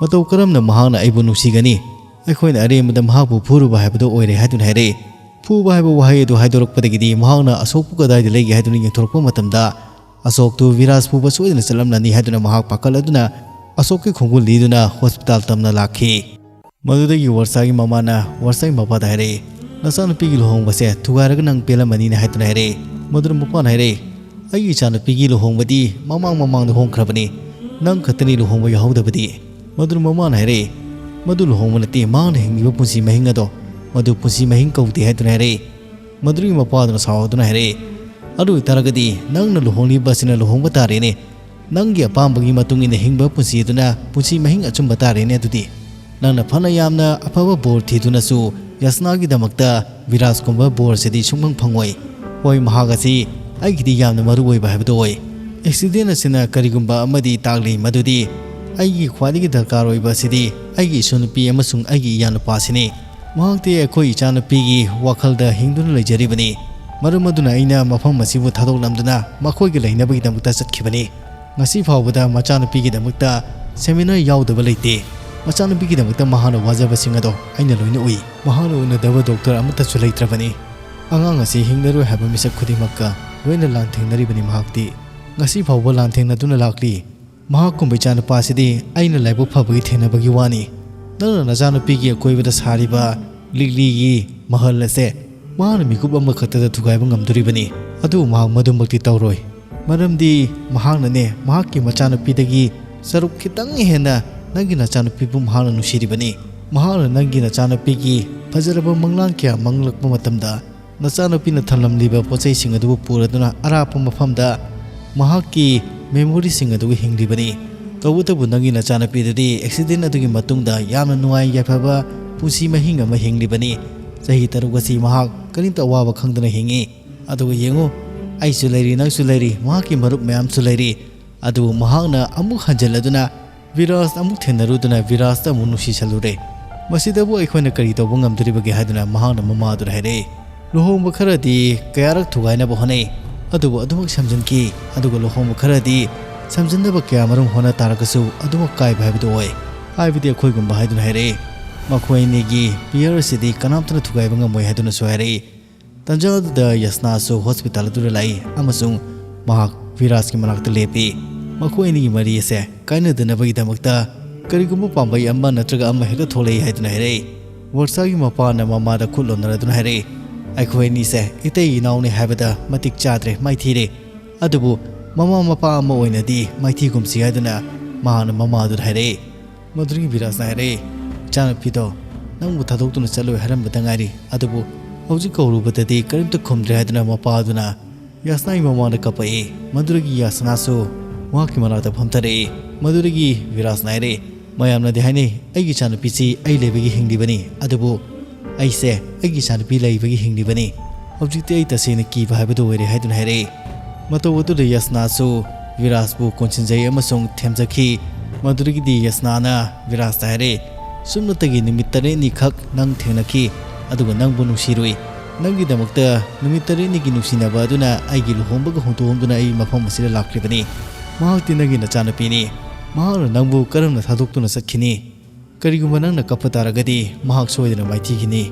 ꯃꯇꯧ ꯀꯔꯝꯅ ꯃꯍꯥꯛꯅ ꯑꯩꯕꯨ ꯅꯨꯡꯁꯤꯒꯅꯤ? ꯑꯩꯈꯣꯏꯅ ꯑꯔꯦꯝꯕꯗ ꯃꯍꯥꯛꯄꯨ ꯐꯨꯔꯨꯕ ꯍꯥꯏꯕꯗꯨ ꯑꯣꯏꯔꯦ ꯍꯥꯏꯗꯨꯅ ꯍꯥꯏꯔꯛꯏ꯫ ꯐꯨꯕ ꯍꯥꯏꯕ ꯋꯥꯍꯩ ꯑꯗꯨ ꯍꯥꯏꯗꯣꯔꯛꯄꯗꯒꯤꯗꯤ ꯃꯍꯥꯛꯅ ꯑꯁꯣꯛꯄꯨ ꯀꯗꯥꯏꯗ ꯂꯩꯒꯦ ꯍꯥꯏꯗꯨꯅ ꯌꯦꯡꯊꯣꯔꯛꯄ ꯃꯇꯝꯗ ꯑꯁꯣꯛꯇꯨ ꯕꯤꯔꯥꯖ ꯐꯨꯕ ꯁꯣꯏꯗꯅ ꯆꯠꯂꯝꯂꯅꯤ ꯍꯥꯏꯗꯨꯅ ꯃꯍꯥꯛ ꯄꯥꯈꯠꯂꯗꯨꯅ ꯑꯁꯣꯛꯀꯤ ꯈꯣꯡꯒꯨꯜ ꯂꯤꯗꯨꯅ ꯍꯣꯁꯄꯤꯇꯥꯜ ꯇꯝꯅ ꯂꯥꯛꯈꯤ꯫ ꯃꯗꯨꯗꯒꯤ ꯋꯔꯁꯥꯒꯤ ꯃꯃꯥꯅ ꯋꯔꯁꯥꯒꯤ ꯃꯄꯥꯗ ꯍꯥꯏꯔꯛꯏ, "ꯅꯆꯥꯅꯨꯄꯤꯒꯤ ꯂꯨꯍꯣꯡꯕꯁꯦ ꯊꯨꯒꯥꯏꯔꯒ ꯅꯪ ꯄꯦꯜꯂꯝꯃꯅꯤꯅ" ꯍꯥꯏꯗꯨꯅ ꯍꯥꯏꯔꯛꯏ꯫ ꯃꯗꯨꯗ ꯃꯄꯥꯅ ꯍꯥꯏꯔꯛꯏ, "ꯑꯩꯒꯤ ꯏꯆꯥꯅꯨꯄꯤꯒꯤ ꯂꯨꯍꯣꯡꯕꯗꯤ ꯃꯃꯥꯡ ꯃꯃꯥꯡꯗ ꯍꯣꯡꯈ꯭ꯔꯕꯅꯤ, ꯅꯪ ꯈꯛꯇꯅꯤ ꯂꯨꯍꯣꯡꯕ ꯌꯥꯍꯧꯗꯕꯗꯤ"꯫ ꯃꯗꯨꯗ ꯃꯃꯥꯅ ꯍꯥꯏꯔꯛꯏ, "ꯃꯗꯨ ꯂꯨꯍꯣꯡꯕ ꯅꯠꯇꯦ, ꯃꯍꯥꯛꯅ ꯍꯤꯡꯂꯤꯕ ꯄꯨꯟꯁꯤ ꯃꯍꯤꯡ ꯑꯗꯣ, ꯃꯗꯨ ꯄꯨꯟꯁꯤ ꯃꯍꯤꯡ ꯀꯧꯗꯦ" ꯍꯥꯏꯗꯨꯅ ꯍꯥꯏꯔꯛꯏ꯫ ꯃꯗꯨꯗꯒꯤ ꯃꯄꯥꯗꯨꯅ ꯁꯥꯎꯗꯨꯅ ꯍꯥꯏꯔꯛꯏ, "ꯑꯗꯨ ꯑꯣꯏꯇꯥꯔꯒꯗꯤ ꯅꯪꯅ ꯂꯨꯍꯣꯡꯂꯤꯕ ꯑꯁꯤꯅ ꯂꯨꯍꯣꯡꯕ ꯇꯥꯔꯦꯅꯦ꯫ ꯅꯪꯒꯤ ꯑꯄꯥꯝꯕꯒꯤ ꯃꯇꯨꯡ ꯏꯟꯅ ꯍꯤꯡꯕ ꯄꯨꯟꯁꯤ ꯑꯗꯨꯅ ꯄꯨꯟꯁꯤ ꯃꯍꯤꯡ ꯑꯆꯨꯝꯕ ꯇꯥꯔꯦꯅꯦ꯫ ꯑꯗꯨꯗꯤ ꯅꯪꯅ ꯐꯅ ꯌꯥꯝꯅ ꯑꯐꯕ ꯕꯣꯔ ꯊꯤꯗꯨꯅꯁꯨ ꯌꯥꯁꯅꯥꯒꯤꯗꯃꯛꯇ ꯕꯤꯔꯥꯖꯀꯨꯝꯕ ꯕꯣꯔꯁꯤꯗꯤ ꯁꯨꯡꯐꯪ ꯐꯪꯉꯣꯏ꯫ ꯍꯣꯏ, ꯃꯍꯥꯛ ꯑꯁꯤ ꯑꯩꯒꯤꯗꯤ ꯌꯥꯝꯅ ꯃꯔꯨ ꯑꯣꯏꯕ ꯍꯥꯏꯕꯗꯨ ꯑꯣꯏ꯫ ꯑꯦꯛꯁꯤꯗꯦꯟ ꯑꯁꯤꯅ ꯀꯔꯤꯒꯨꯝꯕ ꯑꯃꯗꯤ ꯇꯥꯛꯂꯤ ꯃꯗꯨꯗꯤ ꯑꯩꯒꯤ ꯈ꯭ꯋꯥꯏꯗꯒꯤ ꯗꯔꯀꯥꯔ ꯑꯣꯏꯕ ꯑꯁꯤꯗꯤ ꯑꯩꯒꯤ ꯏꯁꯨ ꯅꯨꯄꯤ ꯑꯃꯁꯨꯡ ꯑꯩꯒꯤ ꯏꯌꯥ ꯅꯨꯄꯥꯁꯤꯅꯤ꯫ ꯃꯍꯥꯛꯇꯤ ꯑꯩꯈꯣꯏ ꯏꯆꯥꯅꯨꯄꯤꯒꯤ ꯋꯥꯈꯜꯗ ꯍꯤꯡꯗꯨꯅ ꯂꯩꯖꯔꯤꯕꯅꯤ꯫ ꯃꯔꯝ ꯑꯗꯨꯅ ꯑꯩꯅ ꯃꯐꯝ ꯑꯁꯤꯕꯨ ꯊꯥꯗꯣꯛꯂꯝꯗꯨꯅ ꯃꯈꯣꯏꯒ ꯂꯩꯅꯕꯒꯤꯗꯃꯛꯇ ꯆꯠꯈꯤꯕꯅꯤ꯫ ꯉꯁꯤ ꯐꯥꯎꯕꯗ ꯃꯆꯥꯅꯨꯄꯤꯒꯤꯗꯃꯛꯇ ꯁꯦꯃꯤꯅꯥꯔ ꯌꯥꯎꯗꯕ ꯂꯩꯇꯦ꯫ ꯃꯆꯥꯅꯨꯄꯤꯒꯤꯗꯃꯛꯇ ꯃꯍꯥꯛꯅ ꯋꯥꯖꯕꯁꯤꯡ ꯑꯗꯣ ꯑꯩꯅ ꯂꯣꯏꯅ ꯎꯏ꯫ ꯃꯍꯥꯛꯅ ꯎꯅꯗꯕ ꯗꯣꯛꯇꯔ ꯑꯃꯠꯇꯁꯨ ꯂꯩꯇ꯭ꯔꯕꯅꯤ꯫ ꯑꯉꯥꯡ ꯑꯁꯤ ꯍꯤꯡꯂꯔꯣꯏ ꯍꯥꯏꯕ ꯃꯤꯁꯛ ꯈꯨꯗꯤꯡꯃꯛꯀ ꯂꯣꯏꯅ ꯂꯥꯟꯊꯦꯡꯅꯔꯤꯕꯅꯤ ꯃꯍꯥꯛꯇꯤ꯫ ꯉꯁꯤ ꯐꯥꯎꯕ ꯂꯥꯟꯊꯦꯡꯅꯗꯨꯅ ꯂꯥꯛꯂꯤ꯫ ꯃꯍꯥꯛꯀꯨꯝꯕ ꯏꯆꯥꯅꯨꯄꯥꯁꯤꯗꯤ ꯑꯩꯅ ꯂꯥꯏꯕꯛ ꯐꯕꯒꯤ ꯊꯦꯡꯅꯕꯒꯤ ꯋꯥꯅꯤ꯫ ꯅꯪꯅ ꯅꯆꯥꯅꯨꯄꯤꯒꯤ ꯑꯀꯣꯏꯕꯗ ꯁꯥꯔꯤꯕ ꯂꯤꯛꯂꯤꯒꯤ ꯃꯍꯜ ꯑꯁꯦ ꯃꯍꯥꯛꯅ ꯃꯤꯀꯨꯞ ꯑꯃꯈꯛꯇꯗ ꯊꯨꯒꯥꯏꯕ ꯉꯝꯗꯣꯔꯤꯕꯅꯤ꯫ ꯑꯗꯨꯕꯨ ꯃꯍꯥꯛ ꯃꯗꯨꯃꯛꯇꯤ ꯇꯧꯔꯣꯏ꯫ ꯃꯔꯝꯗꯤ ꯃꯍꯥꯛꯅꯅꯦ, ꯃꯍꯥꯛꯀꯤ ꯃꯆꯥꯅꯨꯄꯤꯗꯒꯤ ꯁꯔꯨꯛ ꯈꯤꯇꯪ ꯍꯦꯟꯅ ꯅꯪꯒꯤ ꯅꯆꯥꯅꯨꯄꯤꯕꯨ ꯃꯍꯥꯛꯅ ꯅꯨꯡꯁꯤꯔꯤꯕꯅꯤ꯫ ꯃꯍꯥꯛꯅ ꯅꯪꯒꯤ ꯅꯆꯥꯅꯨꯄꯤꯒꯤ ꯐꯖꯔꯕ ꯃꯪꯂꯥꯟ ꯀꯌꯥ ꯃꯪꯂꯛꯄ ꯃꯇꯝꯗ, ꯅꯆꯥꯅꯨꯄꯤꯅ ꯊꯝꯂꯝꯂꯤꯕ ꯄꯣꯠꯆꯩꯁꯤꯡ ꯑꯗꯨꯕꯨ ꯄꯨꯔꯗꯨꯅ ꯑꯔꯥꯞꯄ ꯃꯐꯝꯗ ꯃꯍꯥꯛꯀꯤ memoryꯁꯤꯡ ꯑꯗꯨ ꯍꯤꯡꯂꯤꯕꯅꯤ꯫ ꯇꯧꯕꯇꯕꯨ ꯅꯪꯒꯤ ꯅꯆꯥꯅꯨꯄꯤꯗꯨꯗꯤ accident ꯑꯗꯨꯒꯤ ꯃꯇꯨꯡꯗ ꯌꯥꯝꯅ ꯅꯨꯡꯉꯥꯏ ꯌꯥꯏꯐꯕ ꯄꯨꯟꯁꯤ ꯃꯍꯤꯡ ꯑꯃ ꯍꯤꯡꯂꯤꯕꯅꯤ꯫ ꯆꯍꯤ ꯇꯔꯨꯛ ꯑꯁꯤ ꯃꯍꯥꯛ ꯀꯔꯤꯝꯇ ꯑꯋꯥꯕ ꯈꯪꯗꯅ ꯍꯤꯡꯉꯤ꯫ ꯑꯗꯨꯒ ꯌꯦꯡꯉꯨ, ꯑꯩꯁꯨ ꯂꯩꯔꯤ, ꯅꯪꯁꯨ ꯂꯩꯔꯤ, ꯃꯍꯥꯛꯀꯤ ꯃꯔꯨꯞ ꯃꯌꯥꯝꯁꯨ ꯂꯩꯔꯤ꯫ ꯑꯗꯨꯕꯨ ꯃꯍꯥꯛꯅ ꯑꯃꯨꯛ ꯍꯟꯖꯤꯜꯂꯗꯨꯅ ꯚꯤꯔꯥꯖ ꯑꯃꯨꯛ ꯊꯦꯡꯅꯔꯨꯗꯨꯅ ꯚꯤꯔꯥꯖꯇ ꯑꯃꯨꯛ ꯅꯨꯡꯁꯤꯁꯜꯂꯨꯔꯦ꯫ ꯃꯁꯤꯗꯕꯨ ꯑꯩꯈꯣꯏꯅ ꯀꯔꯤ ꯇꯧꯕ ꯉꯝꯗꯣꯔꯤꯕꯒꯦ ꯍꯥꯏꯗꯨꯅ ꯃꯍꯥꯛꯅ ꯃꯃꯥꯗꯨꯗ ꯍꯥꯏꯔꯛꯏ꯫ ꯂꯨꯍꯣꯡꯕ ꯈꯔꯗꯤ ꯀꯌꯥꯔꯛ ꯊꯨꯒꯥꯏꯅꯕ ꯍꯣꯠꯅꯩ, ꯑꯗꯨꯕꯨ ꯑꯗꯨꯃꯛ ꯁꯝꯖꯤꯟꯈꯤ꯫ ꯑꯗꯨꯒ ꯂꯨꯍꯣꯡꯕ ꯈꯔꯗꯤ ꯁꯝꯖꯤꯟꯅꯕ ꯀꯌꯥꯃꯔꯨꯝ ꯍꯣꯠꯅ ꯇꯥꯔꯒꯁꯨ ꯑꯗꯨꯃꯛ ꯀꯥꯏꯕ ꯍꯥꯏꯕꯗꯨ ꯑꯣꯏ꯫ ꯍꯥꯏꯕꯗꯤ ꯑꯩꯈꯣꯏꯒꯨꯝꯕ ꯍꯥꯏꯗꯨꯅ ꯍꯥꯏꯔꯛꯏ꯫ ꯃꯈꯣꯏ ꯑꯅꯤꯒꯤ pair ꯑꯁꯤꯗꯤ ꯀꯅꯥꯝꯇꯅ ꯊꯨꯒꯥꯏꯕ ꯉꯝꯃꯣꯏ ꯍꯥꯏꯗꯨꯅꯁꯨ ꯍꯥꯏꯔꯛꯏ꯫ ꯇꯟꯖꯥ ꯑꯗꯨꯗ ꯌꯁꯅꯥꯁꯨ hospital ꯑꯗꯨꯗ ꯂꯥꯛꯏ ꯑꯃꯁꯨꯡ ꯃꯍꯥꯛ ꯚꯤꯔꯥꯖꯀꯤ ꯃꯅꯥꯛꯇ ꯂꯦꯞꯄꯤ꯫ ꯃꯈꯣꯏ ꯑꯅꯤꯒꯤ ꯃꯔꯤ ꯑꯁꯦ ꯀꯥꯏꯅꯗꯅꯕꯒꯤꯗꯃꯛꯇ ꯀꯔꯤꯒꯨꯝꯕ ꯄꯥꯝꯕꯩ ꯑꯃ ꯅꯠꯇ꯭ꯔꯒ ꯑꯃ ꯍꯦꯛꯇ ꯊꯣꯛꯂꯛꯏ ꯍꯥꯏꯗꯨꯅ ꯍꯥꯏꯔꯛꯏ꯫ ꯋꯔꯁꯥꯒꯤ ꯃꯄꯥꯅ ꯃꯃꯥꯗ ꯈꯨꯠ ꯂꯣꯟꯅꯔꯗꯨꯅ ꯍꯥꯏꯔꯛꯏ, "ꯑꯩꯈꯣꯏ ꯑꯅꯤꯁꯦ ꯏꯇꯩ ꯏꯅꯥꯎꯅꯤ ꯍꯥꯏꯕꯗ ꯃꯇꯤꯛ ꯆꯥꯗ꯭ꯔꯦ, ꯃꯥꯏꯊꯤꯔꯦ꯫ ꯑꯗꯨꯕꯨ ꯃꯃꯥ ꯃꯄꯥ ꯑꯃ ꯑꯣꯏꯅꯗꯤ ꯃꯥꯏꯊꯤꯒꯨꯝꯁꯤ" ꯍꯥꯏꯗꯨꯅ ꯃꯍꯥꯛꯅ ꯃꯃꯥꯗꯨꯗ ꯍꯥꯏꯔꯛꯏ꯫ ꯃꯗꯨꯗꯒꯤ ꯚꯤꯔꯥꯖꯅ ꯍꯥꯏꯔꯛꯏ, "ꯏꯆꯥꯅꯨꯄꯤꯗꯣ ꯅꯪꯕꯨ ꯊꯥꯗꯣꯛꯇꯨꯅ ꯆꯠꯂꯣꯏ ꯍꯥꯏꯔꯝꯕꯗ ꯉꯥꯏꯔꯤ, ꯑꯗꯨꯕꯨ ꯍꯧꯖꯤꯛ ꯀꯧꯔꯨꯕꯗꯗꯤ ꯀꯔꯤꯝꯇ ꯈꯨꯝꯗ꯭ꯔꯦ" ꯍꯥꯏꯗꯨꯅ ꯃꯄꯥ ꯑꯗꯨꯅ ꯌꯥꯁꯅꯥꯒꯤ ꯃꯃꯥꯡꯗ ꯀꯞꯄꯛꯏ꯫ ꯃꯗꯨꯗꯒꯤ ꯌꯥꯁꯅꯥꯁꯨ ꯃꯍꯥꯛꯀꯤ ꯃꯅꯥꯛꯇ ꯐꯝꯊꯔꯛꯏ꯫ ꯃꯗꯨꯗꯒꯤ ꯚꯤꯔꯥꯖꯅ ꯍꯥꯏꯔꯛꯏ, "ꯃꯌꯥꯝꯅꯗꯤ ꯍꯥꯏꯅꯩ ꯑꯩꯒꯤ ꯏꯆꯥꯅꯨꯄꯤꯁꯤ ꯑꯩ ꯂꯩꯕꯒꯤ ꯍꯤꯡꯂꯤꯕꯅꯤ, ꯑꯗꯨꯕꯨ ꯑꯩꯁꯦ ꯑꯩꯒꯤ ꯏꯆꯥꯅꯨꯄꯤ ꯂꯩꯕꯒꯤ ꯍꯤꯡꯂꯤꯕꯅꯤ꯫ ꯍꯧꯖꯤꯛꯇꯤ ꯑꯩ ꯇꯁꯦꯡꯅ ꯀꯤꯕ ꯍꯥꯏꯕꯗꯨ ꯑꯣꯏꯔꯦ" ꯍꯥꯏꯗꯨꯅ ꯍꯥꯏꯔꯛꯏ꯫ ꯃꯇꯧ ꯑꯗꯨꯗ ꯌꯥꯁꯅꯥꯁꯨ ꯚꯤꯔꯥꯖꯄꯨ ꯀꯣꯟꯁꯤꯟꯖꯩ ꯑꯃꯁꯨꯡ ꯊꯦꯝꯖꯈꯤ꯫ ꯃꯗꯨꯗꯒꯤꯗꯤ ꯌꯥꯁꯅꯥꯅ ꯚꯤꯔꯥꯖꯇ ꯍꯥꯏꯔꯛꯏ, "ꯁꯨꯞꯅꯇꯒꯤ ꯅꯨꯃꯤꯠ ꯇꯔꯦꯠꯅꯤꯈꯛ ꯅꯪ ꯊꯦꯡꯅꯈꯤ, ꯑꯗꯨꯒ ꯅꯪꯕꯨ ꯅꯨꯡꯁꯤꯔꯨꯏ꯫ ꯅꯪꯒꯤꯗꯃꯛꯇ ꯅꯨꯃꯤꯠ ꯇꯔꯦꯠꯅꯤꯒꯤ ꯅꯨꯡꯁꯤꯅꯕ ꯑꯗꯨꯅ ꯑꯩꯒꯤ ꯂꯨꯍꯣꯡꯕꯒ ꯍꯨꯟꯗꯣꯛꯂꯝꯗꯨꯅ ꯑꯩ ꯃꯐꯝ ꯑꯁꯤꯗ ꯂꯥꯛꯈ꯭ꯔꯤꯕꯅꯤ꯫ ꯃꯍꯥꯛꯇꯤ ꯅꯪꯒꯤ ꯅꯆꯥꯅꯨꯄꯤꯅꯤ꯫ ꯃꯍꯥꯛꯅ ꯅꯪꯕꯨ ꯀꯔꯝꯅ ꯊꯥꯗꯣꯛꯇꯨꯅ ꯆꯠꯈꯤꯅꯤ? ꯀꯔꯤꯒꯨꯝꯕ ꯅꯪꯅ ꯀꯞꯄ ꯇꯥꯔꯒꯗꯤ ꯃꯍꯥꯛ ꯁꯣꯏꯗꯅ ꯃꯥꯏꯊꯤꯈꯤꯅꯤ꯫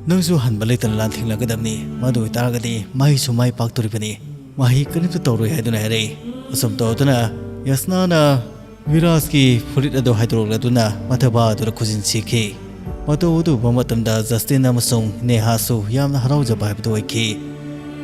ꯅꯪꯁꯨ ꯍꯟꯕ ꯂꯩꯇꯅ ꯂꯥꯟꯊꯦꯡꯅꯒꯗꯕꯅꯤ꯫ ꯃꯗꯨ ꯑꯣꯏꯇꯥꯔꯒꯗꯤ ꯃꯍꯩꯁꯨ ꯃꯥꯏ ꯄꯥꯛꯇꯣꯔꯤꯕꯅꯤ꯫ ꯃꯍꯩ ꯀꯔꯤꯝꯇ ꯇꯧꯔꯣꯏ" ꯍꯥꯏꯗꯨꯅ ꯍꯥꯏꯔꯛꯏ꯫ ꯑꯁꯨꯝ ꯇꯧꯗꯨꯅ ꯌꯥꯁꯅꯥꯅ ꯚꯤꯔꯥꯖꯀꯤ ꯐꯨꯔꯤꯠ ꯑꯗꯨ ꯍꯥꯏꯗꯣꯔꯛꯂꯗꯨꯅ ꯃꯊꯕꯥ ꯑꯗꯨꯗ ꯈꯨꯖꯤꯟ ꯁꯤꯈꯤ꯫ ꯃꯇꯧ ꯑꯗꯨ ꯎꯕ ꯃꯇꯝꯗ ꯖꯁꯇꯤꯟ ꯑꯃꯁꯨꯡ ꯅꯦꯍꯥꯁꯨ ꯌꯥꯝꯅ ꯍꯔꯥꯎꯖꯕ ꯍꯥꯏꯕꯗꯨ ꯑꯣꯏꯈꯤ꯫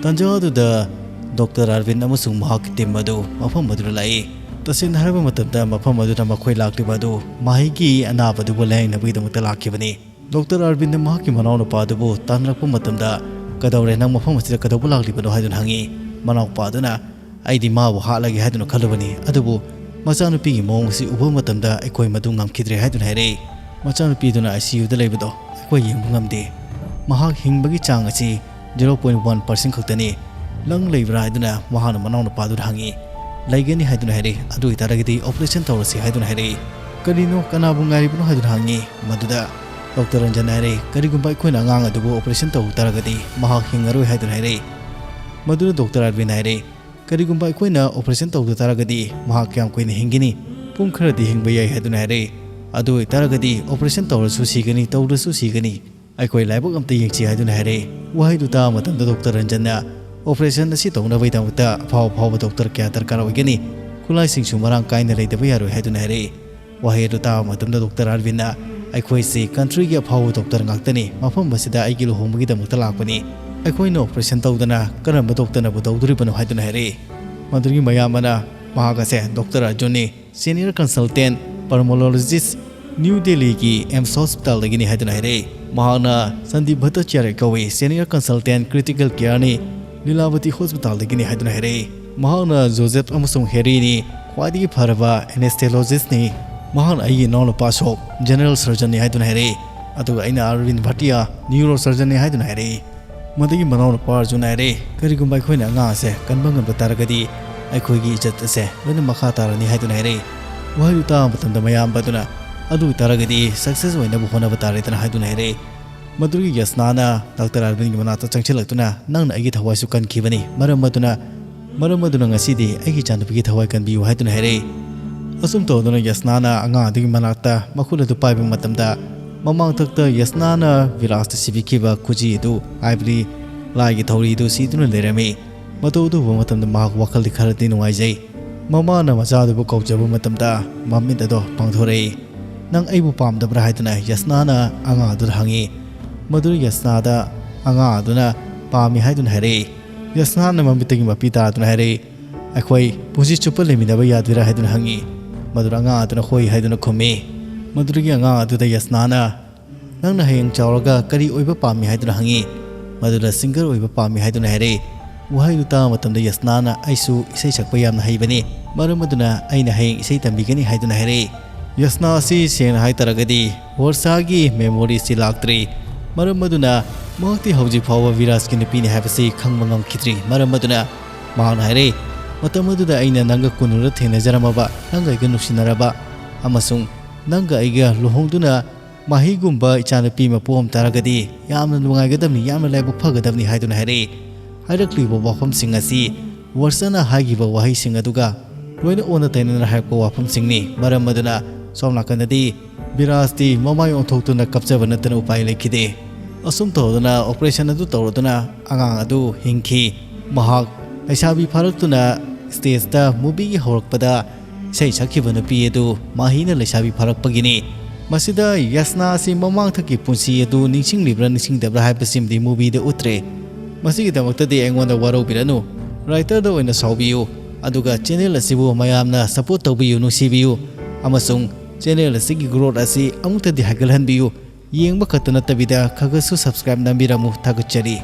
ꯇꯟꯖꯥ ꯑꯗꯨꯗ ꯗꯣꯛꯇꯔ ꯑꯥꯔꯕꯤꯟ ꯑꯃꯁꯨꯡ ꯃꯍꯥꯛꯀꯤ team ꯑꯗꯨ ꯃꯐꯝ ꯑꯗꯨꯗ ꯂꯥꯛꯏ꯫ ꯇꯁꯦꯡꯅ ꯍꯥꯏꯔꯕ ꯃꯇꯝꯗ ꯃꯐꯝ ꯑꯗꯨꯗ ꯃꯈꯣꯏ ꯂꯥꯛꯂꯤꯕ ꯑꯗꯨ ꯃꯍꯩꯒꯤ ꯑꯅꯥꯕꯗꯨꯕꯨ ꯂꯥꯌꯦꯡꯅꯕꯒꯤꯗꯃꯛꯇ ꯂꯥꯛꯈꯤꯕꯅꯤ꯫ ꯗꯣꯛꯇꯔ ꯑꯔꯕꯤꯟꯗ ꯃꯍꯥꯛꯀꯤ ꯃꯅꯥꯎꯅꯨꯄꯥ ꯑꯗꯨꯕꯨ ꯇꯥꯟꯅꯔꯛꯄ ꯃꯇꯝꯗ, "ꯀꯗꯧꯔꯦ, ꯅꯪ ꯃꯐꯝ ꯑꯁꯤꯗ ꯀꯩꯗꯧꯕ ꯂꯥꯛꯂꯤꯕꯅꯣ?" ꯍꯥꯏꯗꯨꯅ ꯍꯪꯉꯤ꯫ ꯃꯅꯥꯎꯄꯥ ꯑꯗꯨꯅ, "ꯑꯩꯗꯤ ꯃꯥꯕꯨ ꯍꯥꯠꯂꯒꯦ ꯍꯥꯏꯗꯨꯅ ꯈꯜꯂꯨꯕꯅꯤ, ꯑꯗꯨꯕꯨ ꯃꯆꯥꯅꯨꯄꯤꯒꯤ ꯃꯑꯣꯡ ꯑꯁꯤ ꯎꯕ ꯃꯇꯝꯗ ꯑꯩꯈꯣꯏ ꯃꯗꯨ ꯉꯝꯈꯤꯗ꯭ꯔꯦ" ꯍꯥꯏꯗꯨꯅ ꯍꯥꯏꯔꯛꯏ꯫ "ꯃꯆꯥꯅꯨꯄꯤꯗꯨꯅ ICUꯗ ꯂꯩꯕꯗꯣ ꯑꯩꯈꯣꯏ ꯌꯦꯡꯕ ꯉꯝꯗꯦ꯫ ꯃꯍꯥꯛ ꯍꯤꯡꯕꯒꯤ ꯆꯥꯡ ꯑꯁꯤ zero point one percent ꯈꯛꯇꯅꯤ꯫ ꯅꯪ ꯂꯩꯕ꯭ꯔꯥ?" ꯍꯥꯏꯗꯨꯅ ꯃꯍꯥꯛꯅ ꯃꯅꯥꯎꯅꯨꯄꯥꯗꯨꯗ ꯍꯪꯉꯤ꯫ "ꯂꯩꯒꯅꯤ" ꯍꯥꯏꯗꯨꯅ ꯍꯥꯏꯔꯛꯏ꯫ "ꯑꯗꯨ ꯑꯣꯏꯇꯥꯔꯒꯗꯤ operation ꯇꯧꯔꯁꯤ" ꯍꯥꯏꯗꯨꯅ ꯍꯥꯏꯔꯛꯏ꯫ "ꯀꯔꯤꯅꯣ, ꯀꯅꯥꯕꯨ ꯉꯥꯏꯔꯤꯕꯅꯣ?" ꯍꯥꯏꯗꯨꯅ ꯍꯪꯉꯤ꯫ ꯃꯗꯨꯗ ꯗꯣꯛꯇꯔ ꯔꯟꯖꯟ ꯍꯥꯏꯔꯛꯏ, "ꯀꯔꯤꯒꯨꯝꯕ ꯑꯩꯈꯣꯏꯅ ꯑꯉꯥꯡ ꯑꯗꯨꯕꯨ operation ꯇꯧꯕ ꯇꯥꯔꯒꯗꯤ ꯃꯍꯥꯛ ꯍꯤꯡꯉꯔꯣꯏ" ꯍꯥꯏꯗꯨꯅ ꯍꯥꯏꯔꯛꯏ꯫ ꯃꯗꯨꯗ ꯗꯣꯛꯇꯔ ꯑꯔꯕꯤꯟ ꯍꯥꯏꯔꯛꯏ, "ꯀꯔꯤꯒꯨꯝꯕ ꯑꯩꯈꯣꯏꯅ operation ꯇꯧꯗ ꯇꯥꯔꯒꯗꯤ ꯃꯍꯥꯛ ꯀꯌꯥꯝ ꯀꯨꯏꯅ ꯍꯤꯡꯒꯅꯤ? ꯄꯨꯡ ꯈꯔꯗꯤ ꯍꯤꯡꯕ ꯌꯥꯏ" ꯍꯥꯏꯗꯨꯅ ꯍꯥꯏꯔꯛꯏ꯫ "ꯑꯗꯨ ꯑꯣꯏꯇꯥꯔꯒꯗꯤ operation ꯇꯧꯔꯁꯨ ꯁꯤꯒꯅꯤ, ꯇꯧꯗ꯭ꯔꯁꯨ ꯁꯤꯒꯅꯤ꯫ ꯑꯩꯈꯣꯏ ꯂꯥꯏꯕꯛ ꯑꯝꯇ ꯌꯦꯡꯁꯤ" ꯍꯥꯏꯗꯨꯅ ꯍꯥꯏꯔꯛꯏ꯫ ꯋꯥꯍꯩꯗꯨ ꯇꯥꯕ ꯃꯇꯝꯗ ꯗꯣꯛꯇꯔ ꯔꯟꯖꯟꯅ, "operation ꯑꯁꯤ ꯇꯧꯅꯕꯒꯤꯗꯃꯛꯇ ꯑꯐꯥꯎ ꯑꯐꯥꯎꯕ ꯗꯣꯛꯇꯔ ꯀꯌꯥ ꯗꯔꯀꯥꯔ ꯑꯣꯏꯒꯅꯤ, ꯈꯨꯠꯂꯥꯏꯁꯤꯡꯁꯨ ꯃꯔꯥꯡ ꯀꯥꯏꯅ ꯂꯩꯇꯕ ꯌꯥꯔꯣꯏ" ꯍꯥꯏꯗꯨꯅ ꯍꯥꯏꯔꯛꯏ꯫ ꯋꯥꯍꯩ ꯑꯗꯨ ꯇꯥꯕ ꯃꯇꯝꯗ ꯗꯣꯛꯇꯔ ꯑꯔꯕꯤꯟꯅ, "ꯑꯩꯈꯣꯏꯁꯤ countryꯒꯤ ꯑꯐꯥꯎꯕ ꯗꯣꯛꯇꯔ ꯉꯥꯛꯇꯅꯤ, ꯃꯐꯝ ꯑꯁꯤꯗ ꯑꯩꯒꯤ ꯂꯨꯍꯣꯡꯕꯒꯤꯗꯃꯛꯇ ꯂꯥꯛꯄꯅꯤ, ꯑꯩꯈꯣꯏꯅ operation ꯇꯧꯗꯅ ꯀꯔꯝꯕ ꯗꯣꯛꯇꯔꯅꯕꯨ ꯇꯧꯗꯣꯔꯤꯕꯅꯣ?" ꯍꯥꯏꯗꯨꯅ ꯍꯥꯏꯔꯛꯏ꯫ ꯃꯗꯨꯒꯤ ꯃꯌꯥꯝꯕꯅ, "ꯃꯍꯥꯛ ꯑꯁꯦ ꯗꯣꯛꯇꯔ ꯑꯔꯖꯨꯟꯅꯤ, senior consultant pulmonologist, ꯅ꯭ꯌꯨ ꯗꯦꯜꯂꯤꯒꯤ AIIMS hospitalꯗꯒꯤꯅꯤ" ꯍꯥꯏꯗꯨꯅ ꯍꯥꯏꯔꯛꯏ꯫ "ꯃꯍꯥꯛꯅ ꯁꯟꯗꯤꯞ ꯚꯠꯇꯆꯥꯔꯌ ꯀꯧꯏ, senior consultant critical careꯅꯤ, ꯂꯤꯂꯥꯕꯇꯤ hospitalꯗꯒꯤꯅꯤ" ꯍꯥꯏꯗꯨꯅ ꯍꯥꯏꯔꯛꯏ꯫ "ꯃꯍꯥꯛꯅ ꯖꯣꯁꯦꯐ ꯑꯃꯁꯨꯡ ꯍꯦꯔꯤꯅꯤ, ꯈ꯭ꯋꯥꯏꯗꯒꯤ ꯐꯔꯕ anesthetologistꯅꯤ꯫ ꯃꯍꯥꯛꯅ ꯑꯩꯒꯤ ꯏꯅꯥꯎꯅꯨꯄꯥ ꯑꯁꯣꯛ, general surgeonꯅꯤ" ꯍꯥꯏꯗꯨꯅ ꯍꯥꯏꯔꯛꯏ꯫ ꯑꯗꯨꯒ ꯑꯩꯅ ꯑꯔꯕꯤꯟ ꯚꯥꯇꯤꯌꯥ, neurosurgeonꯅꯤ ꯍꯥꯏꯗꯨꯅ ꯍꯥꯏꯔꯛꯏ꯫ ꯃꯗꯨꯒꯤ ꯃꯅꯥꯎꯅꯨꯄꯥ ꯑꯔꯖꯨꯟ ꯍꯥꯏꯔꯛꯏ, "ꯀꯔꯤꯒꯨꯝꯕ ꯑꯩꯈꯣꯏꯅ ꯑꯉꯥꯡ ꯑꯁꯦ ꯀꯟꯕ ꯉꯝꯕ ꯇꯥꯔꯒꯗꯤ ꯑꯩꯈꯣꯏꯒꯤ ꯏꯖꯠ ꯑꯁꯦ ꯂꯣꯏꯅ ꯃꯈꯥ ꯇꯥꯔꯅꯤ" ꯍꯥꯏꯗꯨꯅ ꯍꯥꯏꯔꯛꯏ꯫ ꯋꯥꯍꯩꯗꯨ ꯇꯥꯕ ꯃꯇꯝꯗ ꯃꯌꯥꯝꯕ ꯑꯗꯨꯅ, "ꯑꯗꯨ ꯑꯣꯏꯇꯥꯔꯒꯗꯤ success ꯑꯣꯏꯅꯕ ꯍꯣꯠꯅꯕ ꯇꯥꯔꯦꯗꯅ" ꯍꯥꯏꯗꯨꯅ ꯍꯥꯏꯔꯛꯏ꯫ ꯃꯗꯨꯒꯤ ꯌꯁꯅꯥꯅ ꯗꯥꯛꯇꯔ ꯑꯔꯕꯤꯟꯒꯤ ꯃꯅꯥꯛꯇ ꯆꯪꯁꯤꯜꯂꯛꯇꯨꯅ, "ꯅꯪꯅ ꯑꯩꯒꯤ ꯊꯋꯥꯏꯁꯨ ꯀꯟꯈꯤꯕꯅꯤ, ꯃꯔꯝ ꯑꯗꯨꯅ, ꯃꯔꯝ ꯑꯗꯨꯅ ꯉꯁꯤꯗꯤ ꯑꯩꯒꯤ ꯏꯆꯥꯅꯨꯄꯤꯒꯤ ꯊꯋꯥꯏ ꯀꯟꯕꯤꯌꯨ" ꯍꯥꯏꯗꯨꯅ ꯍꯥꯏꯔꯛꯏ꯫ ꯑꯁꯨꯝ ꯇꯧꯗꯨꯅ ꯌꯁꯅꯥꯅ ꯑꯉꯥꯡ ꯑꯗꯨꯒꯤ ꯃꯅꯥꯛꯇ ꯃꯈꯨꯠ ꯑꯗꯨ ꯄꯥꯏꯕ ꯃꯇꯝꯗ, ꯃꯃꯥꯡꯊꯛꯇ ꯌꯁꯅꯥꯅ ꯕꯤꯔꯥꯖꯇ ꯁꯤꯕꯤꯈꯤꯕ ꯈꯨꯖꯤ ꯑꯗꯨ, ꯍꯥꯏꯕꯗꯤ ꯂꯥꯏꯒꯤ ꯊꯧꯔꯤ ꯑꯗꯨ ꯁꯤꯗꯨꯅ ꯂꯩꯔꯝꯃꯤ꯫ ꯃꯗꯨ ꯑꯗꯨ ꯎꯕ ꯃꯇꯝꯗ ꯃꯍꯥꯛ ꯋꯥꯈꯜꯗꯤ ꯈꯔꯗꯤ ꯅꯨꯡꯉꯥꯏꯖꯩ꯫ ꯃꯃꯥꯅ ꯃꯆꯥꯗꯨꯕꯨ ꯀꯧꯖꯕ ꯃꯇꯝꯗ ꯃꯃꯤꯠ ꯑꯗꯣ ꯄꯥꯡꯊꯣꯔꯛꯏ꯫ "ꯅꯪ ꯑꯩꯕꯨ ꯄꯥꯝꯗꯕ꯭ꯔꯥ?" ꯍꯥꯏꯗꯨꯅ ꯌꯁꯅꯥꯅ ꯑꯉꯥꯡ ꯑꯗꯨꯗ ꯍꯪꯉꯤ꯫ ꯃꯗꯨ ꯌꯁꯅꯥꯗ ꯑꯉꯥꯡ ꯑꯗꯨꯅ ꯄꯥꯝꯃꯤ ꯍꯥꯏꯗꯨꯅ ꯍꯥꯏꯔꯛꯏ꯫ ꯌꯁꯅꯥꯅ ꯃꯃꯤꯠꯇꯒꯤ ꯃꯄꯤ ꯇꯥꯗꯨꯅ ꯍꯥꯏꯔꯛꯏ, "ꯑꯩꯈꯣꯏ ꯄꯨꯟꯁꯤ ꯆꯨꯞꯄ ꯂꯩꯃꯤꯟꯅꯕ ꯌꯥꯗꯣꯏꯔꯥ?" ꯍꯥꯏꯗꯨꯅ ꯍꯪꯉꯤ꯫ ꯃꯗꯨꯗ ꯑꯉꯥꯡ ꯑꯗꯨꯅ "ꯍꯣꯏ" ꯍꯥꯏꯗꯨꯅ ꯈꯨꯝꯃꯤ꯫ ꯃꯗꯨꯗꯒꯤ ꯑꯉꯥꯡ ꯑꯗꯨꯗ ꯌꯁꯅꯥꯅ, "ꯅꯪꯅ ꯍꯌꯦꯡ ꯆꯥꯎꯔꯒ ꯀꯔꯤ ꯑꯣꯏꯕ ꯄꯥꯝꯃꯤ?" ꯍꯥꯏꯗꯨꯅ ꯍꯪꯉꯤ꯫ ꯃꯗꯨꯗ "ꯁꯤꯡꯒꯔ ꯑꯣꯏꯕ ꯄꯥꯝꯃꯤ" ꯍꯥꯏꯗꯨꯅ ꯍꯥꯏꯔꯛꯏ꯫ ꯋꯥꯍꯩꯗꯨ ꯇꯥꯕ ꯃꯇꯝꯗ ꯌꯁꯅꯥꯅ, "ꯑꯩꯁꯨ ꯏꯁꯩ ꯁꯛꯄ ꯌꯥꯝꯅ ꯍꯩꯕꯅꯤ, ꯃꯔꯝ ꯑꯗꯨꯅ ꯑꯩꯅ ꯍꯌꯦꯡ ꯏꯁꯩ ꯇꯝꯕꯤꯒꯅꯤ" ꯍꯥꯏꯗꯨꯅ ꯍꯥꯏꯔꯛꯏ꯫ ꯌꯁꯅꯥ ꯑꯁꯤ ꯁꯦꯡꯅ ꯍꯥꯏꯇꯥꯔꯒꯗꯤ ꯋꯔꯁꯥꯒꯤ memoryꯁꯤ ꯂꯥꯛꯇ꯭ꯔꯤ, ꯃꯔꯝ ꯑꯗꯨꯅ ꯃꯍꯥꯛꯇꯤ ꯍꯧꯖꯤꯛ ꯐꯥꯎꯕ ꯕꯤꯔꯥꯖꯀꯤ ꯅꯨꯄꯤꯅꯤ ꯍꯥꯏꯕꯁꯤ ꯈꯪꯕ ꯉꯝꯈꯤꯗ꯭ꯔꯤ꯫ ꯃꯔꯝ ꯑꯗꯨꯅ ꯃꯍꯥꯛꯅ ꯍꯥꯏꯔꯛꯏ, "ꯃꯇꯝ ꯑꯗꯨꯗ ꯑꯩꯅ ꯅꯪꯒ ꯀꯨꯟꯅꯨꯗ ꯊꯦꯡꯅꯖꯔꯝꯃꯕ, ꯅꯪꯒ ꯑꯩꯒ ꯅꯨꯡꯁꯤꯅꯔꯕ ꯑꯃꯁꯨꯡ ꯅꯪꯒ ꯑꯩꯒ ꯂꯨꯍꯣꯡꯗꯨꯅ ꯃꯍꯩꯒꯨꯝꯕ ꯏꯆꯥꯅꯨꯄꯤ ꯑꯃ ꯄꯣꯛꯑꯝ ꯇꯥꯔꯒꯗꯤ ꯌꯥꯝꯅ ꯅꯨꯡꯉꯥꯏꯒꯗꯕꯅꯤ, ꯌꯥꯝꯅ ꯂꯥꯏꯕꯛ ꯐꯒꯗꯕꯅꯤ" ꯍꯥꯏꯗꯨꯅ ꯍꯥꯏꯔꯛꯏ꯫ ꯍꯥꯏꯔꯛꯂꯤꯕ ꯋꯥꯐꯝꯁꯤꯡ ꯑꯁꯤ ꯋꯔꯁꯅ ꯍꯥꯏꯈꯤꯕ ꯋꯥꯍꯩꯁꯤꯡ ꯑꯗꯨꯒ ꯂꯣꯏꯅ ꯑꯣꯟꯅ ꯇꯩꯅꯅ ꯍꯥꯏꯔꯛꯄ ꯋꯥꯐꯝꯁꯤꯡꯅꯤ꯫ ꯃꯔꯝ ꯑꯗꯨꯅ ꯁꯣꯝ ꯅꯥꯀꯟꯗꯗꯤ ꯕꯤꯔꯥꯖꯇꯤ ꯃꯃꯥꯏ ꯑꯣꯟꯊꯣꯛꯇꯨꯅ ꯀꯞꯆꯕ ꯅꯠꯇꯅ ꯎꯄꯥꯏ ꯂꯩꯈꯤꯗꯦ꯫ ꯑꯁꯨꯝ ꯇꯧꯗꯨꯅ operation ꯑꯗꯨ ꯇꯧꯔꯗꯨꯅ ꯑꯉꯥꯡ ꯑꯗꯨ ꯍꯤꯡꯈꯤ꯫ ꯃꯍꯥꯛ ꯂꯩꯁꯥꯕꯤ ꯐꯥꯔꯛꯇꯨꯅ stageꯇ movieꯒꯤ ꯍꯧꯔꯛꯄꯗ ꯏꯁꯩ ꯁꯛꯈꯤꯕ ꯅꯨꯄꯤ ꯑꯗꯨ ꯃꯍꯤꯅ ꯂꯩꯁꯥꯕꯤ ꯐꯥꯔꯛꯄꯒꯤꯅꯤ꯫ ꯃꯁꯤꯗ ꯌꯁꯅꯥ ꯑꯁꯤ ꯃꯃꯥꯡꯊꯛꯀꯤ ꯄꯨꯟꯁꯤ ꯑꯗꯨ ꯅꯤꯡꯁꯤꯡꯂꯤꯕ꯭ꯔꯥ ꯅꯤꯡꯁꯤꯡꯗꯕ꯭ꯔꯥ ꯍꯥꯏꯕꯁꯤꯃꯗꯤ movieꯗ ꯎꯠꯇ꯭ꯔꯦ꯫ ꯃꯁꯤꯒꯤꯗꯃꯛꯇꯗꯤ ꯑꯩꯉꯣꯟꯗ ꯋꯥꯔꯧꯕꯤꯔꯅꯨ, writerꯗ ꯑꯣꯏꯅ ꯁꯥꯎꯕꯤꯌꯨ, ꯑꯗꯨꯒ channel ꯑꯁꯤꯕꯨ ꯃꯌꯥꯝꯅ support ꯇꯧꯕꯤꯌꯨ, ꯅꯨꯡꯁꯤꯕꯤꯌꯨ, ꯑꯃꯁꯨꯡ channel ꯑꯁꯤꯒꯤ growth ꯑꯁꯤ ꯑꯃꯨꯛꯇꯗꯤ ꯍꯥꯏꯒꯠꯍꯟꯕꯤꯌꯨ꯫ ꯌꯦꯡꯕ ꯈꯛꯇ ꯅꯠꯇꯕꯤꯗ ꯈꯔ ꯈꯔꯁꯨ subscribe ꯅꯝꯕꯤꯔꯝꯃꯨ꯫ ꯊꯥꯒꯠꯆꯔꯤ꯫